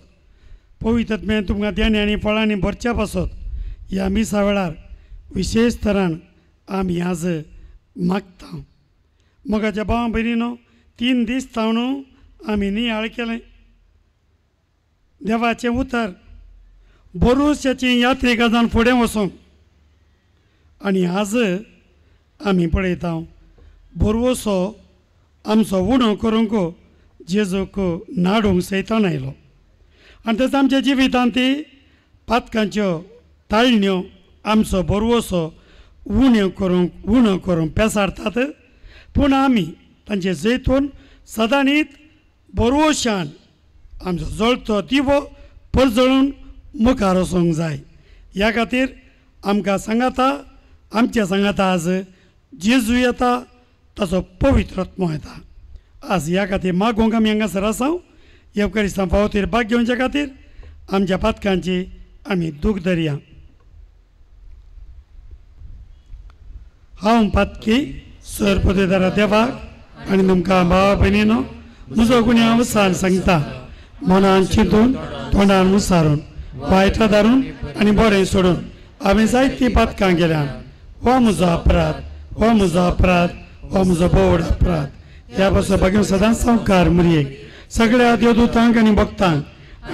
पवित्र तुमकां देणे आनी फळांनी भरच्या पासत ह्या मिसा वेळार विशेश तरान आमी आज मागता. मोगाच्या भावा भयणीनो 3 दीस जावन आमी नियाळ केलें देवाचें उतर बोरोशाची यात्रेक जावन फुडें वचोंक आनी आज आमी पळयता बोरवसो आमचो उणो करूंक जेजूक नाडूंक सैतान आयलो आनी तशें आमच्या जिवितांत ती पातकांच्यो ताळण्यो आमचो बोरवसो उण्यो करूंक पेसारतात. पूण आमी तांचे जैतून सदांनीत बोरवशान आमचो जळतो दिवो परजळून मुखार वचूंक जाय. ह्या खातीर आमकां सांगाता आमच्या सांगाता आज जेजू येता ताचो पवित्र आत्मो येता. आज ह्या खातीर मागूंक आमी हांगासर आसा. येवकारिस्तांव फावतीर भाग घेवच्या खातीर आमच्या पातकांची आमी दूख धरया. हांव पातकी सर पदवेदारा देवाक आनी तुमकां भावा भयणीनो म्हजो गुन्यांव सांग सांगता मनान चिंतून तोंडान मुसारून वायट धारून आनी बरें सोडून हांवें जायतीं पातकां केल्यान. हो म्हजो अपराध, हो म्हजो अपराध, हो म्हजो बोड अपराध. ह्या पासून भाग्य सदांच सावकार मुरयेक सगळ्या देवदूतांक आनी भक्तांक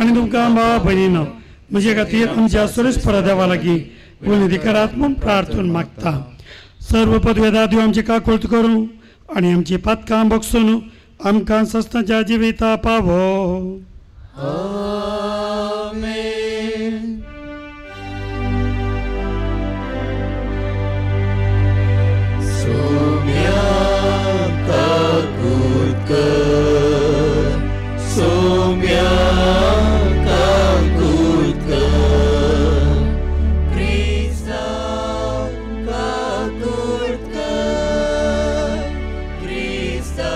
आनी तुमकां भावा भयणीनो म्हजे खातीर आमच्या सुरेशपरा देवा लागीं विनंती करात म्हूण प्रार्थून मागता. सर्व पदवेदार देव आमची काकुळट करूं आनी आमची पातकां बगसून आमकां सस्ताच्या जिविता पावो. आमेन. सोम्या काकूट कर, सोम्या काकूट कर, क्रिस्ता काकूट कर, क्रिस्ता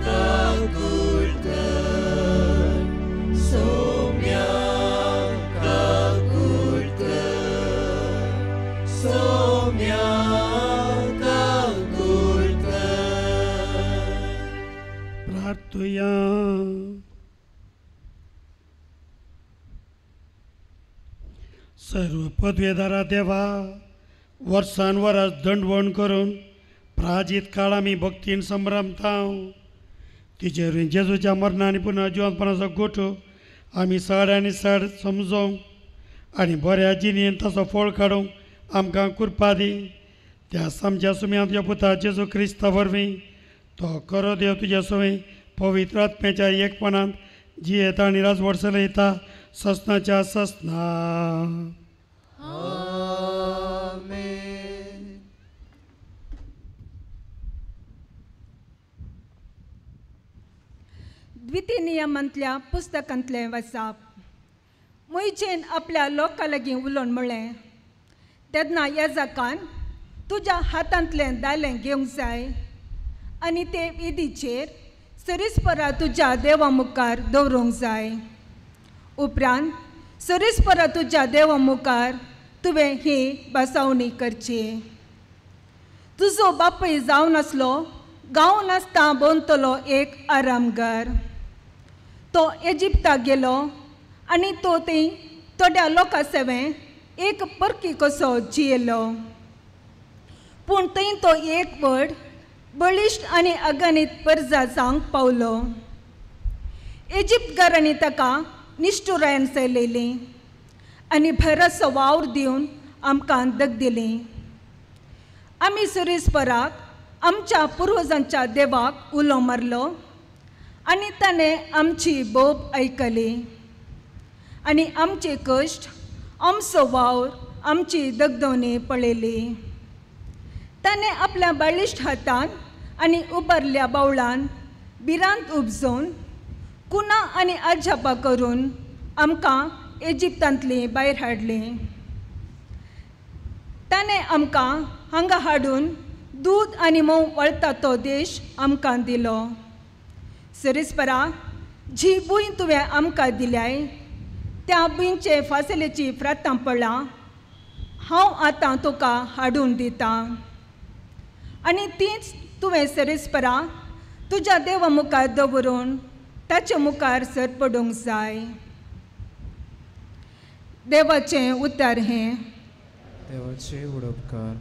काकूट कर, सोम्या काकूट कर, सोम्या काकूट कर. प्रार्थुया. सर्व पदवेदारा देवा वर्सान वरास दंडवण करून प्राजीत काळ आमी भक्तीन संभ्रमता. तिचेर जेजूच्या मरणा आनी पुनः जिवंतपणाचो गोठो आमी सड आनी सड समजोवंक आनी बऱ्या जिणेन ताचो फळ काडूंक आमकां कृपा दी. त्या आमच्या सुम्या तुज्या पुता जेजू क्रिस्ता वरवीं तो खरो देव तुज्या सुवें पवित्र आत्म्याच्या एकपणांत जियेता आनी राजवट चलयता ससनाच्या ससना. आमेन. द्वितीय नियमांतल्या पुस्तकांतलें वाचप. मोयजेन आपल्या लोकां लागीं उलोवन म्हळें, तेन्ना याजकान तुज्या हातांतलें दालें घेवंक जाय आनी ते विधीचेर सरीसपरा तुज्या देवा मुखार दवरूंक जाय. उपरांत सरीसपरा तुज्या देवा मुखार तुवें ही बसावणी करची. तुजो बापूय जावन आसलो गांव नासता बोंतलो एक आरामगार. तो इजिप्ताक गेलो आनी तो थंय थोड्या लोकां सेवें एक परकी कसो जियेलो. पूण थंय तो एक व्हड बळिश्ट आनी अगणीत परजा जावंक पावलो. इजिप्तकारांनी ताका निश्ठुरायन चलयली आनी भरसो वावर दिवन आमकां दग दिली. आमी सुरेशपराक आमच्या पुर्वजांच्या देवाक उलो मारलो आनी ताणें आमची बोब आयकली आनी आमचे कश्ट आमचो वावर आमची दगदवणी पळयली. ताणें आपल्या बळिश्ट हातान आनी उबारल्या बावळान भिरांत उपजोवन कुना आनी अजापां करून आमकां इजिप्तांतलीं भायर हाडलीं. ताणें आमकां हांगा हाडून दूद आनी म्होंव वळता तो देश आमकां दिलो. सरीसपरा जी भूंय तुवें आमकां दिल्याय त्या भुंयचे फासलेची प्रातां पळां हांव आतां तुका हाडून दितां आनी तीच तुवें सरीसपरा तुज्या देवा मुखार दवरून ताचे मुखार सर पडूंक जाय. देवाचें उतर हें. देवाचे उडपकार.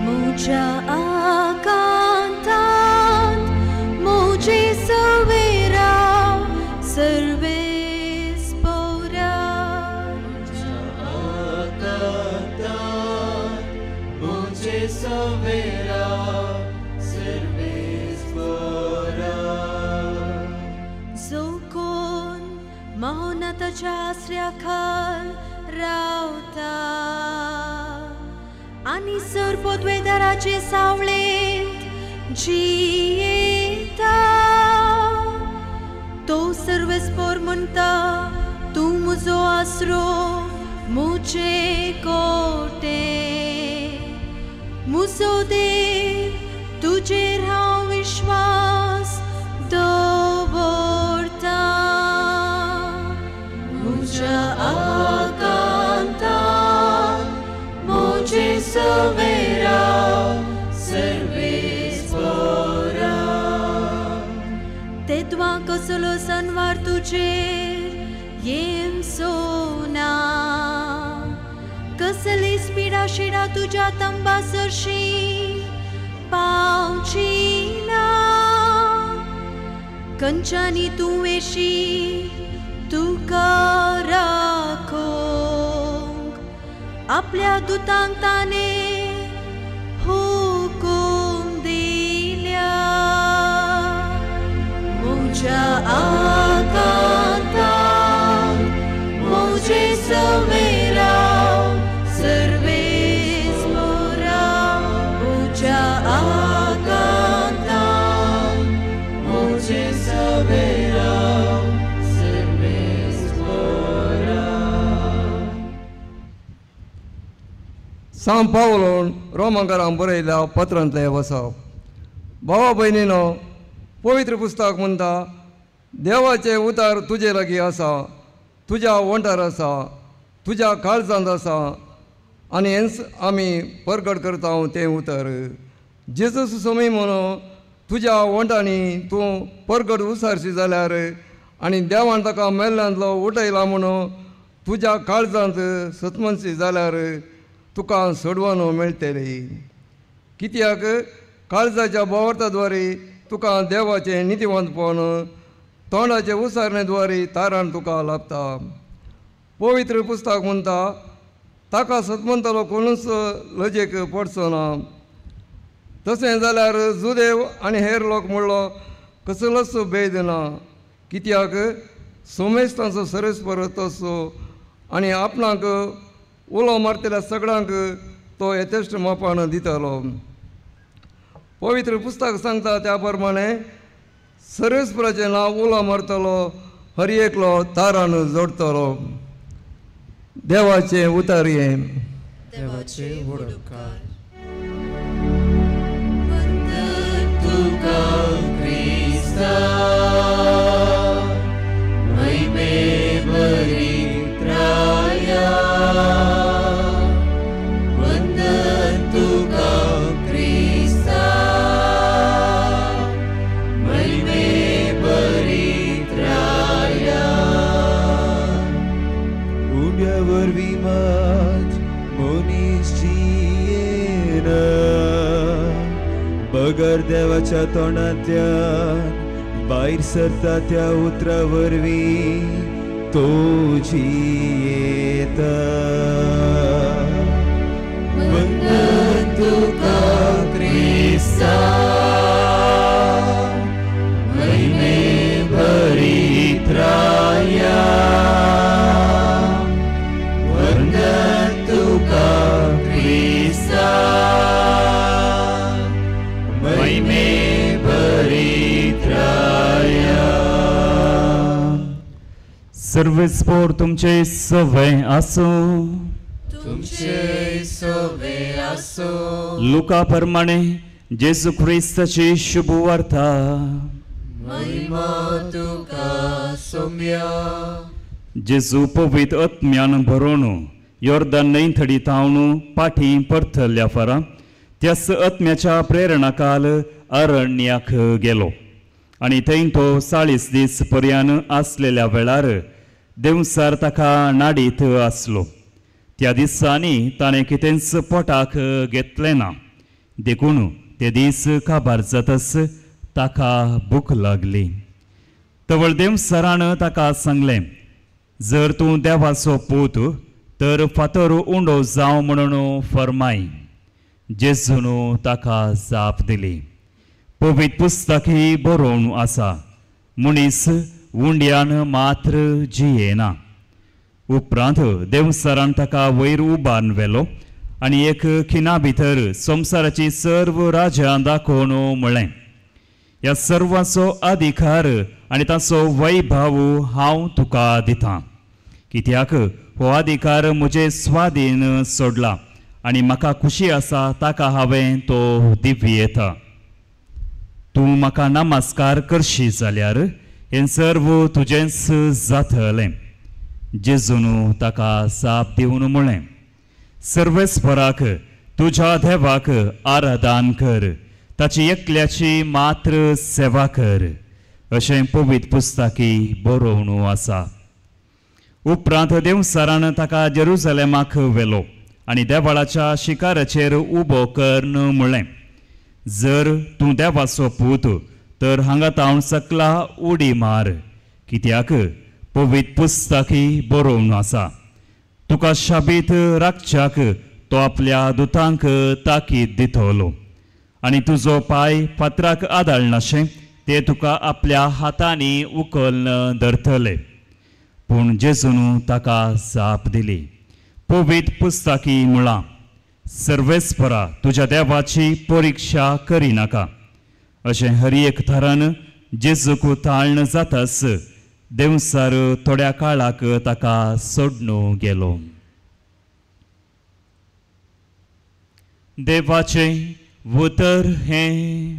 म्हज्या आकांतांत म्हजी सवेरा सर्वेस पोरा. म्हज्या आकांतांत म्हजी सवेरा सर्वेस पोरा. जो कोण मौनताच्या आसऱ्या खाल रावता आनी सर्पोद्वेदाराचे सावळेंत जियेता तो सर्वेस्पोर म्हणटा तूं म्हजो आसरो म्हजे कोटे म्हजो देव तुजेर हांव विश्वास दवरता. म्हज्या आकांतांत म्हजी सवेरा सर्वेस पोरा. तेद्वां कसलो सनवार तुजेर येमचो ना कसली पिडा शिडा तुज्या तंबा सरशी पावची ना. कंचानी तूं येशी तुका राखोंक आपल्या दुतांक ताणें हुकूम दिल्या. म्हज्या आकांतांत म्हजी सवेरा सर्वेस पोरा. म्हज्या आकांतांत म्हजी सवेरा सर्वेस पोरा. सांव पावलोन रोमांकारांक बरयल्या पत्रांतलें वसप. भावा भयणीनो, पवित्र पुस्तक म्हणटा देवाचें उतार तुजे लागीं आसा, तुज्या वंठार आसा, तुज्या काळजांत आसा आनी हेंच आमी परगट करता तें उतर. जेजस स्वामी म्हणून तुज्या वंठांनी तूं परगट उसारशी जाल्यार आनी देवान ताका मेल्ल्यांतलो उठयला म्हणून तुज्या काळजांत सतमनशी जाल्यार तुका सोडवण मेळटली. कित्याक काळजाच्या बोवार्थाद्वारे तुका देवाचें नितीवंतपण तोंडाचे उसारणेद्वारे तारण तुका लाभता. पवित्र पुस्तक म्हणटा ताका सतमंतलो कोणूच लजेक पडचो ना. तशें जाल्यार जुदेव आनी हेर लोक म्हणलो कसलोच भेद ना. कित्याक सोमेस्तांचो सरेस्पर तसो आनी आपणाक उलो मारतल्या सगळ्यांक तो यथेश्ट मापान दितालो. पवित्र पुस्तक सांगता त्या प्रमाणे सर्वेस्पराचें नांव उलो मारतलो हर एकलो तारान जोडटलो. देवाचें उतर हें. देवाचे उपकार. तुका क्रिस्ता महिमे भरित्राया. वंदन तुका क्रिस्ता महिमे भरित्राया. उंड्या वरवीं मात मनीस जियेना बगर देवाच्या तोंडांतल्यान भायर सरता त्या उतरा वरवीं तो जियेता. वंदन तुका क्रिस्ता महिमे भरित्राया. वंदन पवित्राया. सर्वेस्पोर तुमचे सवे आसूं. तुमचे सवे आसूं. लुका प्रमाणे जेजू क्रिस्ताची शुभ वार्ता. महिमा तुका सोम्या. जेजू पवित्र आत्म्यान भरोवन योर्दन न्हंय थडी थावन पाठी परतल्या फरा त्याच आत्म्याच्या प्रेरणाकाल अरण्याक गेलो आनी थंय तो 40 दीस पर्यान आसलेल्या वेळार देवसार ताका नाडीत आसलो. त्या दिसांनी ताणें कितेंच पोटाक घेतलें ना, देखून ते दीस काबार जातच ताका भूक लागली. तवळ देवसरान ताका सांगलें, जर तूं देवाचो पूत तर फातर उंडो जावं म्हणून फरमाय. जेजून ताका जाप दिली, पवित्र पुस्तक ही बरोवन आसा, मनीस उंड्यान मात्र जियेना. उपरांत देवसरान ताका वयर उबारून व्हेलो आनी एक खिणा भितर संवसाराची सर्व राज्यां दाखोवन म्हळें, ह्या सर्वांचो अधिकार आनी ताचो वैभाव हांव तुका दितां, कित्याक हो अधिकार म्हजे स्वाधीन सोडला आनी म्हाका खुशी आसा ताका हांवें तो दिवयेता. तूं म्हाका नमस्कार करशी जाल्यार हें सर्व तुजेंच जातलें. जेजून ताका जाप दिवन म्हळें, सर्वेस्पराक तुज्या देवाक आराधन कर, ताची एकल्याची मात्र सेवा कर, अशें पवित्र पुस्तकी बरोवन आसा. उपरांत देवसरान ताका जेरुजलेमाक व्हेलो आनी देवळाच्या शिकाराचेर उबो करून म्हळें, जर तूं देवाचो पूत तर हांगा तावन सकला उडी मार, कित्याक पवित्र पुस्तकी बरोवन आसा, तुका शाबीत राखच्याक तो आपल्या दुतांक ताकीद दितलो आनी तुजो पांय फातराक आदाळनाशें ते तुका आपल्या हातांनी उखलून धरतले. पूण जेजून ताका जाप दिली, पवित्र पुस्तकी म्हळां, सर्वेस्परा तुज्या देवाची परिक्षा करिनाका. अशें हर एक थरान जेजूक ताळण जाताच देवसार थोड्या काळाक ताका सोडून गेलो. देवाचें उतर हें.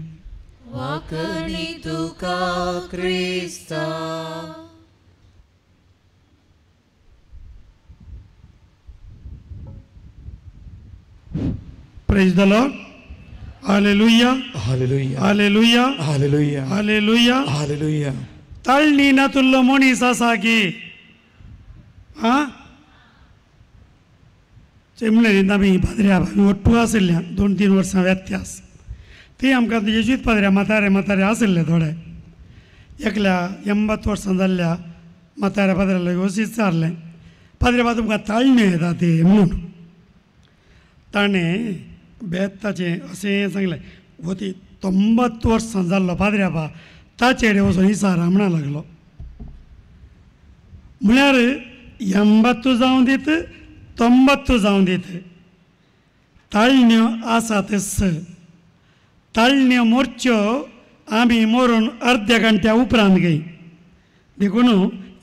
वाकणी तुका क्रिस्ता. Praise the Lord. Hallelujah. Hallelujah. Hallelujah. Hallelujah. Hallelujah. Hallelujah. ताळणी नातुल्लो मनीस आसा की आं सेमिनरींत आमी पाद्र्या आमी ಒಟ್ಟು आशिल्ल्या 2-3 वर्सां व्यत्यास ती आमकां जेजुईत पाद्र्या म्हातारे म्हातारे आशिल्ले थोडे एकल्या 80 वर्सां जाल्ल्या म्हाताऱ्या पाद्र्या लागीं वचीत विचारलें, पाद्रे बा तुमकां ताळणी येता ती म्हणून. ताणें बेताचें अशें सांगलें, हो ती 90 वर्सां जाल्लो पाद्र्या बा ताचेर वचून इसारा म्हणा लागलो. म्हळ्यार 80 जावं दीत 90 जावं दीत ताळण्यो आसातच. ताळण्यो मोरच्यो आमी मरून अर्द्या घंट्या उपरांत गई, देखून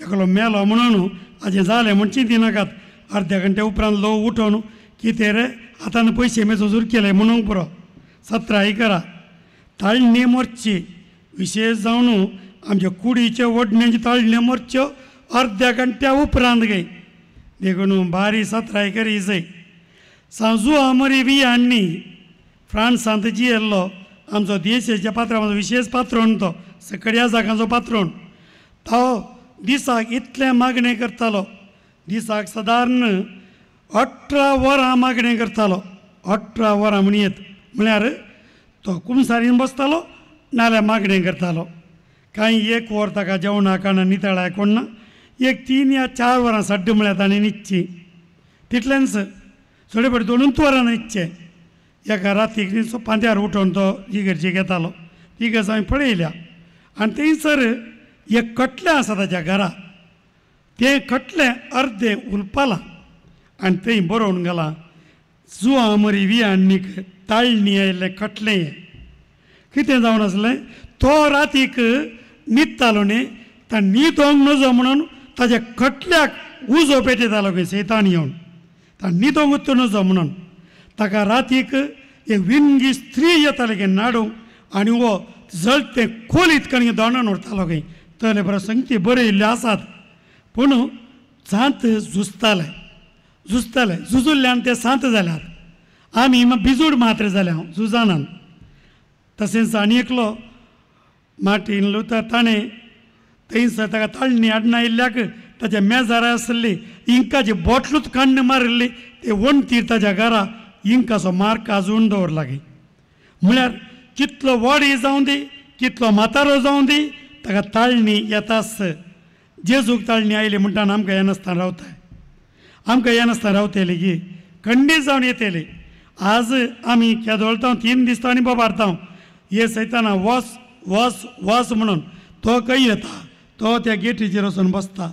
एकलो मेलो म्हणून हाजें जालें म्हूण चिंती नाकात. अर्द्या घंट्या उपरांत लोक उठोवन कितें रे हातान पयशे मेजून सुरू केले म्हणूंक पुरो, सत्राय करा. ताळणी मोरची विशेष जावन आमच्या कुडीच्यो वडण्याच्यो ताळण्यो मोरच्यो अर्द्या घंट्या उपरांत गई, देखून बारी सत्राय करी जाय. सांजू आमरी वियांनी फ्रांसांत जियेल्लो आमचो देशाच्या पात्रांचो विशेष पात्रोण, तो सकड्या जागांचो पात्रोण, तो दिसाक इतलें मागणें करतालो, दिसाक सादारण 18 वरां मागणें करतालो. 18 वरां म्हणयेत म्हळ्यार तो कुमसारीन बसतालो नाल्यार मागणें करतालो. कांय 1 वर ताका जेवणाक खाणां नितळाय कोण ना, एक 3 या 4 वरां साड्ड म्हळ्यार ताणें न्हिदची, तितलेंच. थोडे फावटी 2 वरां न्हिदचें. एका रातीक पांद्यार उठोवन तो इगर्जेक येतालो. इगर्ज हांवें पळयल्या आनी थंयसर एक कटलें आसा ताच्या घरा, तें कटलें अर्दें उलपालां आनी थंय बरोवन घालां जुआ मरी वियाणीक ताळणी आयिल्लें कटलें हें. कितें जावन आसलें, तो रातीक न्हिदतालो न्ही, ता न्हिदोंक नजो म्हणून ताज्या खटल्याक उजो पेटयतालो खंय सैतान येवन, ता न्हिदोंक नजो म्हणून ताका रातीक एक विंगी स्त्री येताली खंय नाडूंक आनी हो जळते खोलीत कणी दोणान उरतालो खंय. तले बरें संगती बरयल्ल्यो आसात, पूण सांत झुजताले झुजताले झुजुल्ल्यान ते सांत जाल्यात, आमी बिजूड मात्र जाल्या झुजानान. तशेंच आनी एकलो मार्टीन लुथर ताणें थंयसर ताका ताळणी आडनायिल्ल्याक ताच्या मेजार आसली इंकाची बोटलूच काण्ण मारिल्ली, ते वणतीर ताच्या घरा इंकाचो मार्क आजून दवरला खंय. म्हळ्यार कितलो वडी जावं दी, कितलो म्हातारो जावं दी, ताका ताळणी येताच. जेजूक ताळणी आयली म्हणटा आमकां येनासतना रावताय, आमकां येनासतना रावतली की खंडीत जावन येतली. आज आमी केदोळता 3 दिसता आनी बोबारता, हे सैताना वस वस वस म्हणून तो खंय येता, तो त्या गेटीचेर वचून बसता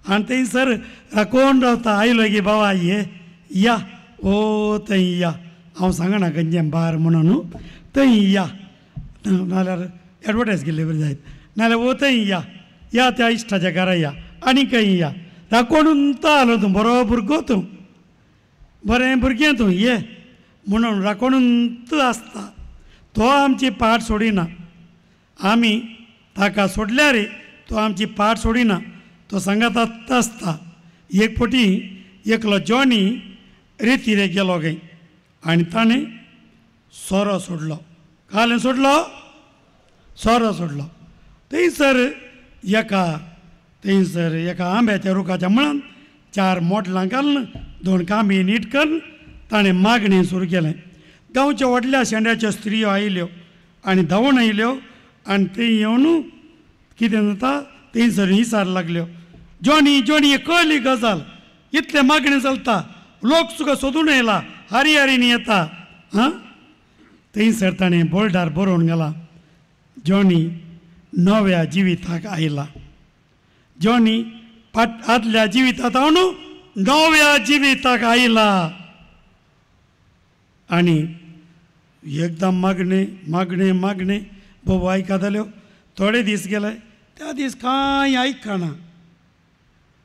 आनी थंयसर राखोवन रावता. आयलो की बाबा ये या, ओ थंय या, हांव सांगना खंयचें बार म्हणून, थंय या, नाल्यार एडवर्टायज केल्ले बरें जायत, नाल्यार ओ थंय या, या त्या इश्टाच्या घरा या आनी खंय या, राखोवन तो आलो तूं, बरो भुरगो तूं, बरें भुरगें तूं, ये म्हणून राखोवन तूं आसता. तो आमची पाट सोडिना, आमी ताका सोडल्यार तो आमची पाट सोडिना, तो सांगात आसता. एक फावटी एकलो जॉनी रेतीरे गेलो खंय आनी ताणें सोरो सोडलो. कालें सोडलो, सोरो सोडलो. थंयसर एका थंयसर एका आंब्याच्या रुखाच्या मुळान 4 मोटलां घालून 2 कांबी नीट करून ताणें मागणें सुरू केलें. गांवच्या व्हडल्या शेंड्याच्यो स्त्रियो आयल्यो आनी धांवून आयल्यो आनी थंय येवन कितें जाता थंयसर हिसार लागल्यो, जॉनी जॉनी कळ्ळी गजाल, इतलें मागणें चलता, लोक तुका सोदून येयला, हारी हारीन येता. आं, थंयसर ताणें बोर्डार बरोवन घाला, जॉनी नव्या जिविताक आयला, जॉनी आदल्या जिवितात हांव नव्या जिविताक आयला. आनी एकदम मागणें मागणें मागणें बोबो आयकताल्यो. थोडे दीस गेले, त्या दीस कांय आयकना.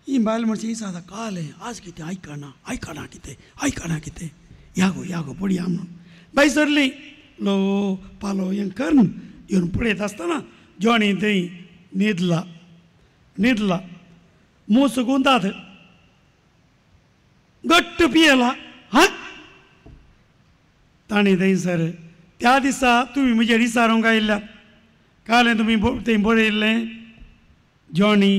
ही बायल म्हणची आतां कालें आज कितें आयकना, आयकना कितें, आयकना कितें, या गो या गो पळया म्हणून बाय सरली लो पालो हें करून येवन पळयत आसतना जॉनी थंय न्हिदला न्हिदला, मूस गुंतात घट्ट पियेला. हां, ताणें थंयसर त्या दिसा तुमी म्हजेर विचारूंक आयिल्ल्यात, कालें तुमी थंय बरयल्लें जॉनी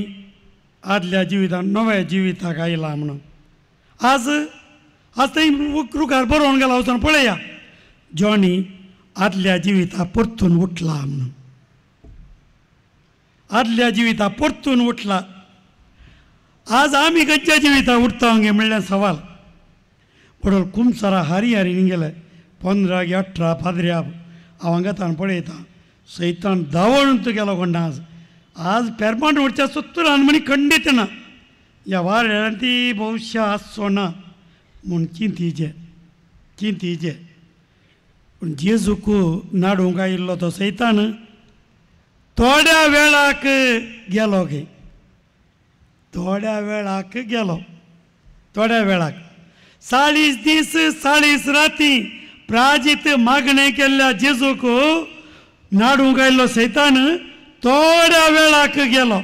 आदल्या जिवितान नव्या जिविताक आयला म्हणून. आज आज थंय रुखार बरोवन गेला, वचून पळया, जॉनी आदल्या जिविता परतून उठला म्हणून, आदल्या जिविता परतून उठला. आज आमी खंयच्या जिविता उठता गे म्हणल्यार सवाल. पडोल कुमसारा हारी हारी गेले 15 18 पाद्र्या हांव हांगातान पळयता सैतान धांवून गेलो कोण. आज आज पेरमांट वरच्या 70 म्हणी खंडीत ना, ह्या वाऱ्यान ती भविश्य आसचो ना म्हूण चिंतीचें चिंतीचें. पूण जेजूक नाडूंक आयिल्लो तो सैतान थोड्या वेळाक गेलो गे, थोड्या वेळाक गेलो, थोड्या वेळाक 40 दीस 40 राती प्राजीत मागणें केल्ल्या जेजूक नाडूंक आयिल्लो सैतान थोड्या वेळाक गेलो.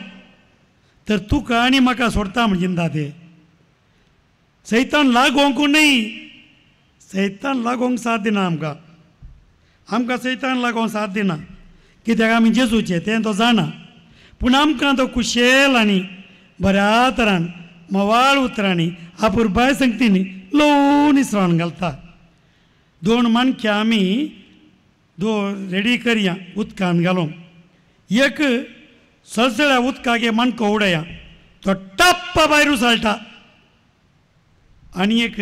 तर तुका आनी म्हाका सोडता म्हण चिंता ते सैतान लागोंक न्हय, सैतान लागोंक साथ दिना आमकां, आमकां सैतान लागोंक साथ दिना, कित्याक आमी जेजूचे तें तो जाणा. पूण आमकां तो कुशेल आनी बऱ्या तरान म्होवाळ उतरांनी आपुरबाय संगतींनी ल्हव निसरावन घालता. 2 माणक्यां आमी 2 रेडी करया उदकान घालूंक, एक सळसळ्या उदकाक माणको उडया तो टप्प भायर उसळटा, आनी एक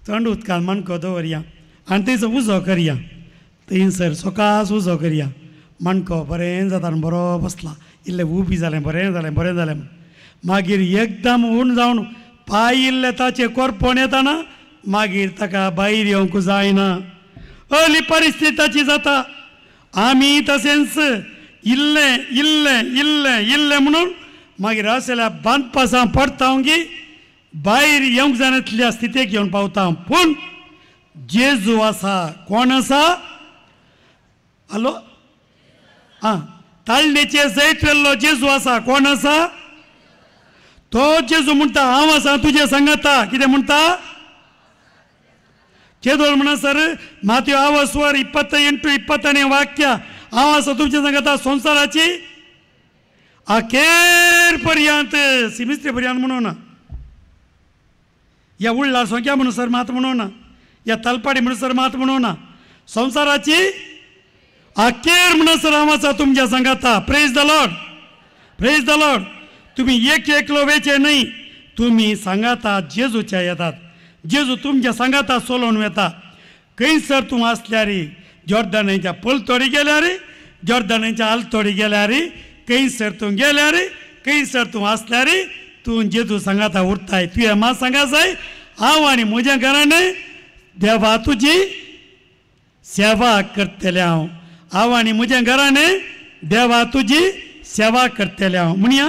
थंड उदकान माणको दवरया आनी थंयसर उजो करया, थंयसर सकास उजो करया, माणको बरें जाता आनी बरो बसला, इल्लें उबी जालें बरें जालें बरें जालें. मागीर एकदम हून जावन पांय इल्ले ताचे कोरपोण येताना मागीर ताका भायर येवंक जायना, असली परिस्थिती ताची जाता. आमी तशेंच इल्लें इल्लें इल्लें इल्लें म्हणून मागीर असल्या बांदपासां पडटा की भायर येवंक जायनातल्या स्थितीक येवन पावता. पूण जेजू आसा. कोण आसा? हॅलो, आं, ताळणेचे जैत वेल्लो जेजू आसा. कोण आसा? तो जेजू म्हणटा हांव आसा तुजें सांगता. कितें म्हणटा? केदोळ म्हणसर मात्यो आवस्वर 28 20 वाक्य हांव आसा तुमचें सांगता संवसाराची अखेर पर्यंत सिमिस्त्री पर्यंत म्हणूं ना, या उडला सोंक्या म्हणसर मात म्हणूं ना, या तलपाडी म्हणसर मात म्हणूं ना, संवसाराची अखेर म्हणसर हांव आसा तुमच्या सांगता. Praise the Lord, praise the Lord. तुमी एक एकलो वेचे न्हय, तुमी सांगाता जेजूच्या येतात. जेजू तुमच्या सांगाता चलोवन वेता. खंयसर तूं आसल्यार, जॉर्दनाच्या पलतोडी गेल्यार, जॉर्दनाच्या आलतोडी गेल्यार, खंयसर तूं गेल्यार, खंयसर तूं आसल्यार, तूं जेजू सांगाता उरताय. तुवें म्हाका सांगा जाय हांव आनी म्हज्या घरान देवा तुजी सेवा करतलें. हांव हांव आनी म्हज्या घरान देवा तुजी सेवा करतलें. हांव म्हणया.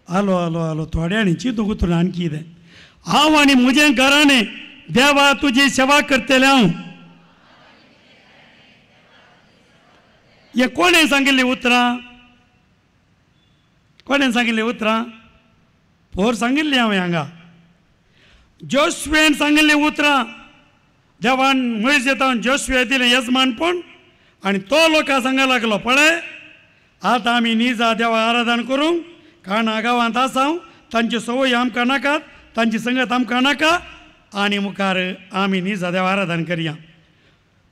आलो आलो आलो थोड्यांनी चिंतूंक उतरून आणखी कितें. हांव आनी म्हजें घराणें देवा तुजी सेवा करतलें. हांव हें कोणें सांगिल्लीं उतरां? कोणें सांगिल्लीं उतरां? पोर सांगिल्लीं हांवें हांगा. जोशुएन सांगिल्लीं उतरां. देवान मयज येता जोशुए दिलें यजमानपण आनी तो लोकां सांगा लागलो, पळय आतां आमी निजा देवा आराधन करूंक काणा गांवांत आसा, तांची संवय आमकां नाकात, तांची संगत आमकां नाका, आनी मुखार आमी निजा देवा आराधन करया.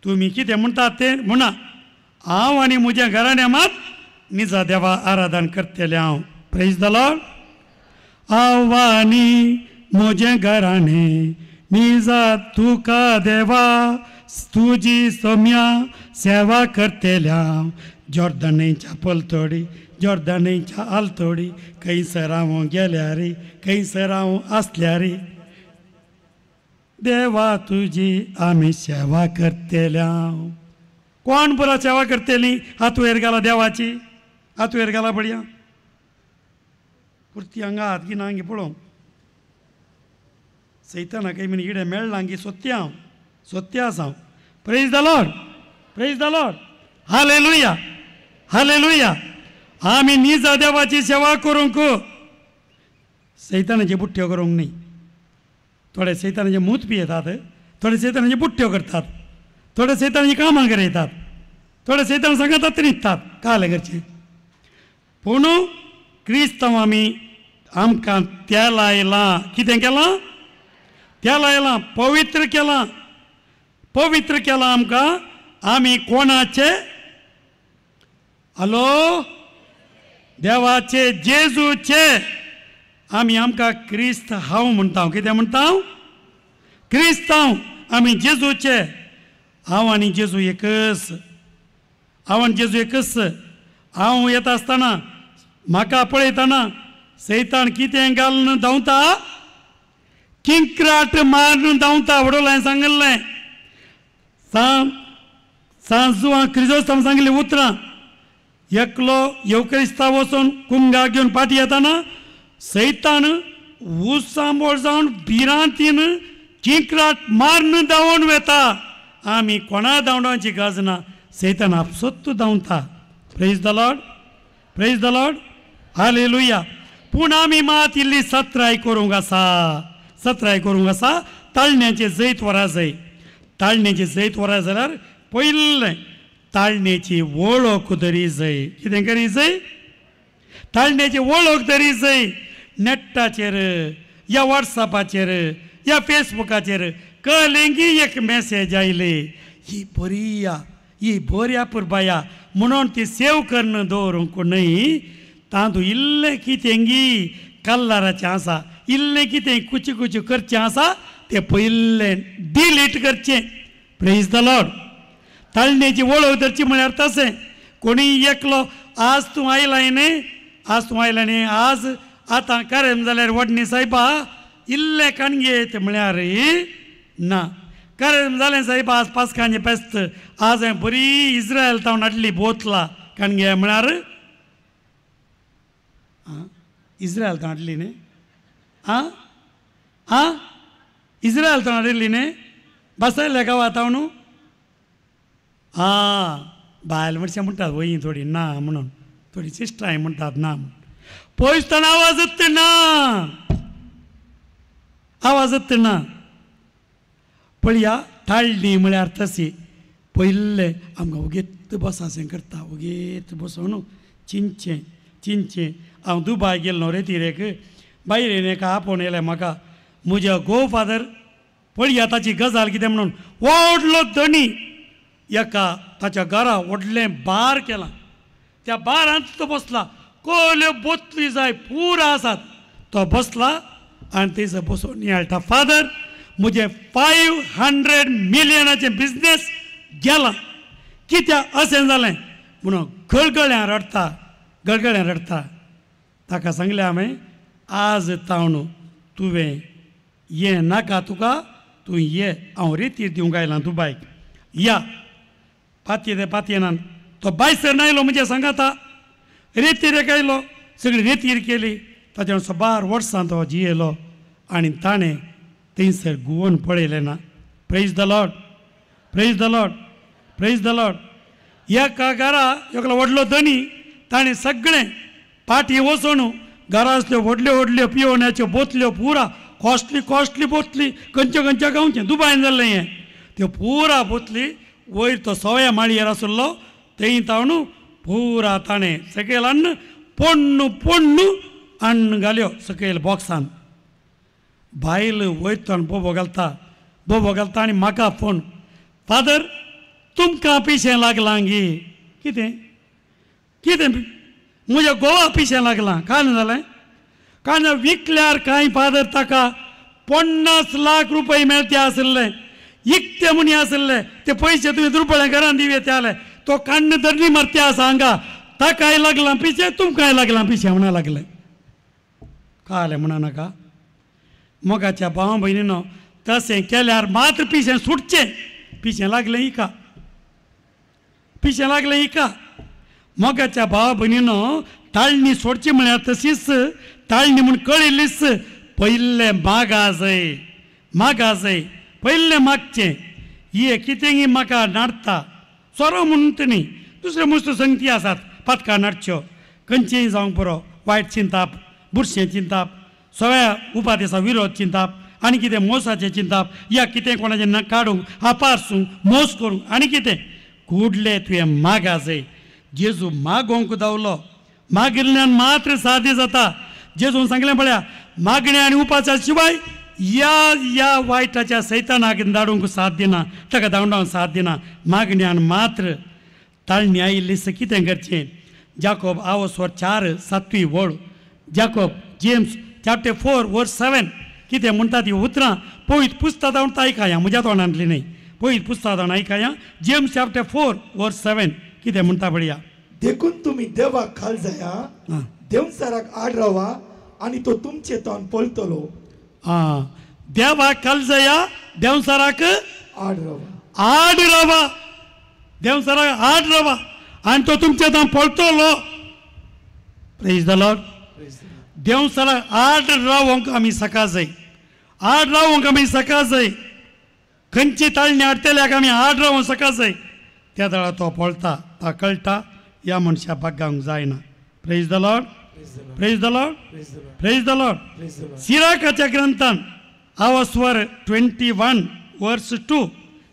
तुमी कितें म्हणटात तें म्हणा, हांव आनी म्हज्या घराण्या मात निजा देवा आराधन करतलें. हांव. Praise the Lord. हांव आनी म्हजें घराणें निजा तुका देवा तुजी सोम्या सेवा करतल्या. जॉर्दनाच्या पलतोडी, जॉर्दनाच्या आलतोडी, खंयसर हांव गेल्यार, खंयसर हांव आसल्यार, देवा तुजी आमी सेवा करतल्या. कोण पुरा सेवा करतली? हात वयर घाला देवाची, हात वयर घाला पळया. पुरती हांगा हात की ना पळोवंक सैताना काही म्हण इडे मेळ्ळा की सोत्या हांव, सोत्या आसा हांव. Praise the Lord, praise the Lord. Hallelujah, hallelujah. आमी निजा देवाची सेवा करूंक सैतानाचे बुट्ट्यो करूंक न्ही. थोडे सैतानाचे मूत पियेतात, थोडे सैतानाचे बुट्ट्यो करतात, थोडे सैतानाची कामां करयतात, थोडे सैतान सांगतात न्हिदतात काले करचें. पूण क्रिस्तांव आमी आमकां तेल आयलां. कितें केलां? तेल आयलां, पवित्र केलां, पवित्र केलां आमकां. आमी कोणाचे? हॅलो, देवाचे, जेजूचे. आमी आमकां क्रिस्त हांव म्हणटा. कितें म्हणटा? क्रिस्तांव. आमी जेजूचे. हांव आनी जेजू एकच, हांव आनी जेजू एकच. हांव येता आसतना म्हाका पळयतना सैतान कितें घालून धांवता? किंक्राट मारून धांवता. व्हडलो हांवें सांगिल्लें सांजुआं क्रिजोस्तांव सांगिल्लीं उतरां. एकलो येवक्रिस्तांव वचून कुंगा घेवन फाटी येताना सैतान उसांबोळ जावन भिरांतीन किंक्राट मारून धांवून वेता. आमी कोणा धांवडावची गरज ना, सैतान आपसोत्तू धांवता. Praise the Lord, praise the Lord. Hallelujah. पूण आमी मात इल्ली सत्राय करूंक आसा, सत्राय करूंक आसा. ताळण्याचें जैत वरा जाय. ताळण्याचें जैत वरा जाल्यार पयलें ताळण्याची वळख तरी जाय. कितें करी जाय? ताळण्याची वळख तरी जाय. नेटाचेर या वॉट्सॅपाचेर या फेसबुकाचेर कळ्ळें एक मॅसेज आयली, ही बरी या, ही बऱ्या पुरबाया म्हणून ती सेव करून दवरूंक न्हय. तातूंत इल्लें कितें गी कल्लराचें आसा, इल्लें कितें कुची कुची करचें आसा, तें पयलें डिलीट करचें. Praise the Lord. ताळणेची वळख धरची म्हळ्यार तशें कोणीय एकलो आज तूं आयलाय न्ही, आज तूं आयलाय न्ही, आज आतां करें जाल्यार वडणी सायबा इल्लें काणगे म्हळ्यार ना. कारण जालें साहेब आज पास्कांचें फेस्त, आज हांवें बरी इस्रायल तावन हाडली बोतला कणगे म्हळ्यार आं इस्रायल तावन हाडली न्ही, आं आं इस्रायल तावन हाडिल्ली न्ही, बसयल्ल्या गांवा तावन न्हू. आं बायल मनशां म्हणटात वयी थोडी ना म्हणून, थोडी सिस्टरांय म्हणटात ना म्हणून. पयस आवाज येता ना, आवाज येता ना. पळया ताळणी म्हळ्यार तशी पयल्लें आमकां ओगेत बसासें करता, ओगेत बसोन चिंचें चिंचें. हांव दुबाय गेल्लो रे तिरेक, बायलेन एका आपोवन येयलें म्हाका, म्हज्या गो फादर पळया ताची गजाल कितें म्हणून. व्हडलो धनी एका ताच्या घरा व्हडलें बार केलां, त्या बारांत तो बसला, कोल्यो बोतली जाय पुरा आसात. तो बसला आनी थंयसर बसून नियाळटा, फादर म्हजें 500 मिलियनाचें बिजनेस गेलां, कित्याक अशें जालें म्हणून गळगळ्यां रडटा, गळगळ्यां रडटा. ताका सांगलें हांवें, आज तावन तुवें हें नाका तुका, तूं ये, हांव रेतीर दिवंक आयलां दुबायक, या. पातये ते पातयेनान तो बायसर आयलो म्हणजे सांगाता, रेतीर आयलो, सगळी रेतीर केली. ताच्या सबार वर्सां तो जियेलो आनी ताणें थंयसर गुवोन पळयलें ना. Praise the Lord, praise the Lord, praise the Lord. एका घरा एकलो व्हडलो धनी, ताणें सगळें पाटी वचून घरांतल्यो व्हडल्यो व्हडल्यो पिवण्याच्यो बोतल्यो पुरा कॉस्टली कॉस्टली बोतली, खंयच्या खंयच्या गांवचें दुबायन जाल्लें हें, त्यो पुरा बोतली वयर तो सव्या माळयेर आशिल्लो थंय तावन पुरा ताणें सकयल हाडून पोण्णू पोण्णू हाडून घाल्यो सकयल बॉक्सान. बायल वयर ताण बोबो घालता, बोबो घालता आनी म्हाका फोन, फादर तुमकां पिशें लागलां गी. कितें कितें म्हज्या गोवा पिशें लागलां? कांय जालें? कांय विकल्यार कांय फादर ताका 50 लाख रुपये मेळते आशिल्ले, इकते म्हणी आशिल्ले, ते पयशे तुवें दुर्बळे घरान दिवये ते आले. तो काण्ण धरणी मारते आसा हांगा, ताकाय लागलां पिशें, तुमकांय लागलां पिशें म्हणा लागलें. कळ्ळें म्हणा नाका? मोगाच्या भावा भयणीनो, तशें केल्यार मात्र पिशें सुटचें. पिशें लागलें हिका, पिशें लागलें हिका. मोगाच्या भावा भयणीनो, ताळणी सोडची म्हळ्यार तशीच ताळणी म्हूण कळिल्लीच पयल्लें मागा जाय, मागा जाय, पयल्लें मागचें. हे कितेंय म्हाका नाडटा सोरो म्हणून न्ही, दुसऱ्यो मस्त संगती आसात पातकां नाडच्यो, खंयचेय जावंक पुरो, वायट चिंताप, बुरशें चिंताप, सगळ्या उपादेसा विरोध चिंताप, आनी कितें मोसाचें चिंताप, या कितें कोणाचें ना काडूंक, आपारसूंक, मोस करूंक, आनी कितें कुडले तुवें मागा जाय. जेजू मागोवंक धांवलो, मागिल्ल्यान मात्र साध्य जाता. जेजून सांगलें पळया, मागण्या आनी उपासा शिवाय या या वायटाच्या सैतानाक धाडूंक साथ दिना, ताका धांवडावंक साथ दिना. मागण्यान मात्र ताळणी आयिल्ली कितें करचें? जाकोब आवस्वर 4 सातवी वळ, जाकोब जेम्स चॅप्टर 4 वर्स 7 कितें म्हणटा ती उतरां पवित्र पुस्तकां म्हणटा आयकया, म्हज्या तोंडांतली न्हय, पवित्र पुस्तकां आयकया. जेम्स चॅप्टर 4 वर्स 7 कितें म्हणटा पळया. देखून तुमी देवाक खाल जाया, देवचाराक आड रावा आनी तो तुमचे तोंड पळतलो. आं, देवाक खाल जाया, देवचाराक आड रावा, आड रावा, देवचाराक आड रावा आनी तो तुमचे तोंड पळतलो. Praise the Lord. देवचाराक आड रावंक आमी सका जाय, आड रावंक आमी सका जाय. खंयची ताळणी हाडटल्याक आमी आड रावंक सका जाय. त्या वेळार तो पळता, ता कळटा ह्या मनशा भागांक जायना. Praise the Lord, praise the Lord, praise the Lord. सिराकाच्या ग्रंथान आवस्वर 21 वर्स 2,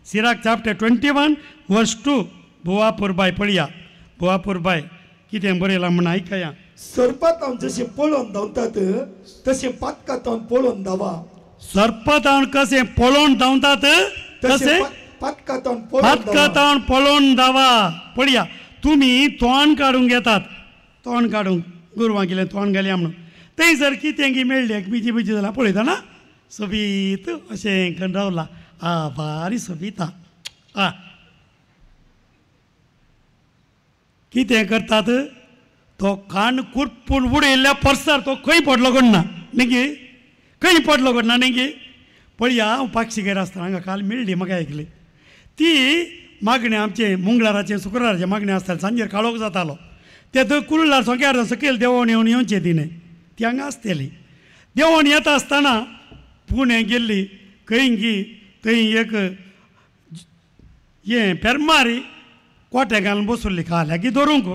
सिराक चॅप्टर 21 वर्स 2, बुवापूर बाय पळया, बुवापूर बाय कितें बरयलां म्हूण आयकया. सर्पातावन जशें पळोवन धांवतात तशें पातकातावन पळोवन धांवा. सर्पातावन कशें पळोवन धांवतात तशें पातकातावन पातकातावन पळोवन धांवा. पळया, तुमी तोंड काडूंक येतात, तोंड काडूंक गोरवां गेलें तोंड घालया म्हणून, थंय जर कितें की मेळ्ळें बिजी बिजी जाल्यार पळयता ना, सोबीत अशें करून रावला, आ भारी सोबीत आ. कितें करतात, तो कान कुरपून उडयल्ल्या परसार तो खंय पडलो कोण ना न्ही, खंय पडलो कोण ना न्ही. पळया हांव पाक्षीगेर आसतना हांगा काल मेळ्ळी म्हाका ऐकली ती मागणें आमचें मंगळाराचें शुक्राराचें मागणें आसतालें सांजेर काळोख जातालो ते थंय कुर्लार सोंक्यार सकयल देंवोन येवन येवचें तिणें ती हांगा आसतली देंवोन येता आसतना पुणे गेल्ली खंय गी थंय एक हें पेरमारी कोटे घालून बसुल्ली खाल्यागी धरूंक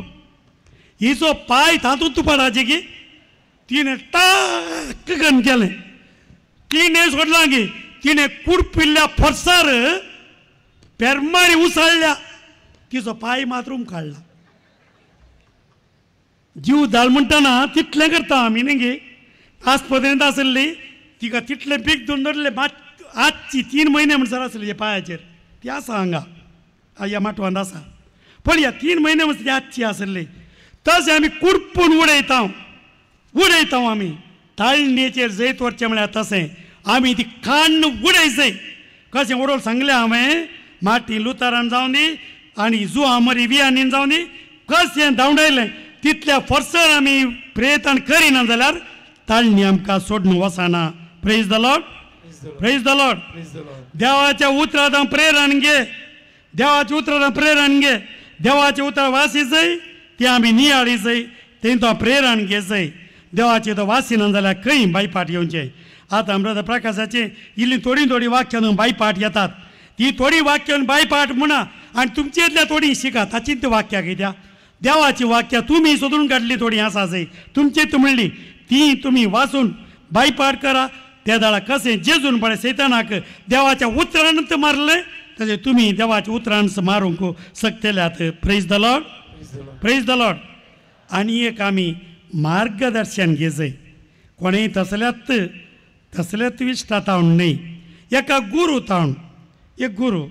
हिचो पांय तातूंत पडाचे की तिणें टाक करून केलें तिणें सोडलां की तिणें कुडपिल्ल्या फोर्सार पेरमारी उसळ्ळ्या तिचो पांय मात्रूम काडला जीव धाल म्हणटना तितलें करता आमी न्ही गे आस्पत्रेंत आसली तिका तितलें पीक धरून धरलें मात आजची 3 म्हयने म्हणसर आसली पांयाचेर ती आसा हांगा ह्या माटवांत आसा पण ह्या 3 म्हयने म्हणसर ती आजची आसली तशें आमी कुडपून उडयता उडयता आमी ताळणेचेर जैत व्हरचें म्हळ्यार तशें आमी ती काण्ण उडयचें कशें उडोवंक सांगलें हांवें माटी लुतारान जावं दी आनी जुआ मरी बियानीन जावं दी कशें धांवडायलें तितल्या फोर्सार आमी प्रयत्न करिना जाल्यार ताळणी आमकां सोडून वचना. Praise the Lord, praise the Lord. देवाच्या उतरांत प्रेरण घे, देवाच्या उतरांत प्रेरण घे, देवाचें उतर वासीचय तें आमी नियाळीचय तें तो प्रेरण घेचय. देवाचें तो वासिना जाल्यार खंय बायपाट येवचें. आतां ब्रदर प्रकाशाचें इल्ली थोडीं थोडीं वाक्यां बायपाट येतात ती थोडीं वाक्यां बायपाट म्हणा आनी तुमचेंतल्या थोडीं शिका. ताचीं ती वाक्यां कित्याक देवाचीं वाक्यां तुमी सोदून काडलीं थोडीं आसा जंय तुमचें म्हणली ती तुमी वाचून बायपाट करा. त्या दाळा कशें जेजून पळय सैतानाक देवाच्या उतरानच मारलें तशें तुमी देवाच्या उतरानच मारूंक शकतल्यात. Praise the Lord, praise the Lord. आनी एक आमी मार्गदर्शन घेजय कोणेय तसल्यात तसल्यात विश्टा तावन न्हय एका गुरू तावन. एक गुरू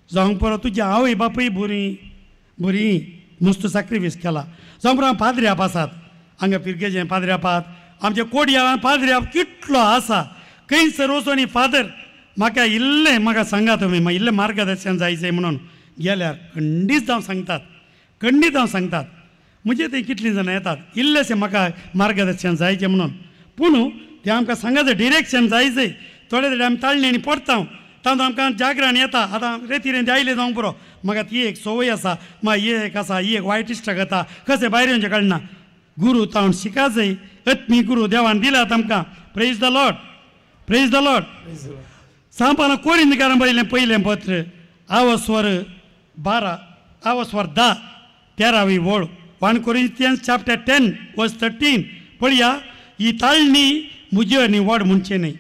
जावंक पुरो तुजी आवय बापूय बरी बरी मस्त साक्रिफीस केला जावंक पुरो पाद्र्याप आसात हांगा फिरगेचे पाद्र्यापात आमच्या कोडयाळान पाद्र्याप कितलो आसा खंयसर वचून फादर म्हाका इल्लें म्हाका सांगा तुमी म्हाका इल्लें मार्गदर्शन जायचें म्हणून गेल्यार खंडीत जावं सांगतात, खंडीत जावं सांगतात. म्हजे थंय कितलीं जाणां येतात इल्लेशें म्हाका मार्गदर्शन जायचें म्हणून पूण तें आमकां सांगाचें डिरेक्शन जायचें. थोडे थोडे आमी ताळणेंनी पडटा तातूंत आमकां जागरण येता. आतां रेती रेंती आयलें जावंक पुरो म्हाका ती एक संवय आसा म्हाका ही एक आसा ही एक वायट इश्ट जाता कशें भायर येवचें कळना. गुरू तावन शिकाचय आत्मी गुरू देवान दिलात आमकां. Praise the Lord, praise the Lord. सांपान कोरिंदकारान बरयलें पयलें पत्र आवस्वर 12 आवस्वर 10 13वी वळ 1 Corinthians chapter 10 verse 13 पळया. ही ताळणी म्हजी आनी व्हड म्हणचें न्हय.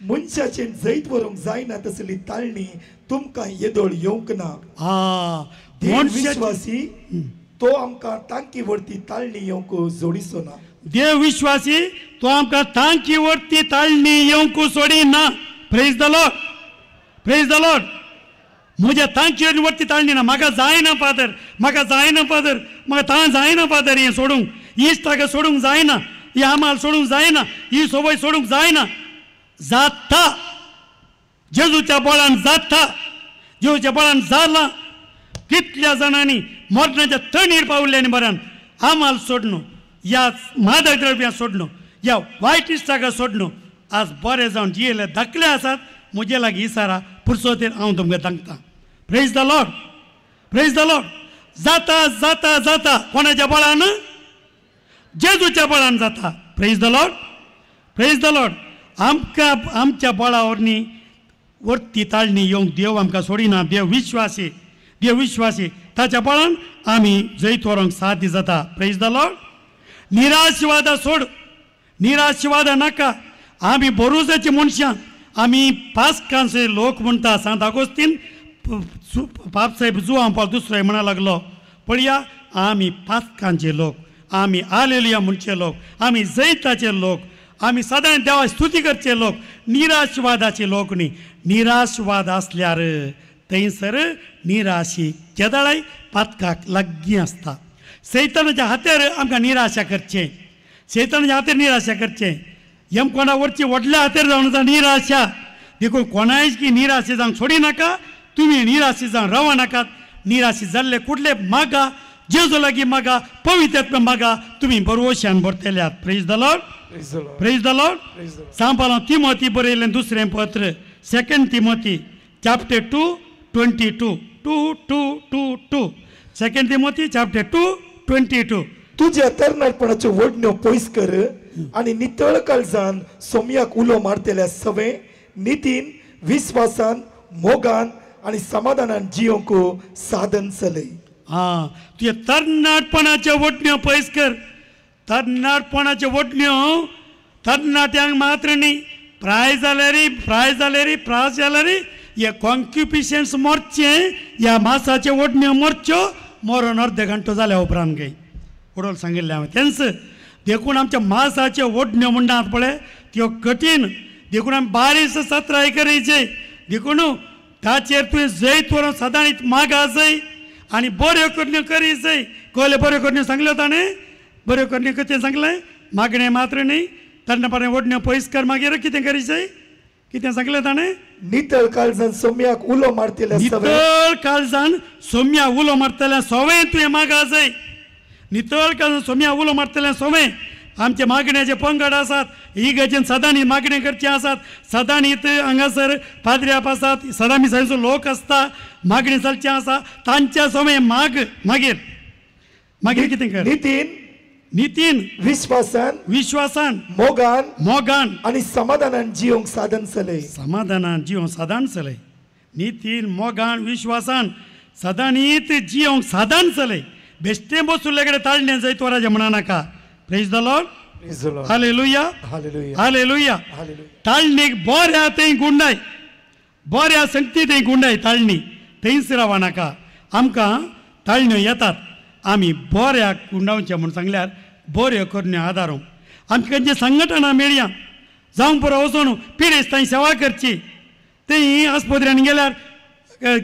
मनशाचें जैत व्हरूंक जायना तसली ताळणी तुमकां येदोळ येवंक ना. विश्वासी तो आमकां तांकी वरती ताळणी येवंक जोडिचो ना. देव विश्वासी तो आमकां तांकी वरती ताळणी येवंक सोडिना. Praise the Lord, praise the Lord. म्हज्या तांकी वरती ताळणी ना. म्हाका जायना फादर, म्हाका जायना फादर, म्हाका तां जायना फादर हें सोडूंक इश्टाक सोडूंक जायना, ही आमाल सोडूंक जायना, ही संवय सोडूंक जायना. जाता जेजूच्या बळान जाता, जेजूच्या बळान जाला. कितल्या जाणांनी मरणाच्या तणीर पावल्ले आनी बऱ्यान आमाल सोडणू ह्या मादक द्रव्यां सोडणू ह्या वायट इश्टाक सोडणू आज बरें जावन जियेले धाकले आसात. म्हजे लागीं इसारा पुरसोतेर हांव तुमकां सांगता. Praise the Lord, praise the Lord. जाता जाता जाता कोणाच्या बळान? जेजूच्या बळान जाता. Praise the Lord, praise the Lord. आमकां आमच्या बळावरनी वरती ताळणी येवंक देव आमकां सोडिना. देव विश्वासी, देव विश्वासी ताच्या बळान आमी जैत व्हरूंक साध्य जाता. Praise the Lord. निराशवादा सोड, निराशवादा नाका. आमी बोरुजाची मनशां, आमी पास्कांचे लोक म्हणटा. सांत आगोस्तीन बापसाहेब जुआं पावल दुसरो म्हणा लागलो पळया आमी पास्कांचे लोक, आमी आलेलुया म्हणचे लोक, आमी जैताचे लोक, आमी सदांच देवा स्तुती करचे लोक, निराशवादाचे लोक न्ही. निराशवाद आसल्यार थंयसर निराशी केदळाय पातकाक लागीं आसता. सैतानाच्या हातेर आमकां निराशा करचें, सैतानाच्या हातेर निराशा करचें. यमकोणा वरची व्हडल्या हातेर जावन आसा निराशा. देखून कोणायच की निराशे जावंक सोडी नाका. तुमी निराशे जावन रावा नाकात. निराशे जाल्ले कुडले मागा, जेजू लागीं मागा, पवित्र मागा, तुमी बरोवशान भरतल्यात. Praise the Lord, praise the Lord. सांपालां तिमोती बरयलें दुसरें पत्र Second Timothy chapter 2:22 2 2 2 2 Second Timothy chapter 2:22. तुज्या तरणाटपणाच्यो वडण्यो पयस कर आनी नितळ काळजान सोम्याक उलो मारतल्या सवे नितीन विस्वासान मोगान आनी समाधानान जियोंक साधन चलय. आं, तुज्या तरणाटपणाच्यो वडण्यो पयस कर. तरणाटपणाच्यो वडण्यो तरणाट्यांक मात्र न्ही, प्राय जाल्यार प्राय जाल्यार प्राय जाल्यार हे कॉन्क्युपिशन्स मोरचें, ह्या मासाच्यो वडण्यो मोरच्यो मरोन अर्दे घंटो जाल्या उपरांत गे उडोल सांगिल्लें हांवें तेंच. देखून आमच्या मासाच्यो वडण्यो म्हणटात पळय त्यो कठीण, देखून आमी बारीस सत्राय करायचे. देखून ताचेर तुवें जैत व्हरून सदांच मागा जाय आनी बऱ्यो करण्यो करी जाय. कळ्ळें? बऱ्यो करण्यो सांगल्यो ताणें, बऱ्यो करण्यो कितें सांगलें? मागणें मात्र न्ही, तरणाटपणाचे वडण्यो पयस कर. मागीर कितें करी जाय? कितें सांगलें ताणें? नितळ काळजान सोम्याक उलो मारतल्या सवय, नितळ काळजान सोम्या उलो मारतल्या सवय तुवें मागा जाय. नितळ काळजान सोम्या उलो मारतल्या सवय. आमचे मागण्याचे पंगड आसात, ही गजेन सदांनी मागणें करचें आसात, सदांनी हांगासर पाद्र्याप आसात, सदां मिसांचो लोक आसता, मागणें चलचें आसा, तांच्या सवय माग. मागीर मागीर कितें कर? नितीन नितीन विस्वासान विश्वासान मोगान मोगान आनी समाधानान जियोंक साधन चलय. समाधानान जियोंक साधन चलय. नितीन मोगान विश्वासान सदांनीत जियोंक साधन चलय. बेश्टें बसुल्ले कडेन ताळणें जैत वराचें म्हणा नाका. Praise the Lord. Hallelujah. Hallelujah. ताळणीक बऱ्या थंय गुंडाय, बऱ्या संगती थंय गुंडाय ताळणी, थंयच रावा नाका. आमकां ताळण्यो येतात, आमी बऱ्या गुंडावचें म्हूण सांगल्यार बऱ्यो करण्यो आदारूंक आमकां खंयची संघटना मेळया, जावं पुरो वचून पिडेस्त थंय सेवा करची. थंय आस्पत्र्यांनी गेल्यार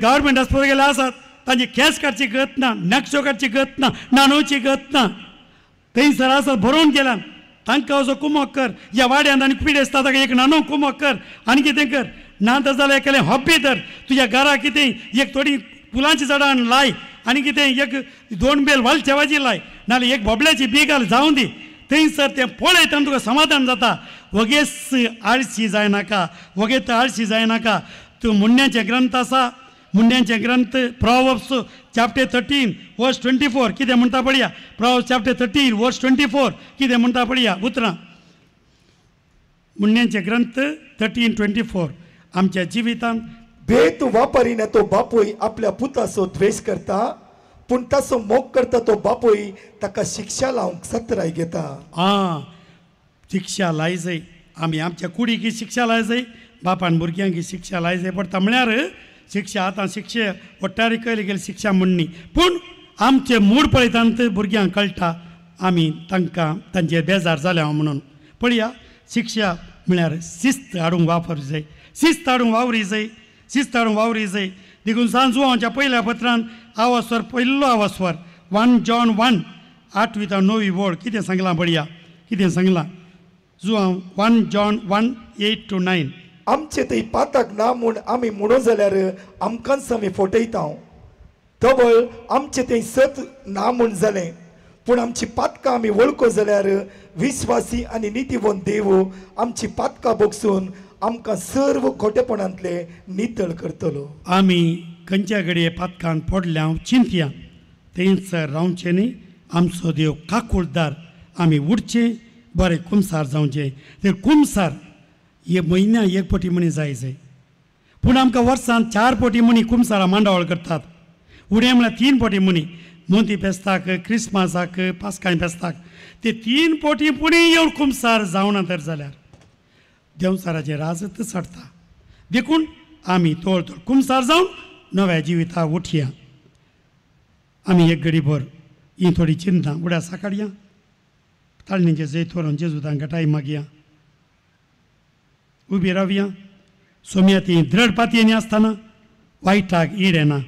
गव्हर्मेंट आस्पत्रे गेल्यार आसात, तांची केंस काडची गत ना, नक्शो काडची गत ना, नाणोवची गत ना, थंयसर आसात बरोवन गेल्यान तांकां असो कुमक कर. ह्या वाड्यांत आनी पिडेस्ता ताका एक नाणो कुमक कर आनी कितें कर ना तर जाल्यार एकलें हॉबी धर, तुज्या घरा कितें एक थोडी फुलांची झाडां लाय आनी कितें एक दोन बेल वालचेवाची लाय, नाल्यार एक बोबल्याची बी घाल, जावं दी. थंयसर तें पळयतना तुका समाधान जाता. वगेच आळशी जायनाका, वगेच आळशी जायनाका. तूं मुण्ण्याचे ग्रंथ आसा, मुण्ण्याचे ग्रंथ प्रोवर्ब्स चॅप्टर 13 वर्स 24 कितें म्हणटा पळया. प्रोवर्ब्स चॅप्टर 13 वर्स 24 कितें म्हणटा पळया उतरां. मुण्ण्याचे ग्रंथ 13:24. आमच्या जिवितांत भेद वापरिना तो बापूय आपल्या पुताचो द्वेश करता, पूण ताचो मोग करता तो बापूय ताका शिक्षा लावंक सत्राय घेता. आं, शिक्षा लाय जाय. आमी आमच्या कुडीक शिक्षा लाय जाय, बापान भुरग्यांक शिक्षा लाय जाय पडटा. म्हळ्यार शिक्षा आतां शिक्षे वट्टारी कयली गेली शिक्षा म्हणणी, पूण आमचे मूड पळयतना भुरग्यांक कळटा आमी तांकां तांचेर बेजार जाल्या म्हणून. पळया, शिक्षा म्हळ्यार शिस्त हाडूंक वापर जाय, शिस्त हाडूंक वावरी जाय, शिस्त हाडूंक वावरी जाय. देखून सांजवांच्या पयल्या पत्रान आवास्वर पयलो आवास्वर 1 John 1 8वी ते 9वी वळ कितें सांगलां पळया, कितें सांगलां. Joao 1 John 1 8 to 9. आमचे थंय पाताक ना म्हूण आमी म्हणो जाल्यार आमकांच आमी फटयता, तवळ आमचे थंय सत ना म्हूण जालें, पूण आमची पातकां आमी वळखो जाल्यार विस्वासी आनी नितीवंत देव आमची पातकां बगसून आमकां सर्व खोटेपणांतले नितळ करतलो. आमी खंयच्या घडये पातकान पडल्या चिंतया, थंयसर रावचें न्ही. आमचो देव काकुळदार, आमी उडचें बरें कुमसार जावचें. ते कुमसार हे म्हयन्या एक पटी म्हणी जाय जाय, पूण आमकां वर्सान 4 पटी म्हणी कुमसारां मांडावळ करतात. उणें म्हळ्यार 3 पटी म्हणी, मोंती फेस्ताक, क्रिसमसाक, पास्कां फेस्ताक, ते 3 पटी पुणी येवन कुमसार जावना तर जाल्यार देंवचाराचें राजत चडटा. देखून आमी तोळ तोळ कुमसार जावन नव्या जिविता उठया. आमी एक घडीभर ही थोडी चिंता उड्या साकाडया, ताळणीचें जैत व्हरून जेजू तांकां टायम मागया, उबी रावया. सोम्या ती द्रड पातयेनी आसतना वायटाक ईड येना.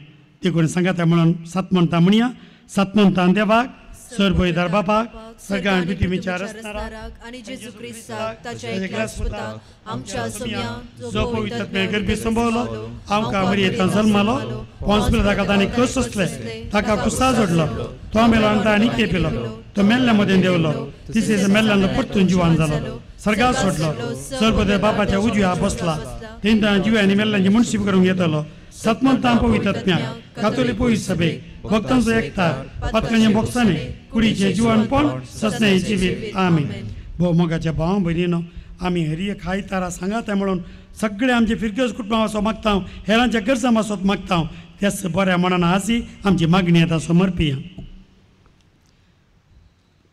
देखून सांगाता म्हणून सतमंता म्हणया, सतमंतान देवाक, सर्वोयदार बापाक, सगळ्यां पृथ्वीच्या रचणाराक आनी जेजू क्रिस्ताक ताच्या एकल्याच पुताक आमच्या सोम्या जो पवित्र गर्भी संभवलो, आमकां मरियेंत जल्मालो, पोंस पिलाताका ताणें कस सोंसले, ताका कुसा जोडलो, तो मेलो आनी ताणें केपिलो, तो मेल्ल्या मदें देंवलो, तिसरे मेल्ल्यान परतून जिवान जालो, सर्गात सोडलो, सर्वपदे बापाच्या उजव्या बसला, तेंता जिव्यानी मेल्ल्यांची मुनशीब करूंक येतलो. सतमंतां पवित्रत्म्याक, कातोली पवित्र सभेक, भक्तांचो एकतार, पातकांच्या बोक्सांनी कुडीचें जिवनपण, ससनें जिवीत. आमेन. भोव मोगाच्या भाव भयणीनो, आमी हरी एक आयतारा सांगात म्हणून सगळे आमचे फिरगज कुटुंबा वासो मागता, हेरांच्या गरजां वासोत मागता. त्याच बऱ्या मनान आसी आमची मागणी आतां समर्पिया.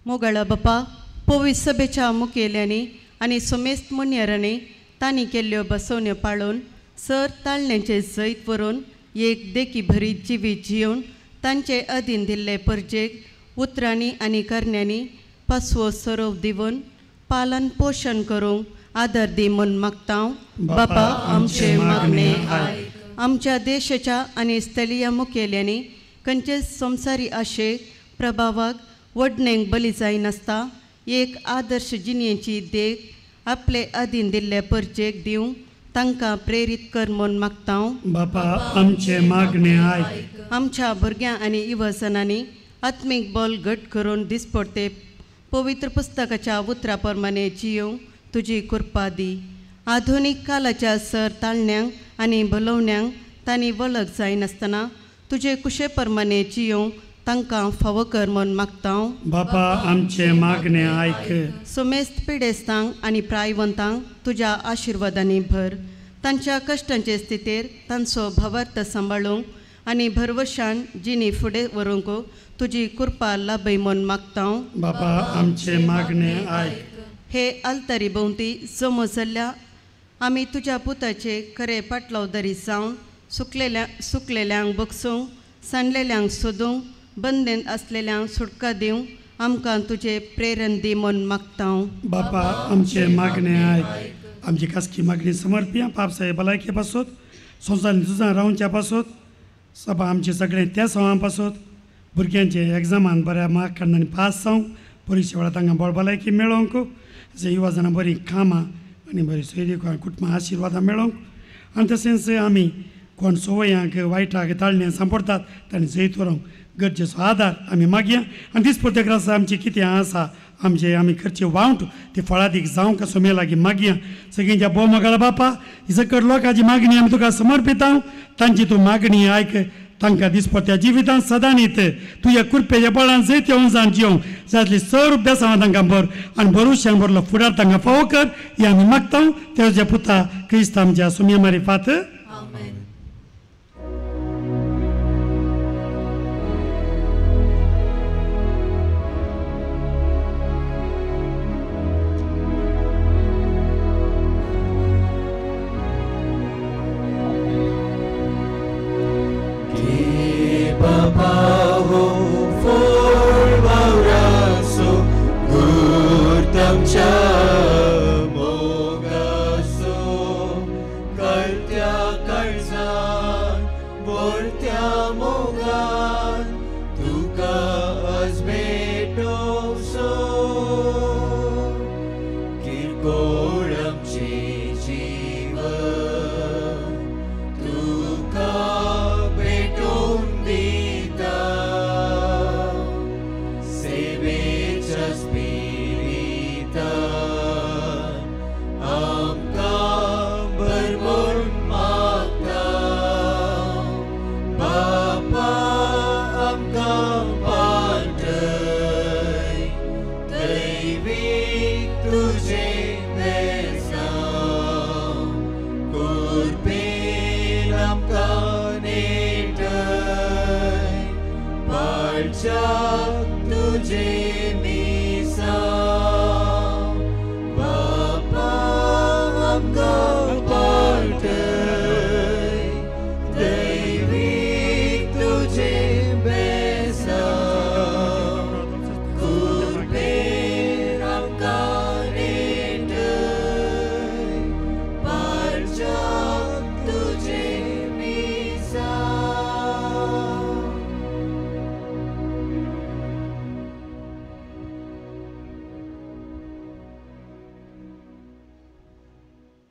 मोगाळा बापा, पवित्र सभेच्या मुखेल्यांनी आनी समेस्त मुन्यरांनी तांणी केल्ल्यो बसवण्यो पाळून सर ताळण्यांचे जैत व्हरून एक देखी भरीत जिवीत जिवन तांचे अधीन दिल्ले परजेक उतरांनी आनी करण्यांनी पासवो सरोव दिवन पालन पोशण करूंक आदर दी म्हूण मागता. बापा आमचे मागणे आयक. आमच्या देशाच्या आनी स्थलीय मुखेल्यांनी खंयचेच संवसारी आशेक प्रभावाक वडणेक बली जायनासता एक आदर्श जिणेची देख आपले अधीन दिल्ले परजेक दिवंक तांकां प्रेरीत कर म्हूण मागता. बापा आमचे मागणे आयक. आमच्या भुरग्यां आनी युवजनांनी आत्मीक बल घट करून दिसपडते पवित्र पुस्तकाच्या उतरा प्रमाणे जियोवंक तुजी कृपा दी. आधुनीक कालाच्या सर ताळण्यांक आनी भलोवण्यांक तांणी वळख जायनासतना तुजे कुशे प्रमाणे जियोवंक तांकां फावो कर म्हूण मागता. बापा आमचे मागणे आयक. समेस्त पिडेस्तांक आनी प्रायवंतांक तुज्या आशिर्वादांनी भर. तांच्या कश्टांचे स्थितीर तांचो भावार्थ सांबाळूंक आनी भरवशान जिणी फुडें व्हरूंक तुजी कृपा लाभय म्हूण मागता. बापा आमचे मागणे आयक. हे आलतरी भोंवती जमो जाल्ल्या आमी तुज्या पुताचे खरे पाटलावदारी जावन सुकलेल्यांक बगसूंक, सांडलेल्यांक सोदूंक, बंदेंत आसलेल्यांक सुटका दिवंक आमकां तुजें प्रेरण दी म्हूण मागता. बापा आमचे मागणे आयक. आमची खासगी मागणी समर्पिया. पापसाहे भलायके पासत, संवसार झुजां रावच्या पासत, सभा आमचे सगळे त्या सवां पासत, भुरग्यांचे एग्जामान बऱ्या मार्क काडून आनी पास जावंक, परिक्षे वेळार तांकां बळ भलायकी मेळोवंक, अशें युवा जाणां बरीं कामां आनी बरी सोयरीक कुटुंबां आशिर्वादां मेळोवंक. आनी तशेंच आमी कोण संवयांक वायटाक ताळण्यांक सांपडटात तांणी जैत व्हरूंक गरजेचो आदार आमी मागया. आनी दिसपट्टे ग्रास आमची कितें आसा आमचे आमी करचे वावट ती फळादीक जावंक सोमे लागीं मागया. सगळ्यांच्या भोव मोगाळ बापा, ही सकट लोकांची मागणी आमी तुका समर्पिता. तांची तूं मागणी आयक. तांकां दिसपट्ट्या जिवितांत सदांनीत तुज्या कृपेच्या बळान जैत येवन जावन जिवंक जातली सर बेसांव तांकां भर आनी भरोश्यान भरलो फुडार तांकां फावो कर ही आमी मागता. तेज्या पुता क्रिस्त आमच्या सुम्या मारिफात.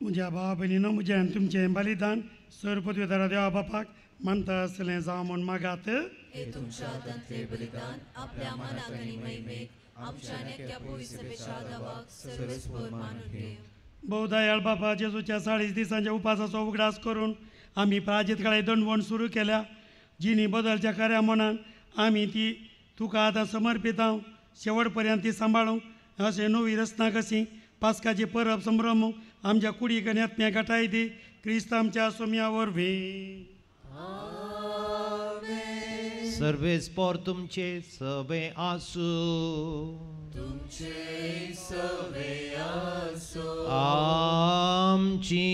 म्हज्या भावा भयणीनो, म्हजें आनी तुमचें बलिदान सर पदवीधरा देवा बापाक मानता आसलें जावं म्हूण मागात. हे तुमच्या हातांतलें बलिदान आपल्या मनाक आनी महिमेक आमच्या नेक्या पवित्र सभेच्या दावाक सर्वेस्पर मानून घे. बहुदयाळ बापा, जेजूच्या 40 दिसांच्या उपासाचो उगडास करून आमी प्राजित काळे दंडवण सुरू केल्या. जिणी बदलच्या कार्या मनान आमी ती तुका आतां समर्पितांव. शेवट पर्यंत ती सांबाळूंक अशें नवी रचना कशी पास्काची परब संभ्रमूंक आमच्या कुडीक आनी आत्म्या गाठाय दी क्रिस्त आमच्या सोम्या वरवीं. सर्वेस्पर तुमचे सवे आसूं. तुमचे सवे आसूं. आमची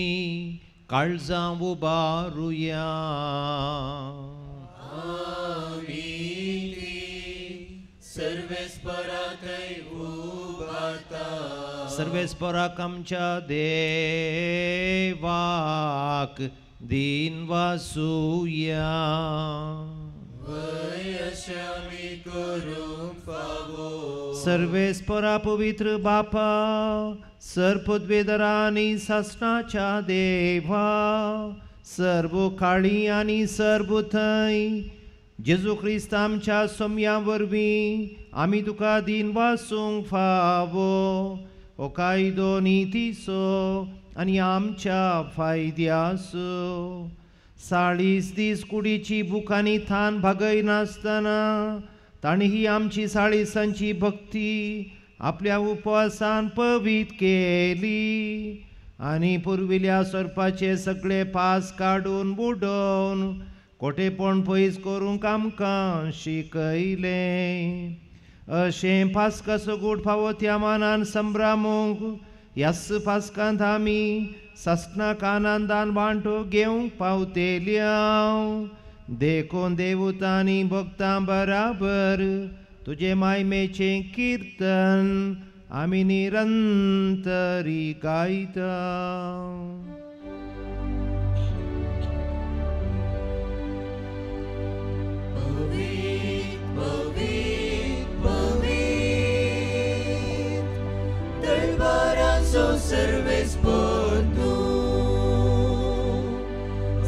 काळजां उबारुया. आमी ती सर्वेस्परा थंय उबारता. सर्वेस्पराक आमच्या देवाक दीन वासुया. सर्वेस्परा पवित्र बापा, सर्पद्वेदरा आनी सासणाच्या देवा, सर्व काळी आनी सर्व थंय जेजू क्रिस्त आमच्या सोम्या वरवीं आमी तुका दीन वासूंक फावो. हो कायदो नितीचो आनी आमच्या फायद्याचो. 40 दीस कुडीची बुकांनी थान भागयनासतना तांणी ही आमची 40 भक्ती आपल्या उपवासान पवित केली आनी पुर्विल्या सोरपाचे सगळे पास काडून बुडोवन कोटेपण पयस करूंक आमकां शिकयलें. अशें पास्काचो गूट फावो त्या मानान संभ्रामूंक ह्याच पास्कांत आमी सासणाक आनंदान वांटो घेवंक पावतेल्या. देखून देवतांनी भक्तां बराबर तुजे मायमेचें किर्तन आमी निरंतरी गायता. पवित्र पवित्र पवित्र तळवाराचो सर्वेस्पर तूं,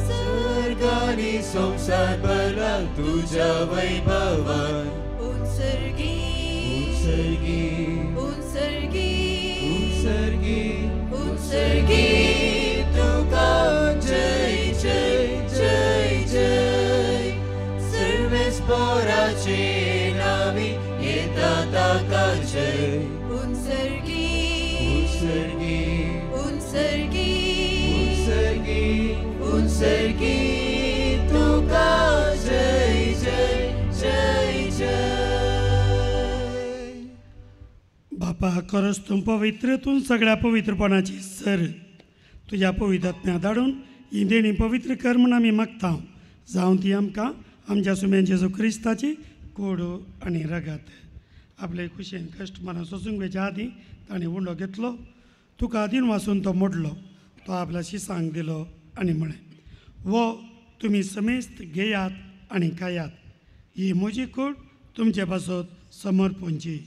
सर्ग आनी संवसार भरला तुज्या वैभवान. उत्सर्गी उत्सर्गी उत्सर्गी उत्सर्गी उत्सर्गी तुका जय जय जय जय. सर्वेस्पराचे नावी येता ताका जय. उत्सर्गी उत्सर्गी उत्सर्गी उत्सर्गी उत्सर्गी तुका जय जय जय जय. बापा, खरंच तूं पवित्र, तूं सगळ्या पवित्रपणाची सर. तुज्या पवित्र आत्म्या धाडून ही देणी पवित्र कर म्हूण आमी मागता. जावं ती आमकां आमच्या सुम्यान जेजू क्रिस्ताची कोड आनी रगत. आपले खुशयेन कश्ट मना सोसूंक वेच्या आदीं ताणें उंडो घेतलो, तुका दीन वासून तो मोडलो, तो आपल्या शिसांक दिलो आनी म्हळें, वो तुमी समेस्त घेयात आनी खायात, ही म्हजी कूड तुमचे पासत समर्पणची.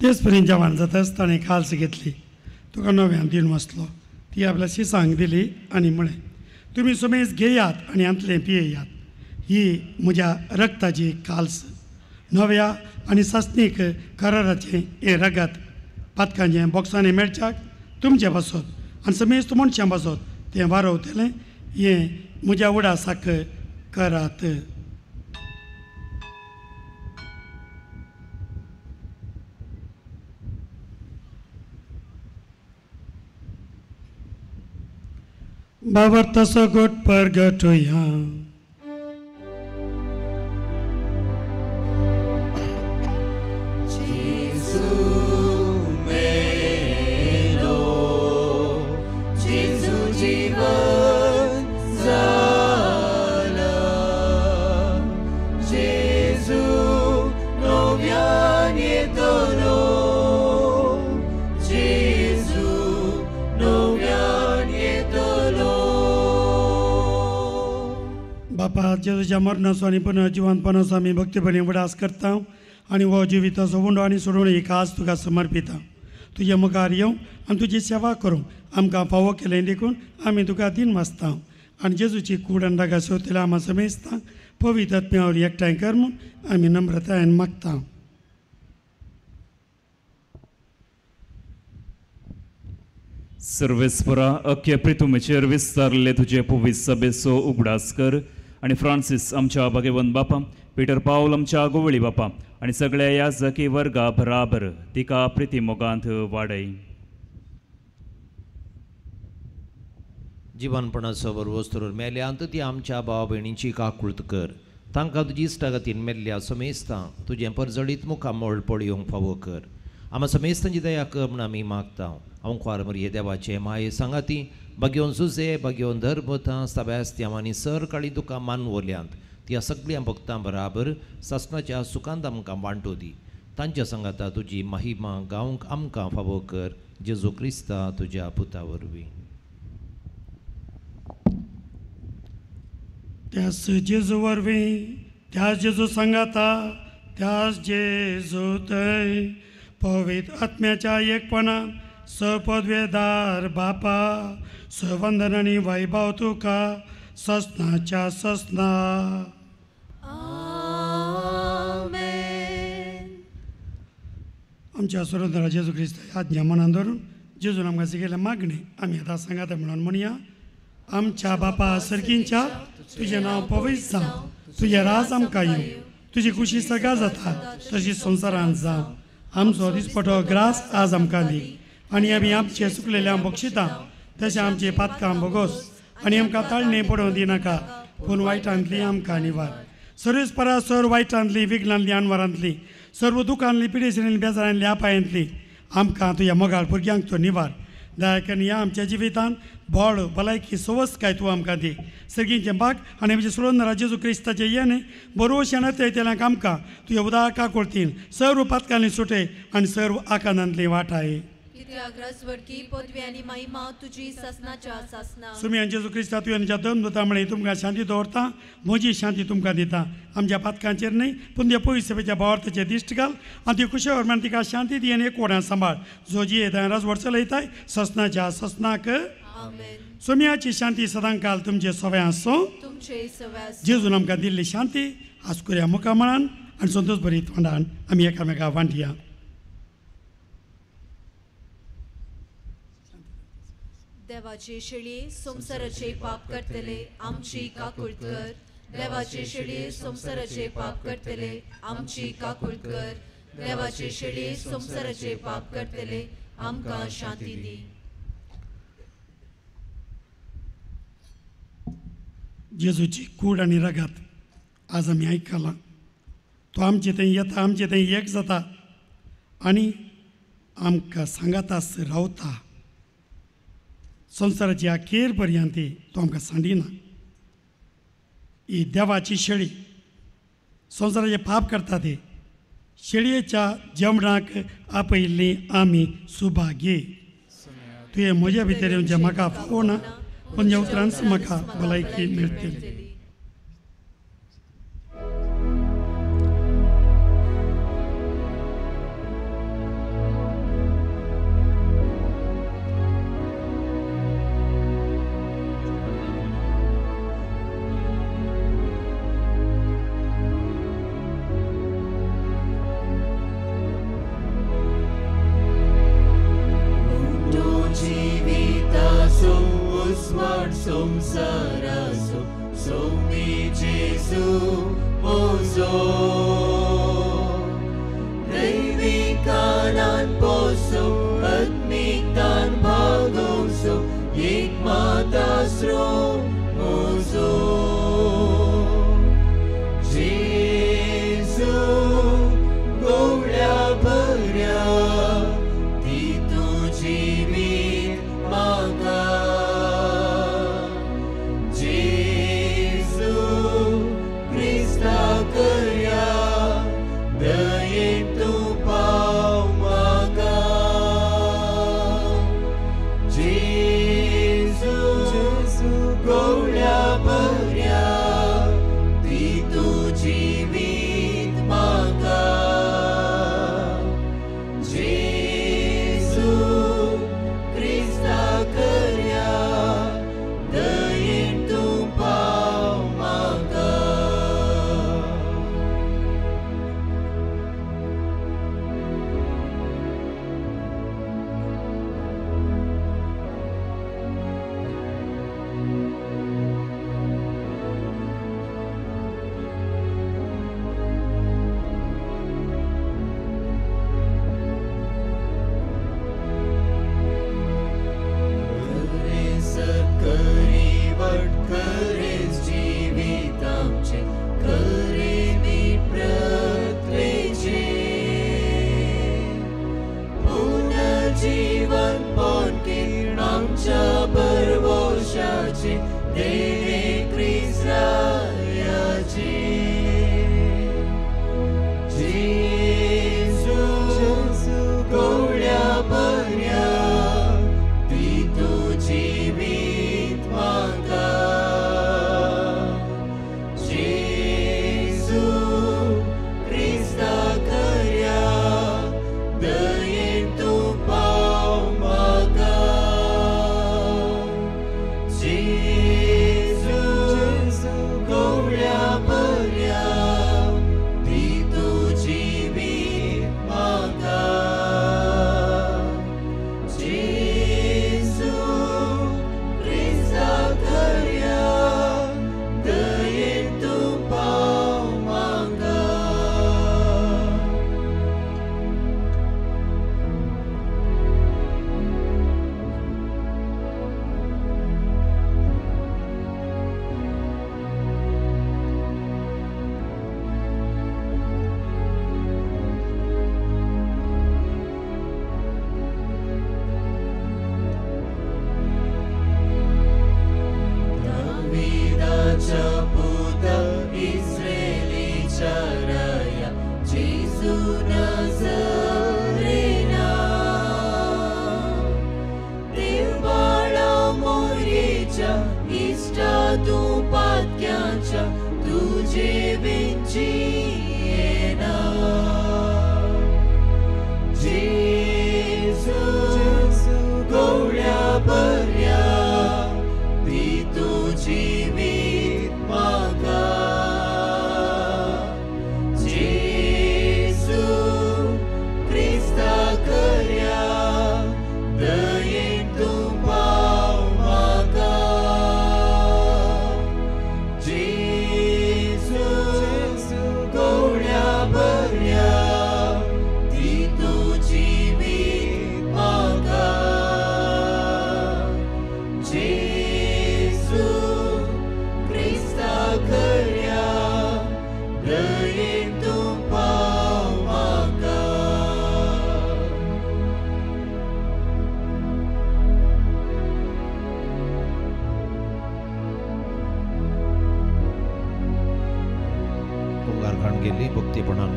तेच पर्यंत जेवण जाताच ताणें खाल्स घेतली, तुका नव्यान दीन वाचलो, ती आपल्या शिसांक दिली आनी म्हळें, तुमी समेज घेयात आनी हांतलें पियेयात, ही म्हज्या रक्ताची काल्स, नव्या आनी सासणीक कराराचें हें रगत पातकांचें बॉक्सांनी मेळच्याक तुमचे पासत आनी समेस्त मनशां पासत तें वारवतलें, हें म्हज्या उडासाक करात. बाबर तसो गोट परगटोया. जेजू मेलो, जेजू जीवन जाला, जेजू नव्यान येतलो, जेजू नव्यान येतलो. बापा, जेजूच्या मरणाचो आनी पुनर्जिवनपणाचो आमी भक्तीपणी उगडास करता आनी हो जिविताचो उंडो आनी सोडून ही खास तुका समर्पिता. तुजे मुखार येवंक आनी तुजी सेवा करूंक आमकां फावो केलें देखून आमी तुका दिन वाचता आनी जेजूची कूड आनी रागा सोदतल्या आमा समेस्तांक पवित्र आत्म्यावर एकठांय कर म्हूण आमी नम्रतायेन मागता. सर्वेस्परा अख्खे प्रितुमेचेर विस्तारले तुजे पवित्र सभेचो उगडास कर आनी फ्रांसीस आमच्या भागेवंत बापा, पिटर पावल आमच्या गोवळी बापा आनी सगळ्या याजकी वर्गा बराबर तिका प्रिती मोगांत वाडय. जिवनपणाचो बरवस्तूर मेल्यांत ती आमच्या भाव भयणींची काकूळत कर. तांकां तुजी इश्टागतीन मेल्ल्या समेस्तां तुजें परजळीत मुखामळ पळोवंक फावो कर. आमा समेस्तांची दया कर म्हूण आमी मागता. अंकुआर मरिये देवाचे माये सांगाती बागेवन सुजे बागेवन धर्मतां सब्यास्त्यांव आनी सर काळी तुका मानवल्यांत त्या सगळ्या भक्तां बराबर सासणाच्या सुखांत आमकां वांटो दी. तांच्या सांगाता तुजी महिमा गावंक आमकां फावो कर. जेजू क्रिस्ता तुज्या पुता वरवीं. त्यास जेजू वरवीं, त्यास जेजू सांगाता, त्यास जेजू थंय पवित्र आत्म्याच्या एकपणान सपदवेदार बापा सवंदन आनी वैभव तुका ससनाच्या ससना. आमच्या सुरंदरा जेजू क्रिस्त आज्ञा मनान धरून जेजून आमकां शिकयल्लें मागणें आमी आतां सांगाता म्हणून म्हणया. आमच्या बापा सर्गींच्या तुजें नांव पवित्र जावं, तुजें राज आमकां येवं, तुजी खुशी सगळ्या जाता तशी संवसारांत जावं. आमचो दिसपटो ग्रास आज आमकां दी आनी आमी आमचे चुकलेले आम बक्षिता तशें आमचे पातकां भोगोस आनी आमकां ताळणे पडोवंक दिनाका पूण वायटांतली आमकां निवार. सर्वीस परा सर वायटांतली विघ्नांतली अनवरांतली सर्व दुखांतली पिडेसणींतली बेजारांतली आपायांतली आमकां तुज्या मोगाळ भुरग्यांक तो निवार. दयाकन ह्या आमच्या जिवितान बळ भलायकी सवस्तकाय तूं आमकां दी. सर्गींचें बाग आनी आमचे सुरंदरा जेजू क्रिस्ताचें येणें बरोवशें येतल्यांक आमकां तुज्या उदाका कोळतीन सर्व पातकांनी सुटे आनी सर्व आकांतांतली वाटाय. सुमी आनी जेजू क्रिस्ता तुवें दोन दुता म्हळें तुमकां शांती दवरता, म्हजी शांती तुमकां दिता. आमच्या पातकांचेर न्हय पूण त्या पयस सभेच्या भावार्थाचेर दिश्ट घाल आनी ती खुशे वरमान तिका शांती दी आनी एक वडान सांबाळ. जो जी येता राजवट चलयताय ससनाच्या ससनाक. सोम्याची शांती सदांकाल तुमचे सवय आसूं. जेजून आमकां दिल्ली शांती आज कुऱ्या मुखामळान आनी संतोष बरी तोंडान आमी एकामेका वांटया. देवाचे शेळये संवसाराचे पाप करतले आमची काकूळत कर. देवाचे शेळये संवसाराचे पाप करतले आमची काकूळत कर. देवाचे शेळये संवसाराचे पाप करतले आमकां शांती दी. जेजूची कूड आनी रगत आज आमी आयकलां. तो आमचे थंय येता, आमचे थंय एक जाता आनी आमकां सांगातास रावता. संवसाराची अखेर पर्यंत तो आमकां सांडिना. ही देवाची शेळी संवसाराचे पाप करता ते शेळयेच्या जेवणाक आपयिल्ली आमी सुभागी. तुवें म्हज्या भितर येवचें म्हाका फावना पूण ह्या उतरांच म्हाका भलायकी मेळटली. Jesu, Christa,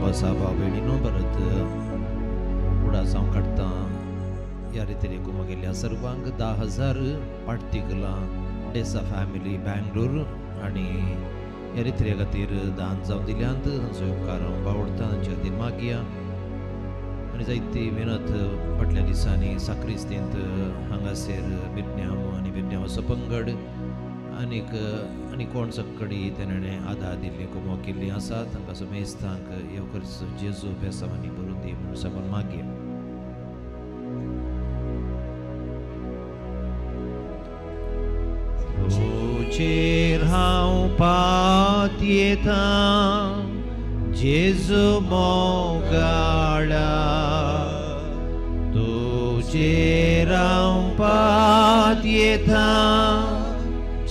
आसा भाव भयणीनो परत उडास हांव काडटा ह्या रितीन म्हगेल्या सर्वांक 10,000 पार्टिकलां डेसा फॅमिली बँगलोर आनी ह्या रित्रे खातीर दान जावन दिल्यांत तांचो उपकार हांव बावडटा तांचे खातीर मागया आनी जायती मेहनत फाटल्या दिसांनी साक्रिस्तींत हांगासर बिरन्याम आनी बिरन्यामाचो पंगड आनीक आनी कोण सक्कडी तेणें आदार दिल्ली कुमो केल्ली आसा तांकां समेस्तांक येवकर जेजू बेसांवांनी भरून दी म्हणून सांगून मागया. तुजेर हांव पातयेता जेजू मोगाळा तुजेर हांव पातयेता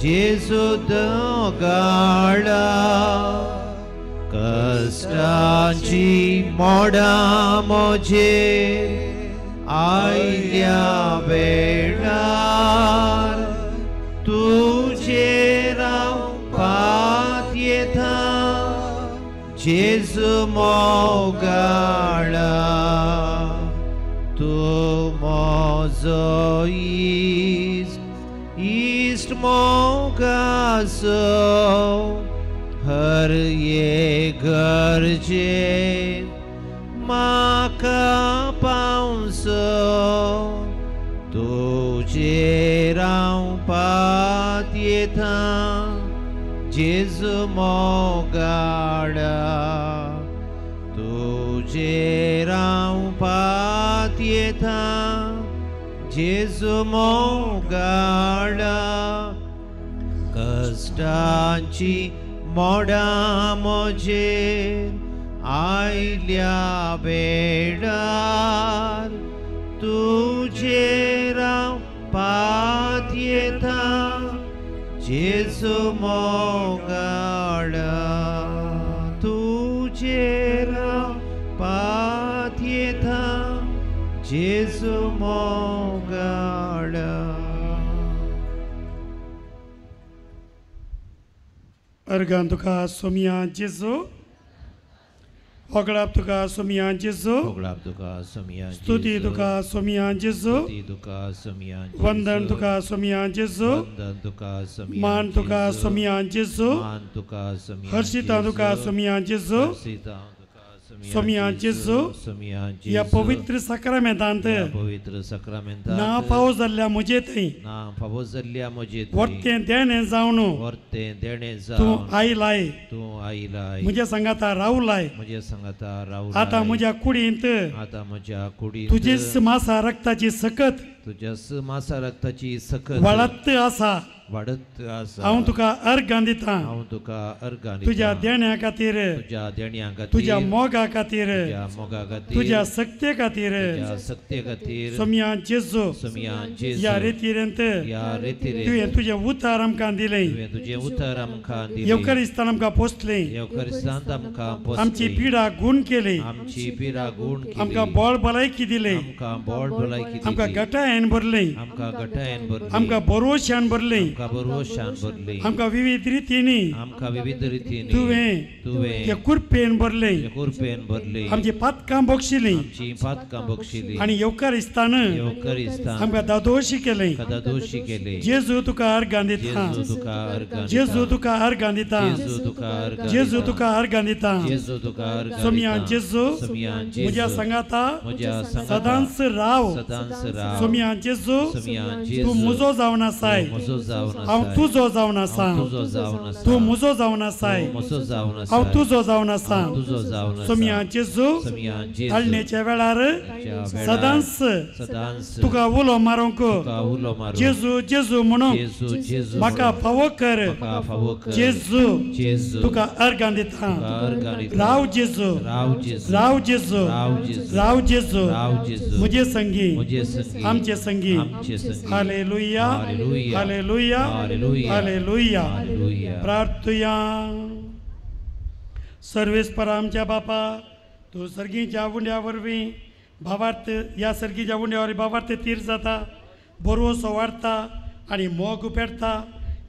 जेजू दोगाळा कश्टांची मोडां म्हजेर आयल्या वेळार तुजेर हांव पातयेता जेजू मोगाळा तूं म्हजो इश्ट इश्ट मोगाचो हर एक गरजेक म्हाका पावसो तुजेर हांव पातयेता जेजू मोगाळा तुजेर हांव पातयेता जेजू मोगाळा कश्टांची मोडां म्हजेर आयल्या वेळार तुजेर हांव पातयेता जेजू मोगाळा तुजेर हांव पातयेता जेजू मोगाळा. अर्गान तुका सोमिया जेजू होगळाप तुका सोमिया जेजू होगळाप तुका सोमिया स्तुती तुका सोमिया जेजू स्तुती तुका सोमिया वंदन तुका सोमिया जेजू वंदन तुका सोमिया मान तुका सोमिया जेजू मान तुका सोमिया हर्षिता तुका सोमिया जेजू हर्षिता सोमिया जेजू ह्या पवित्र साक्रामेंतांत पवित्र साक्रामेंतांत ना फावो जाल्ल्या म्हजे थंय ना फावो जाल्ल्या म्हजे थंय वर्तें देणें जावन वर्तें देणें जावन तूं आयलाय तूं आयलाय म्हज्या सांगाता रावलाय म्हज्या सांगाता रावलाय आतां म्हज्या कुडींत आतां म्हज्या कुडींत तुजेच मासा रक्ताची सकत तुज्याच मासा रक्ताची सकत वाडत आसा वाडत आसा. हांव तुका अर्गां दितां हांव तुका अर्गां दितां तुज्या देण्या खातीर तुज्या देण्या खातीर तुज्या मोगा खातीर तुज्या मोगा खातीर तुज्या सक्ते खातीर तुज्या सक्ते खातीर सोमिया जेजू सोमिया जेजू ह्या रेतिरेंत ह्या रेतिरेंत तुवें तुजें उतार आमकां दिलें तुवें तुजें उतार आमकां दिलें येवकरिस्तान आमकां पोसलें येवकरिस्तान आमकां पोसलें आमची पिडा गूण केली आमची पिडा गूण केली आमकां बोळ भलायकी दिली आमकां बोळ भलायकी दिली आमकां गटायेन भरलें आमकां गटायेन भरलें आमकां बरोशान भरलें आमकां बरोशान भरलें आमकां विविध रितींनी आमकां विविध रितींनी तुवें तुवें ते कुरपेन भरलें कुरपेन भरलें आमची पातकां बक्षिलीं आमची पातकां बक्षिलीं आनी येवकरिस्तान येवकरिस्तान आमकां दादोशी केलें दादोशी केलें जेजू तुका अर्गां दिता जेजू तुका अर्गां जेजू तुका अर्गां दिता जेजू तुका अर्गां जेजू तुका अर्गां दिता जेजू तुका अर्गां सोमिया जेजू सोमिया जेजू म्हज्या सांगाता म्हज्या सांगाता सदांच राव सदांच राव सोमिया जेजू सोमिया जेजू तूं म्हजो जावन आसाय म्हजो जावन हांव तुजो जावन आसा तुजो जावन आसा तूं म्हजो जावन आसाय म्हजो जावन आसा हांव तुजो जावन आसा तुजो जावन आसा सोमिया जेजू सोमिया जेजू ताळणेच्या वेळार सदांच सदांच तुका उलो मारूंक तुका उलो मारूंक जेजू जेजू म्हणूंक जेजू जेजू म्हाका फावो कर म्हाका फावो कर जेजू जेजू तुका अर्गां दिता अर्गां दिता राव जेजू राव जेजू राव जेजू राव जेजू राव जेजू राव जेजू म्हजे संगी म्हजे संगी आमचे संगी आमचे संगी हालेलुया हालेलुया हालेलुया हालेलुया हालेलुया. प्रार्थुया. सर्वेस्पर आमच्या बापा तूं सर्गीच्या उंड्या वरवीं भावार्थ ह्या सर्गीच्या उंड्या वरवीं भावार्थ तीर जाता बरोसो वाडता आनी मोग पेटता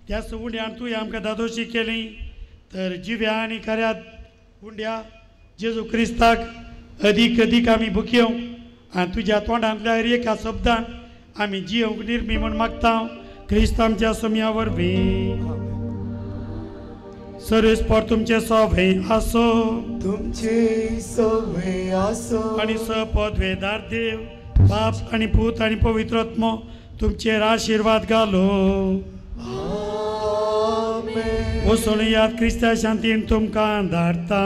त्याच उंड्यान तुवें आमकां दादोशी केली तर जिव्या आनी खऱ्या उंड्या जेजू क्रिस्ताक अदीक अदीक आमी भुकेवंक आनी तुज्या तोंडांतल्या हर एका शब्दान आमी जियोवंक निर्मी म्हूण मागता. क्रिस्त आमच्या सोम्या वरवीं. सर्वेस्पर तुमचे सोवे आसो, तुमचे सोवे आसो. आनी सपदवेदार देव बाप आनी पूत आनी पवित्र आत्मो तुमचेर आशिर्वाद घालो. वसोन याद क्रिस्ता शांतीन तुमकां धाडटा.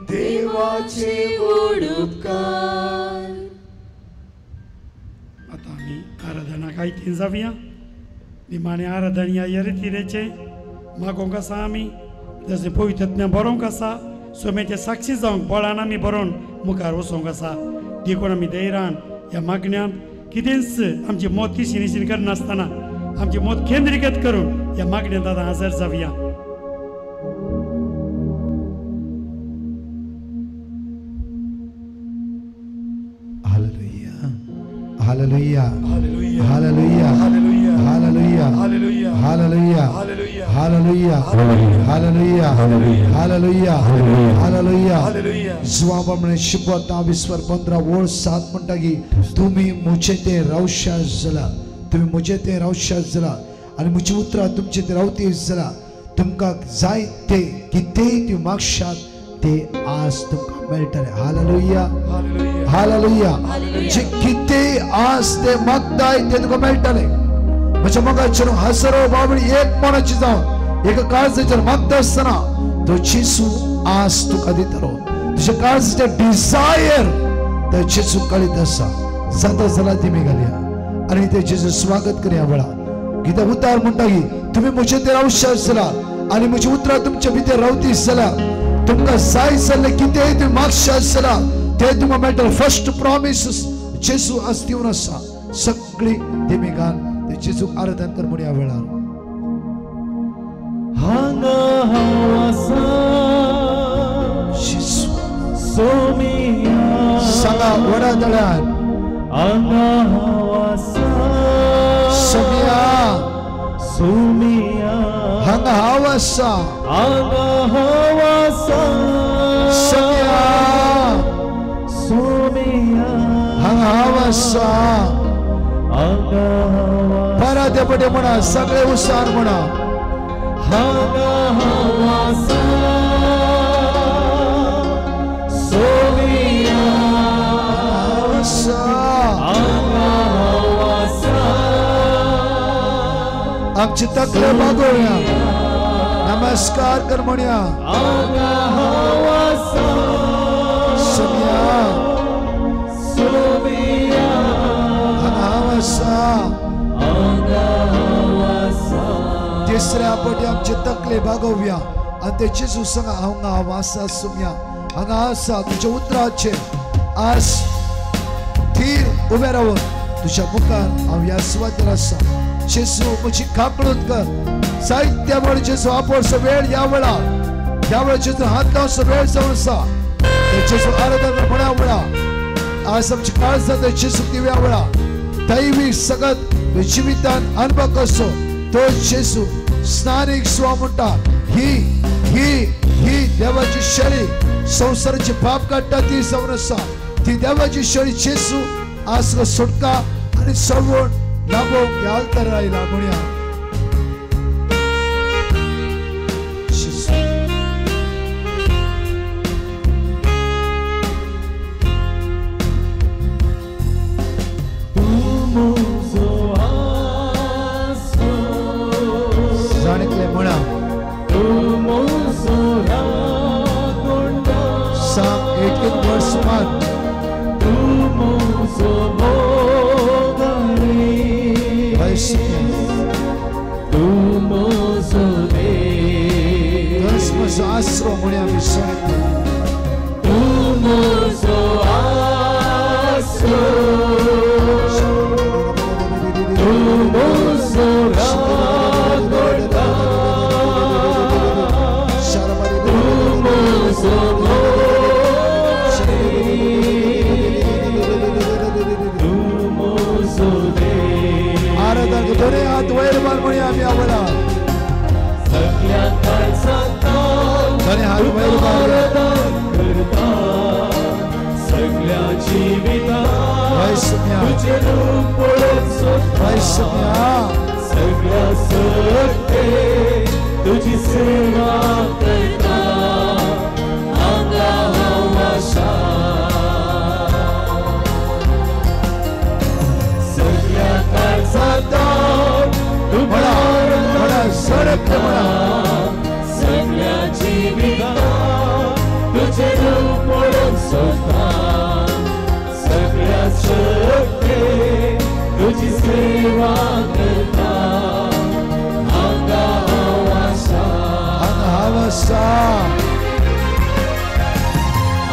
देवाचे व्हड उपकार. आतां आमी आराधनाक आयतीन जावया. निमाणें आराधन ह्या रितीरेचें मागोवंक आसा आमी, जशें पवित्रज्ञा बरोवंक आसा सोम्याचे साक्षी जावंक बळान आमी बरोवन मुखार वचोंक आसा. देखून आमी धैर्यान ह्या मागण्यांत कितेंच आमची मत तिशी निशीन करनासतना आमची मत केंद्रीकृत करून ह्या मागण्यांत आतां हजर जावया. Hallelujah, hallelujah, hallelujah, hallelujah, hallelujah, hallelujah, hallelujah, hallelujah, hallelujah. जुवाबा म्हणे शिपता विस्वर 15 ओळ 7 म्हणटा की तुमी म्हजे ते रावशा जाला, तुमी म्हजे ते रावशा जाला आनी म्हजी उतरां तुमचे ते रावती जाला. तुमकां जाय ते कितेंय तुमी मागशात ते आज तुमकां मेळटलें. Hallelujah, hallelujah. जे कितें आज ते मागताय ते तुका मेळटलें. म्हज्या मोगाचेर हजारो बाबडी एक मनाची जावन एका काळजाचेर मागता आसतना तो जेजू आज तुका दितलो. तुज्या काळजाचें डिजायर ते जेजू कळीत आसा. जाता जाल्यार तिमी घालया आनी ते जेजू स्वागत करया वेळा. कित्याक उतार म्हणटा की तुमी म्हजे ते रावशात जाला आनी म्हजी उतरां तुमचे भितर रावती जाला. तुमकां जाय जाल्लें कितेंय तुमी मागशात जाला ते तुमकां मेळटलें. फर्स्ट प्रॉमीस जेजू आज दिवन आसा. सगळी तिमी घाल ते जेजूक आराधन कर म्हूण ह्या वेळार. हांगा हांव आसा सोमिया, सांगा व्हडा दळ्यान. हांगा हांव आसा सोमिया, सोमिया, हांगा हांव आसा, हांगा हांव आसा सोमिया, सोमिया, हांगा हांव आसा. हांगा हांव परत पटे म्हणा, सगळे उसार म्हणा. हांगा हांव आसा सोमिया, हांव आसा, हांगा हांव आसा. आमची तकले बागोवया, नमस्कार कर म्हणया. हांगा हांव आसा सोमिया, सोमिया, हांगा हांव आसा. हांगा हांव आसा. तिसऱ्या पटी आमचे तकले बागोवया आनी ते जेजू सांगा हांगा हांव आसा सोमिया, हांगा आसा. तुज्या उतराचेर आज थीर उबे रावन तुज्या मुखार हांव ह्या सुवातेर आसा. जेजू म्हजी काकळूत कर. जायत्या वेळ जेजू आपोवचो वेळ ह्या वेळा, ह्या वेळा जेजू हात लावचो वेळ जावन आसा. जेजू आराधन म्हणा वेळा आज आमची काळजां ते जेजूक दिव्या वेळा दैवी सगत जिवितान अनुभव कसो तो जेजू स्नानीक सुवा म्हणटा. ही ही ही देवाची शरी संवसाराची पाप काडटा ती जावन आसा. ती देवाची शरी जेजू आज सुटका आनी सवण लाभोवंक ह्या आल्तार आयला म्हणया. जाणकले म्हणा. Psalm 18 verse 1. तोच म्हजो आसरो म्हणया आमी सगळे. तूं म्हजो आसरो, तूं म्हजो राखणदार, तूं म्हजो तूं म्हजो देव. आराधन दोनूय हात वयर मार म्हणया आमी आवडा. सगळ्या काळजांतल्यान दोनूय हात वयर मार. आराधन करता. सोदता सगळ्या जिवितांत तुजें रूप पळोवंक सोदता सगळ्या सक्ते तुजी सेवा करता हांगा हांव आसा सगळ्या काळजांत तुका सगळ्या जिवितांत तुजें रूप पळोवंक सोदता सगळ्या शक्ते तुजी सेवा करता हांगा हांव आसा हांगा हांव आसा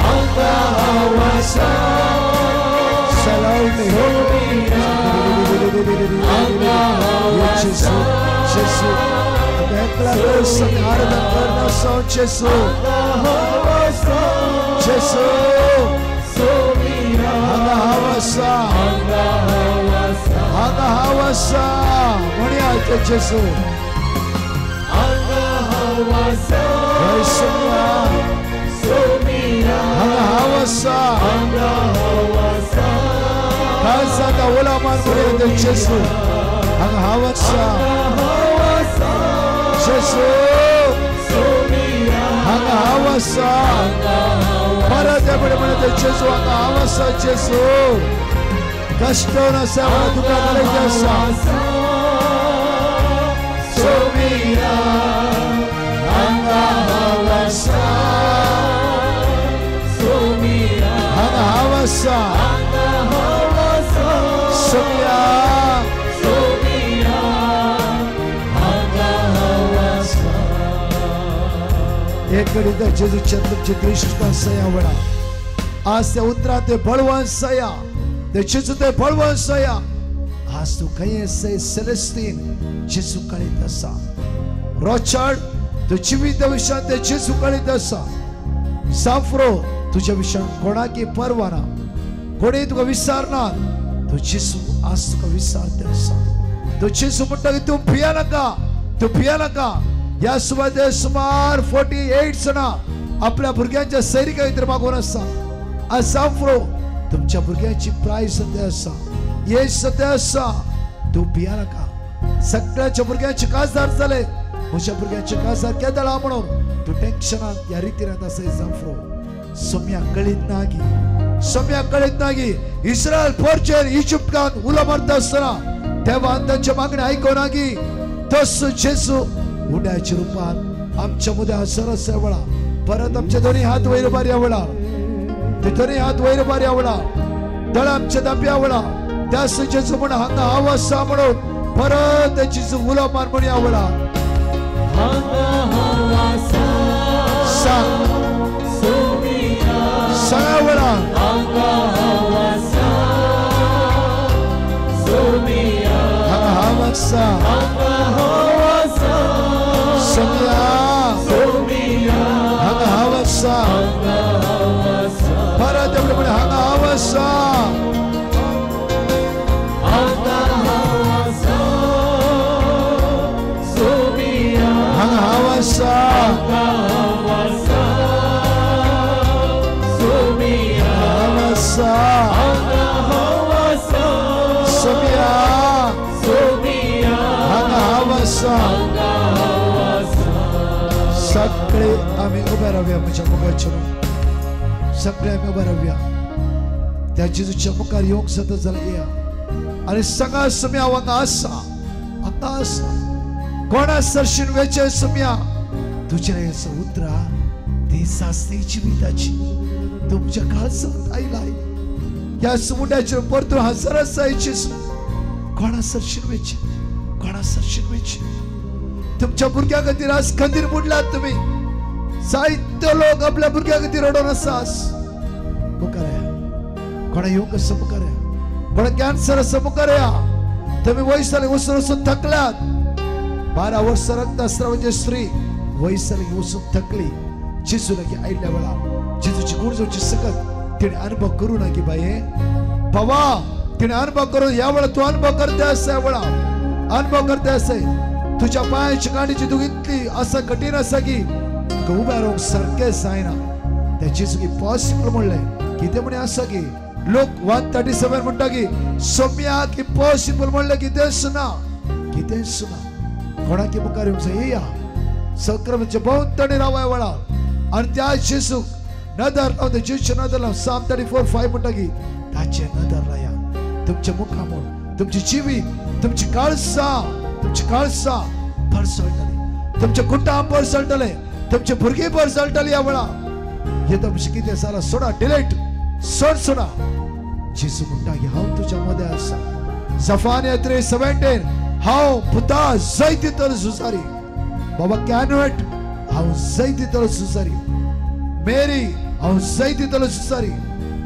हांगा हांव आसा हांगा हांव आसा हांगा हांव आसा परत एपडे म्हणते जेजू हांगा हांव आसा जेजू कश्ट आसा तुका घालयते आसा सोमिया हांगा हांव आसा सोमिया हांगा हांव आसा हांगा हांव आसा सोमिया सोमिया हांगा हांव आसा. एक घडी तर जेजूच्या तुमची दृश्ट सया वेळा आज त्या उतरां ते बळवंत सया ते जेजू ते बळवंत सया आज तूं खंय आसा सेलेस्तीन जेजू कळीत आसा रोचाड तूं जिविता विशयान ते जेजू कळीत आसा साफ्रो तुज्या विशयान कोणाकी परवा ना कोणीय तुका विसारना तूं जेजू आज तुका विसारते आसा तूं जेजू म्हणटा की तूं भिया नाका तूं भिया नाका. ह्या सुवातेर सुमार 48 जाणां आपल्या भुरग्यांच्या सैरिका भितर मागून आसा. आज साफ्रो तुमच्या भुरग्यांची प्राय सद्या आसा येश सद्या आसा तूं भिया नाका. सगळ्याच्या भुरग्यांचे काजार जाले म्हज्या भुरग्यांचे काजार केदळा म्हणून तूं टेन्शनान ह्या रितीन आसा. जाफ्रो सोम्या कळीत ना गी सोम्या कळीत ना गी इस्रायल पोरचेर इजिप्तान उलो मारता आसतना तेव्हा तांच्या मागणें आयको ना गी तस जेजू उड्याच्या रुपान आमच्या मुद्या हसर आसा वेळा परत आमचे दोन्ही हात वयर बारया वेळा ते दोन्ही हात वयर बारया वेळा दळ आमच्या दाब्या वेळा त्या जेजू म्हण हांगा हांव आसा म्हणून परत जेजू उलो मार म्हण या वेळा सांग सगळ्या वेळा हांगा हांव आसा सोमिया हांगा हांव आसा परत एवढे म्हणे हांगा हांव आसा हांगा हांव आसा हांव आसा सोमिया हांगा हांव आसा. सगळे आम्ही उभे रावया म्हज्या मुखार सगळे आमी उभे रावया त्या जेजूच्या मुखार येवंक जाता जाल्यार येया आनी सांगा सोम्या हांगा आसा हांगा आसा कोणा सरशीन वेचे सोम्या तुजें उतरां ती सासणी जिविताची तुमच्या काळजांत आयलाय ह्या समुद्राचेर परतून हजर आसा जेजू कोणा सरशीन वेचे कोणा सरशीन वेचे तुमच्या भुरग्यां खातीर आज खंदीर बुडलात तुमी जायते लोक आपल्या भुरग्यां खातीर रडोन आसा मुखार या कोणा येवंक आसा मुखार या कोणा कॅन्सर आसा मुखार या तुमी वयस वचून वचून थकल्यात 12 वर्सां रक्तस्रावाची स्त्री वयस वचून थकली जेजू लागीं आयिल्ल्या वेळार जेजूची गुण जावची सकत तिणें अनुभव करूं ना की बाये बाबा तिणें अनुभव करून ह्या वेळार तूं अनुभव करता आसा ह्या वेळार अनुभव करता आसा तुझ्या पांयाची कांडीची तूं इतली आसा कठीण आसा की तुका उबें रावंक सारकें जायना. त्या जेजूक इम्पॉसिबल म्हणलें. कितें म्हणे आसा की लोक 137 म्हणटा की सोम्याक इम्पॉसिबल म्हणलें कितेंच ना, कितेंच ना. कोणाकी मुखार येवंक जाय येया संक्रमणच्या भोंवतणी रावाय वेळार आनी त्या जेजूक नदर लावन, त्या जेजूचे नदर लावन साम 34:5 म्हणटा की ताचे नदर लाया. तुमच्या मुखा म्हूण तुमची जिवीत, तुमची काळसां, तुमची काळसां परसळटली, तुमचे कुटां परसळटले, तुमचे भुरगीं परसळटली. ह्या वेळार हे तुमचें कितें जालां सोडा, डिलीट सोड, सोडा. जेजू म्हणटा की हांव तुज्या मदें आसा. जफानिया 3:17 हांव पुता जैत दितलो झुजारी. बाबा कॅनवेट हांव जैत दितलो झुजारी. मेरी हांव जैत दितलो झुजारी.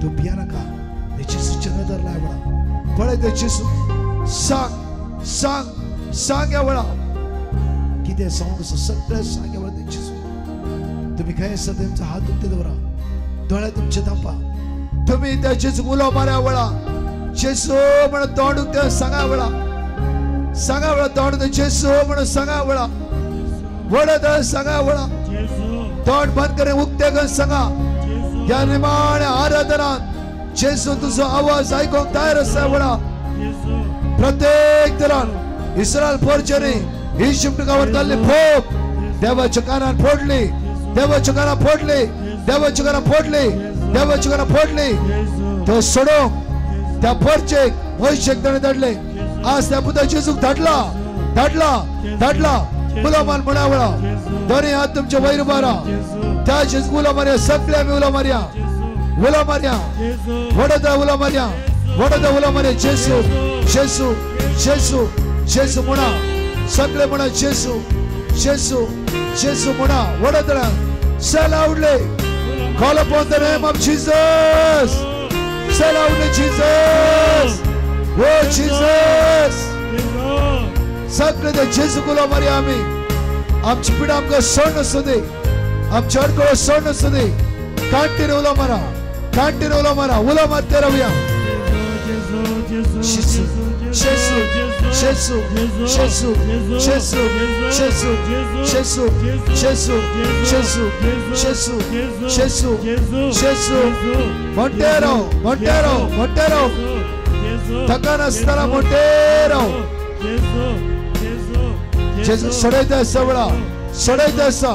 तूं भिया नाका. जेजूचे नदर लाय वेळा, पळय ते जेजू. सांग सांग सांग ह्या वेळा कितें सांगूंक आसा सगळें सांग ह्या वेळा ते जेजू. तुमी खंय आसा तुमचो हात उक्ते दवरा, दोळे तुमचे धांपा. तुमी त्या जेजूक उलो मारा वेळा, जेजू म्हणून तोंड उक्ते सांगा वेळा, सांगा वेळा तोंड उक्ते जेजू म्हणून सांगा वेळा, वडत सांगा वेळा, तोंड बंद करून उक्ते करून सांगा. ह्या निमाण्या आराधनात जेजू तुजो आवाज आयकूंक तयार आसा वेळा. प्रत्येक तरान इस्रायल पोरच्यांनी इजिप्त गांवांत घाल्ली फोप देवाच्या कानान फोडली, देवाच्या कानान फोडली, देवाच्या कानान फोडली, देवाच्या कानान फोडली. तो सोडूंक त्या पोरचेक मोयशेक ताणें धाडले. आज त्या पुता जेजूक धाडला, धाडला, धाडला. उलो मार म्हणा वेळा, दोन्ही हात तुमच्या वयर मारा. त्या जेजूक उलो मारया, सगळे आमी उलो मारया, उलो मारया, वडोदरा उलो मारया, वडोदरा उलो मारया. जेजू जेजू जेजू जेजू म्हणा, सगळे म्हणा जेजू जेजू जेजू म्हणा. Vadodara Say loudly, call upon the name of Jesus. Say loudly, Jesus. Oh Jesus. सगळे ते जेजूक उलो मारया आमी. आमची पिडा आमकां सोड आसूं दी, आमचे अडकळो सोड आसूं दी. कांटीन उलो मारा, कांटीन उलो मारा, उलो मारते रावया. जेजू जेजू जेजू जेजू जेजू जेजू जेजू जेजू जेजू जेजू जेजू जेजू. मोटेरो मोटेरो मोटेरो थकनासतना मोटेरो. जेजू सोडयता आसा वेळा, सोडयता आसा.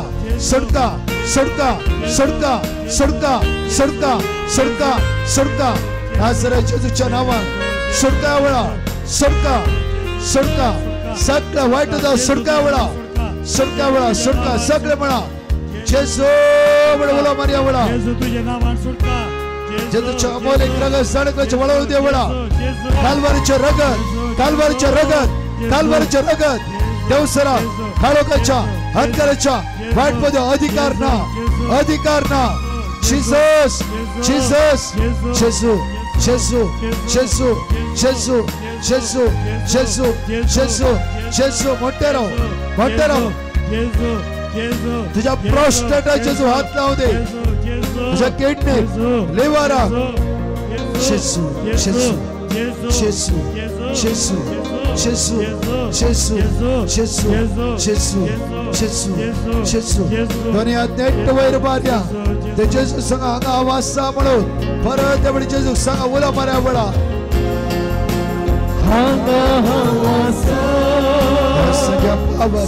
सोडका सोडका सोडका सोडका सोडका सोडका सोडका. नासराच्या जेजूच्या नांवान सोडका वेळा, सोडका सोडका. सगळं वायट जावं सोडका वेळा, सोडका वेळा, सोडका. सगळे म्हणा जेजू म्हणून उलो मारया वेळा. जेजूच्या अमोलिक रगत सडकाचे वळवू दे वेळा. कालवारीचे रगत, कालवारीचे रगत, कालवारीचे रगत. देवसरा काळोखाच्या हनकाराच्या वाईट मध्ये अधिकार ना, अधिकार ना. जीसस जीसस जेजू जेजू जेजू जेजू जेजू जेजू जेजू जेजू. मोठे राव, मोठे राव. तुझ्या प्रोस्टेटा जेजू हात लावू दे, तुझ्या किडनी लिव्हराक. जेजू जेजू जेजू जेजू जेजू जेजू जेजू जेजू जेजू जेजू. दोन्ही हात नेट वयर मारया. ते जेजू सांगा हांगा आवाज आसा म्हणून. परत त्या जेजूक सांगा उलो मारया वेळा. हांगा हांव आसा सगळ्या पावर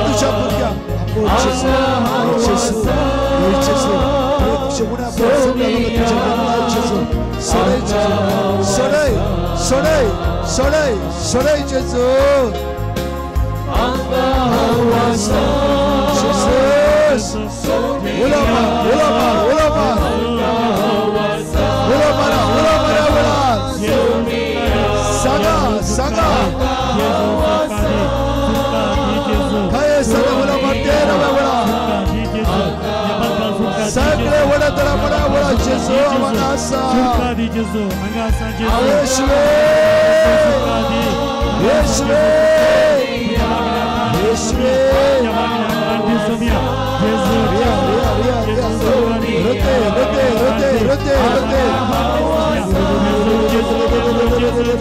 तुझ्या भुरग्यांक सोडय सोडय सोडय सोडय जेजू. उलो मार, उलो मार, उलो मार, उलो मारा, उलो मारा वेळा. सांगा सांगा खंय आसतना उलो मारते रावया वेळा. सगळे वडोदरा म्हणा वेळा जेजू हांगा आसा. येशुवे येशुवे येशुवे. रोते रोते रोते रोते रोते.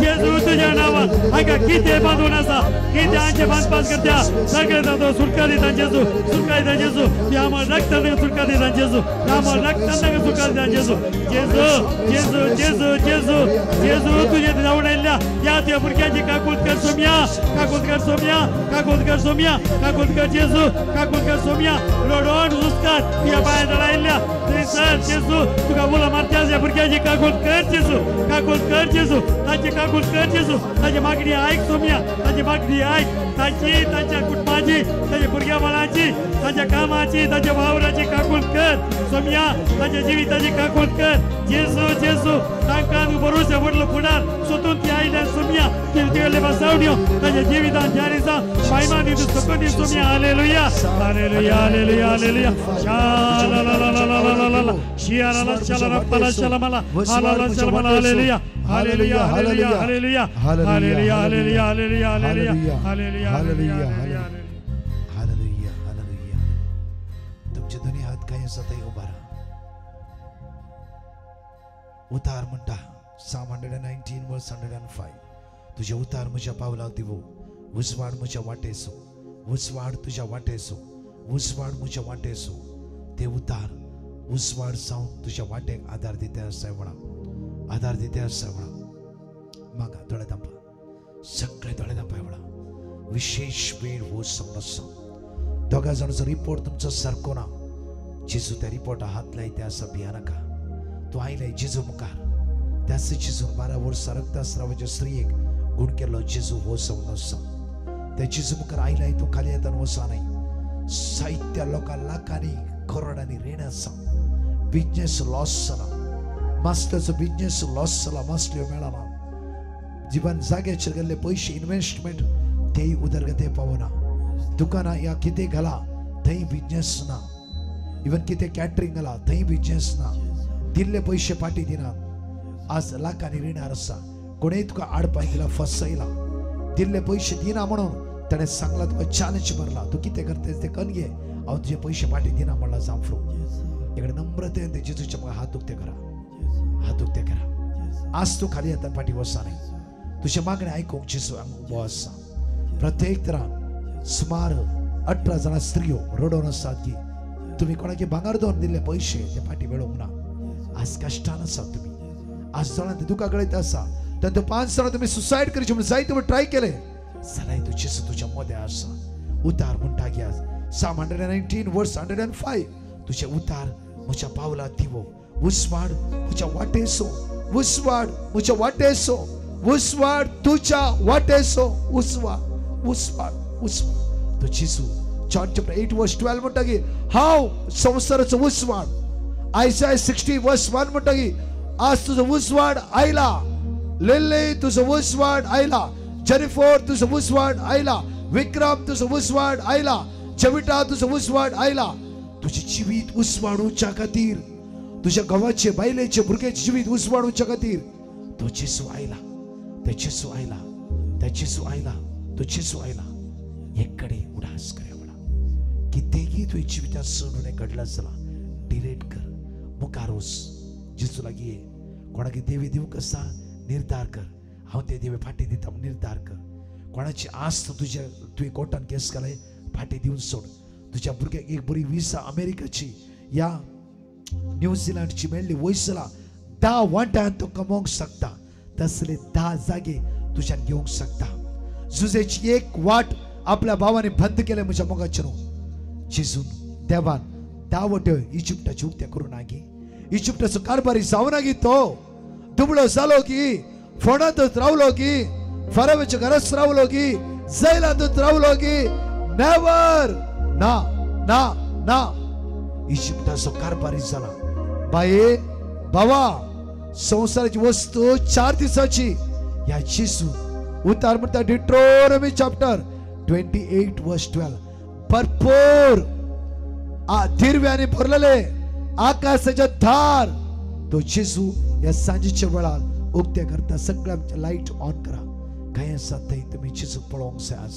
जेजू तुझ्या नांवान हांगा कितें बांदून आसा कितें हांचे बांदपास करता सगळें जाता सुटका दिता जेजू सुटका दिता जेजू ह्या रक्तान सुटका दिता जेजू ह्या रक्तान सुटका दिता जेजू जेजू जेजू जेजू जेजू जेजू तुझे धांवून आयिल्ल्या ह्या तुज्या भुरग्यांची काकूत कर सोम्या काकूत कर सोम्या काकूत कर सोम्या काकूत कर जेजू काकूत कर सोम्या रडोन हुस्कार तुज्या पांया आयिल्ल्या थंयसर जेजू तुका उलो मारता ह्या भुरग्यांची काकूत कर जेजू काकूत कर जेजू तांची काकूत कर जेजू ताची मागणी आयक सोम्या ताची मागणी आयक ताची तांच्या कुटुंबाची ताच्या भुरग्या बाळाची ताच्या कामाची ताच्या वावराची काकूत कर सोम्या ताच्या जिविताची काकूत कर जेजू जेजू तांकां बरोवचें व्हडलो फुडार सोदून ती आयल्या सोम्या तुगेले बसावण्यो ताच्या जिवितान जारी जावं पायमा दी तूं सकून दी Saumya hallelujah hallelujah hallelujah hallelujah शाला ला ला ला ला ला ला शिया ला ला शाला ला पला शाला मला हाला ला शाला मला hallelujah hallelujah hallelujah hallelujah hallelujah hallelujah hallelujah hallelujah hallelujah hallelujah hallelujah hallelujah. तुमचे दोन्ही हात काय आसा थंय उबा राहा. उतार म्हणटा Psalm 119 verse 105 तुझे उतार म्हज्या पावलाक दिवो उजवाड म्हज्या वाटेसो उजवाड तुज्या वाटेसो उजवाड म्हज्या वाटेसो ते उतार उजवाड जावन तुज्या वाटेक आदार दिता आसा म्हणा आदार दिता आसा म्हणा मागा दोळे दांपा सगळे दोळे दांपा म्हणा विशेष वेळ हो समज दोगा जाणांचो रिपोर्ट तुमचो सारको ना जेजू त्या रिपोर्टा हात लायते आसा भिया नाका तूं आयले जेजू मुखार त्याच जेजून 12 वर्सां रक्तस्रावाच्या स्त्रियेक गुण केल्लो जेजू हो समज त्या जेजू मुखार आयलाय तूं खाली येताना वचा न्हय साहित्य लोकां लाखांनी करोडांनी रीण आसा बिजनेस लॉस जाला मास्टरचो बिजनेस लॉस जाला मास्टर मेळना जिवन जाग्याचेर गेल्ले पयशे इन्वेस्टमेंट तेय उदरगते पावना दुकानां या कितें घाला थंय बिजनेस ना इवन कितें कॅटरींग घाला थंय बिजनेस ना दिल्ले पयशे फाटी दिनात आज लाखांनी रिणार आसा कोणेय तुका आडपाय दिला फसयला दिल्ले पयशे दिना म्हणून ताणें सांगला तुका चॅलेंज मारला तूं कितें करता तें कन घे हांव तुजे पयशे फाटी दिना म्हणला जांफ्रो इकडे नम्रतेन ते जेजूच्या मुखार हात उक्ते करा हात उक्ते करा आज तूं खाली येता फाटी वचा न्हय तुजें मागणें आयकूंक जेजू हांगा उबो आसा प्रत्येक तरान सुमार 18 जाणां स्त्रियो रडोवन आसात की तुमी कोणाचे भांगर दवरून दिल्ले पयशे ते फाटी मेळोवंक ना आज कश्टान आसात तुमी आज जाणां दुकां गळयत आसा तांतूं 5 जाणां तुमी सुसायड करचे म्हणून जायते म्हणून ट्राय केले जाल्यार तूं जेजू तुज्या मदें आसा उतार म्हणटा की आज Psalm 119 verse 105 तुझे उतार म्हज्या पावलाक दिवो उजवाड म्हज्या वाटेसो उजवाड म्हज्या वाटेसो उजवाड तुज्या वाटेसो उजवाड उजवाड उजवाड तो जेजू John chapter 8 verse 12 म्हणटा की हांव संवसाराचो उजवाड Isaiah 60 verse 1 म्हणटा की आज तुजो उजवाड आयला लेल्ले तुजो उजवाड आयला जेनिफर तुजो उजवाड आयला विक्रम तुजो उजवाड आयला जविटा तुजो उजवाड आयला तुजें जिवीत उजवाडूच्या खातीर तुज्या घोवाचे बायलेचे भुरग्याचे जिवीत उजवाडूच्या खातीर तो जेजू आयला तो जेजू आयला तो जेजू आयला तो जेजू आयला एक कडेन उडास कर म्हणा कितेंगी तुवें जिवितांत चड उणें घडलां जाल्यार डिलीट कर मुखार वच जेजू लागीं ये कोणाक देवी दिवंक आसा निर्धार कर हांव ते देवे फाटी दिता म्हूण निर्धार कर कोणाची आस्त तुज्या तुवें कोर्टान केस घालय फाटी दिवन सोड तुज्या भुरग्याक एक बरी विसा अमेरिकाची या न्यूझिलंडची मेळ्ळी वयस जाला 10 वांट्यान तो कमोवंक शकता तसले 10 जागे तुज्यान घेवंक शकता जुजेची एक वाट आपल्या भावाने बंद केले म्हज्या मोगाचें न्हू जेजून देवान 10 वट्यो इजिप्टाची उक्त्या करूं नागी इजिप्टाचो कारभारी जावं नागी तो दुबळो जालो की फोंडांतच रावलो की फरावेच्या घराच रावलो की जैलांतच रावलो की नेवर ना ना ना इजिप्टाचो कारभारी जाला बाये बाबा संवसाराची वस्तू 4 दिसाची ह्या जेजू उतार म्हणटा Deuteronomy chapter 28 verse 12 भरपूर दिरव्यांनी भरलेले आकाशाच्या धार तो जेजू ह्या सांजेच्या वेळार उक्ते करता. सगळ्या लायट ऑन करा खंय आसा थंय तुमी जेजूक पळोवंक जाय आज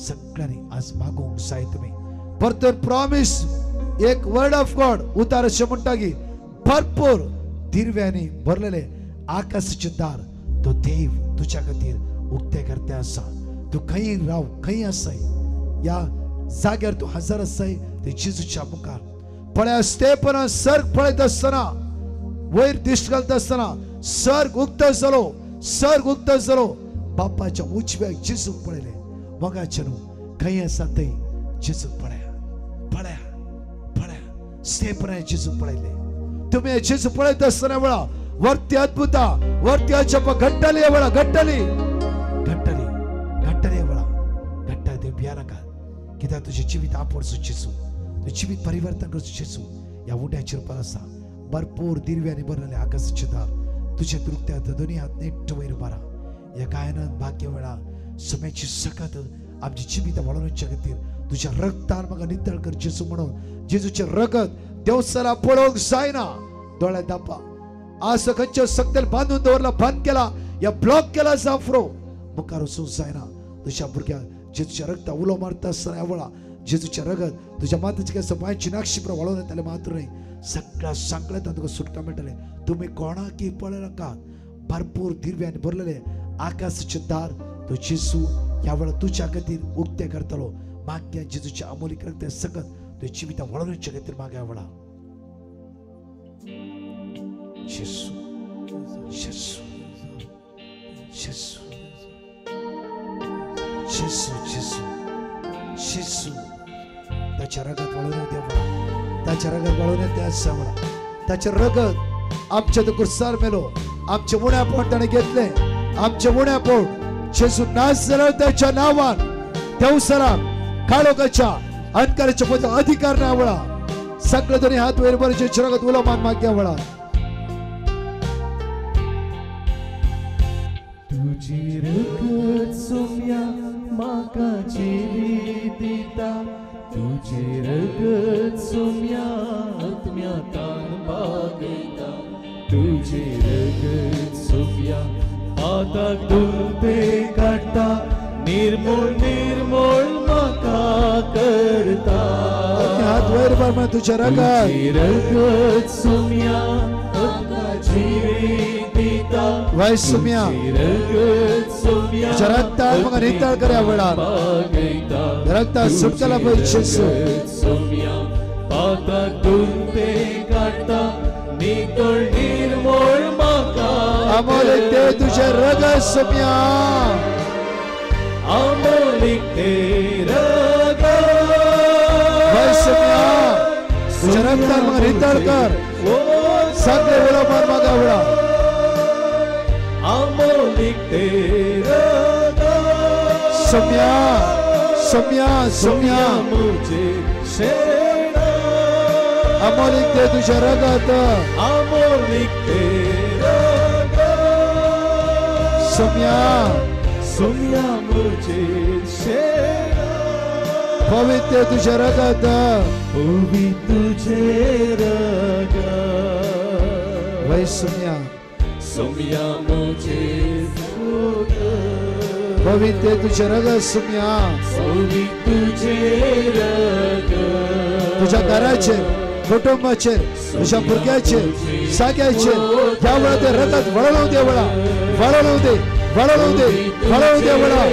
सगळ्यांनी आज मागूंक जाय तुमी परतून प्रॉमीस एक वर्ड ऑफ गॉड उतार अशें म्हणटा की भरपूर दिरव्यांनी भरलेले आकाशाचे दार तो देव तुज्या खातीर उक्ते करते आसा. तूं खंय राव, खंय आसाय, ह्या जाग्यार तूं हजर आसाय ते जेजूच्या मुखार पळय. स्तेपना सर्ग पळयत आसतना, वयर दिश्ट घालता आसतना सर्ग उक्तो जालो, सर्ग उक्तो जालो. बापाच्या उजव्याक जेजूक पळयलें. मोगाचें न्हू, खंय आसा थंय जेजूक पळया, पळया, पळया. स्तेपना जेजूक पळयलें. तुमी जेजू पळयत आसतना वेळा वरती अद्भुता, वरती अजपा घडटली वेळा, घडटली, घडटली, घडटली वेळा, घडटा. ते भिया नाका, कित्याक तुजें जिवीत आपोवचो जेजू, तुजें जिवीत परिवर्तन करचो जेजू ह्या उंड्याचेर रुपान आसा. भरपूर दिरव्यांनी भरलेलें आकाशाचें दार तुजे दुखत्या दोनी हात नेट वयर उबारा. ह्या गायनान भाग्य वेळा सुम्याची सकत आमची जिवितां वाडोवच्या खातीर तुज्या रगतान म्हाका नितळ कर जेजू म्हणून. जेजूचें रगत देवसरा पळोवंक जायना, दोळे दापा. आज खंयच्या सक्तेन बांदून दवरला, बंद केला या ब्लॉक केला जाफ्रो, मुखार वचूंक जायना. तुज्या भुरग्यांक जेजूच्या रगता उलो मारता आसतना ह्या वेळा जेजूचें रगत तुज्या माताची केस पांयची नाक्षिप्र वाळोवन येतलें मात्र न्हय, सगळ्या सांगल्यान तुका सुटका मेळटलें. तुमी कोणाकय पळय नाका. भरपूर दिरव्यांनी भरलेलें आकाशाचें दार तो जेजू ह्या वेळार तुज्या खातीर उक्तें करतलो. मागल्या जेजूच्या अमोलीक रगत सकत तुज्या जिवितां वळोवच्या खातीर मागया वेळा. जेजू, जेजू, जेजू, जेजू, जेजू, जेजू. ताच्या रगत वळोवन देवळा, ताच्या रगत वळोवन त्या सांगळा. ताचें रगत आमच्या तो कुर्सार मेलो, आमचे उण्यापोट ताणें घेतलें, आमचे उण्यापोट जेजू नाश जालो त्याच्या नांवान. देवसराक काळोखाच्या अंधकाराच्या पद अधिकार ना वळा. सगळे दोन्ही हात वयर बरें रगत उलो मान मागया वळा. तुजी रगत सुम्या म्हाका जिवीत दिता, तुजें रगत सुम्या आत्म्या तान बागयता, तुजें रगत सुम्या पाताक दुर्ते काडटा, निर्मूळ निर्मूळ म्हाका करता. हात वयर भर तुजें रगत, रगत सुम्या म्हाका जिवीत दिता, वय सुम्या रगत सुम्या तुज्या रगतान म्हाका नितळ कर ह्या वेळार. रगतान सुटकाला पळय जेजू. सुम्या पाताक दुर्ते काडटा, नितळ निर्मूळ म्हाका अमोलीक ते तुजें रगत सुम्या, अमोलीक ते रगत वय सुम्या तुज्या रगतान म्हाका नितळ कर. सगळे उलो मार म्हाका वेळा. अमोलीक ते रगत सुम्या, सुम्या, सुम्या मुझे शरण, अमोलीक ते तुजें रगत, अमोलीक ते रगत सुम्या, सुम्या मुझे शरण, पवित्र तुझें रगत, पवित्र तुझें रगत वय सुम्या, सुम्या मुझे पवित्र तुझें रगत सुम्या, पवित्र तुझें रगत. तुझ्या घराचेर, कुटुंबाचेर, तुझ्या भुरग्याचेर, जाग्याचेर ह्या वेळा ते रगत वळोवं दे वेळा, वळोवं दे, वळोवं दे, वळोवं दे वेळा.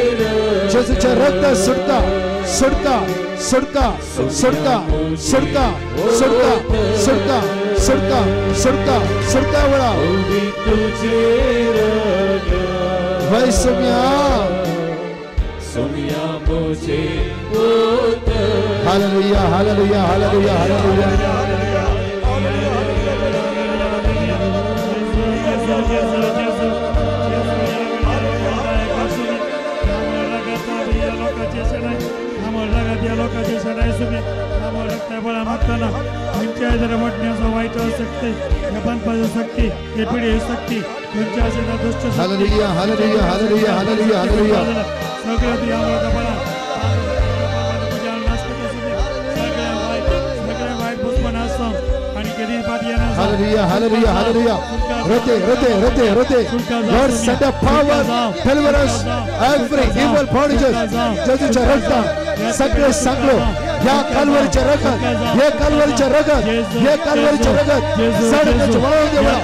जेजूच्या रगत सुटका, सुटका, सुटका, सुटका, सुटका, सुटका, सुटका, सुटका, सुटका, सुटका वेळा. वय सुम्या, सुम्या मुझे. Hallelujah, hallelujah, hallelujah, hallelujah. Hallelujah, hallelujah, hallelujah, hallelujah, hallelujah. Hallelujah, hallelujah, hallelujah. Rote, rote, rote, rote. Lord, send the power, deliver us every evil bondages. जेजूच्या रक्तान सगळे सांगलो ह्या कालवरीचे रगत, हे कालवरीचे रगत, हे कालवरीचे रगत सडकाचे वळोवन दे वेळा,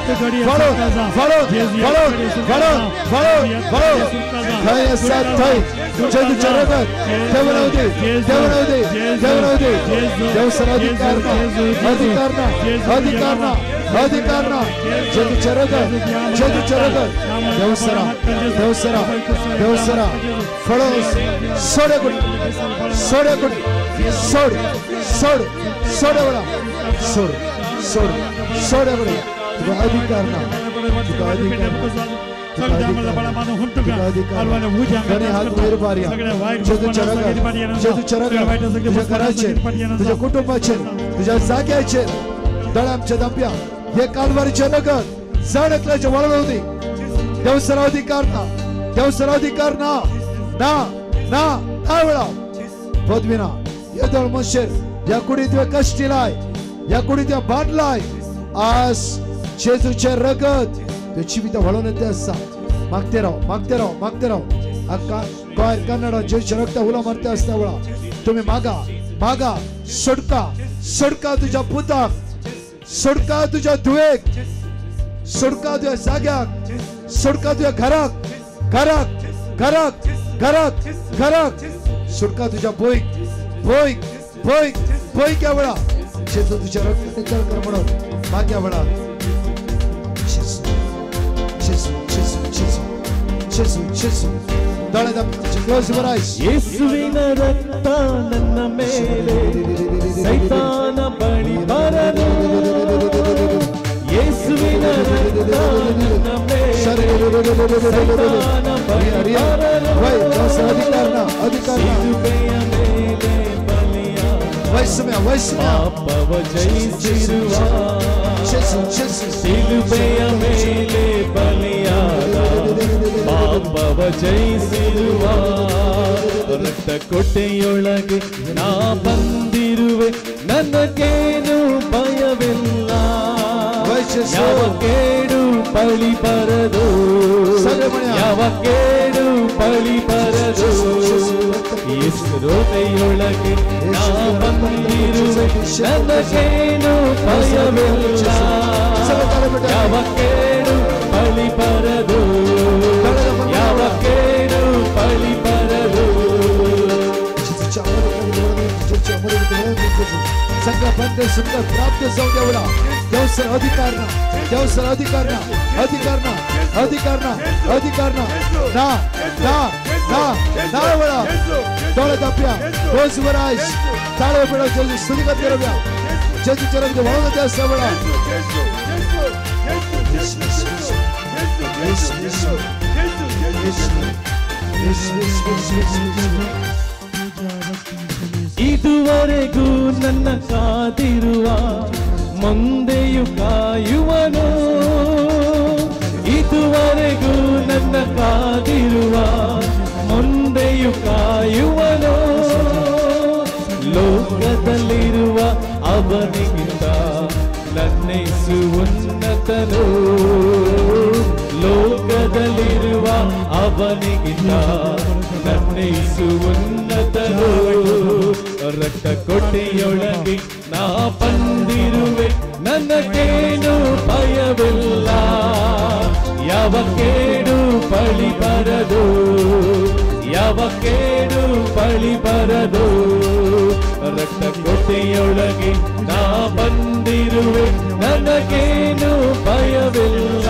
वळोवन वळोवन वळोवन वळोवन वळोवन वळोवन थंय आसा थंय जेजूचें रगत देवराव दे, देवराव दे, देवराव दे. देवसर अधिकार ना, अधिकार ना, अधिकार ना, अधिकार ना. जेजूचें रगत, जेजूचें रगत देवसरा, देवसरा, देवसरा. फळो सोड, सोड, सोड, सोड, सोड वेळा, सोड, सोड, सोड वेळा. तुका अधिकार ना, तुका अधिकार ना, तुझ्या घराचेर, तुझ्या कुटुंबाचेर, तुझ्या जाग्याचेर दळामच्या दापया हे कालवारीचे रगत जण एकल्याचे वळवून दी. देवसरा अधिकार ना, देवसरा अधिकार ना, ना ना ना वेळा पदवी ना. हे दळ मनशेर ह्या कुडीत तुवें कश्टी लाय, ह्या कुडीत तुवें बांदलाय. आज जेजूचें रगत तुवें जिविता वळोवन येते आसा. मागते राव, मागते राव, मागते राव. गोंय कन्नडा जेजूच्या रगता उलो मारते आसता वेळा तुम्ही मागा, मागा. सोडका, सोडका तुझ्या पुताक, सोडका तुझ्या धुवेक, सोडका तुझ्या जाग्याक, सोडका तुझ्या घराक, घराक, घराक, घराक, घराक. सोडका तुझ्या भोयक, भोयक, भोयक, भोयक. या वेळा जेजू तुझ्या रक्त नितळ कर म्हणून माग्या वेळा. जेजू, जेजू, जेजू, जेजू, जेजू, जेजू. ಯೇಸುವಿನ ರಕ್ತ ನನ್ನ ಮೇಲೆ ಸೈತಾನ ಬಳಿ ಬರದು. ಯೇಸುವಿನ ರಕ್ತ ನನ್ನ ಮೇಲೆ ಸೈತಾನ ಬಳಿ ಬರದು. ಶಿಲುಬೆಯ ಮೇಲೆ ಬಲಿಯಾದ ಪಾಪವ ಜಯಿಸಿರುವ, ಶಿಲುಬೆಯ ಮೇಲೆ ಬಲಿಯಾದ ಪಾಪವ ಜಯಿಸಿರುವ. ರಕ್ತ ಕೋಟೆಯೊಳಗೆ ನಾ ಬಂದಿರುವೆ, ನನಗೇನು ಭಯವಿಲ್ಲ. ಯಾವ ಕೇಡು ಬಳಿ ಬರದು, ಯಾವ ಕೇಡು ಬಳಿ ಬರದು. ಯೇಸುರೋಟೆಯೊಳಗೆ ನಾ ಬಂದಿರುವೆ, ನನಗೇನು ಭಯವಿಲ್ಲ. ಯಾವ ಕೇಡು ಬಳಿ ಬರದು, ಯಾವ ಕೇಡು ಬಳಿ ಬರದು. सगळं बंद सुंदर प्राप्त जाऊ द्या वेळा. देवसर अधिकार ना, देवसर अधिकार ना, अधिकार ना, अधिकार ना, अधिकार ना, ना ना ना ना वेळा. डोळे दापया, क्लोज your eyes. ताळे पेडा जेजू स्तुती करव्या. जेजूच्या रक्त वाहून द्या वेळा. ಇದುವರೆಗೂ ನನ್ನ ಕಾದಿರುವ ಮುಂದೆಯೂ ಕಾಯುವನು. ಇದುವರೆಗೂ ನನ್ನ ಕಾದಿರುವ ಮುಂದೆಯೂ ಕಾಯುವನು. ಲೋಕದಲ್ಲಿರುವ ಅವನಿಗಿಂತ ನನ್ನೇಸು ಉನ್ನತನು. ಲೋಕದಲ್ಲಿರುವ ಅವನಿಗಿಂತ ನನ್ನೇಸು ಉನ್ನತನು. ರಕ್ತ ಕೋಟೆಯೊಳಗೆ ನಾ ಬಂದಿರುವೆ, ನನಗೇನು ಭಯವಿಲ್ಲ. ಯಾವ ಕೇಡು ಬಳಿ ಬರದು, ಯಾವ ಕೇಡು ಬಳಿ ಬರದು. ರಕ್ತ ಕೋಟೆಯೊಳಗೆ ನಾ ಬಂದಿರುವೆ, ನನಗೇನು ಭಯವಿಲ್ಲ.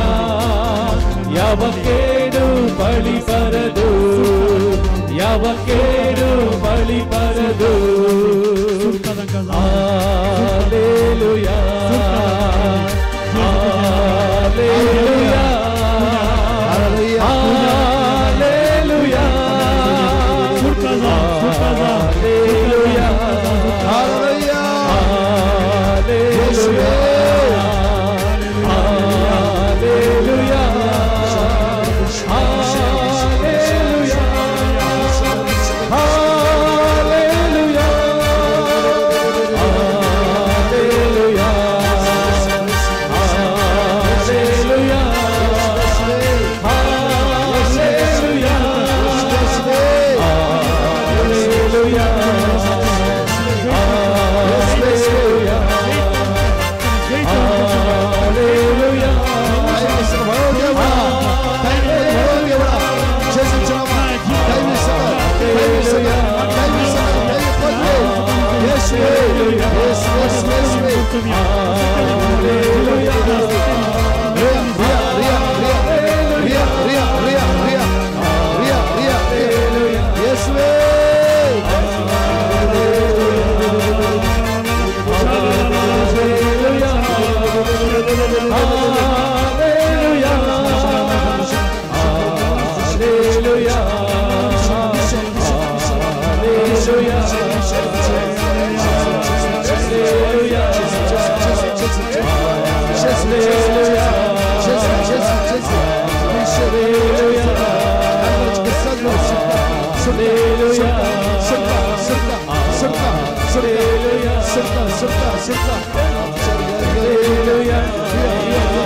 ಯಾವ ಕೇಡು ಬಳಿ ಬರದು, ಯಾವ ಕೇಡು ಬಳಿ ಬರದು. Hallelujah, hallelujah, hallelujah, hallelujah, hallelujah, hallelujah, hallelujah, hallelujah, hallelujah, hallelujah. Hallelujah. सुटका सुटका सुटका Hallelujah. सुटका सुटका सुटका. Hallelujah. Hallelujah.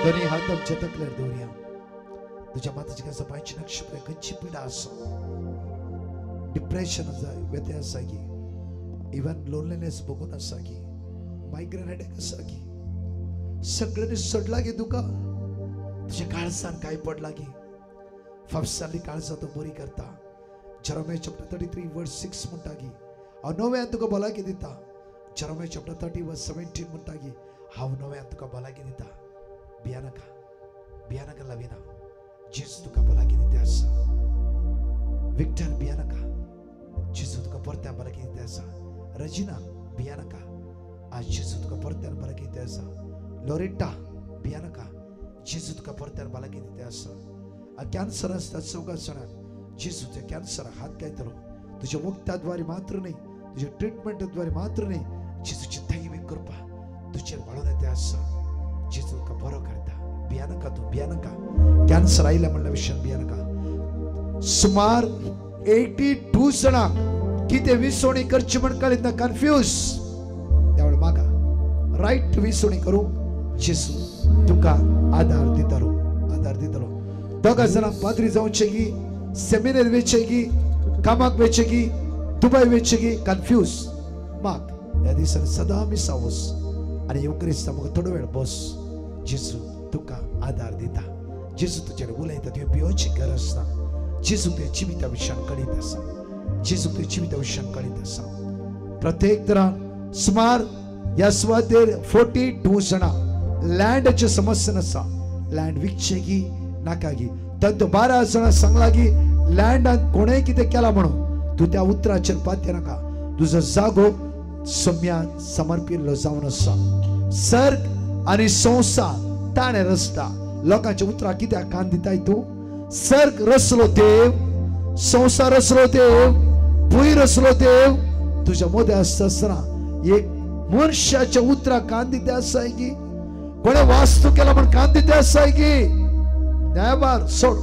दोन्ही हात आमच्या तकल्यार दवरया. तुज्या माताची कसं पांयची नक्षत्र खंयची पिडा आसा, डिप्रेशन आसा, व्यथय आसा की, इवन लोनलीनेस बघून आसा की, मायग्रेन हेडेक आसा की, सगळ्यांनी सोडला की तुका, तुज्या काळजान काय पडला की, फाफसाली काळजां तूं बरी करता. Jeremiah chapter 33 verse 6 म्हणटा की हांव नव्यान तुका भलायकी दिता. जेरोमिया चॅप्टर 30 वर्स 17 म्हणटा की हांव नव्यान तुका भलायकी दिता. भियानाका, भियानाका लविना, जेजू तुका भलायकी दिता आसा. विक्टर भियानाका, जेजू तुका परत्यान भलायकी दिता आसा. रजिना भियानाका, आज जेजू तुका परत्यान भलायकी दिता आसा. लोरेटा भियानाका, जेजू तुका परत्यान भलायकी दिता आसा. कॅन्सर आसता चौगा जाणांक, जेजू त्या कॅन्सराक हात लायतलो. तुज्या वखदाद्वारे मात्र न्हय, तुज्या ट्रिटमेंटाद्वारे मात्र न्हय, जेजूची दैवी कृपा तुजेर वाडून येते आसा. जेजू तुका बरो करता. भियानाका तूं, भियानाका. कॅन्सर आयल्या म्हणल्या विशयान भियानाका. सुमार 82 जाणांक कितें विसवणी करची म्हण कळीत ना, कन्फ्यूज. त्यावेळे म्हाका रायट विसवणी करूंक जेजू तुका आदार दितलो, आदार दितलो. दोगा जाणां पाद्री जावचे की, सेमिनार वेचे की, कामाक वेचे की, दुबय वेचे की, कन्फ्यूज. माग ह्या दिसांनी सदां मिसा वच आनी येवक्रिस्ता म्हाका थोडो वेळ बस. जेजू तुका आदार दिता. जेजू तुजेर उलयता, तुवें भियोची गरज ना. जेजू तुज्या जिविता विशयान कळीत आसा. जेजू तुज्या जिविता विशयान कळीत आसा. प्रत्येक तरान सुमार ह्या सुवातेर 42 जाणां लँडाचे समस्या आसा. लँड विकचे की नाका की, तांतू 12 जाणां सांगला की लँडान कोणें कितें केलां म्हणून. तूं त्या उतराचेर पातये नाका. तुजो जागो सम्यान समर्पिल्लो जावन आसा. सर्ग आनी संवसार ताणें रचता. लोकांच्या उतरां कित्याक कान दिताय तूं? सर्ग रचलो देव, संवसार रचलो देव, भूंय रचलो देव. तुज्या मदें आसता आसतना एक मनशाच्या उतरां कान दिता आसाय की, कोणें वास्तू केला म्हण कान दिता आसाय की, न्यायभार सोड.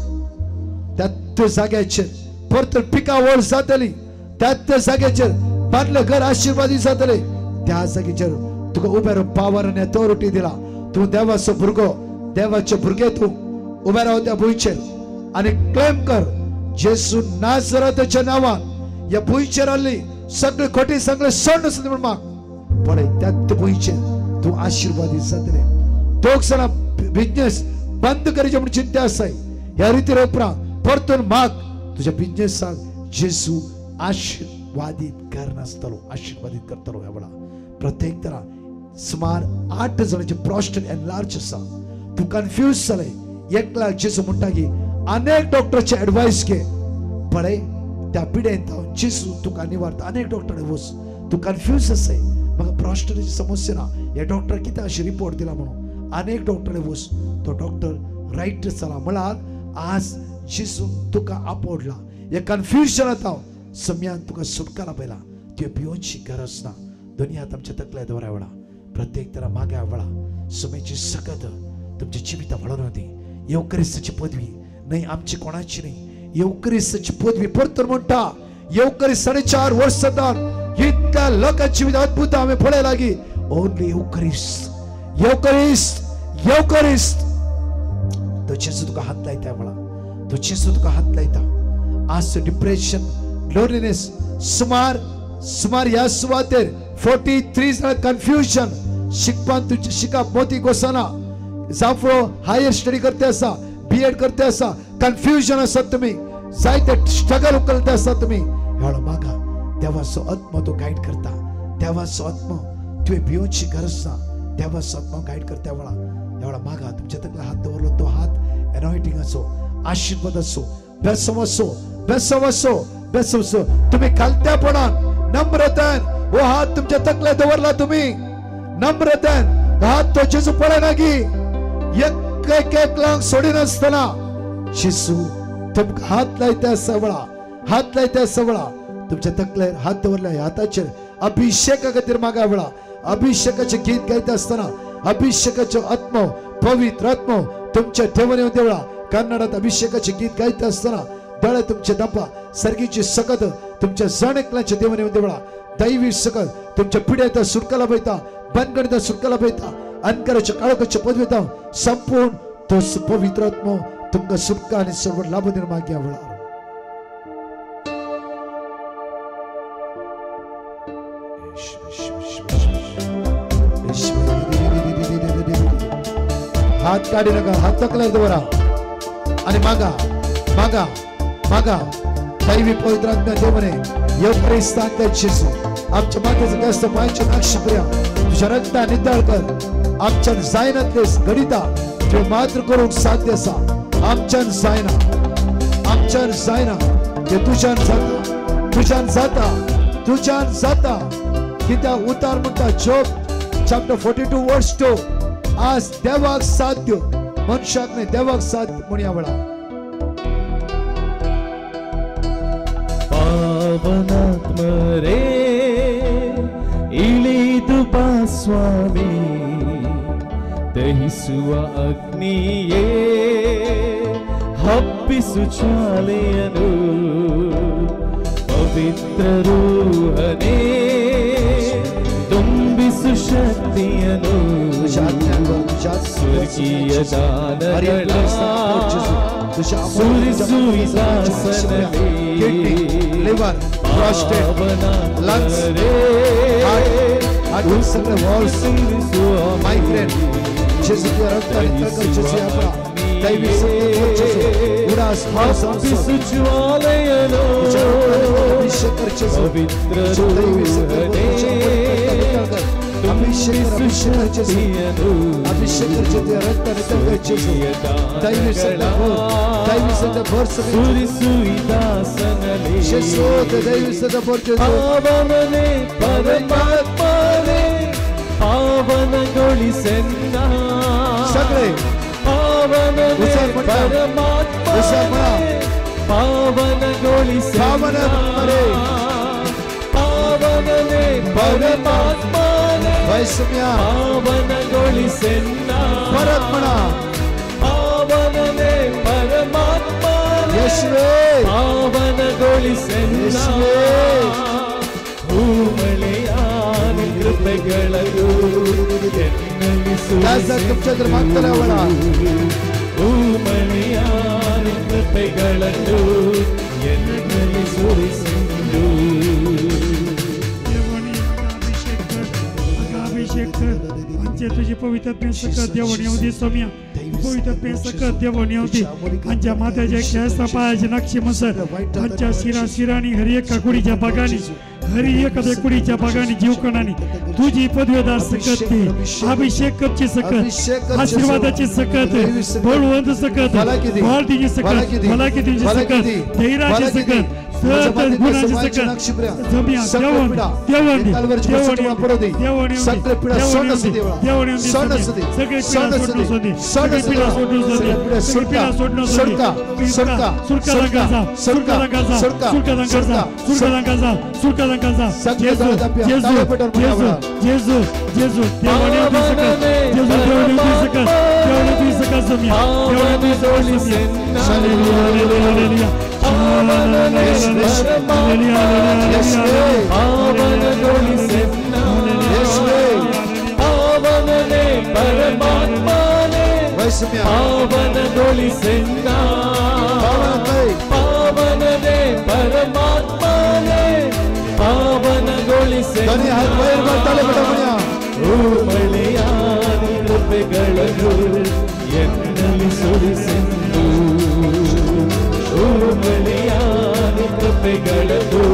त्या जाग्याचेर परत पिकावळ जातली, त्या जाग्याचेर बांदलें घर आशिर्वादी जातले. त्या जाग्याचेर तुका उबे रावन पावर आनी अथॉरिटी दिला. तूं देवाचो भुरगो, देवाचे भुरगे तूं. उबे राव त्या भुंयचेर आनी क्लेम कर, जेजू नाजराताच्या नांवान ह्या भुंयचेर आसली सगळे खोटी सगळे सोड आसली म्हण माग. पळय त्या भुंयचेर तूं आशिर्वादी जातले. दोग जाणां बिजनेस बंद करचे म्हण चिंता आसाय. ह्या रितीर उपरांत परतून माग, तुज्या बिजनेसाक जेजू आशिर्वादीत करनासतलो, आशिर्वादीत करतलो. ह्या वेळा प्रत्येक तरा सुमार 8 जाणांचे प्रोस्टेट एनलार्ज आसा. तूं कन्फ्यूज जालें. एकला जेजू म्हणटा की अनेक डॉक्टराचे एडवायस घे. पळय त्या पिडेन जेजू तुका निवारता. अनेक डॉक्टर वच, तूं कन्फ्यूज आसाय, म्हाका प्रोस्टेटाची समस्या ना, ह्या डॉक्टर कितें अशें रिपोर्ट दिला म्हणून. अनेक डॉक्टर वच, तो डॉक्टर रायट जाला. म्हळ्यार आज जेजू तुका आपोडला. हे कन्फ्युजन आतां सम्यान तुका सुटकारा पयला. तुवें भियोची गरज ना. दोनी हात आमच्या तकल्या दवरा वेळा प्रत्येक तरा माग्या वेळा सुमेची सकत तुमच्या जिविता व्हडून होती. येवक्रिस्ताची पदवी न्हय आमची कोणाची न्हय, येवक्रिस्ताची पदवी. परतून म्हणटा येवक्रिस्त 4.5 वर्सां इतक्या लोकांची जिवित अद्भुत आमी पळय लागी. ओनली येवक्रिस्त, येवक्रिस्त, येवक्रिस्त. तो जेजू तुका हात लायता वेळा, तो जेजू तुका हात लायता. आज डिप्रेशन, लोनलीनेस सुमार सुमार ह्या सुवातेर 43 जाणां कन्फ्युजन. शिकपान तुजें शिकप मोती गोसना, जावं हायर स्टडी करते आसा, बी एड करते आसा, कन्फ्युजन आसा. तुमी जायते स्ट्रगल उखलते आसा तुमी. ह्या वेळार मागा देवाचो आत्मो तो गायड करता. देवाचो आत्मो तुवें भिवची गरज ना. देवाचो आत्मो गायड करता. वेळा ह्या वेळा मागा तुमच्या तकले हात दवरलो तो हात एनॉयटिंगाचो आशिर्वादाचो बेसवासो बेसवासो बेसवसो. तुम्ही खालत्यापणान नम्रतेन हो हात तुमच्या तकले दवरला. तुम्ही नम्रतेन हात तो जेजू पळयना की एक एक एकलांक सोडिनासतना जेजू तुमकां हात लायता सवळा हात लायता सवळा तुमच्या तकलेर हात दवरला. ह्या हाताचेर अभिषेका खातीर मागा वेळा अभिषेकाचें गीत गायता आसतना अभिषेकाचो आत्मो पवित्र आत्मो तुमच्या ठेवण येवन देवळा. कन्नडात अभिषेकाचें गीत गायता आसतना दोळे तुमचे दंपा सर्गीची सकत तुमच्या जण एकल्याच्या देवन येवन देवळा. दैवी सकत तुमच्या पिड्यात सुटका लाभयता, बंदगणिता सुटका लाभयता, अनकाराच्या काळोखाच्या पदवेता संपूर्ण तो पवित्र आत्मो तुमकां सुटका आनी सर्व लाभ दिवन मागया वेळार. हात काढी नका, हात तकल्यार दवरा आनी मागा मागा मागा. दैवी पवित्र आत्म्या देवने येवक्रिस्तांतल्या जेजू आमच्या मातेचं केस पांयचे नाक्षिप्रिया तुझ्या रक्ता नितळ कर. आमच्यान जायनातले घडिता तुवें मात्र करूंक साध्य आसा. आमच्यान जायना, आमच्यान जायना ते तुज्यान जाता, तुज्यान जाता, तुज्यान जाता. कित्याक उतार म्हणटा जोब चॅप्टर 42 वर्स 2 आज देवाक साध्य मनशाक न्हय देवाक साध्य म्हूण ह्या वेळार. ಪಾವನಾತ್ಮರೇ ಇಳಿದು ಬಾ ಸ್ವಾಮಿ, ದಹಿಸುವ ಅಗ್ನಿಯೇ ಹಬ್ಬಿಸು ಜ್ವಾಲೆಯನು, ಪವಿತ್ರ ರೂಹನೇ ತುಂಬಿಸು ಶಕ್ತಿಯನು, ಸ್ವರ್ಗೀಯ ದಾನಗಳ ಸುರಿಸು ದಾಸನಲ್ಲಿ. लिव्हर, प्रॉस्टेट, लंग्स, हार्ट, सगळे वॉल्स, मायग्रेन, जेजू तुझ्या रक्ताने नितळ कर जेजू. ह्या वेळा दैवी शक्ती कर जेजू. उडास ಹಬ್ಬಿಸು ಜ್ವಾಲೆಯನು, अभिषेक कर जेजू. तुझ्या दैवी शक्ती नितळ कर. अभिषेक कर, अभिषेक कर जेजू. अभिषेक कर जेजू. तुझ्या रक्ताने नितळ कर जेजू. दैवी शक्ती भर, दैवी शक्ती भर सगळे ಸುರಿಸು ದಾಸನಲ್ಲಿ. जेजू दैवी शक्ती भर जेजू. ಪಾವನನೇ ಪರಮಾತ್ಮನೇ ಪಾವನಗೊಳಿಸೆನ್ನ. सगळे ಪಾವನನೇ हुशार म्हणटा. हुशार म्हणा. ಪರಮಾತ್ಮನೇ ಪಾವನಗೊಳಿಸೆನ್ನ. ಪಾವನಾತ್ಮನೇ. ಪಾವನನೇ ಪರಮಾತ್ಮನೇ ವೈಷ್ಣವ್ಯ ಪಾವನಗೊಳಿಸೆನ್ನ. परत म्हणा. ಪಾವನನೇ ಪರಮಾತ್ಮನೇ ಯೇಸುವೇ ಪಾವನಗೊಳಿಸೆನ್ನ. ಯೇಸುವೇ. ಹೂಮಳೆಯಾನ ಕೃಪೆಗಳನ್ನು ಎನ್ನಲ್ಲಿ दास तुमच्या तर मागतल्या वेळा ಹೂಮಳೆಯಾನ ಕೃಪೆಗಳನ್ನು ಎನ್ನಲ್ಲಿ ಸುರಿಸೆಂದು. अभिषेक कर आमचे तुझे पवित्र सकत देवण येऊ दे स्वामी, पवित्र सकत देवण येऊ दे. आमच्या मात्याच्या केसा पायाचे नक्षी मसर आमच्या शिरा शिराणी हर एका कुडीच्या भागाने हर एका कुडीच्या भागाने जीवकणाने तुझी पदवीदार सकत ती अभिषेक करची सकत, आशीर्वादाची सकत, बळवंत सकत, वाढीची सकत, भलाकीची सकत, धैर्याची सकत, गुणाची सकत जमिया देवण देवण देवण सगळे पिढा सोडून देवण सगळे पिढा सोडून सगळे पिढा सोडून सगळे पिढा सोडून सुरका सुरका सुरका सुरका सुरका सुरका सुरका जेजू जेजू जेजू जेजू जेजू देवण जेजू देवण सकत देवण सकत जमिया देवण हालेलुया ಪಾವನನೇ ಪರಮಾತ್ಮನೇ ಪಾವನಗೊಳಿಸೆನ್ನ. ಪಾವನನೇ ಪರಮಾತ್ಮನೇ ಪಾವನಗೊಳಿಸೆನ್ನ. ಮಳೆಯಾದ ಕೃಪೆಗಳನ್ನು ಎನ್ನಲ್ಲಿ ಸುರಿಸೆಂದು, ಮಳೆಯಾದ ಕೃಪೆಗಳನ್ನು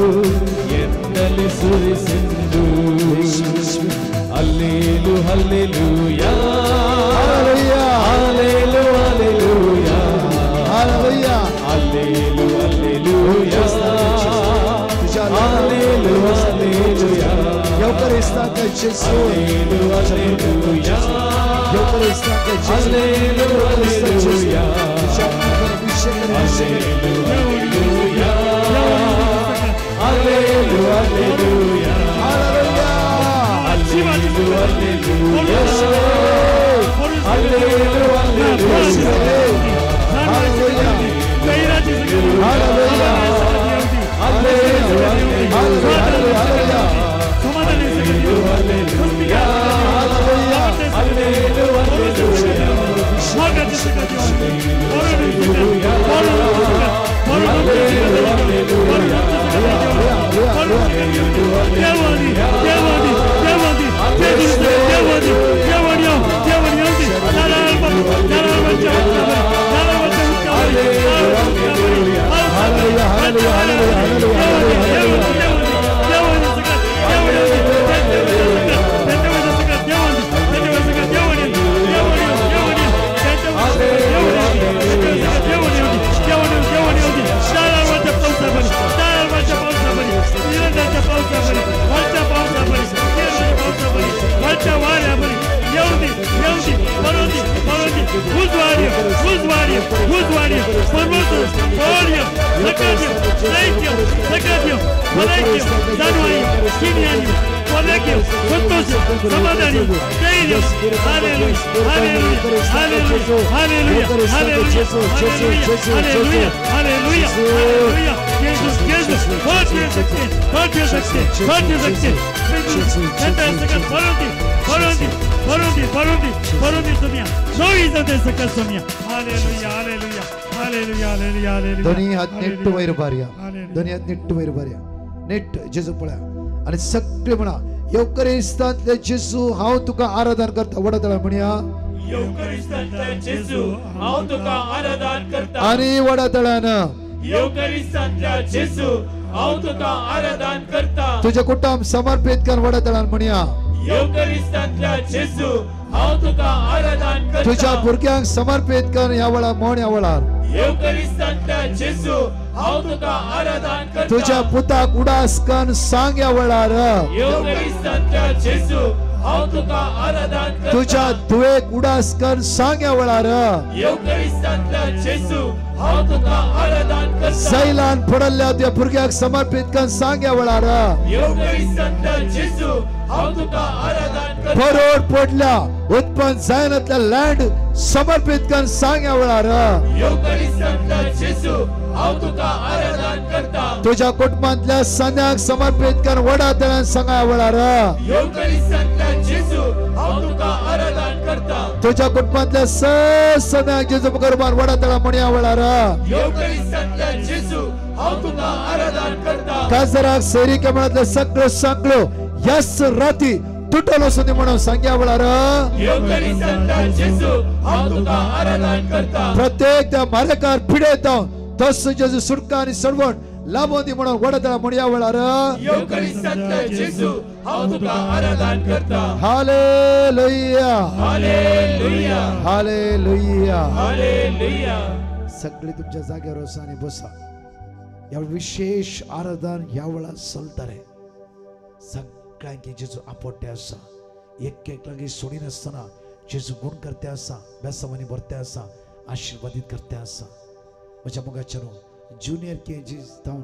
ಎನ್ನಲ್ಲಿ Hallelujah, hallelujah, hallelujah, hallelujah, hallelujah. Eucaristante Gesù, hallelujah, Eucaristante Gesù, hallelujah, hallelujah, hallelujah, दोन्ही हात नेट वयर बारया, दोन्ही हात नेट वयर बारया, नेट जेजू पळया आनी सगळे म्हणा, येवकरिस्तांतले जेजू हांव तुका आराधन करता. वडा म्हणया, येवकरिस्तांतले जेजू हांव तुका आराधन करता. आनी वडा तळ्यान, येवकरिस्तांतल्या जेजू हांव तुका आराधन करता. तुझे कुटुंब समर्पित कर. वडा तळ्यान म्हणया, येवकरिस्तांतल्या जेजू हांव तुका आराधन करता. तुझ्या भुरग्यांक समर्पित कर. ह्या वेळार म्हण, ह्या वेळार येवकरिस्तांतल्या जेजू हांव तुका आराधन करता. तुझ्या पुताक उडास कर सांग ह्या वेळार, येवकरिस्तांतल्या जेजू हांव तुका आराधन करता. तुझ्या धुवेक उडास कर सांग ह्या वेळार, येवकरिस्तांतल्या जेजू हांव तुका आराधन करता. सैलान पडल्ल्या तुझ्या भुरग्याक समर्पित कर सांग ह्या वेळार, येवकरिस्तांतल्या जेजू हांव तुका आराधन करता. बरोड पडल्या उत्पन्न जायनातल्या लँड समर्पित कर सांग ह्या वेळार, येवकरिस्तांतल्या जेजू हांव तुका आराधन करता. तुझ्या कुटुंबांतल्या संद्याक समर्पित कर. वडा तळ्यान सांगा ह्या वेळार, येवकरिस्तांतल्या जेजू हांव तुका आराधन करता. तुझ्या कुटुंबांतल्या संद्याक जेजू कुर्बान वडा तळा म्हण ह्या वेळार, येवकरिस्तांतल्या जेजू हांव तुका आराधन करता. काजराक सेरी कमळातले सगळं सांगलो ह्याच राती तुटलो सुद्दां म्हणून सांग्या वेळार, येवकरिस्तांतल्या जेजू हांव तुका आराधन करता. प्रत्येक त्या मारेकार पिडेत तस जेजू सुटका आनी सडवण लाभोन दी म्हणून वडा म्हण ह्या वेळार, येवकरिस्तांतल्या जेजू हांव तुका आराधन करता. हालेलुया, हालेलुया, हालेलुया, हालेलुया. सगळे तुमच्या जाग्यार वचा आनी बसा. ह्या विशेष आराधन ह्या वेळार चलतलें. सगळ्यांक जेजू आपडटे आसा, एक एक लागीं सोडिनासतना जेजू गुण करते आसा, बेसांवांनी भरते आसा, आशिर्वादीत करते आसा. म्हज्या मोगाच्या न्हू, ज्युनियर के जी जावन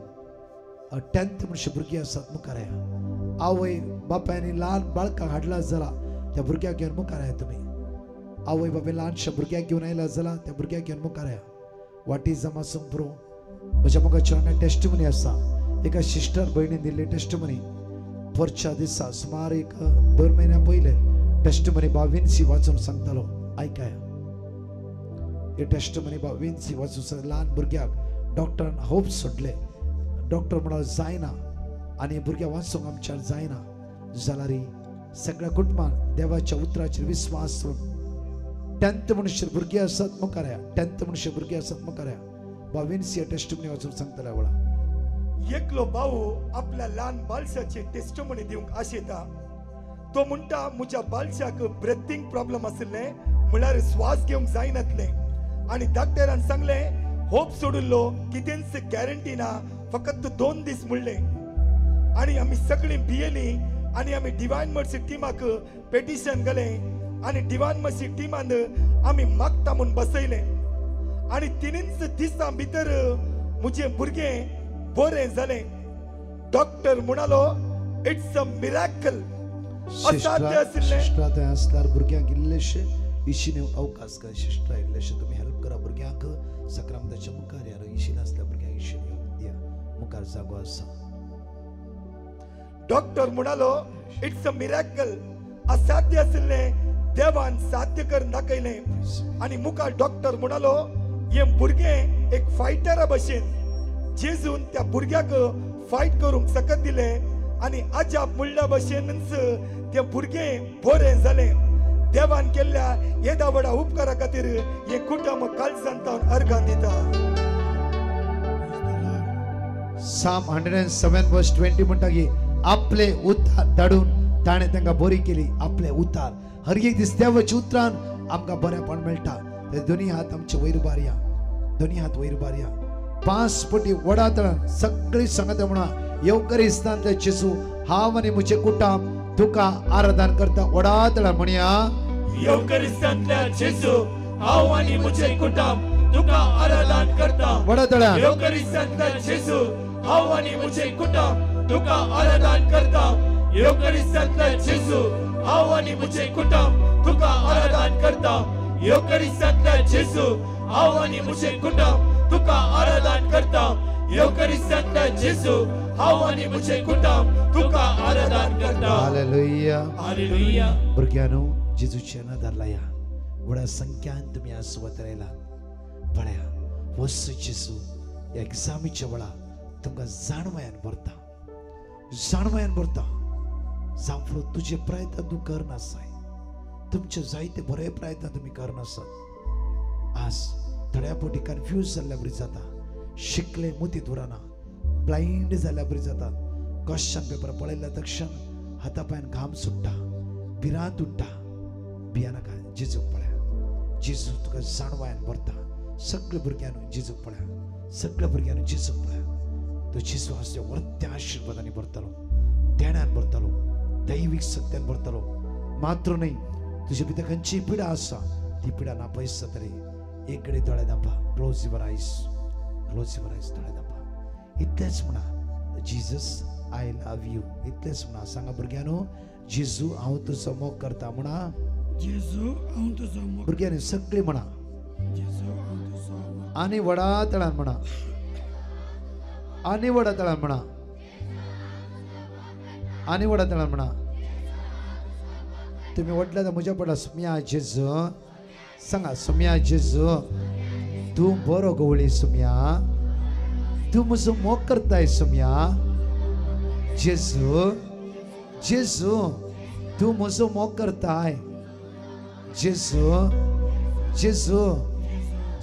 10th म्हणचे भुरगीं आसात मुखार या. आवय बापायनी ल्हान बाळकाक हाडला जाल्यार त्या भुरग्याक घेवन मुखार या. तुमी आवय बापाय ल्हानशा भुरग्याक घेवन आयला जाल्यार त्या भुरग्याक घेवन मुखार या. वाटी जमा संप्रू म्हज्या मोगाच्या टेस्टमनी आसा. एका सिस्टर भयणीन दिल्ली टेस्टमनी परच्या दिसा सुमार एक 2 म्हयन्या पयले टेस्टमनी बा विन्सी वाचून सांगतालो. आयकाया हे टेस्टमनी बा विन्सी वाचून सांग. ल्हान भुरग्याक डॉक्टरान होप सोडले. डॉक्टर म्हणून जायना आनी भुरग्या वाचूंक आमच्यान जायना जाल्यार सगळ्या कुटुंबान देवाच्या उतराचेर विस्वास दवरून 10th म्हणशीर भुरगीं आसात मुखार या. 10th म्हणशीर भुरगीं आसात मुखार या. बा विन्सी टेस्टमनी वाचून सांगतले वेळा. एकलो भाऊ आपल्या ल्हान बाळसाचे टेस्टमनी दिवंक आशेता. तो म्हणटा म्हज्या बालशाक ब्रेथींग प्रॉब्लम आशिल्लें, म्हळ्यार श्वास घेवंक जायनातलें आनी डॉक्टरान सांगलें होप सोडिल्लो, कितेंच गॅरंटी ना, फकत 2 दीस म्हणलें. आनी आमी सगळीं भियेलीं आनी आमी डिवायन मर्सी टिमाक पेटिशन घालें आनी डिवायन मर्सी टिमान आमी मागता म्हूण बसयलें आनी 3 दिसां भितर म्हजें भुरगें बरें जालें. डॉक्टर म्हणालो it's a miracle. असाध्य आशिल्लें. सिस्टरा थंय आसल्यार भुरग्यांक इल्लेशे इशीन अवकाश काय सिस्टरा इल्लेशे तुमी हेल्प करा भुरग्यांक सक्रामताच्या मुखार यार इशीन आसल्या भुरग्यांक इशीन येवंक दिया, मुखार जागो आसा. डॉक्टर म्हणालो it's a miracle, असाध्य आशिल्लें देवान साध्य करून दाखयलें. आनी मुखार डॉक्टर म्हणालो हें भुरगें एक फायटरा भशेन, जेजून त्या भुरग्याक फायट करूंक सकत दिलें आनी अजाप म्हणल्या भशेनच तें भुरगें बरें जालें. देवान केल्ल्या येदा व्हडा उपकारा खातीर हें कुटुंब काळजांत तावन अर्गां दिता. Psalm 107 verse 20 म्हणटा की आपले उतार धाडून ताणें तांकां बरी केली. आपले उतार हर एक दीस देवाच्या उतरान आमकां बरेंपण मेळटा. ते दोनी हात आमचे वयर उबारया, दोनी हात वयर उबारया. 5 पटी वडा तळान सगळी सांगता म्हणा येवकरिस्तांतले जेजू हांव आनी म्हजें कुटुंब तुका आराधन करता. वडा तळान म्हणया येवकरिस्तांतल्या जेजू हांव आनी म्हजें कुटुंब तुका आराधन करता. वडा तळान येवकरिस्तांतल्या जेजू हांव आनी म्हजें कुटुंब तुका आराधन करता. येवकरिस्तांतल्या जेजू हांव आनी म्हजें कुटुंब तुका आराधन करता. येवकरिस्तांतल्या जेजू हांव आनी म्हजें कुटुंब तुका आराधन करता. येवकरिस्तांतल्या जेजू हांव आनी म्हजें कुटुंब तुका आराधन करता. Hallelujah, hallelujah. भुरग्यांनो जेजूचे नदर लाया. व्हडा संख्यान तुमी आज सुवातेर आयला. पळया वस्तू जेजू ह्या एग्जामीच्या वेळा तुमकां जाणवायान भरता, जाणवायान भरता. जांवफळो तुजे प्रयत्न तूं करनासाय, तुमचे जायते बरे प्रयत्न तुमी करनासात. आज थोड्या पोटी कन्फ्यूज जाल्ल्या बरी जाता, शिकले मुतीत उरना, ब्लायंड जाल्ल्या बरी जाता. क्वेश्चन पेपर पळयल्या तक्षण हाता पांयान घाम सुट्टा, भिरांत उडटा. भियानाका, जेजूक पळया, जेजू तुका जाणवायान भरता. सगळे भुरग्यांनो जेजूक पळया, सगळ्या भुरग्यांनो जेजूक पळया. तो जेजू आसले वर्त्या आशिर्वादांनी भरतलो, देण्यान भरतलो, दैवीक सत्यान भरतलो. मात्र न्हय तुजे भितर खंयची पिडा आसा ती पिडा ना पयस जातली. एक कडेन दोळे धांपा, close your eyes, close your eyes, दोळे धांपा. इतलेंच म्हणा जीजस I love you, इतलेंच म्हणा. सांगा भुरग्यांनो जेजू हांव तुजो मोग करता म्हणा. जेजू हांव तुजो मोग. भुरग्यांनी सगळीं म्हणा जेजू हांव तुजो मोग. आनी व्हडा तळान म्हणा, आनी व्हडा तळान म्हणा, आनी व्हडा तळान म्हणा. तुमी व्हडल्या तर म्हज्या पडला सुम्या जेजू. सांगा सुम्या जेजू तूं बरो गवळी सुम्या, तूं म्हजो मोग करताय सुम्या. जेजू जेजू तूं म्हजो मोग करताय. जेजू जेजू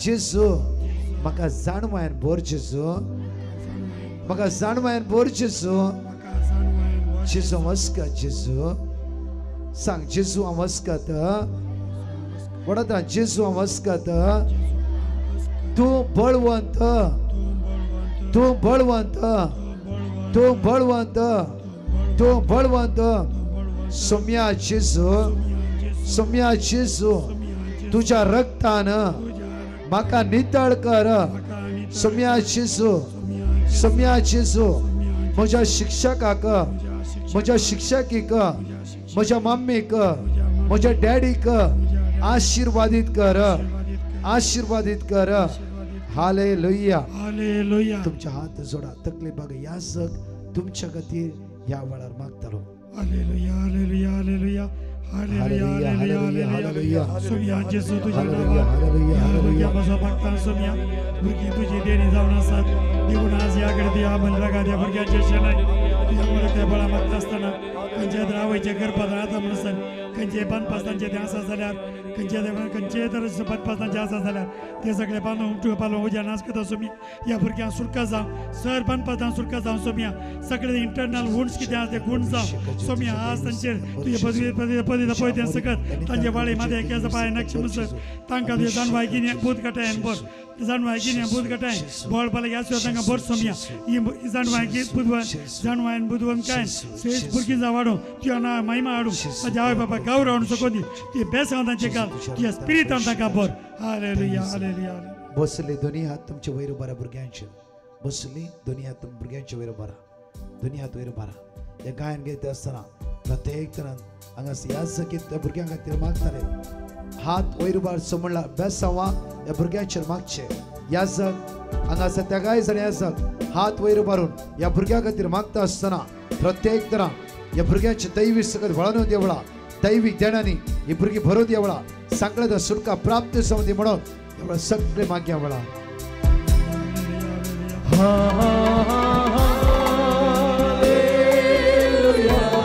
जेजू म्हाका जाणवायन भर जेजू, म्हाका जाणवायन भर जेजू. जेजू वस्कत जेजू, सांग जेजू हांव वस्कत. वडता जेजू हांव वस्कत. तूं बळवंत, तूं बळवंत, तूं बळवंत, तूं बळवंत. सोम्या जेजू, सोम्या जेजू तुज्या रक्तान म्हाका नितळ कर. सोम्या जेजू, सोम्या जेजू म्हज्या शिक्षकाक, म्हज्या शिक्षकीक, म्हज्या मम्मीक, म्हज्या डॅडीक आशिर्वादीत कर, आशिर्वादीत कर. Hallelujah, hallelujah. तुमच्या हात जोडा, तकले बाग याजक तुमच्या खातीर ह्या वेळार मागतालो. हालेलुया, हालेलुया, हालेलुया, हालेलुया, हालेलुया, हालेलुया. सोम्या जेजू तुज्या हालेलुया, हालेलुया, हालेलुया. म्हजो मागता सोम्या भुरगीं तुजी देणी जावन आसात देखून आज ह्या गर्दी ह्या मंदिराक त्या भुरग्यांचे शेणाय तुज्या मरे त्या बळा मागता आसतना खंयच्या तर आवयच्या गर्भात आतां म्हणसर खंयचे बांदपास तांचे ते आसा जाल्यार खंयच्या खंयचे तरेचे बांदपास तांचे आसा जाल्यार ते सगळे बांदून उमटू पालो उज्या नाश करता सोमिया. ह्या भुरग्यांक सुटका जावं, सर बांदपास सुटका जावं सोमिया. सगळे इंटरनल वुंड्स कितें आसा ते गुण जावं सोमिया. आज तांचेर तुजे पदवी पदवी पदवी पळय तें सकत तांचे वाळे माथे केंस पांय नक्ष म्हणसर तांकां तुजें जाणवाय गिन्या बूत घटाय बर जाणवाय गिन्या बूत घटाय बळ पाले ह्या सुद्दां तांकां बर सोमिया. ही जाणवाय बुदवण जाणवायन बुदवण काय श्रेष्ठ भुरगीं जावं वाडूं तुज्या नांव महिमा हाडूं ताज्या आवय बाबा गांव रावून शकून दी तुजें बेसांव तांचे घाल तुज्या स्पिरितान तांकां बर. Hallelujah hallelujah. बसले दोन्ही हात तुमचे वयर उबारा भुरग्यांचे, बसली दोन्ही हात भुरग्यांचे वयर उबारा, दोन्ही हात वयर उबारा. हे गायन घेत आसतना प्रत्येक तरान हांगा ह्या सगीत त्या भुरग्यां खातीर मागताले. हात वयर उबारचो म्हणल्यार बेसांवा ह्या भुरग्यांचेर मागचे. ह्या जग हांगा आसा त्या कांय जाण ह्या जग हात वयर उबारून ह्या भुरग्यां खातीर मागता आसतना प्रत्येक तरान ह्या भुरग्यांचे दैवी सकत वळण देवळा दैवीक देणांनी ही भुरगीं भरून देवळा सांगल्या सुटका प्राप्त जावं दी म्हणून एवढं सगळे मागया वळा.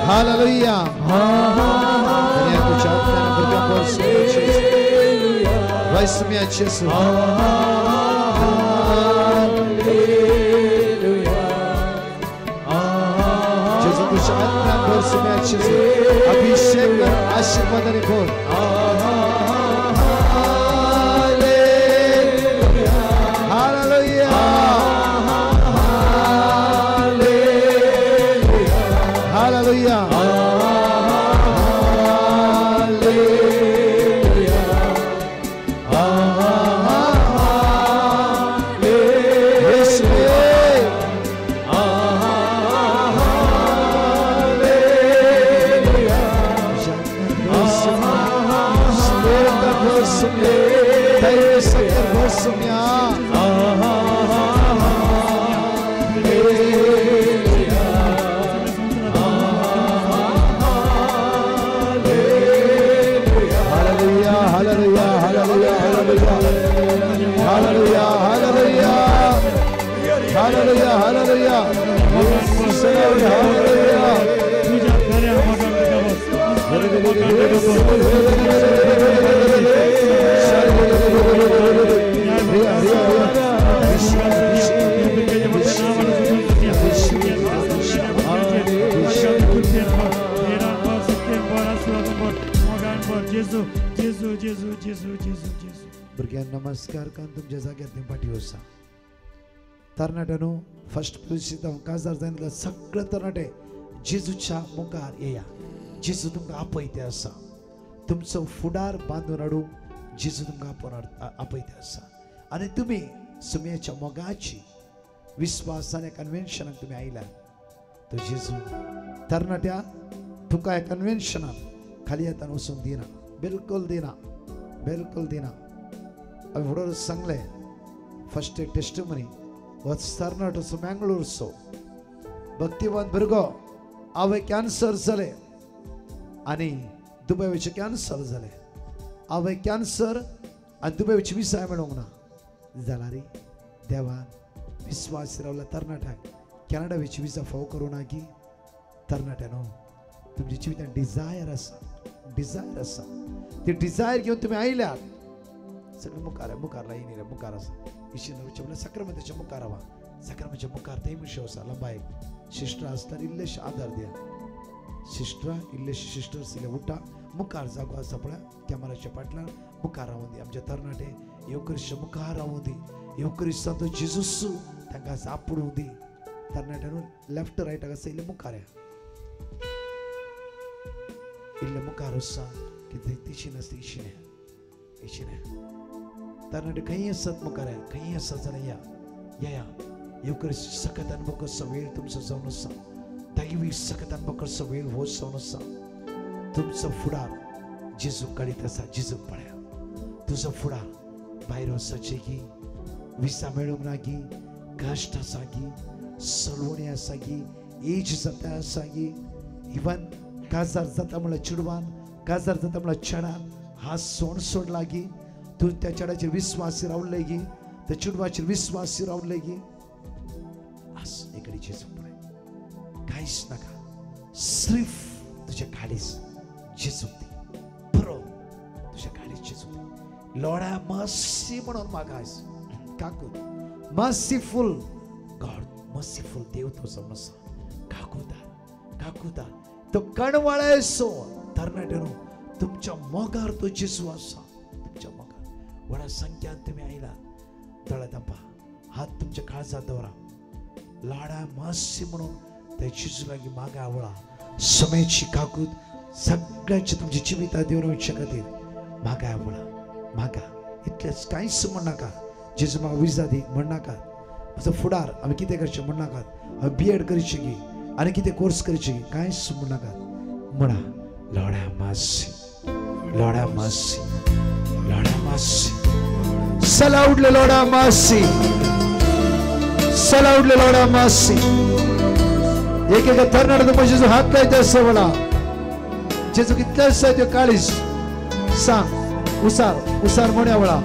हालेलुया. अभिषेक आशीर्वादाने भर. हालेलुया हालेलुया भुरग्यांक नमस्कार करून तुमच्या जाग्यार थंय पाटी वसा. तरणाट्यानो फर्स्ट प्लेसीत हांव काजार जायना सगळे तरणाटे जेजूच्या मुखार येया. जेजू तुमकां आपयते आसा, तुमचो फुडार बांदून हाडूंक जेजू तुमकां आपोवन आपयते आसा. आनी तुमी सुमयेच्या मोगाची विस्वासान कन्वेन्शनाक तुमी आयल्या तो जेजू तरणाट्या तुका ह्या कन्वेन्शनाक खाली हातान वचूंक दिना, बिलकुल दिना, बिलकुल दिना. हांवें फुडो सांगलें फर्स्ट एक टेस्टमनी हो तरणाटो मँगलोरचो भक्तिवान भुरगो, आवय कॅन्सर जालें आनी दुबय वयचें कॅन्सर जालें, आवय कॅन्सर आनी दुबय वयची विसाय मेळोंक ना जाल्यार देवान विस्वास रावला तरणाट्याक कॅनडा वयची विजा फाव करूं ना की. तरणाट्यानो तुमच्या जिवितान डिजायर आसा, डिजायर आसा, ती डिजायर घेवन तुमी आयल्यात सगळे मुखार मुखार लायनी रे मुखार आसा इशी नवचे म्हणल्यार साक्रमेंताच्या मुखार रावा, साक्रमेंताच्या मुखार थंय मनशां आसा लंबायक सिस्टर आसतात इल्लेशे आदार दिया, सिस्टरां इल्लेशे सिस्टर्स इल्ले उठा मुखार जागो आसा पळय कॅमेराच्या फाटल्यान मुखार रावूं दी. आमचे तरणाटे येवकरिश्ट मुखार रावूं दी, येवकरिश्टांतो जेजूस तांकां आपुडूं दी. तरणाट्यान लेफ्ट रायटाक आसा इल्ले मुखार या, इल्ले मुखार वचा कितें तिशी नासता इशिने इशिने. तरणाटे खंय आसत मुखार या, खंय आसत जाल्यार या या या. येवकरिश्ट सकत अनुभव करचो वेळ तुमचो जावन आसा, दैवी सकत अनुभव करचो वेळ हो जावन आसा. तुमचो फुडार जेजू कळीत आसा, जेजू पळया तुजो फुडार भायर वचचें की विसा मेळूंक ना की कश्ट आसा की सलवणी आसा की एज जाता आसा की इवन काजार जाता म्हणल्यार चेडवान, काजार जाता म्हणल्यार चेडान हात सोड सोडला की तूं त्या चेडाचेर विस्वास रावले की त्या चेडवाचेर विस्वास रावले की आस एकडे जेजू पळय कांयच नाका, सिर्फ लॉर्ड मर्सी म्हणून मागा काकूत. मर्सीफुल गॉड, मर्सीफुल देव तो समज. काकुदार काकुदार तो कणवाळेसो तरणाट्यानो तुमच्या मोगार तो जेजू आसा. तुमच्या मोगार व्हडा संख्यान तुमी आयला. दोळे धांपा, हात तुमच्या काळजात दवरा. लाडा मासी म्हणून त्या जेजू लागीं मागा आवळा. समेची काकूत सगळ्यांची तुमची जिविता दिवन वचचे खातीर मागा आवळा. मागा इतलेंच, कांयच म्हणनाका. जेजू म्हाका विजा दी म्हणनाका. म्हजो फुडार आमी कितें करचें म्हणनाकात. हांवें बी एड करची की आनी कितें कोर्स करची की कांयच म्हणनाकात. म्हणा लॉर्ड मासी, लॉर्ड मासी, लॉर्ड मासी. सला उडले लॉर्ड मासी, सला उडले लॉर्ड मासी. एक एका तरणाट्याचो म्हजे हात लायता आसा वळा. जेजू कितले आसा त्यो काळीज सांग. उसार उसार म्हणया वळा.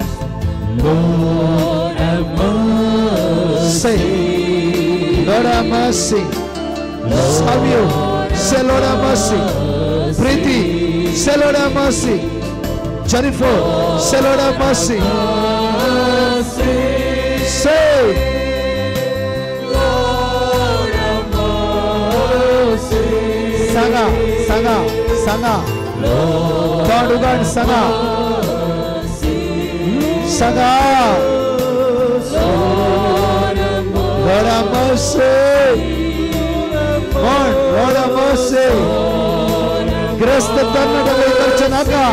Say, Lord have mercy. Savio, say Lord have mercy. Preeti, say Lord have mercy. Jennifer, say Lord have mercy. Say, Lord have mercy. Sanga, sanga, sanga. तोंड उघड सांगा. सांगा. Lord have mercy. म्हण Lord have mercy. ग्रस्त तरणाट्याक करचें नाका.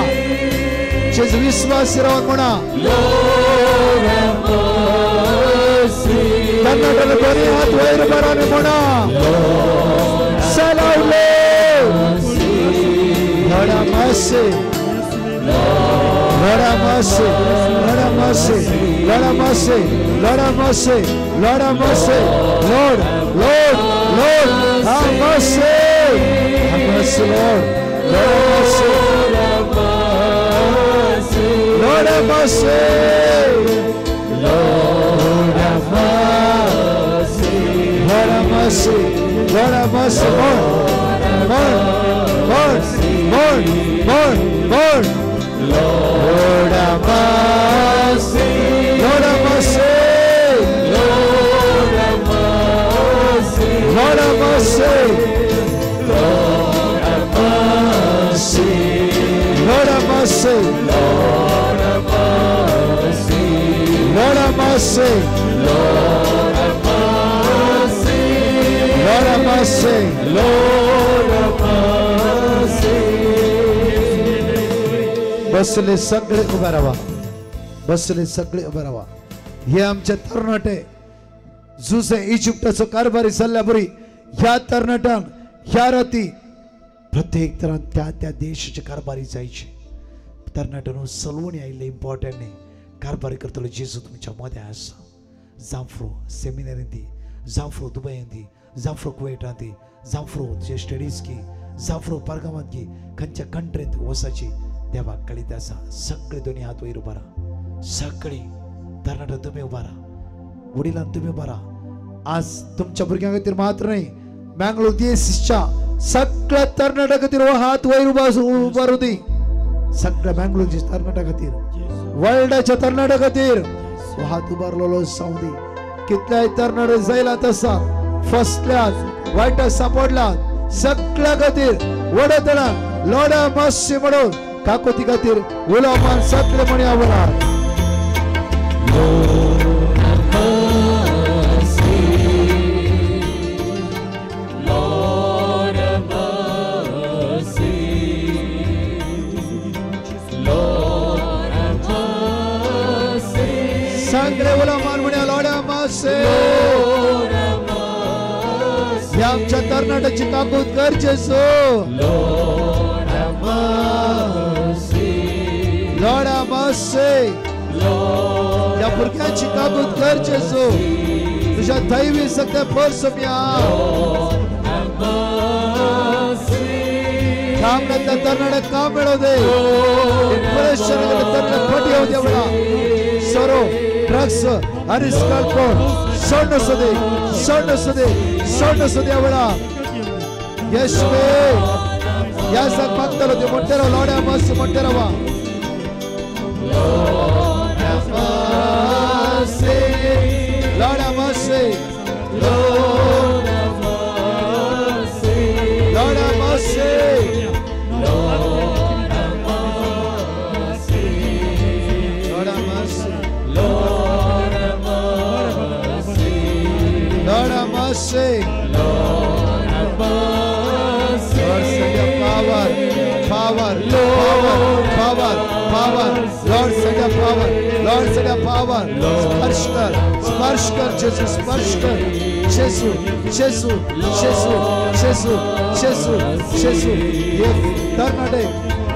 जेजू विश्वास रावन म्हणा. तरणाट्याला दोन्ही हात वयर बराने म्हणा. सलावले Lord have mercy. Lord have mercy. Lord have mercy. Lord have mercy. Lord have mercy. Lord have mercy. Lord, Lord, Lord, have mercy. Have mercy, Lord. Lord have mercy. Lord have mercy. Lord have mercy. Lord have mercy. Lord have mercy. Lord, Lord, Lord, Lord, Lord, Lord. Lord have mercy. Lord have mercy. Lord have mercy. Lord have mercy. Lord have mercy. Lord have mercy. Lord have mercy. Lord have mercy. Lord have mercy. Lord have mercy. Lord have mercy. बसले सगळे उभे राहा. बसले सगळे उभे राहा. हे आमचे तरणाटे जुसे इजिप्ताचो कारभारी जाल्ल्या बरी ह्या तरणाट्यांक ह्या राती प्रत्येक तरान त्या त्या देशाचे कारभारी जायचे. तरणाट्यांनो सलवणी आयिल्ले इम्पॉर्टंट न्ही. कारभारी करतलो जेजू तुमच्या मदें आसा. जांफ्रो सेमिनरींत दी, जांफ्रो दुबयंत दी, जांफ्रो कुवेटांत दी, जांफ्रो तुजे स्टडीज की, जांफ्रो परगामांत की, खंयच्या कंट्रींत वचाची देवाक कळीत आसा. सगळे दोन्ही हात वयर उबा राहा. सगळी तरणाट्या तुमी उबा राहा. वडिलान तुमी उबा राहा. आज तुमच्या भुरग्यां खातीर मात्र न्ही, मँगलोर देशच्या सगळ्या तरणाट्या खातीर हो हात वयर उबारू दी. सगळ्या मँगलोरच्या तरणाट्या खातीर, वर्ल्डाच्या तरणाट्या खातीर हो हात उबारलेलो जावं दी. कितल्याय तरणाटे जायलात आसा, फसल्यात, वायटात सापडल्यात, सगळ्या खातीर वडतणा लॉर्ड have mercy म्हणून काकोती खातीर उलोवपान सगळे म्हणी आवडा. Lord have mercy. Lord have mercy. Lord have mercy. सगळे उलोवपान म्हण्या Lord have mercy. Lord have mercy. ह्या आमच्या तरणाट्याची काकूत कर जेजू. Lord have mercy. Lord have mercy. Lord ह्या भुरग्यांची काकूत कर जेजू. तुझ्या दैवी सगळ्या फर्स म्या have mercy. काम नातल्या तरणाट्याक काम मेळो दे. डिप्रेशन तरणाट्याक फट येवं दे वळा. सोरो, ड्रग्स आनी स्कॉर्पोन सोड आसूं दे, सोड आसूं दे, सोड आसूं दे वळा. येशवे ह्या साक मागतलो ते म्हणटे राव. लॉर्ड have mercy म्हणटे रावा. Power, power, power, power. Lord send your power, Lord send your power. स्पर्श कर, स्पर्श कर जेसू, स्पर्श कर जेसू, जेसू, जेसू, जेसू, जेसू, जेसू. हे तरणाटे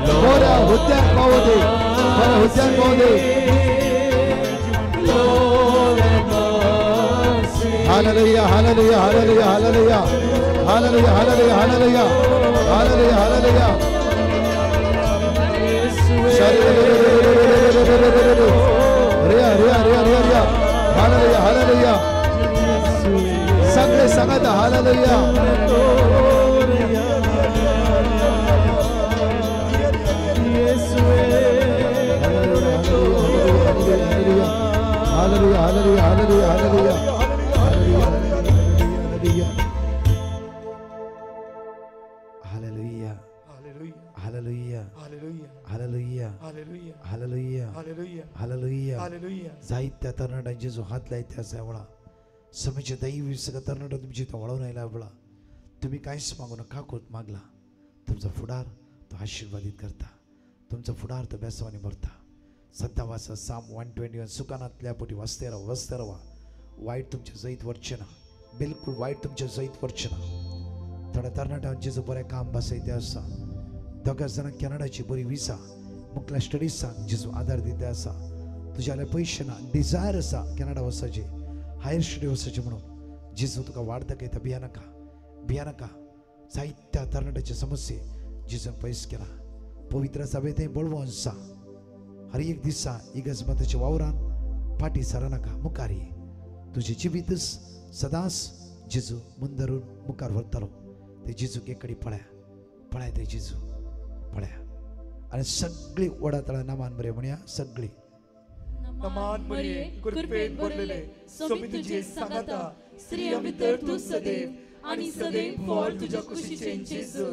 बऱ्या हुद्द्यार पावो दे, बऱ्या हुद्द्यार पावो दे. Hallelujah, hallelujah, hallelujah, hallelujah, hallelujah, hallelujah, hallelujah, hallelujah, hallelujah. Riya Riya Riya Riya Riya. Hallelujah, hallelujah. सगळे सांगत hallelujah. Hallelujah, hallelujah, hallelujah, hallelujah, hallelujah, hallelujah, hallelujah, hallelujah, hallelujah, hallelujah, hallelujah. जायत्या तरणाट्यांचे जो हात लायते आसा वेळा समेचे दैवी सगळ्या तरणाट्या तुमची तो वळोवन आयला वेळा तुम्ही कांयच मागू नका, काकूत मागला तुमचा फुडार तो आशीर्वादीत करता, तुमचा फुडार तो बेसवानी भरता. सद्दां वाचा साम 121. सुकानांतल्या पोटी वाचते राव, वाचते रावा. वायट तुमच्या जैत वरचें ना, बिलकुल वायट तुमच्या जैत वरचें ना. थोड्या तरणाट्यांचे जो बरें काम बसयते आसा, दोगा जाणां कॅनडाची बरी विसा मुखल्या स्टडीजाक जेजू आदार दिता आसा. तुज्या जाल्यार पयशे ना, डिजायर आसा कॅनडा वचपाचें, हायर स्टडी वचपाचें म्हणून जेजू तुका वाट दाखयता. भिया नाका, भिया नाका. जायत्या तरणाट्याचे समस्ये जेजून पयस केला. पवित्र सभेंत बळवंत जा. हर एक दिसा इगर्ज मातेच्या वावरान फाटीं सरनाका, मुखार ये. तुजें जिवीतच सदांच जेजू मुंदरून मुखार व्हरतलो. ते जेजूक एक कडेन पळया, पळया ते जेजू पळया. आनी सगळी वडा तळा नामान बरें म्हणया. सगळी नमान मरिये, कृपेन भरलेले, स्वामी तुझे सांगाता, स्त्रियां भितर तूं सदैव आनी सदैव फळ तुज्या कुशीचें जेजू.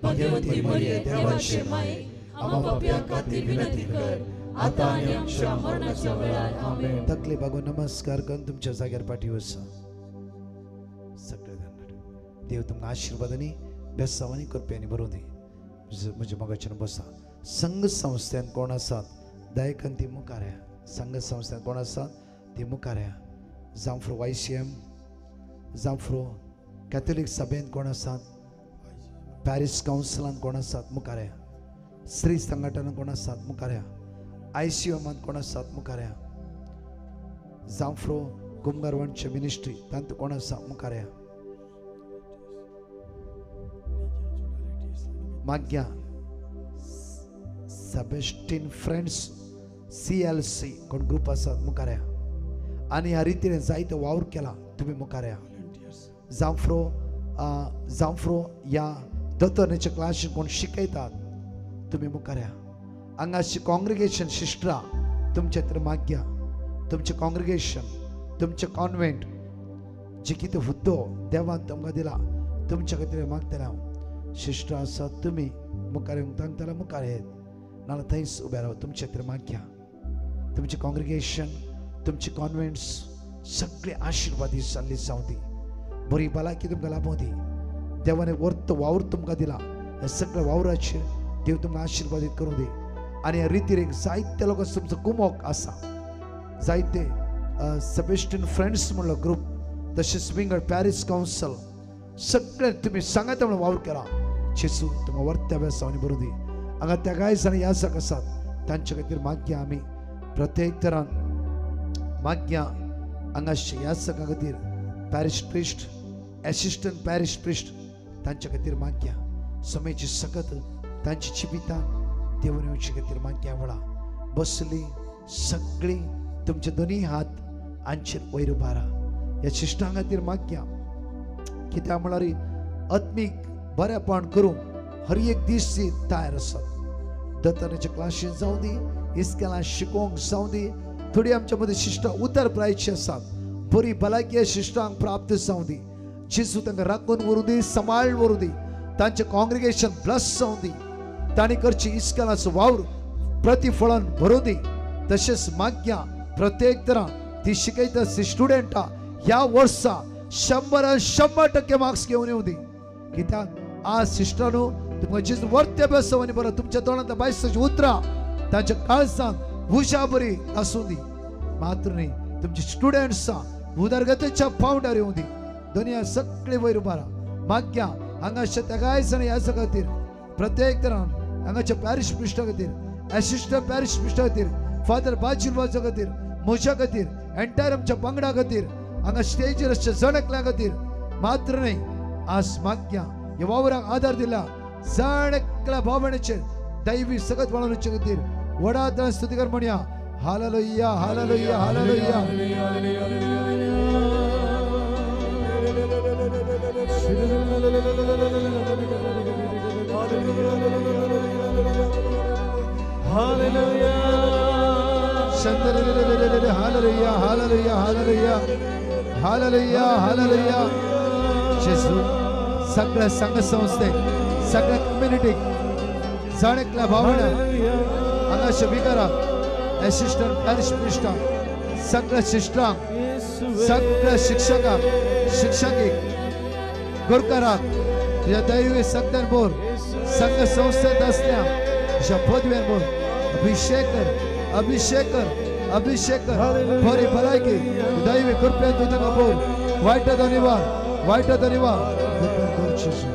भाग्यवती मरिये, देवाचे माये, आम्हा पापयां खातीर विनंती कर, आतां आनी आमच्या मरणाच्या वेळार. आमेन. तकले बागून नमस्कार करून तुमच्या जाग्यार पाठी वचा. सगळे धन्यवाद. देव तुमकां आशिर्वादांनी बेसावांनी कृपेनी भरूं दी. म्हज्या मोगाच्यान बसा. संघ संस्थेन कोण आसात दयेकन ती मुखार या. संघ संस्थेन कोण आसात ती मुखार या. जांफ्रो YCM, जांफ्रो कॅथोलीक सभेन कोण आसात, पॅरीस कावन्सिलान कोण आसात मुखार या. स्त्री संघटनान कोण आसात मुखार या. ICMान कोण आसात मुखार या. जांफ्रो कुमगारवणचे मिनिस्ट्री तांतू कोण आसा मुखार या. माग्या सेबेस्टीन फ्रेंड्स CLC कोण ग्रुप आसात मुखार या. आनी ह्या रितीन जायतो वावर केला तुमी मुखार या. जांफ्रो जांफ्रो ह्या दोतोराच्या क्लासीन कोण शिकयतात तुमी मुखार या. हांगाची कॉंग्रिगेशन सिस्टरां तुमच्या तर माग्या. तुमचें कॉंग्रिगेशन, तुमचें कॉन्वेंट जे कितें हुद्दो देवान तुमकां दिला तुमच्या खातीर मागतलें हांव. सिस्टरां आसात तुमी मुखार येवंक तांकां मुखार येत, नाजाल्यार थंयच उबे राव. तुमच्या खातीर माग्या. तुमचें कॉंग्रिगेशन, तुमचे कॉन्वेंट्स सगळे आशिर्वादी जाल्ली जावं दी. बरी भलायकी तुमकां लाभों दी. देवान वर्त वावर तुमकां दिला, ह्या सगळ्या वावराचेर देव तुमकां आशिर्वादीत करूं दी. आनी ह्या रितीर एक जायते लोकांचो तुमचो कुमोक आसा. जायते सेबेस्टीन फ्रेंड्स म्हणलो ग्रुप, तशेंच विंगड पॅरीस कावन्सिल सगळे तुमी सांगात म्हणून वावर केला. जेजू तुमकां वर्त्या बेसांनी भरूं दी. हांगा त्या कांय जाण याजक आसात तांचे खातीर मागया. आमी प्रत्येक तरान मागया. हांगा याजकां खातीर parish priest, assistant parish priest तांचे खातीर मागया. समेची सकत तांची जिवितां देवून येवचे खातीर मागया. वेळा बसली सगळीं तुमचे दोनूय हात हांचेर वयर उबारा. ह्या शिश्टां खातीर मागया. कित्याक म्हळ्यार आत्मीक बरेपण करूंक हर एक दीस ती तयार आसात. दत्तनाच्या क्लासीन जावं दी, इस्केलां शिकोवंक जावं दी. थोडी आमच्या मदीं शिश्टां उतर प्रायची आसात. बरी भलायकी शिश्टांक प्राप्त जावं दी. जेजू तांकां राखून व्हरूं दी, सांबाळून व्हरूं दी. तांचें कॉंग्रिगेशन ब्लस जावं दी. तांणी करची इस्केलाचो वावर प्रतिफळान भरूं दी. तशेंच मागया प्रत्येक तरां ती शिकयता स्टुडंटां ह्या वर्सा 100% मार्क्स घेवन येवं दी. कित्याक आज सिस्टरांनो तुमकां जेजू वर्ते बेसो आनी बरो तुमच्या तोंडांतल्या बायसाची उतरां तांच्या काळजान उशा बरी आसूं दी. मात्र न्ही तुमची स्टुडंट्सां उदरगतीच्या पावंड्यार येवं दी. दुनिया सगळी वयर उबारा माग्या हांगाच्या तेगाय जाण ह्या खातीर प्रत्येक तरान हांगाच्या पॅरिश प्रिस्टा खातीर, एसिस्टंट पॅरिश प्रिस्टा खातीर, फादर बाजील वाजा खातीर, म्हज्या खातीर, एंटायर आमच्या पंगडा खातीर, हांगा स्टेजीर आसच्या जण एकल्या खातीर मात्र न्ही आज माग्या ह्या वावराक आदार दिला जण एकल्या भावणेचेर दैवी सगत वाळोवचे खातीर व्हडा तरान स्तुतीकर म्हणया. Hallelujah, hallelujah, hallelujah. Hallelujah, hallelujah, hallelujah, hallelujah, hallelujah. जेजू सगळ्या संघ संस्थेक, सगळ्या कम्युनिटीक, जण एकल्या भावना हांगाच्या विकाराक, एसिस्टंट पॅरिश प्रिस्टांक, सगळ्या सिस्टरांक, सगळ्या शिक्षकांक, शिक्षकीक, गुरकाराक तुज्या दैवी सगळ्यान बोर संघ संस्थेत आसल्या तुज्या पदव्यान बोर अभिषेक कर, अभिषेक कर, अभिषेक कर. बरी भलायकी दैवी कृपेन तूं तांकां बोर. वायटाचो निवार, वायटाचो निवार कृपेन कर जेजू.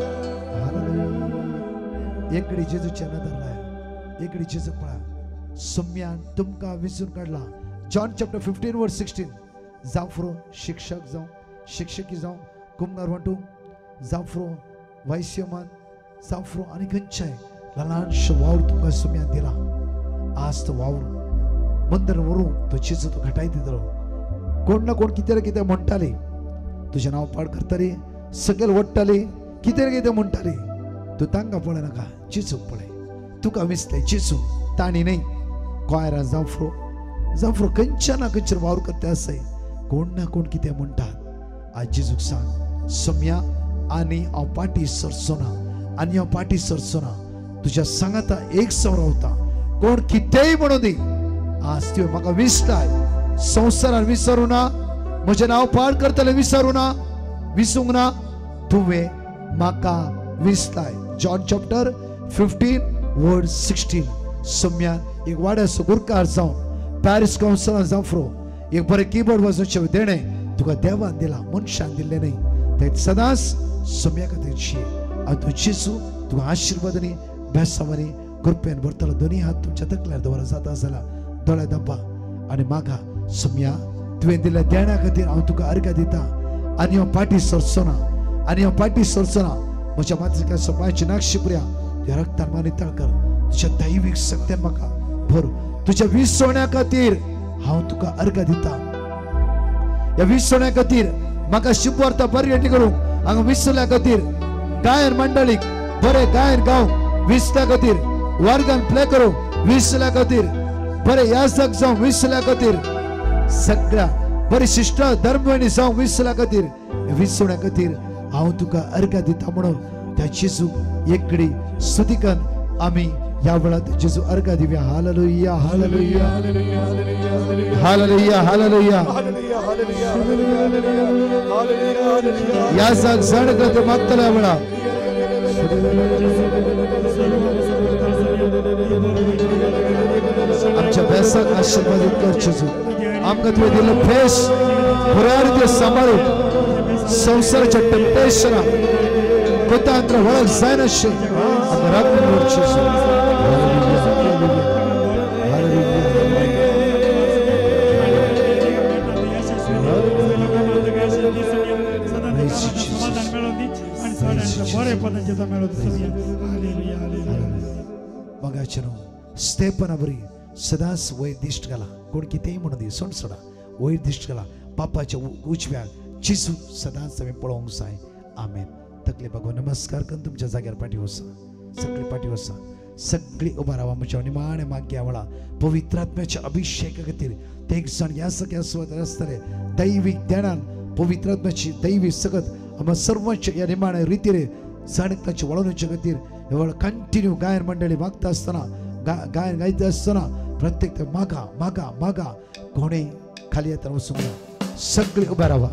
एकडी जेजूच्या नदर लाय, एकडी जेजू पळा. सुम्यान तुमकां विसून काडला. जॉन चॅप्टर 15 वर्स 16. जावं फ्रो शिक्षक जावं, शिक्षकी जावं, कुमगार वांटू जावं, फ्रो वैश्यमान जावं, फ्रो आनी खंयच्याय ल्हानशो वावर तुमकां सुम्यान दिला. आज तो वावर मंदर व्हरूंक तो जेजू तो घटाय दितलो. कोण ना कोण कितें ना कितें म्हणटाली, तुजें नांव पाड करताली, सकयल ओडटाली, कितें ना कितें म्हणटाली. तूं तांकां पळयनाका, जेजूक पळय. तुका विसलें जेजू, तांणी न्ही. क्वायरां जावं फ्रो, जावं फ्रो खंयच्या ना खंयचेर वावर करता आसय, कोण ना कोण कितें म्हणटात. आज जेजूक सांग, सोम्या आनी हांव पाटी सरचो ना, आनी हांव पाटी सरचो ना. तुज्या सांगाता एक सव रावता. कोण कितेंय म्हणूं दी, आज तुवें म्हाका विसलाय. संवसारान विसरूं ना, म्हजें नांव पाड करतलें विसरूं ना, विसूंक ना. तुवें म्हाका विसलाय. जॉन चॅप्टर 15 वर्स 16. सोम्यान एक वाड्याचो गुरकार जावं, पॅरिस कावन्सिलान जावं फ्रो एक बरें किबोर्ड वाजोवचें देणें तुका देवान दिलां, मनशान दिल्लें न्ही. तें सदांच सोम्या खातीर शिये. आनी तूं जेजू तुका आशिर्वादांनी बेसांवांनी कृपेन भरतलो. दोनी हात तुमच्या तकल्यार दवरा, जाता जाल्यार दोळे धांपा आनी मागा, सोम्या तुवें दिल्ल्या देण्या खातीर हांव तुका अर्घ दिता आनी हांव पाटी सरचो ना, आनी हांव पाटी सरचो ना. म्हज्या मातृका सोमायची नाक्षी पुऱ्या तुज्या रक्तान म्हाका नितळ कर. तुज्या दैवीक शक्त्यान म्हाका भर. तुज्या विसवण्या खातीर हांव तुका अर्घ दिता. ह्या विसवण्या खातीर म्हाका शिकवता बरें करूंक हांगा विसरल्या खातीर गायन मंडळीक बरें गायन गावंक विसल्या खातीर, वर्गान प्ले करूंक विसरल्या खातीर, बरें याजक जावंक विसरल्या खातीर, सगळ्या बरी शिश्ट धर्मवेणी जावंक विसरल्या खातीर, विसवण्या खातीर हांव तुका अर्घ दिता म्हणून त्या जेजूक एकडी स्तुतीकन आमी ह्या वेळात जेजू अर्घ दिवया. Hallelujah, hallelujah, hallelujah, hallelujah. ह्या जाग जण ते मागतल्या वेळा आमच्या बेसाक आशीर्वादीत कर जेजू. आमकां तुवें दिल्लो भेस बऱ्या रितीन सांबाळून संवसाराच्या टेम्पटेशनाक कोतांत्र वळख जायनाशें आमकां राखून दवर जेजू. मगाचे न्हू स्टेपना बरी सदांच वयर दिश्ट घाला. कोण कितेंय म्हणून दी, सोड सोडा, वयर दिश्ट घाला. बापाच्या उजव्या जेजू सदांच आमी पळोवंक जाय. आमेन. तकले बागो नमस्कार करून तुमच्या जाग्यार पाटी वसा, सगळी पाटी वसा, सगळी उबा रावा. म्हज्या निमाणे माग्या वेळा पवित्र आत्म्याच्या अभिषेका खातीर ते एक जाण ह्या सगळ्या सुवातेर आसतले. दैवीक देणान पवित्र आत्म्याची दैवी सगत आमकां सर्वांच्या ह्या निमाणे रितीर जाण तांचे वळोवचे खातीर ह्या वेळार कंटिन्यू गायन मंडळी मागता आसतना, गायन गायता आसतना प्रत्येक मागा मागा मागा. कोणें खाली येतना वचूंक ना, सगळी उबा रावा.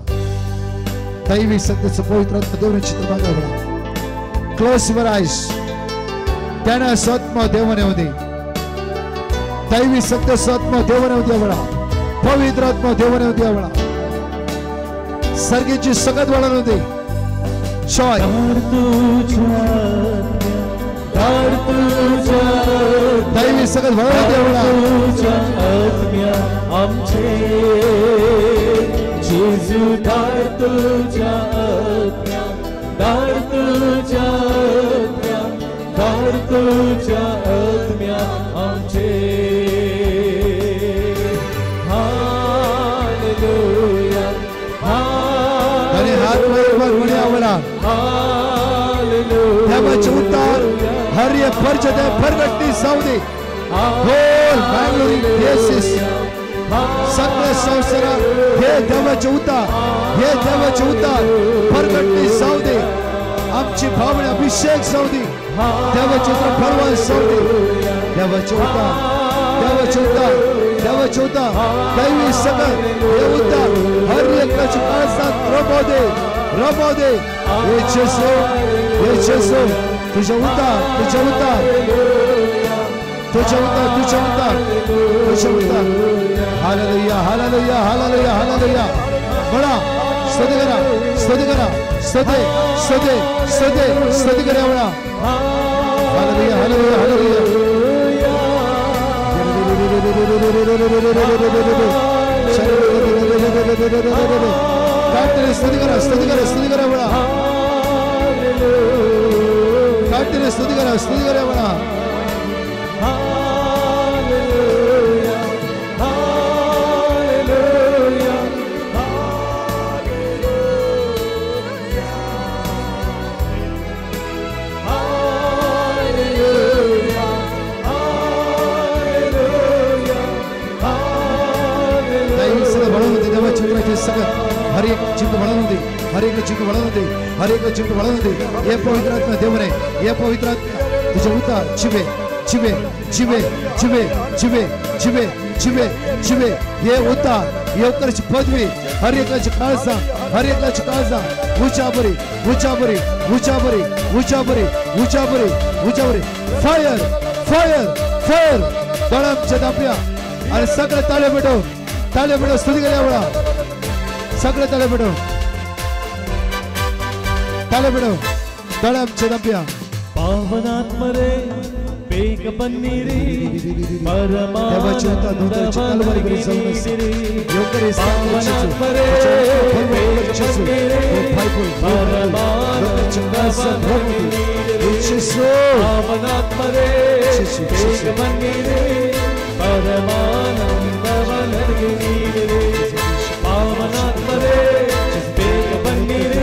दैवी सत्याचं पवित्र आत्मा देवने चित्र मागा. Close your eyes. देण्या आत्मा देवाने येवं दी. दैवी सत्य आत्मा देवाने येवं दी वेळा. पवित्र आत्मा देवाने येवं दी वेळा. सर्गेची सगत वेळा येवं दी. जॉय दैवी सगत वेळा येवं दी वेळा. आमचे जेजू धाड तुझ्या आत्म्या, धाड तुझ्या आत्म्या, धाड तुझ्या आत्म्या आमचे. हालेलुया. आणि हात वर वर म्हणूया वेळा. देवाचे उतार हर एक परजते परगटणी जाऊ दे. होल बँगलोर देसीस सगळ्या संसारात हे देवाचे उतार, हे देवाचे उतार परगटणी जाऊ दे. आमची भावने अभिषेक जाऊ दे. देवाचे उतार भरवान जाऊ दे. देवाचे उतार, देवाचे उतार, देवाचे उतार दैवी सगळं हे उतार हर एकाच्या काळजात रबव दे, रबव दे. हे जेसू, हे जेसू, तुझे उतार, तुझे उतार, तुझे उतार, तुझे उतार, तुझे उतार. हालेलुया, हालेलुया, हालेलुया, हालेलुया. म्हणा स्तुती करा, स्तुती करा, स्तुती, स्तुती, स्तुती, स्तुती करा म्हणा. हालेलुया, हालेलुया, हालेलुया. काढते स्तुती करा, स्तुती करा, स्तुती करा म्हणा. काढते स्तुती करा, स्तुती करा म्हणा. सगळं हर एक जीव वळून दे, हर एक जीव वळून दे, हर एक जीव वळून दे. हे पवित्र आत्मा देवने, हे पवित्र आत्मा तुझे उतार जिवे जिवे जिवे जिवे जिवे जिवे जिवे जिवे. हे उतार येवकरची पदवी हर एकाची काळजा, हर एकाची काळजा उचाबरी, उचाबरी, उचाबरी, उचाबरी, उचाबरी, उचाबरी. Fire, fire, fire. बळामच्या दापया आणि सगळे ताळे पेटव, ताळे पेटव, स्तुती करूया वेळा. सगळे ताळे पेटव, ताळे पेटव, दळामच्या दापया. ಪಾವನಾತ್ಮರೇ ಬೇಗ ಬನ್ನಿರಿ, ಪರಮಾನಂದವನಗೆ ನೀಡಿರಿ. ಪಾವನಾತ್ಮರೇ ಬೇಗ ಬನ್ನಿರಿ, ಪರಮಾನಂದವನಗೆ ನೀಡಿರಿ. ಪಾವನಾತ್ಮರೇ ಬೇಗ ಬನ್ನಿರಿ,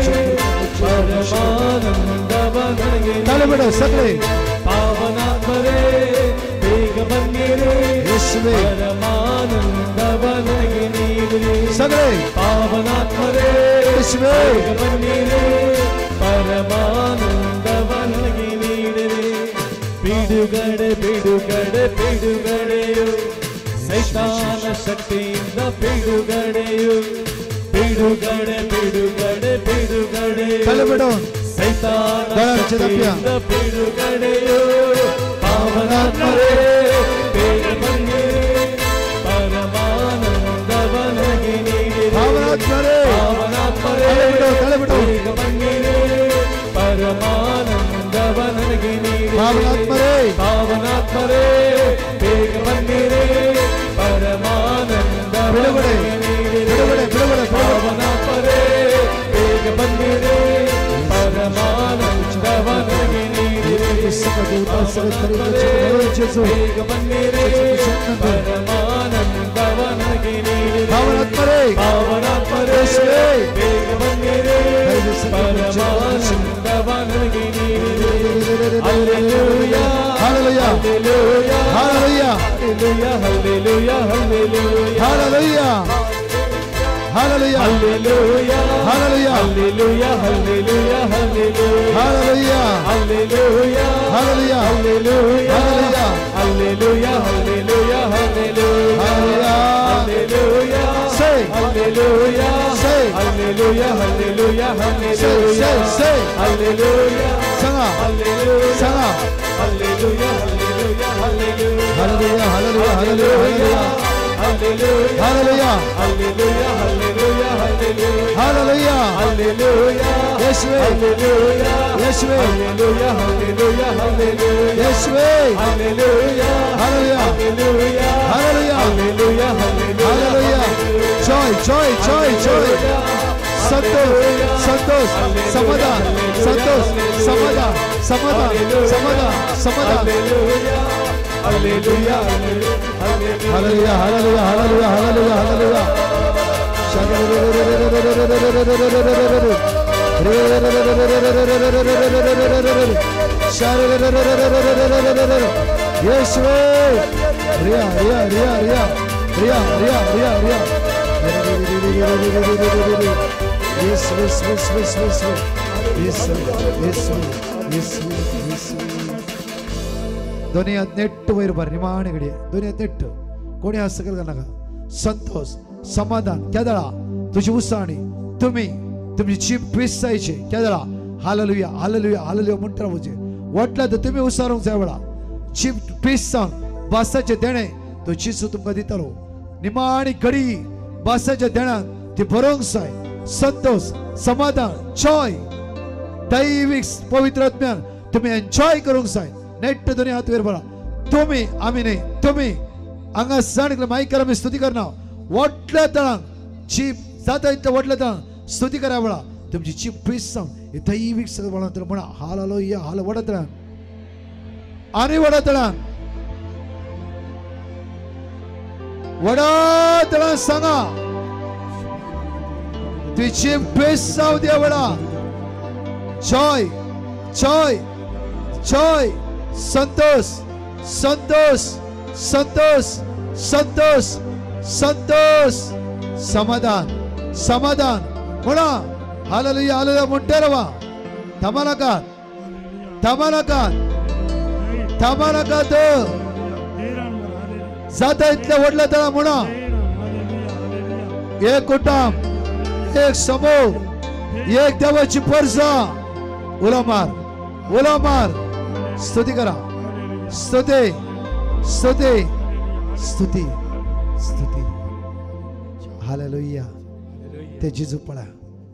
ಪರಮಾನಂದವನಗೆ. ತಾಳೆ ಬಿಡು ಸಗಳೆ. ಪಾವನಾತ್ಮರೇ ಬೇಗ ಬನ್ನಿರಿ, ಪರಮಾನಂದವನಗೆ ನೀಡಿರಿ. ಸಗಳೆ. ಪಾವನಾತ್ಮರೇ ಬೇಗ ಬನ್ನಿರಿ, ಪರಮಾನಂದವನಗೆ ನೀಡಿರಿ. ಬಿಡುಗಡೆ ಬಿಡುಗಡೆ ಬಿಡುಗಡೆಯು, ಸೈತಾನ ಶಕ್ತಿಯಿಂದ ಬಿಡುಗಡೆಯು. ಬಿಡುಗಡೆ ಬಿಡುಗಡೆ ಬಿಡುಗಡೆ, ಸೈತಾನ ಶಕ್ತಿಯಿಂದ ಬಿಡುಗಡೆಯು. ಪಾವನಾತ್ಮರೇ ಬೇಗ ಬನ್ನಿರಿ, ಪರಮಾನಂದವನಗೆ ನೀಡಿರಿ. ಪಾವನಾತ್ಮರೇ ಬೇಗ ಬನ್ನಿರಿ, ಪರಮಾನಂದವನಗೆ ನೀಡಿರಿ. ಪಾವನಾತ್ಮರೇ ಬೇಗ ಬನ್ನಿರಿ, ಪರಮಾನಂದವನಗೆ ನೀಡಿರಿ. ಪಾವನಾತ್ಮರೇ ಬೇಗ ಬನ್ನಿರಿ, ಪರಮಾನಂದವನಗೆ ನೀಡಿರಿ. ಬೇಗ ಬನ್ನಿರಿ, ಪರಮಾನಂದವನಗೆ ನೀಡಿರಿ. ಪಾವನಾತ್ಮರೇ ಬೇಗ ಬನ್ನಿರಿ, ಪರಮಾನಂದವನಗೆ ನೀಡಿರಿ. Hallelujah, hallelujah, hallelujah, hallelujah, hallelujah, hallelujah, hallelujah, hallelujah, hallelujah, hallelujah, hallelujah, hallelujah, hallelujah, hallelujah, hallelujah, hallelujah, hallelujah, hallelujah, hallelujah, Say, hallelujah, say, hallelujah, hallelujah, say, say, say, hallelujah, Sanga, hallelujah, Sanga, hallelujah. Hallelujah, hallelujah, hallelujah, hallelujah, hallelujah, hallelujah, hallelujah, hallelujah, hallelujah, hallelujah, ಯೇಸುವೇ, hallelujah, ಯೇಸುವೇ, hallelujah, hallelujah, hallelujah, ಯೇಸುವೇ, hallelujah, hallelujah, hallelujah, hallelujah, hallelujah, hallelujah. Joy, joy, joy, joy. Santosh, Santosh, समाधान, संतोष, समाधान, समाधान, समाधान, समाधान. Hallelujah, hallelujah, hallelujah, hallelujah, hallelujah, hallelujah. ಯೇಸುವೇ, ರಿಯಾ ರಿಯಾ ರಿಯಾ ರಿಯಾ ರಿಯಾ ರಿಯಾ ರಿಯಾ ರಿಯಾ. ಯೇಸುವೇ, ಯೇಸುವೇ, ಯೇಸುವೇ, ಯೇಸುವೇ, ಯೇಸುವೇ, ಯೇಸುವೇ, ಯೇಸುವೇ. ಧ್ವನಿ ಹದಿನೆಂಟು ವೈರು ಬಾರಿ ನಿಮಾಣೆ ಗಡಿ ಧ್ವನಿ 18 कोणी हस्तकल करनाका. संतोष, समाधान केदळा तुझी उसाणी तुम्ही तुमची चीप ट्विस्ट जायची केदळा. हालेलुया, हालेलुया, हालेलुया म्हणटा रावचे. वाटला तर तुमी उसारूंक जाय वेळा चीप ट्विस्ट जावन बासाचें देणें तो जेजू तुमकां दितालो. निमाणी घडी बासाच्या देण्यान ती बरोवंक जाय. संतोष, समाधान, जॉय, दैवीक पवित्र आत्म्यान तुमी एन्जॉय करूंक जाय. नेट्ट दोनी हात वयर बरा. तुमी आमी न्ही, तुमी हांगा जाण मायकार आमी स्तुती करना. व्हडल्या तळांक जीप जाता इतल्या व्हडल्या तळांक स्तुती करा वेळा तुमची जीप ट्विस्ट जावन हे दैवीक सगळं म्हणा तर म्हणा हाल आलो या हाल व्हडा तळांक आनी व्हडा तळांक व्हडा तळांक सांगा तुजी जीप ट्विस्ट जावं द्या वेळा. Joy, Joy, Joy, Santosh, Santosh, Santosh, Santosh, Santosh, समाधान, समाधान. म्हणा हालेलुया, हालेलुया म्हणटे रावा. थांबा नाकात, थांबा नाकात, थांबा नाकात. जाता इतल्या व्हडल्या तळा म्हणा. एक कुटुंब, एक समूह, एक देवाची परसा. उलो मार, उलो मार. स्तुती करा. स्तुती, स्तुती, स्तुती, स्तुती. हालेलुया. ते जेजू पळा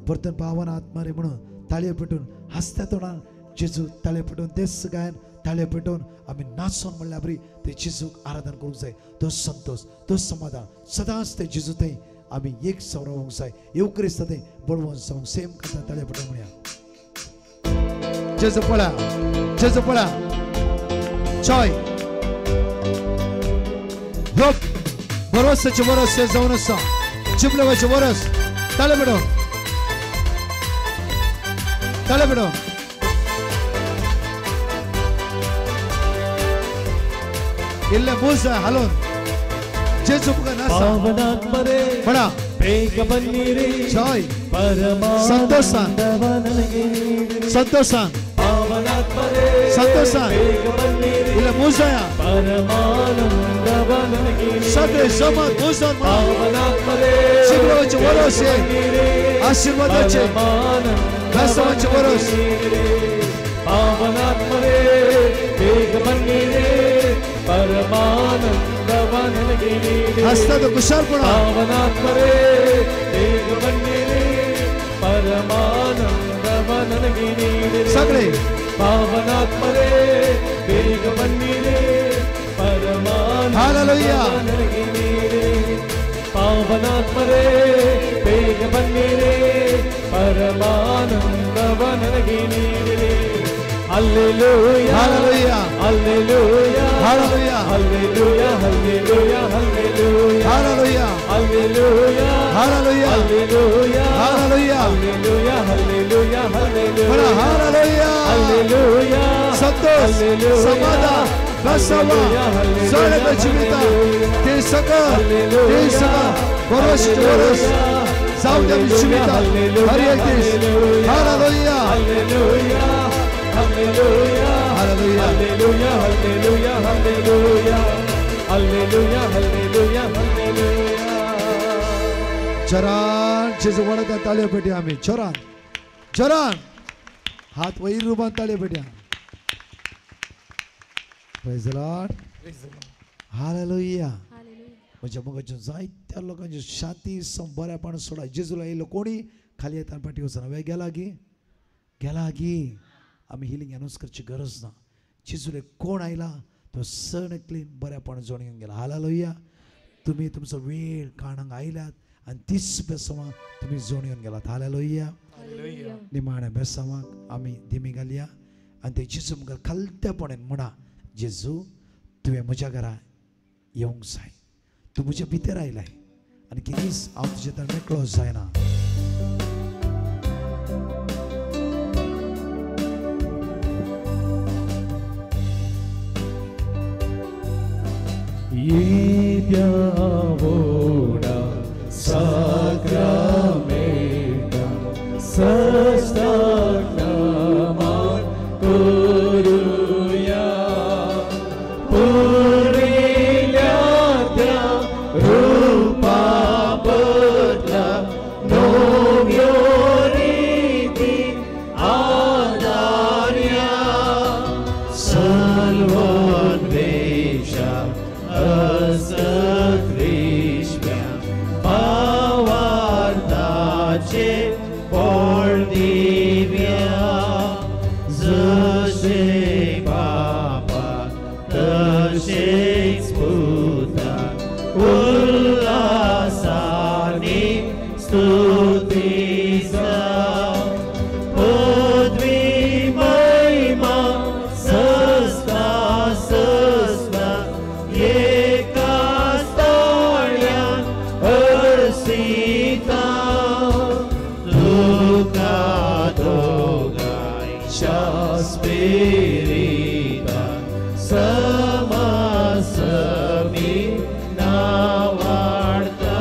परतून पावन आत्मा रे म्हणून ताळयो पेटून हासत्या तोंडान जेजू ताळयो पेटून तेच गायन ताळयो पेटून आमी नाचोन म्हणल्यार बरी ते जेजूक आराधन करूंक जाय. तो संतोष, तो समाधान सदांच ते जेजू थंय आमी एक सवरावंक जाय. येवक्रिस्त थंय बळवंत जावंक सेम कथा ताळयो पेटून म्हणया. जेजू पळा, जेजू पळा. जॉय, होप, भरोसाचे वरस जावन आसा. जिबलेवाचे वरस. ताळे पेटोवन, ताळे पेटोवन. इल्ले मूज हालोवन जेजू मुखार नाचा. म्हणा ಬೇಗ ಬನ್ನಿರಿ, ಜॉय, ಪರಮಾನಂದವ ಸಂತೋಷ, ನನಗೆ ನೀಡಿರಿ. ಸಂತೋಷ, ಪಾವನಾತ್ಮರೇ ಸಂತೋಷ, ಬೇಗ ಬನ್ನಿರಿ, ಇಲ್ಲ ಮೂಸಾಯ ಪರಮಾನಂದವ ನನಗೆ ನೀಡಿರಿ. ಸಗಳೆ ಸಮ ಮೂಸ ಪಾವನಾತ್ಮರೇ ಶಿಬಿರವಚ್ಚ ವರಸೆ ಬನ್ನಿರಿ, ಆಶೀರ್ವಾದಕ್ಕೆ ಪರಮಾನಂದವ ಬೆಸವಚ್ಚ ವರಸೆ. ನೀಡಿರಿ. ಪಾವನಾತ್ಮರೇ ಬೇಗ ಬನ್ನಿರಿ, ಪರಮಾನಂದವ ನನಗೆ ನೀಡಿರಿ. ಹಸ್ತದ ಕುಶಾಲ್ಪಣ ಪಾವನಾತ್ಮರೇ ಬೇಗ ಬನ್ನಿರಿ, ಪರಮಾನಂದವ ನನಗೆ ನೀಡಿರಿ. ಸಗಳೆ ಪಾವನಾತ್ಮರೇ ಬೇಗ ಬನ್ನಿರಿ, ಪರಮಾನಂದವ ಹಾಲೆಲೂಯಾ. ನನಗೆ ನೀಡಿರಿ. ಪಾವನಾತ್ಮರೇ ಬೇಗ ಬನ್ನಿರಿ, ಪರಮಾನಂದವ ನನಗೆ ನೀಡಿರಿ. Hallelujah, hallelujah, hallelujah, hallelujah, hallelujah, hallelujah, hallelujah, hallelujah, hallelujah, hallelujah, hallelujah, hallelujah, hallelujah, hallelujah, ಬಡ ಹಲ್ಲೆಲೂಯಾ, ಹಾಲೆಲೂಯಾ. ಹಲ್ಲೆಲೂಯಾ, ಸಂತೋಷ, ಹಲ್ಲೆಲೂಯಾ, ಸಮಾಧಾನ, ಬೆಸವ, ಸೊಳೆದ ಜೀವಿತ ते सगळं, ते सगळं वरस वरस जाऊ द्या जीवित हर एक दीस. Hallelujah, hallelujah, hallelujah, hallelujah, hallelujah, hallelujah, hallelujah, hallelujah, hallelujah, hallelujah. चरान जेजू वडता ताळयो पेटया आमी. चरान, चरान हात वयर रुबान ताळयो पेटया. Praise the Lord. Hallelujah. म्हज्या मोगाच्या जायत्या लोकांची शांती बरेपण सोडा. जेजूला येयलो कोणी खाली येताना फाटी वचना. वे गेला गी गेला गी. आमी हिलिंग अनाउन्स करची गरज ना. जेजूले कोण आयला तो सण क्लीन बरेपण जोड घेवन गेला. हालेलुया. तुमी तुमचो वेळ काणांक आयल्यात आनी तीच बेसवां तुमी जोड घेवन गेलात. हालेलुया. निमाण्या बेसवांक आमी दिमी घालया आनी ते जेजू मुखार खालत्यापणान म्हणा, जेजू तुवें म्हज्या घरा येवंक जाय, तूं म्हज्या भितर आयलाय आनी केदीच हांव तुजे तर मेकळो जायना. येद्या व्हडा साक्रामेंता सस्ताक नमन करुया. पुर्विल्ल्या त्या रुपा बदला नव्यो रिती आदार्या. सल्वन्वेशा असत्रिश्म्या भावार्थाचे बळ दिव्या. जशें बापा तशेंच पुता उल्हासानी स्तुती जावं. पदवी महिमा सस्ता सस्ता एकाच ताळ्यान हरसिता. तुका दोगांयच्या स्पिरिता समासमी नावाडता.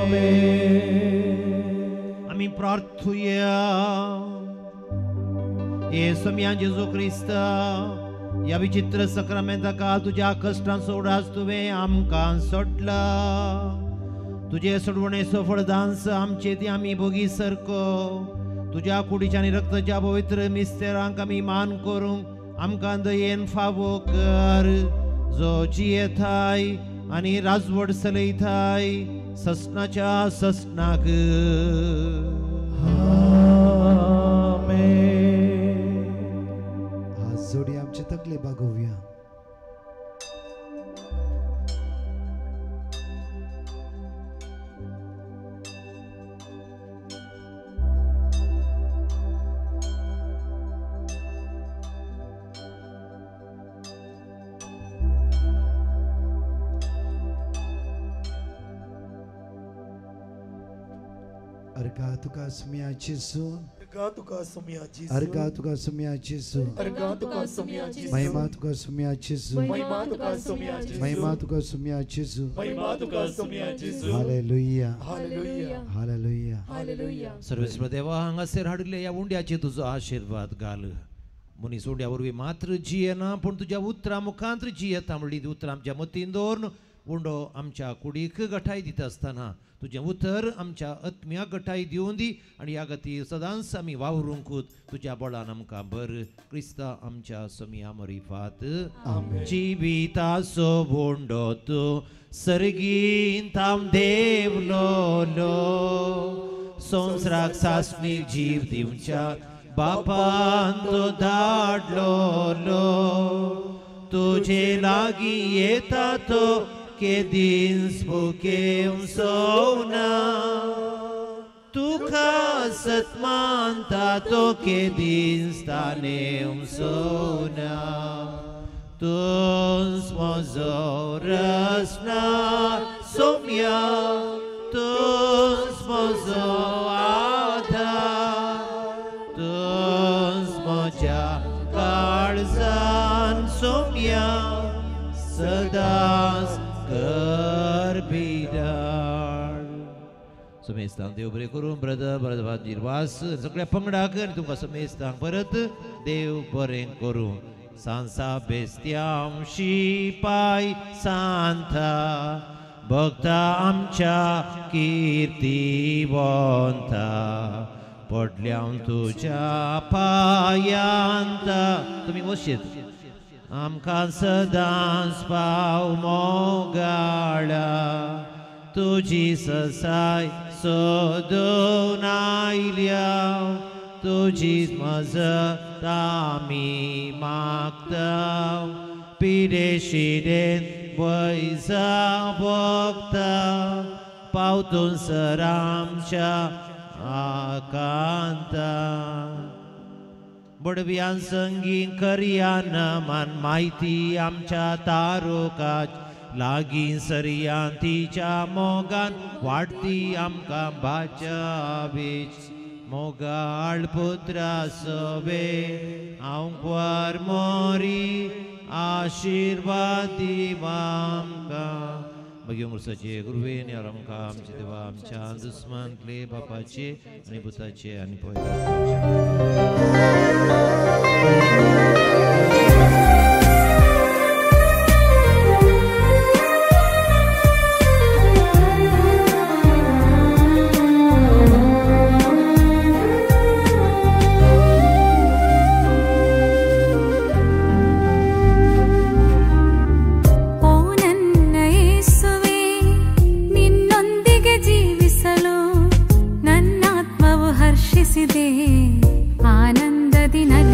आमेन. आमी प्रार्थुया. हे सोम्या जेजू क्रिस्ता, ह्या विचित्र सक्रामेंताक तुज्या कश्टांचो उडास तुवें आमकां सोडला. तुजे सोडवणेचो फळदांस आमचे ती आमी भोगी सारको. तुज्या कुडीच्या आनी रक्ताच्या पवित्र मिस्तेरांक आमी मान करूंक आमकां दयेन फावो कर, जो जियेताय आनी राजवट चलयताय ससनाच्या ससनाक. हात जोडी आमचे तकले बागोवया. अर्गा तुका सुम्या जेजू, अर्गा तुका सुम्या जेजू, अर्गा तुका सुम्या जेजू, अर्गा तुका सुम्या जेजू, महिमा तुका सुम्या जेजू, महिमा तुका सुम्या जेजू, महिमा तुका सुम्या जेजू, महिमा तुका सुम्या जेजू. हालेलुया. हालेलुया. हालेलुया. हालेलुया. सर्वेस्पर देवा, हांगासर हाडिल्ले ह्या उंड्याचे तुजो आशिर्वाद घाल. मनीस उंड्या वरवीं मात्र जियेना पूण तुज्या उतरां मुखांत जियेता म्हणली उतरां आमच्या मतीन दवरून उंडो आमच्या कुडीक गठाय दिता आसतना तुजें उतर आमच्या आत्म्याक गठाय दिवन दी आनी ह्या खातीर सदांच आमी वावरूंकूच तुज्या बळान आमकां बर. क्रिस्ता आमच्या सोमिया मरिफात. जिविताचो उंडो तूं सर्गींत आम देवलोलो, संवसाराक सासणी जीव दिवच्या बापान तो धाडलोलो. तुजे लागीं येता तो केदींच भुकेवचो ना, तुका सतमानता तो केदींच तानेवचो ना. तूंच म्हजो रसना सोम्या, तूंच म्हजो आधार, तूंच म्हज्या काळजान सोम्या सदांच कर बिराड. समेस्तांक देव बरें करूं. ब्रदर ब्रदर वास सगळ्या पंगडाक आनी तुमकां समेस्तांक परत देव बरें करूं. सांसा बेस्त्याम शिपाय सांता भक्ता आमच्या कीर्तिवंता, पडल्या तुज्या पायांत तुमी वशीत आमकां सदांच पाव मोगाळा तुजी ससाय सोदून आयल्या तुजी मजत आमी मागता पिडेशिडेन वैजा भोगता पावतून सर आमच्या आकांता बडव्यां संगी करया नमन म्हायती आमच्या तारुकाच लागीं सरया तिच्या मोगान वाडती आमकां भाच्या बीच मोगाळ पुत्रा सवे हांव मोरी आशिर्वाद आमकां मागीर मुरसाचे गुरुवेन आमकां आमचे देवा आमच्या दुस्मानले बापाचे आनी पुताचे आनी ಆನಂದದಿ.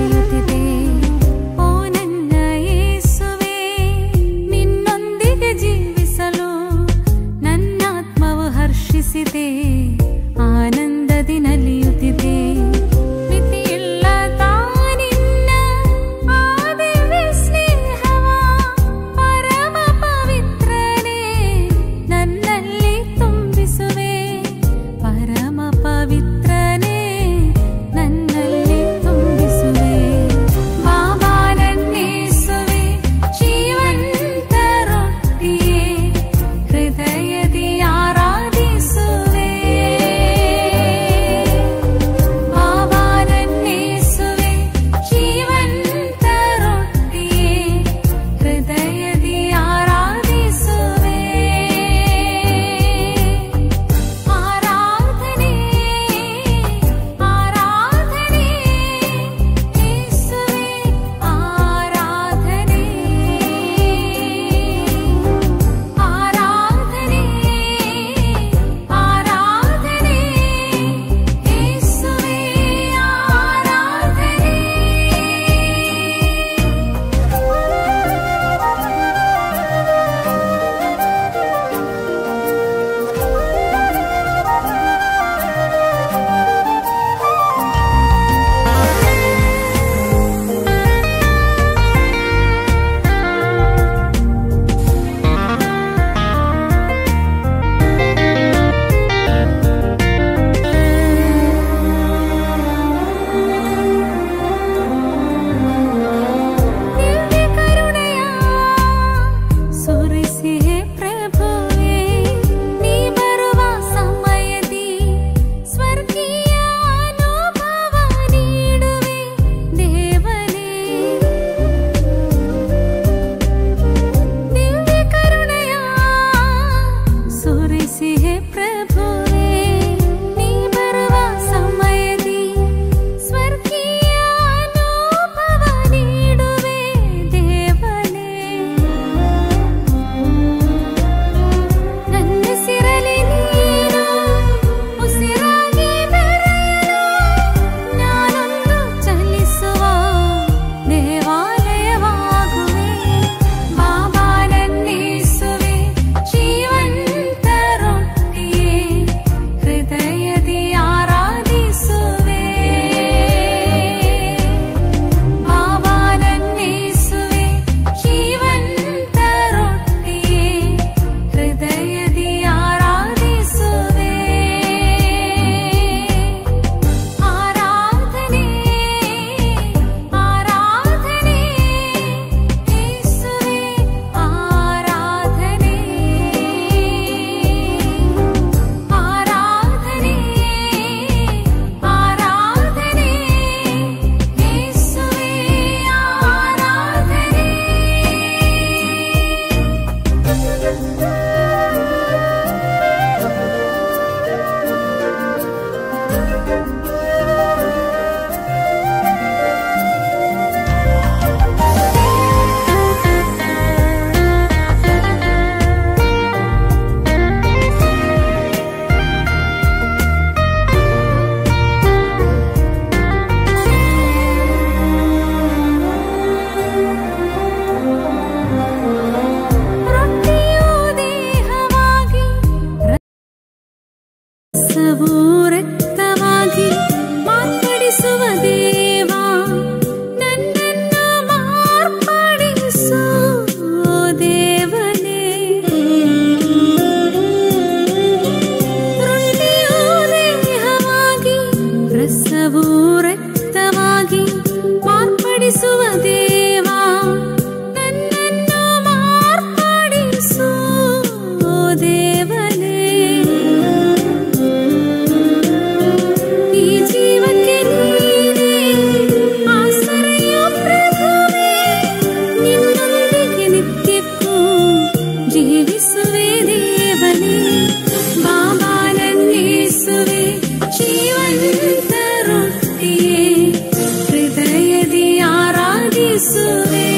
ಆರಾಧಿಸುವೆ.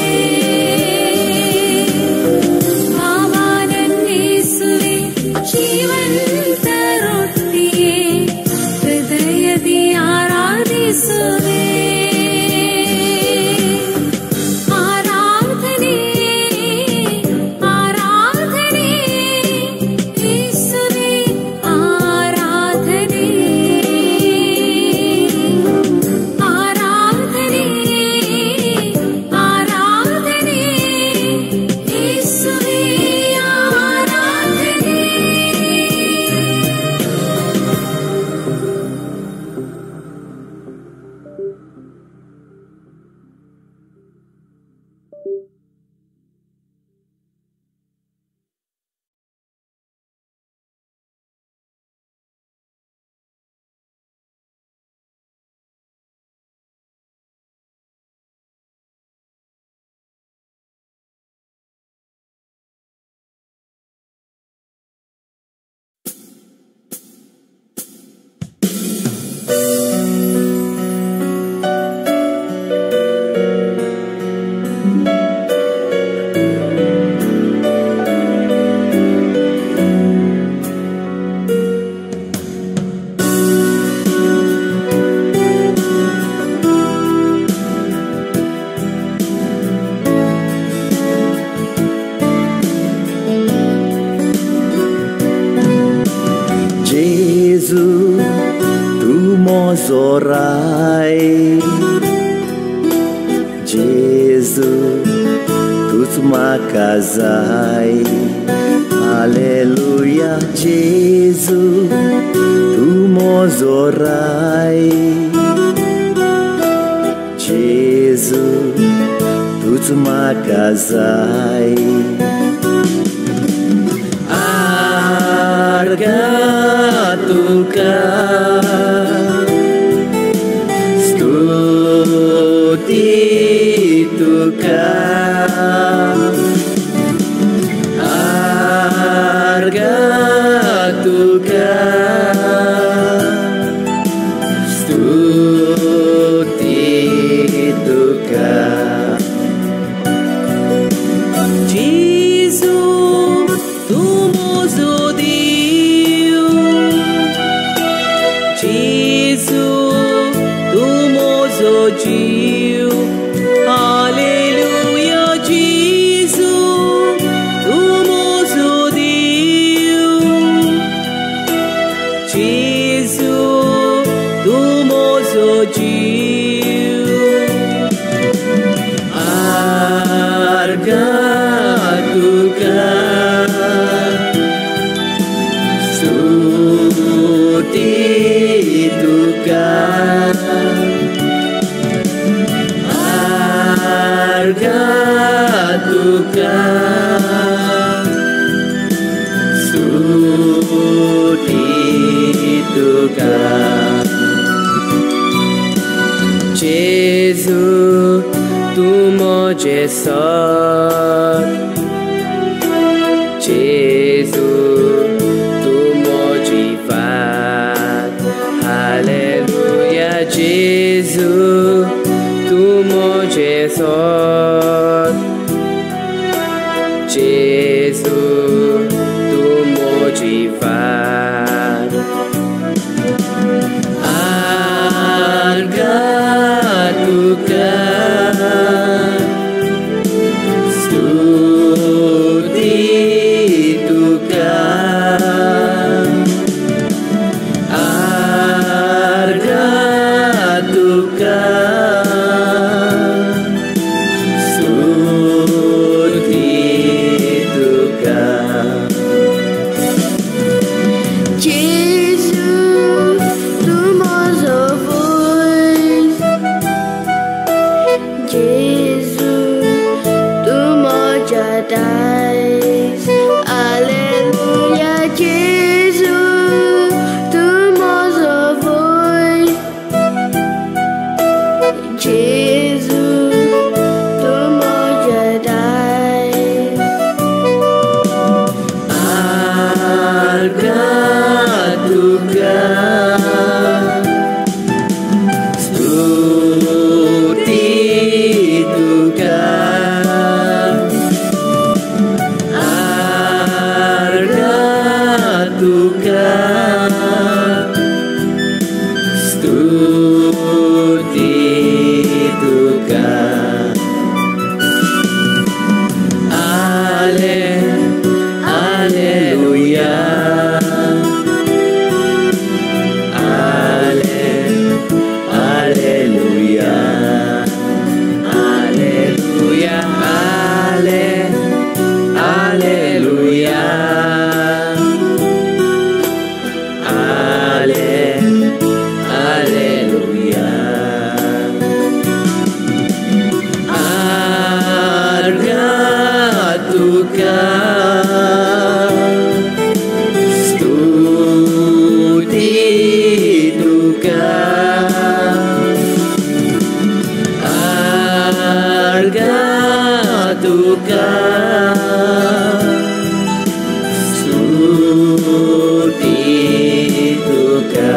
ಬಾಬಾ ನನ್ನೇಸುವೆ ಜೀವಂತ ರೊಟ್ಟಿಯೇ ಹೃದಯದಿ ಆರಾಧಿಸುವೆ. ಆರಾಧನೆ ಆರಾಧನೆ ಯೇಸುವೆ ಆರಾಧನೆ ಆರಾಧನೆ ಆರಾಧನೆ ಯೇಸುವೆ ಆರಾಧನೆ. Gesù, tu mozorai. Gesù, tu makazai. Alleluia, Gesù, tu mozorai. Gesù, tu makazai. Arga tuka stuti tuka arga tuka stuti tuka. Gesù, tu mozo Dio, Gesù, tu mozo Dio, Alleluia, Gesù, tu mozo Dio, Gesù, tu mozo Dio, arga tuka stuti tuka arga tuka stuti tuka. Gesù, tu moje sot, Gesù, tu moji vat, Alleluia, Gesù, tu moje sot, Gesù, tu moji vat, arga tuka stuti tuka arga tuka stuti tuka. Gesù, tu mozo voice. Gesù, मोर्गा तुका स्तुती तुका.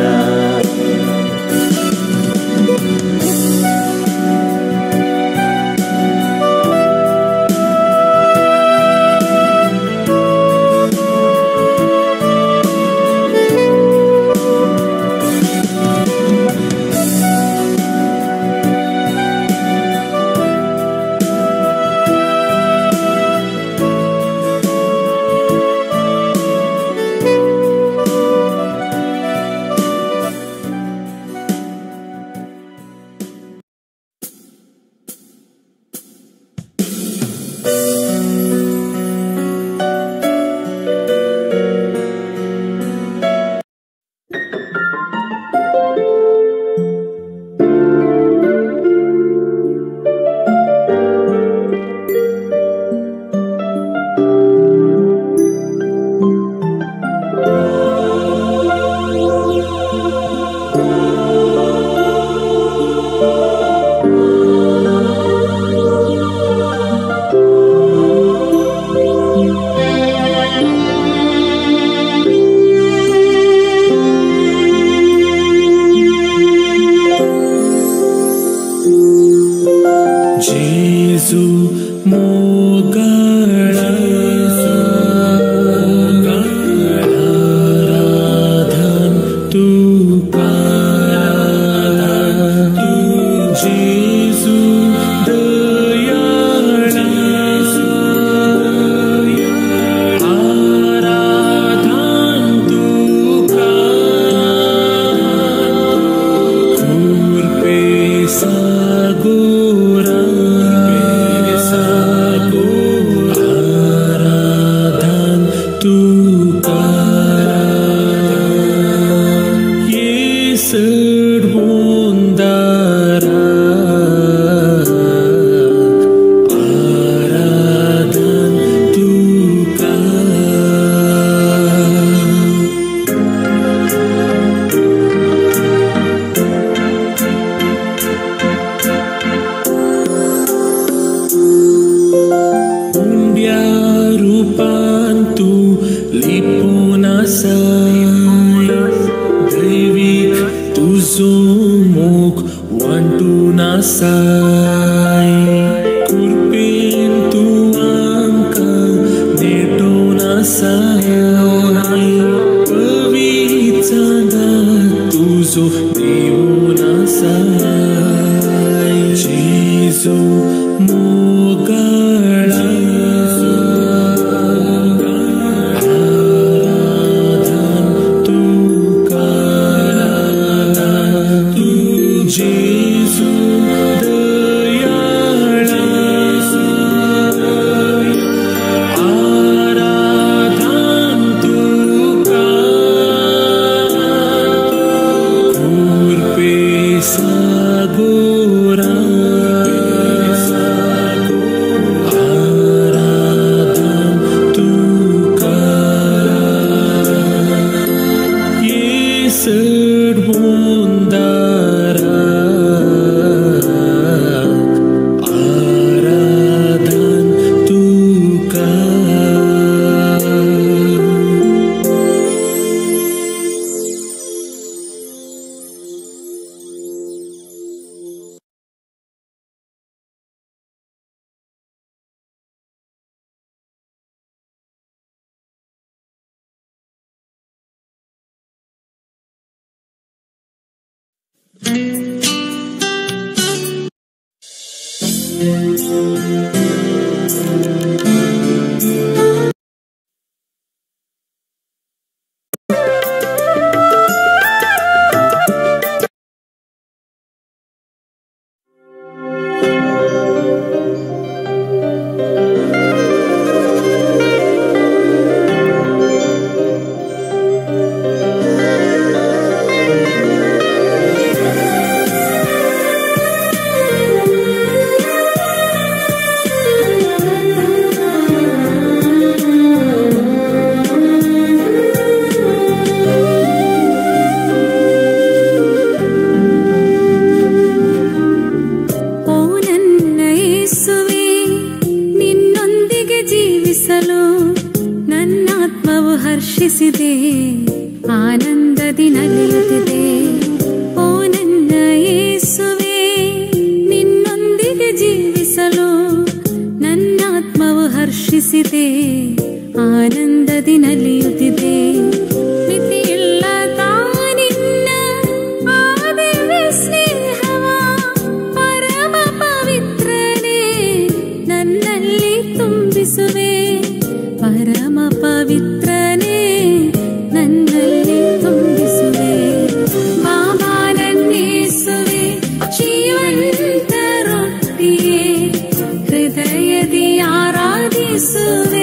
Oh, ಹರ್ಷಿಸಿದೆ, ಆನಂದದಿ ನಲಿಯುತ್ತಿದೆ. ಓ ನನ್ನ ಯೇಸುವೆ, ನಿನ್ನೊಂದಿಗೆ ಜೀವಿಸಲು ನನ್ನಾತ್ಮವು ಹರ್ಷಿಸಿದೆ, ಆನಂದದಿ ನಲಿಯುತ್ತಿದೆ. ಮಿತಿಯಿಲ್ಲದ ನಿನ್ನ ಆ ದಿವ್ಯ ಸ್ನೇಹವ ಪರಮ ಪವಿತ್ರನೇ ನನ್ನಲ್ಲಿ ತುಂಬಿಸುವೆ, ಪರಮ ಪವಿತ್ರನೇ ನನ್ನಲ್ಲಿ ತುಂಬಿಸುವೆ. ಬಾಬಾ ನನ್ನೇಸುವೆ, ಜೀವಂತ ರೊಟ್ಟಿಯೇ, ಹೃದಯದಿ ಆರಾಧಿಸುವೆ.